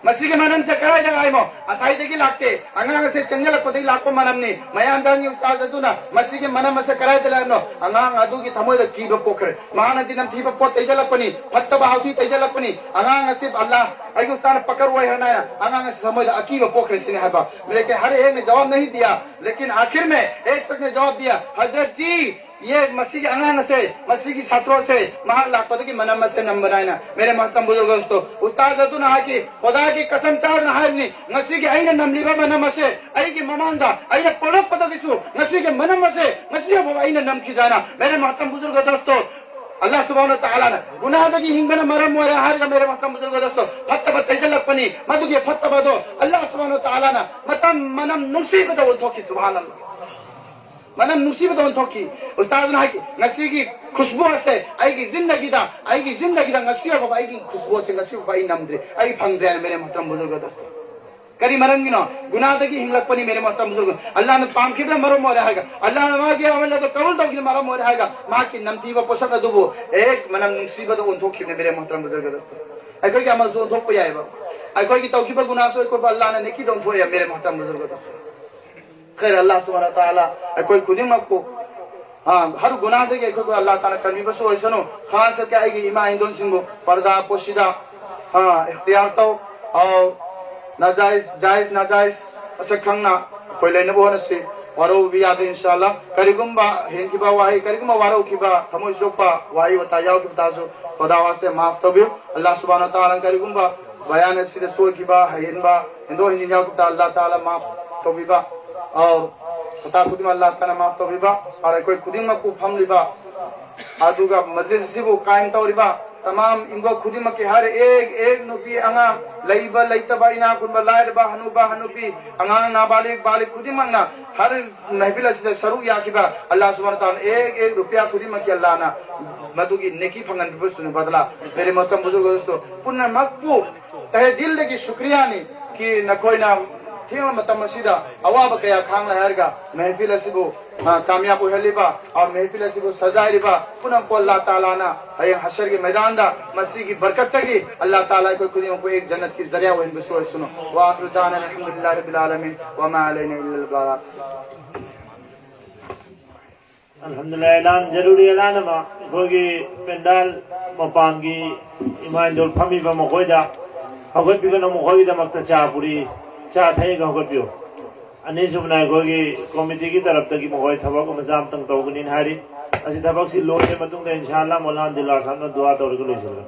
ꯃꯁꯤꯒꯤ ꯃꯅꯝꯁꯦ ꯀꯗꯥꯏꯗ ꯂꯥꯛꯏꯃꯣ? ꯉꯁꯥꯏꯗꯒꯤ ꯂꯥꯛꯇꯦ꯫ ꯑꯉꯥꯡ ꯑꯁꯦ ꯆꯪꯁꯤꯜꯂꯛꯄꯗꯒꯤ ꯂꯥꯛꯄ ꯃꯅꯝꯅꯤ꯫ ꯃꯌꯥꯝꯗ ꯍꯪꯉꯤ ꯎꯁꯇꯥꯗ ꯑꯗꯨꯅ, "ꯃꯁꯤꯒꯤ ꯃꯅꯝ ꯑꯁꯦ ꯀꯗꯥꯏꯗ ꯂꯥꯛꯏꯅꯣ?" ꯑꯉꯥꯡ ꯑꯗꯨꯒꯤ ꯊꯃꯣꯏꯗ ꯀꯤꯕ ꯄꯣꯛꯈ꯭ꯔꯦ꯫ ꯃꯍꯥꯛꯅꯗꯤ ꯅꯝꯊꯤꯕ ꯄꯣꯠ ꯇꯩꯁꯜꯂꯛꯄꯅꯤ, ꯐꯠꯇꯕ ꯍꯥꯎꯊꯤ ꯇꯩꯁꯜꯂꯛꯄꯅꯤ꯫ ꯑꯉꯥꯡ ꯑꯁꯤ ꯑꯜꯂꯥꯍ ꯑꯩꯒꯤ ꯎꯁꯇꯥꯗꯅ ꯄꯀꯔ ꯑꯣꯏ ꯍꯥꯏꯅ ꯑꯉꯥꯡ ꯑꯁꯤ ꯊꯃꯣꯏꯗ ꯑꯀꯤꯕ ꯄꯣꯛꯈ꯭ꯔꯦ ꯁꯤꯅꯤ ꯍꯥꯏꯕ꯫ ꯂꯦꯀꯤꯟ ꯍꯔ ꯑꯦꯛ ꯅꯦ ꯖꯋꯥꯕ ꯅꯍꯤ ꯗꯤꯌꯥ, ꯂꯦꯀꯤꯟ ꯑꯥꯈꯤꯔ ꯃꯦ ꯑꯦꯛ ꯁꯈꯁ ꯅꯦ ꯖꯋꯥꯕ ꯗꯤꯌꯥ, "ꯍꯖꯔꯠ ꯖꯤ, ꯌꯦ ꯃꯁꯤꯒꯤ ꯑꯉꯥꯡ ꯑꯁꯦ, ꯃꯁꯤꯒꯤ ꯁꯥꯇ꯭ꯔ ꯑꯁꯦ ꯃꯍꯥꯛ ꯂꯥꯛꯄꯗꯒꯤ ꯃꯅꯝ ꯑꯁꯦ ꯅꯝꯕꯅꯤ" ꯍꯥꯏꯅ꯫ ꯃꯦꯔꯦ ꯃꯣꯍꯇꯔꯝ ꯕꯨꯖꯨꯔꯒ ꯗꯣꯁꯇꯣ, ꯎꯁꯇꯥꯗ ꯑꯗꯨꯅ ꯍꯥꯏꯈꯤ, "ꯈꯨꯗꯥꯒꯤ ꯀꯁꯝ ꯆꯥꯗꯨꯅ ꯍꯥꯏꯔꯤꯅꯤ, ꯉꯁꯤꯒꯤ ꯑꯩꯅ ꯅꯝꯂꯤꯕ ꯃꯅꯝ ꯑꯁꯦ ꯑꯩꯒꯤ ꯃꯃꯥꯡꯗ ꯑꯩꯅ ꯄꯣꯛꯂꯛꯄꯗꯒꯤꯁꯨ ꯉꯁꯤꯒꯤ ꯃꯅꯝ ꯑꯁꯦ ꯉꯁꯤ ꯐꯥꯎꯕ ꯑꯩꯅ ꯅꯝꯈꯤꯗ꯭ꯔꯦ" ꯍꯥꯏꯅ꯫ ꯃꯦꯔꯦ ꯃꯣꯍꯇꯔꯝ ꯕꯨꯖꯨꯔꯒ ꯗꯣꯁꯇꯣ, ꯑꯜꯂꯥꯍ ꯁꯨꯕꯍꯥꯅꯍꯨ ꯋ ꯇꯥꯂꯥꯅ ꯒꯨꯅꯥꯍꯗꯒꯤ ꯍꯤꯡꯕꯅ ꯃꯔꯝ ꯑꯣꯏꯔꯦ ꯍꯥꯏꯔꯒ ꯃꯦꯔꯦ ꯃꯣꯍꯇꯔꯝ ꯕꯨꯖꯨꯔꯒ ꯗꯣꯁꯇꯣ, ꯐꯠꯇꯕ ꯇꯩꯁꯜꯂꯛꯄꯅꯤ, ꯃꯗꯨꯒꯤ ꯐꯠꯇꯕꯗꯣ ꯑꯜꯂꯥꯍ ꯁꯨꯕꯍꯥꯅꯍꯨ ꯋ ꯇꯥꯂꯥꯅ ꯃꯇꯝ, ꯃꯅꯝ ꯅꯨꯡꯁꯤꯕꯗ ꯑꯣꯟꯊꯣꯛꯈꯤ꯫ ꯁꯨꯕꯍꯥꯅꯜꯂꯥꯍ꯫ ꯃꯅꯝ ꯅꯨꯡꯁꯤꯕꯗ ꯑꯣꯟꯊꯣꯛꯈꯤ꯫ ꯎꯁꯇꯥꯗꯅ ꯍꯥꯏꯈꯤ, "ꯉꯁꯤꯒꯤ ꯈꯨꯁꯕꯨ ꯑꯁꯦ ꯑꯩꯒꯤ ꯖꯤꯟꯗꯒꯤꯗ, ꯑꯩꯒꯤ ꯖꯤꯟꯗꯒꯤꯗ ꯉꯁꯤ ꯐꯥꯎꯕ ꯑꯩꯒꯤ ꯈꯨꯁꯕꯨ ꯑꯁꯦ ꯉꯁꯤ ꯐꯥꯎꯕ ꯑꯩ ꯅꯝꯗ꯭ꯔꯤ, ꯑꯩ ꯐꯪꯗ꯭ꯔꯦ" ꯍꯥꯏꯅ꯫ ꯃꯦꯔꯦ ꯃꯣꯍꯇꯔꯝ ꯕꯨꯖꯨꯔꯒ ꯗꯣꯁꯇꯣ, ꯀꯔꯤ ꯃꯔꯝꯒꯤꯅꯣ? ꯒꯨꯅꯥꯗꯒꯤ ꯍꯤꯡꯂꯛꯄꯅꯤ, ꯃꯦꯔꯦ ꯃꯣꯍꯇꯔꯝ ꯕꯨꯖꯨꯔꯒ꯫ ꯑꯜꯂꯥꯍꯅ ꯄꯥꯝꯈꯤꯕꯅ ꯃꯔꯝ ꯑꯣꯏꯔꯦ ꯍꯥꯏꯔꯒ, ꯑꯜꯂꯥꯍꯅ ꯃꯥꯒꯤ ꯑꯃꯜ ꯑꯗꯨ ꯀꯕꯨꯜ ꯇꯧꯈꯤꯕꯅ ꯃꯔꯝ ꯑꯣꯏꯔꯦ ꯍꯥꯏꯔꯒ, ꯃꯍꯥꯛꯀꯤ ꯅꯝꯊꯤꯕ ꯄꯣꯠꯁꯛ ꯑꯗꯨꯕꯨ ꯍꯦꯛ ꯃꯅꯝ ꯅꯨꯡꯁꯤꯕꯗ ꯑꯣꯟꯊꯣꯛꯈꯤꯕꯅꯤ, ꯃꯦꯔꯦ ꯃꯣꯍꯇꯔꯝ ꯕꯨꯖꯨꯔꯒ ꯗꯣꯁꯇꯣ꯫ ꯑꯩꯈꯣꯏꯒꯤ ꯑꯃꯜꯁꯨ ꯑꯣꯟꯊꯣꯛꯄ ꯌꯥꯏꯑꯕ꯫ ꯑꯩꯈꯣꯏꯒꯤ ꯇꯧꯈꯤꯕ ꯒꯨꯅꯥꯁꯨ ꯑꯩꯈꯣꯏꯕꯨ ꯑꯜꯂꯥꯍꯅ ꯅꯦꯀꯤꯗ ꯑꯣꯟꯊꯣꯛꯑꯦ, ꯃꯦꯔꯦ ꯃꯣꯍꯇꯔꯝ ꯕꯨꯖꯨꯔꯒ ꯗꯣꯁꯇꯣ꯫ ꯈꯩꯔ ꯑꯜꯂꯥꯍ ꯁꯨꯕꯍꯥꯅꯍꯨ ꯋ ꯇꯥꯂꯥ ꯑꯩꯈꯣꯏ ꯈꯨꯗꯤꯡꯃꯛꯄꯨ, ꯑ, ꯍꯔ ꯒꯨꯅꯥꯗꯒꯤ ꯑꯩꯈꯣꯏꯕꯨ ꯑꯜꯂꯥꯍ ꯇꯥꯂꯥ ꯀꯟꯕꯤꯕꯁꯨ ꯑꯣꯏꯁꯅꯨ꯫ ꯈꯥꯁ ꯀꯔꯀꯦ ꯑꯩꯒꯤ ꯏꯃꯥ ꯏꯟꯗꯣꯟꯁꯤꯡꯕꯨ ꯄꯔꯗꯥ ꯄꯣꯁꯤꯗꯥ, ꯑ, ꯏꯈꯇꯤꯌꯥꯔ ꯇꯧ, ꯑꯧ, ꯅꯥꯖꯥꯏꯖ, ꯖꯥꯏꯖ, ꯅꯥꯖꯥꯏꯖ ꯃꯁꯛ ꯈꯪꯅ ꯑꯩꯈꯣꯏ ꯂꯩꯅꯕ ꯍꯣꯠꯅꯁꯤ꯫ ꯋꯥꯔꯧꯕ ꯌꯥꯗꯦ, ꯏꯟꯁꯥ ꯑꯜꯂꯥꯍ꯫ ꯀꯔꯤꯒꯨꯝꯕ ꯍꯦꯟꯈꯤꯕ ꯋꯥꯍꯩ, ꯀꯔꯤꯒꯨꯝꯕ ꯋꯥꯔꯧꯈꯤꯕ, ꯊꯃꯣꯏ ꯁꯣꯛꯄ ꯋꯥꯍꯩ ꯋꯥꯇꯥ ꯌꯥꯎꯈꯤꯕ ꯇꯥꯔꯁꯨ, ꯈꯨꯗꯥ ꯋꯥꯁꯇ ꯃꯥꯐ ꯇꯧꯕꯤꯌꯨ꯫ ꯑꯜꯂꯥꯍ ꯁꯨꯕꯍꯥꯅꯍꯨ ꯋ ꯇꯥꯂꯥꯅ ꯀꯔꯤꯒꯨꯝꯕ ꯕꯌꯥꯟ ꯑꯁꯤꯗ ꯁꯣꯏꯈꯤꯕ, ꯍꯦꯟꯕ, ꯍꯦꯟꯗꯣꯛ ꯍꯦꯟꯖꯤꯟ ꯌꯥꯎꯈꯤꯕ ꯇꯥꯔ, ꯑꯜꯂꯥꯍ ꯇꯥꯂꯥ ꯃꯥꯐ ꯇꯧꯕꯤꯕ, ꯑꯧ, ꯈꯇꯥ ꯈꯨꯗꯤꯡꯃꯛ ꯑꯜꯂꯥꯍ ꯇꯥꯂꯥ ꯃꯥꯐ ꯇꯧꯕꯤꯕ, ꯑꯗꯨꯒ ꯑꯩꯈꯣꯏ ꯈꯨꯗꯤꯡꯃꯛꯄꯨ ꯐꯝꯂꯤꯕ, ꯑꯗꯨꯒ ꯃꯖꯂꯤꯁ ꯑꯁꯤꯕꯨ ꯀꯥꯏꯝ ꯇꯧꯔꯤꯕ ꯇꯃꯥꯝ ꯏꯪꯕ ꯈꯨꯗꯤꯡꯃꯛꯀꯤ ꯍꯔ ꯑꯦꯛ ꯑꯦꯛ ꯅꯨꯄꯤ ꯑꯉꯥꯡ, ꯂꯩꯕ ꯂꯩꯇꯕ, ꯏꯅꯥꯛ ꯈꯨꯟꯕ ꯂꯥꯏꯔꯕ, ꯍꯅꯨꯕ ꯍꯅꯨꯕꯤ, ꯑꯉꯥꯡ ꯅꯥꯕꯥꯂꯤꯛ ꯕꯥꯂꯤꯛ ꯈꯨꯗꯤꯡꯃꯛꯅ ꯍꯔ ꯃꯍꯐꯤꯜ ꯑꯁꯤꯗ ꯁꯔꯨꯛ ꯌꯥꯈꯤꯕ ꯑꯜꯂꯥꯍ ꯁꯨꯕꯍꯥꯅꯍꯨ ꯋ ꯇꯥꯂꯥꯅ ꯑꯦꯛ ꯑꯦꯛ ꯔꯨꯄꯤꯌꯥ ꯈꯨꯗꯤꯡꯃꯛꯀꯤ ꯑꯜꯂꯥꯍꯅ ꯃꯗꯨꯒꯤ ꯅꯦꯀꯤ ꯐꯪꯍꯟꯕꯤꯕꯁꯨꯅꯤ꯫ ꯕꯗꯂꯥ, ꯃꯦꯔꯦ ꯃꯣꯍꯇꯔꯝ ꯕꯨꯖꯨꯔꯒ ꯗꯣꯁꯇꯣ, ꯄꯨꯝꯅꯃꯛꯄꯨ ꯇꯍꯦ ꯗꯤꯜꯗꯒꯤ ꯁꯨꯀ꯭ꯔꯤꯌꯥꯅꯤ꯫ ꯀꯤ ꯅꯈꯣꯏꯅ ꯊꯦꯡꯕ ꯃꯇꯝ ꯑꯁꯤꯗ ꯑꯋꯥꯕ ꯀꯌꯥ ꯈꯥꯡꯅ ꯍꯥꯏꯔꯒ ꯃꯍꯐꯤꯜ ꯑꯁꯤꯕꯨ, ꯑ, ꯀꯥꯃꯌꯥꯕ ꯑꯣꯏꯍꯜꯂꯤꯕ, ꯑ, ꯃꯍꯐꯤꯜ ꯑꯁꯤꯕꯨ ꯁꯖꯥꯏꯔꯤꯕ ꯄꯨꯝꯅꯃꯛꯄꯨ ꯑꯜꯂꯥꯍ ꯇꯥꯂꯥꯅ ꯍꯌꯦꯡ ꯍꯁꯔꯒꯤ ꯃꯩꯗꯥꯟꯗ ꯃꯁꯤꯒꯤ ꯕꯔꯀꯠꯇꯒꯤ ꯑꯜꯂꯥꯍ ꯇꯥꯂꯥ ꯑꯩꯈꯣꯏ ꯈꯨꯗꯤꯡꯃꯛꯄꯨ ꯑꯦꯛ ꯖꯟꯅꯠꯀꯤ ꯖꯔꯤꯌꯥ ꯑꯣꯏꯍꯟꯕꯁꯨ ꯑꯣꯏꯁꯅꯨ꯫ ꯋꯥ ꯑꯥꯈꯤꯔꯨ ꯗꯥꯋꯥꯅꯥ ꯑꯜꯍꯝꯗꯨꯂꯤꯜꯂꯥꯍꯤ ꯔꯕꯤꯜ ꯑꯥꯂꯃꯤꯟ꯫ ꯋꯃꯥ ꯑꯂꯩꯅꯥ ꯏꯜꯂꯜ ꯕꯂꯥꯒ꯫ ꯑꯜꯍꯝꯗꯨꯂꯤꯜꯂꯥꯍ, ꯏꯂꯥꯟ ꯖꯔꯨꯔꯤ ꯏꯂꯥꯟ ꯑꯃ ꯑꯩꯈꯣꯏꯒꯤ ꯄꯦꯟꯗꯥꯜ ꯃꯄꯥꯟꯒꯤ ꯏꯃꯥ ꯏꯟꯗꯣꯜ ꯐꯝꯃꯤꯕ ꯃꯈꯣꯏꯗ ꯍꯧꯒꯠꯄꯤꯒꯅꯨ, ꯃꯈꯣꯏꯒꯤꯗꯃꯛꯇ ꯆꯥ ꯄꯨꯔꯤ, ꯆꯥ ꯊꯛꯑꯒ ꯍꯧꯒꯠꯄꯤꯌꯨ꯫ ꯑꯅꯤꯁꯨꯕꯅ ꯑꯩꯈꯣꯏꯒꯤ ꯀꯣꯃꯤꯇꯤꯒꯤ ꯇꯔꯞꯇꯒꯤ ꯃꯈꯣꯏ ꯊꯕꯛ ꯃꯆꯥ ꯑꯃꯇꯪ ꯇꯧꯒꯅꯤꯅ ꯍꯥꯏꯔꯤ꯫ ꯑꯁꯤ ꯊꯕꯛꯁꯤ ꯂꯣꯏꯔ ꯃꯇꯨꯡꯗ ꯏꯟꯁꯥ ꯑꯜꯂꯥꯍ ꯃꯧꯂꯥꯅꯥ ꯗꯤꯜꯂꯥ ꯁꯥꯍꯕꯅ ꯗꯨꯋꯥ ꯇꯧꯔꯒ ꯂꯣꯏꯁꯤꯟꯒꯅꯤ꯫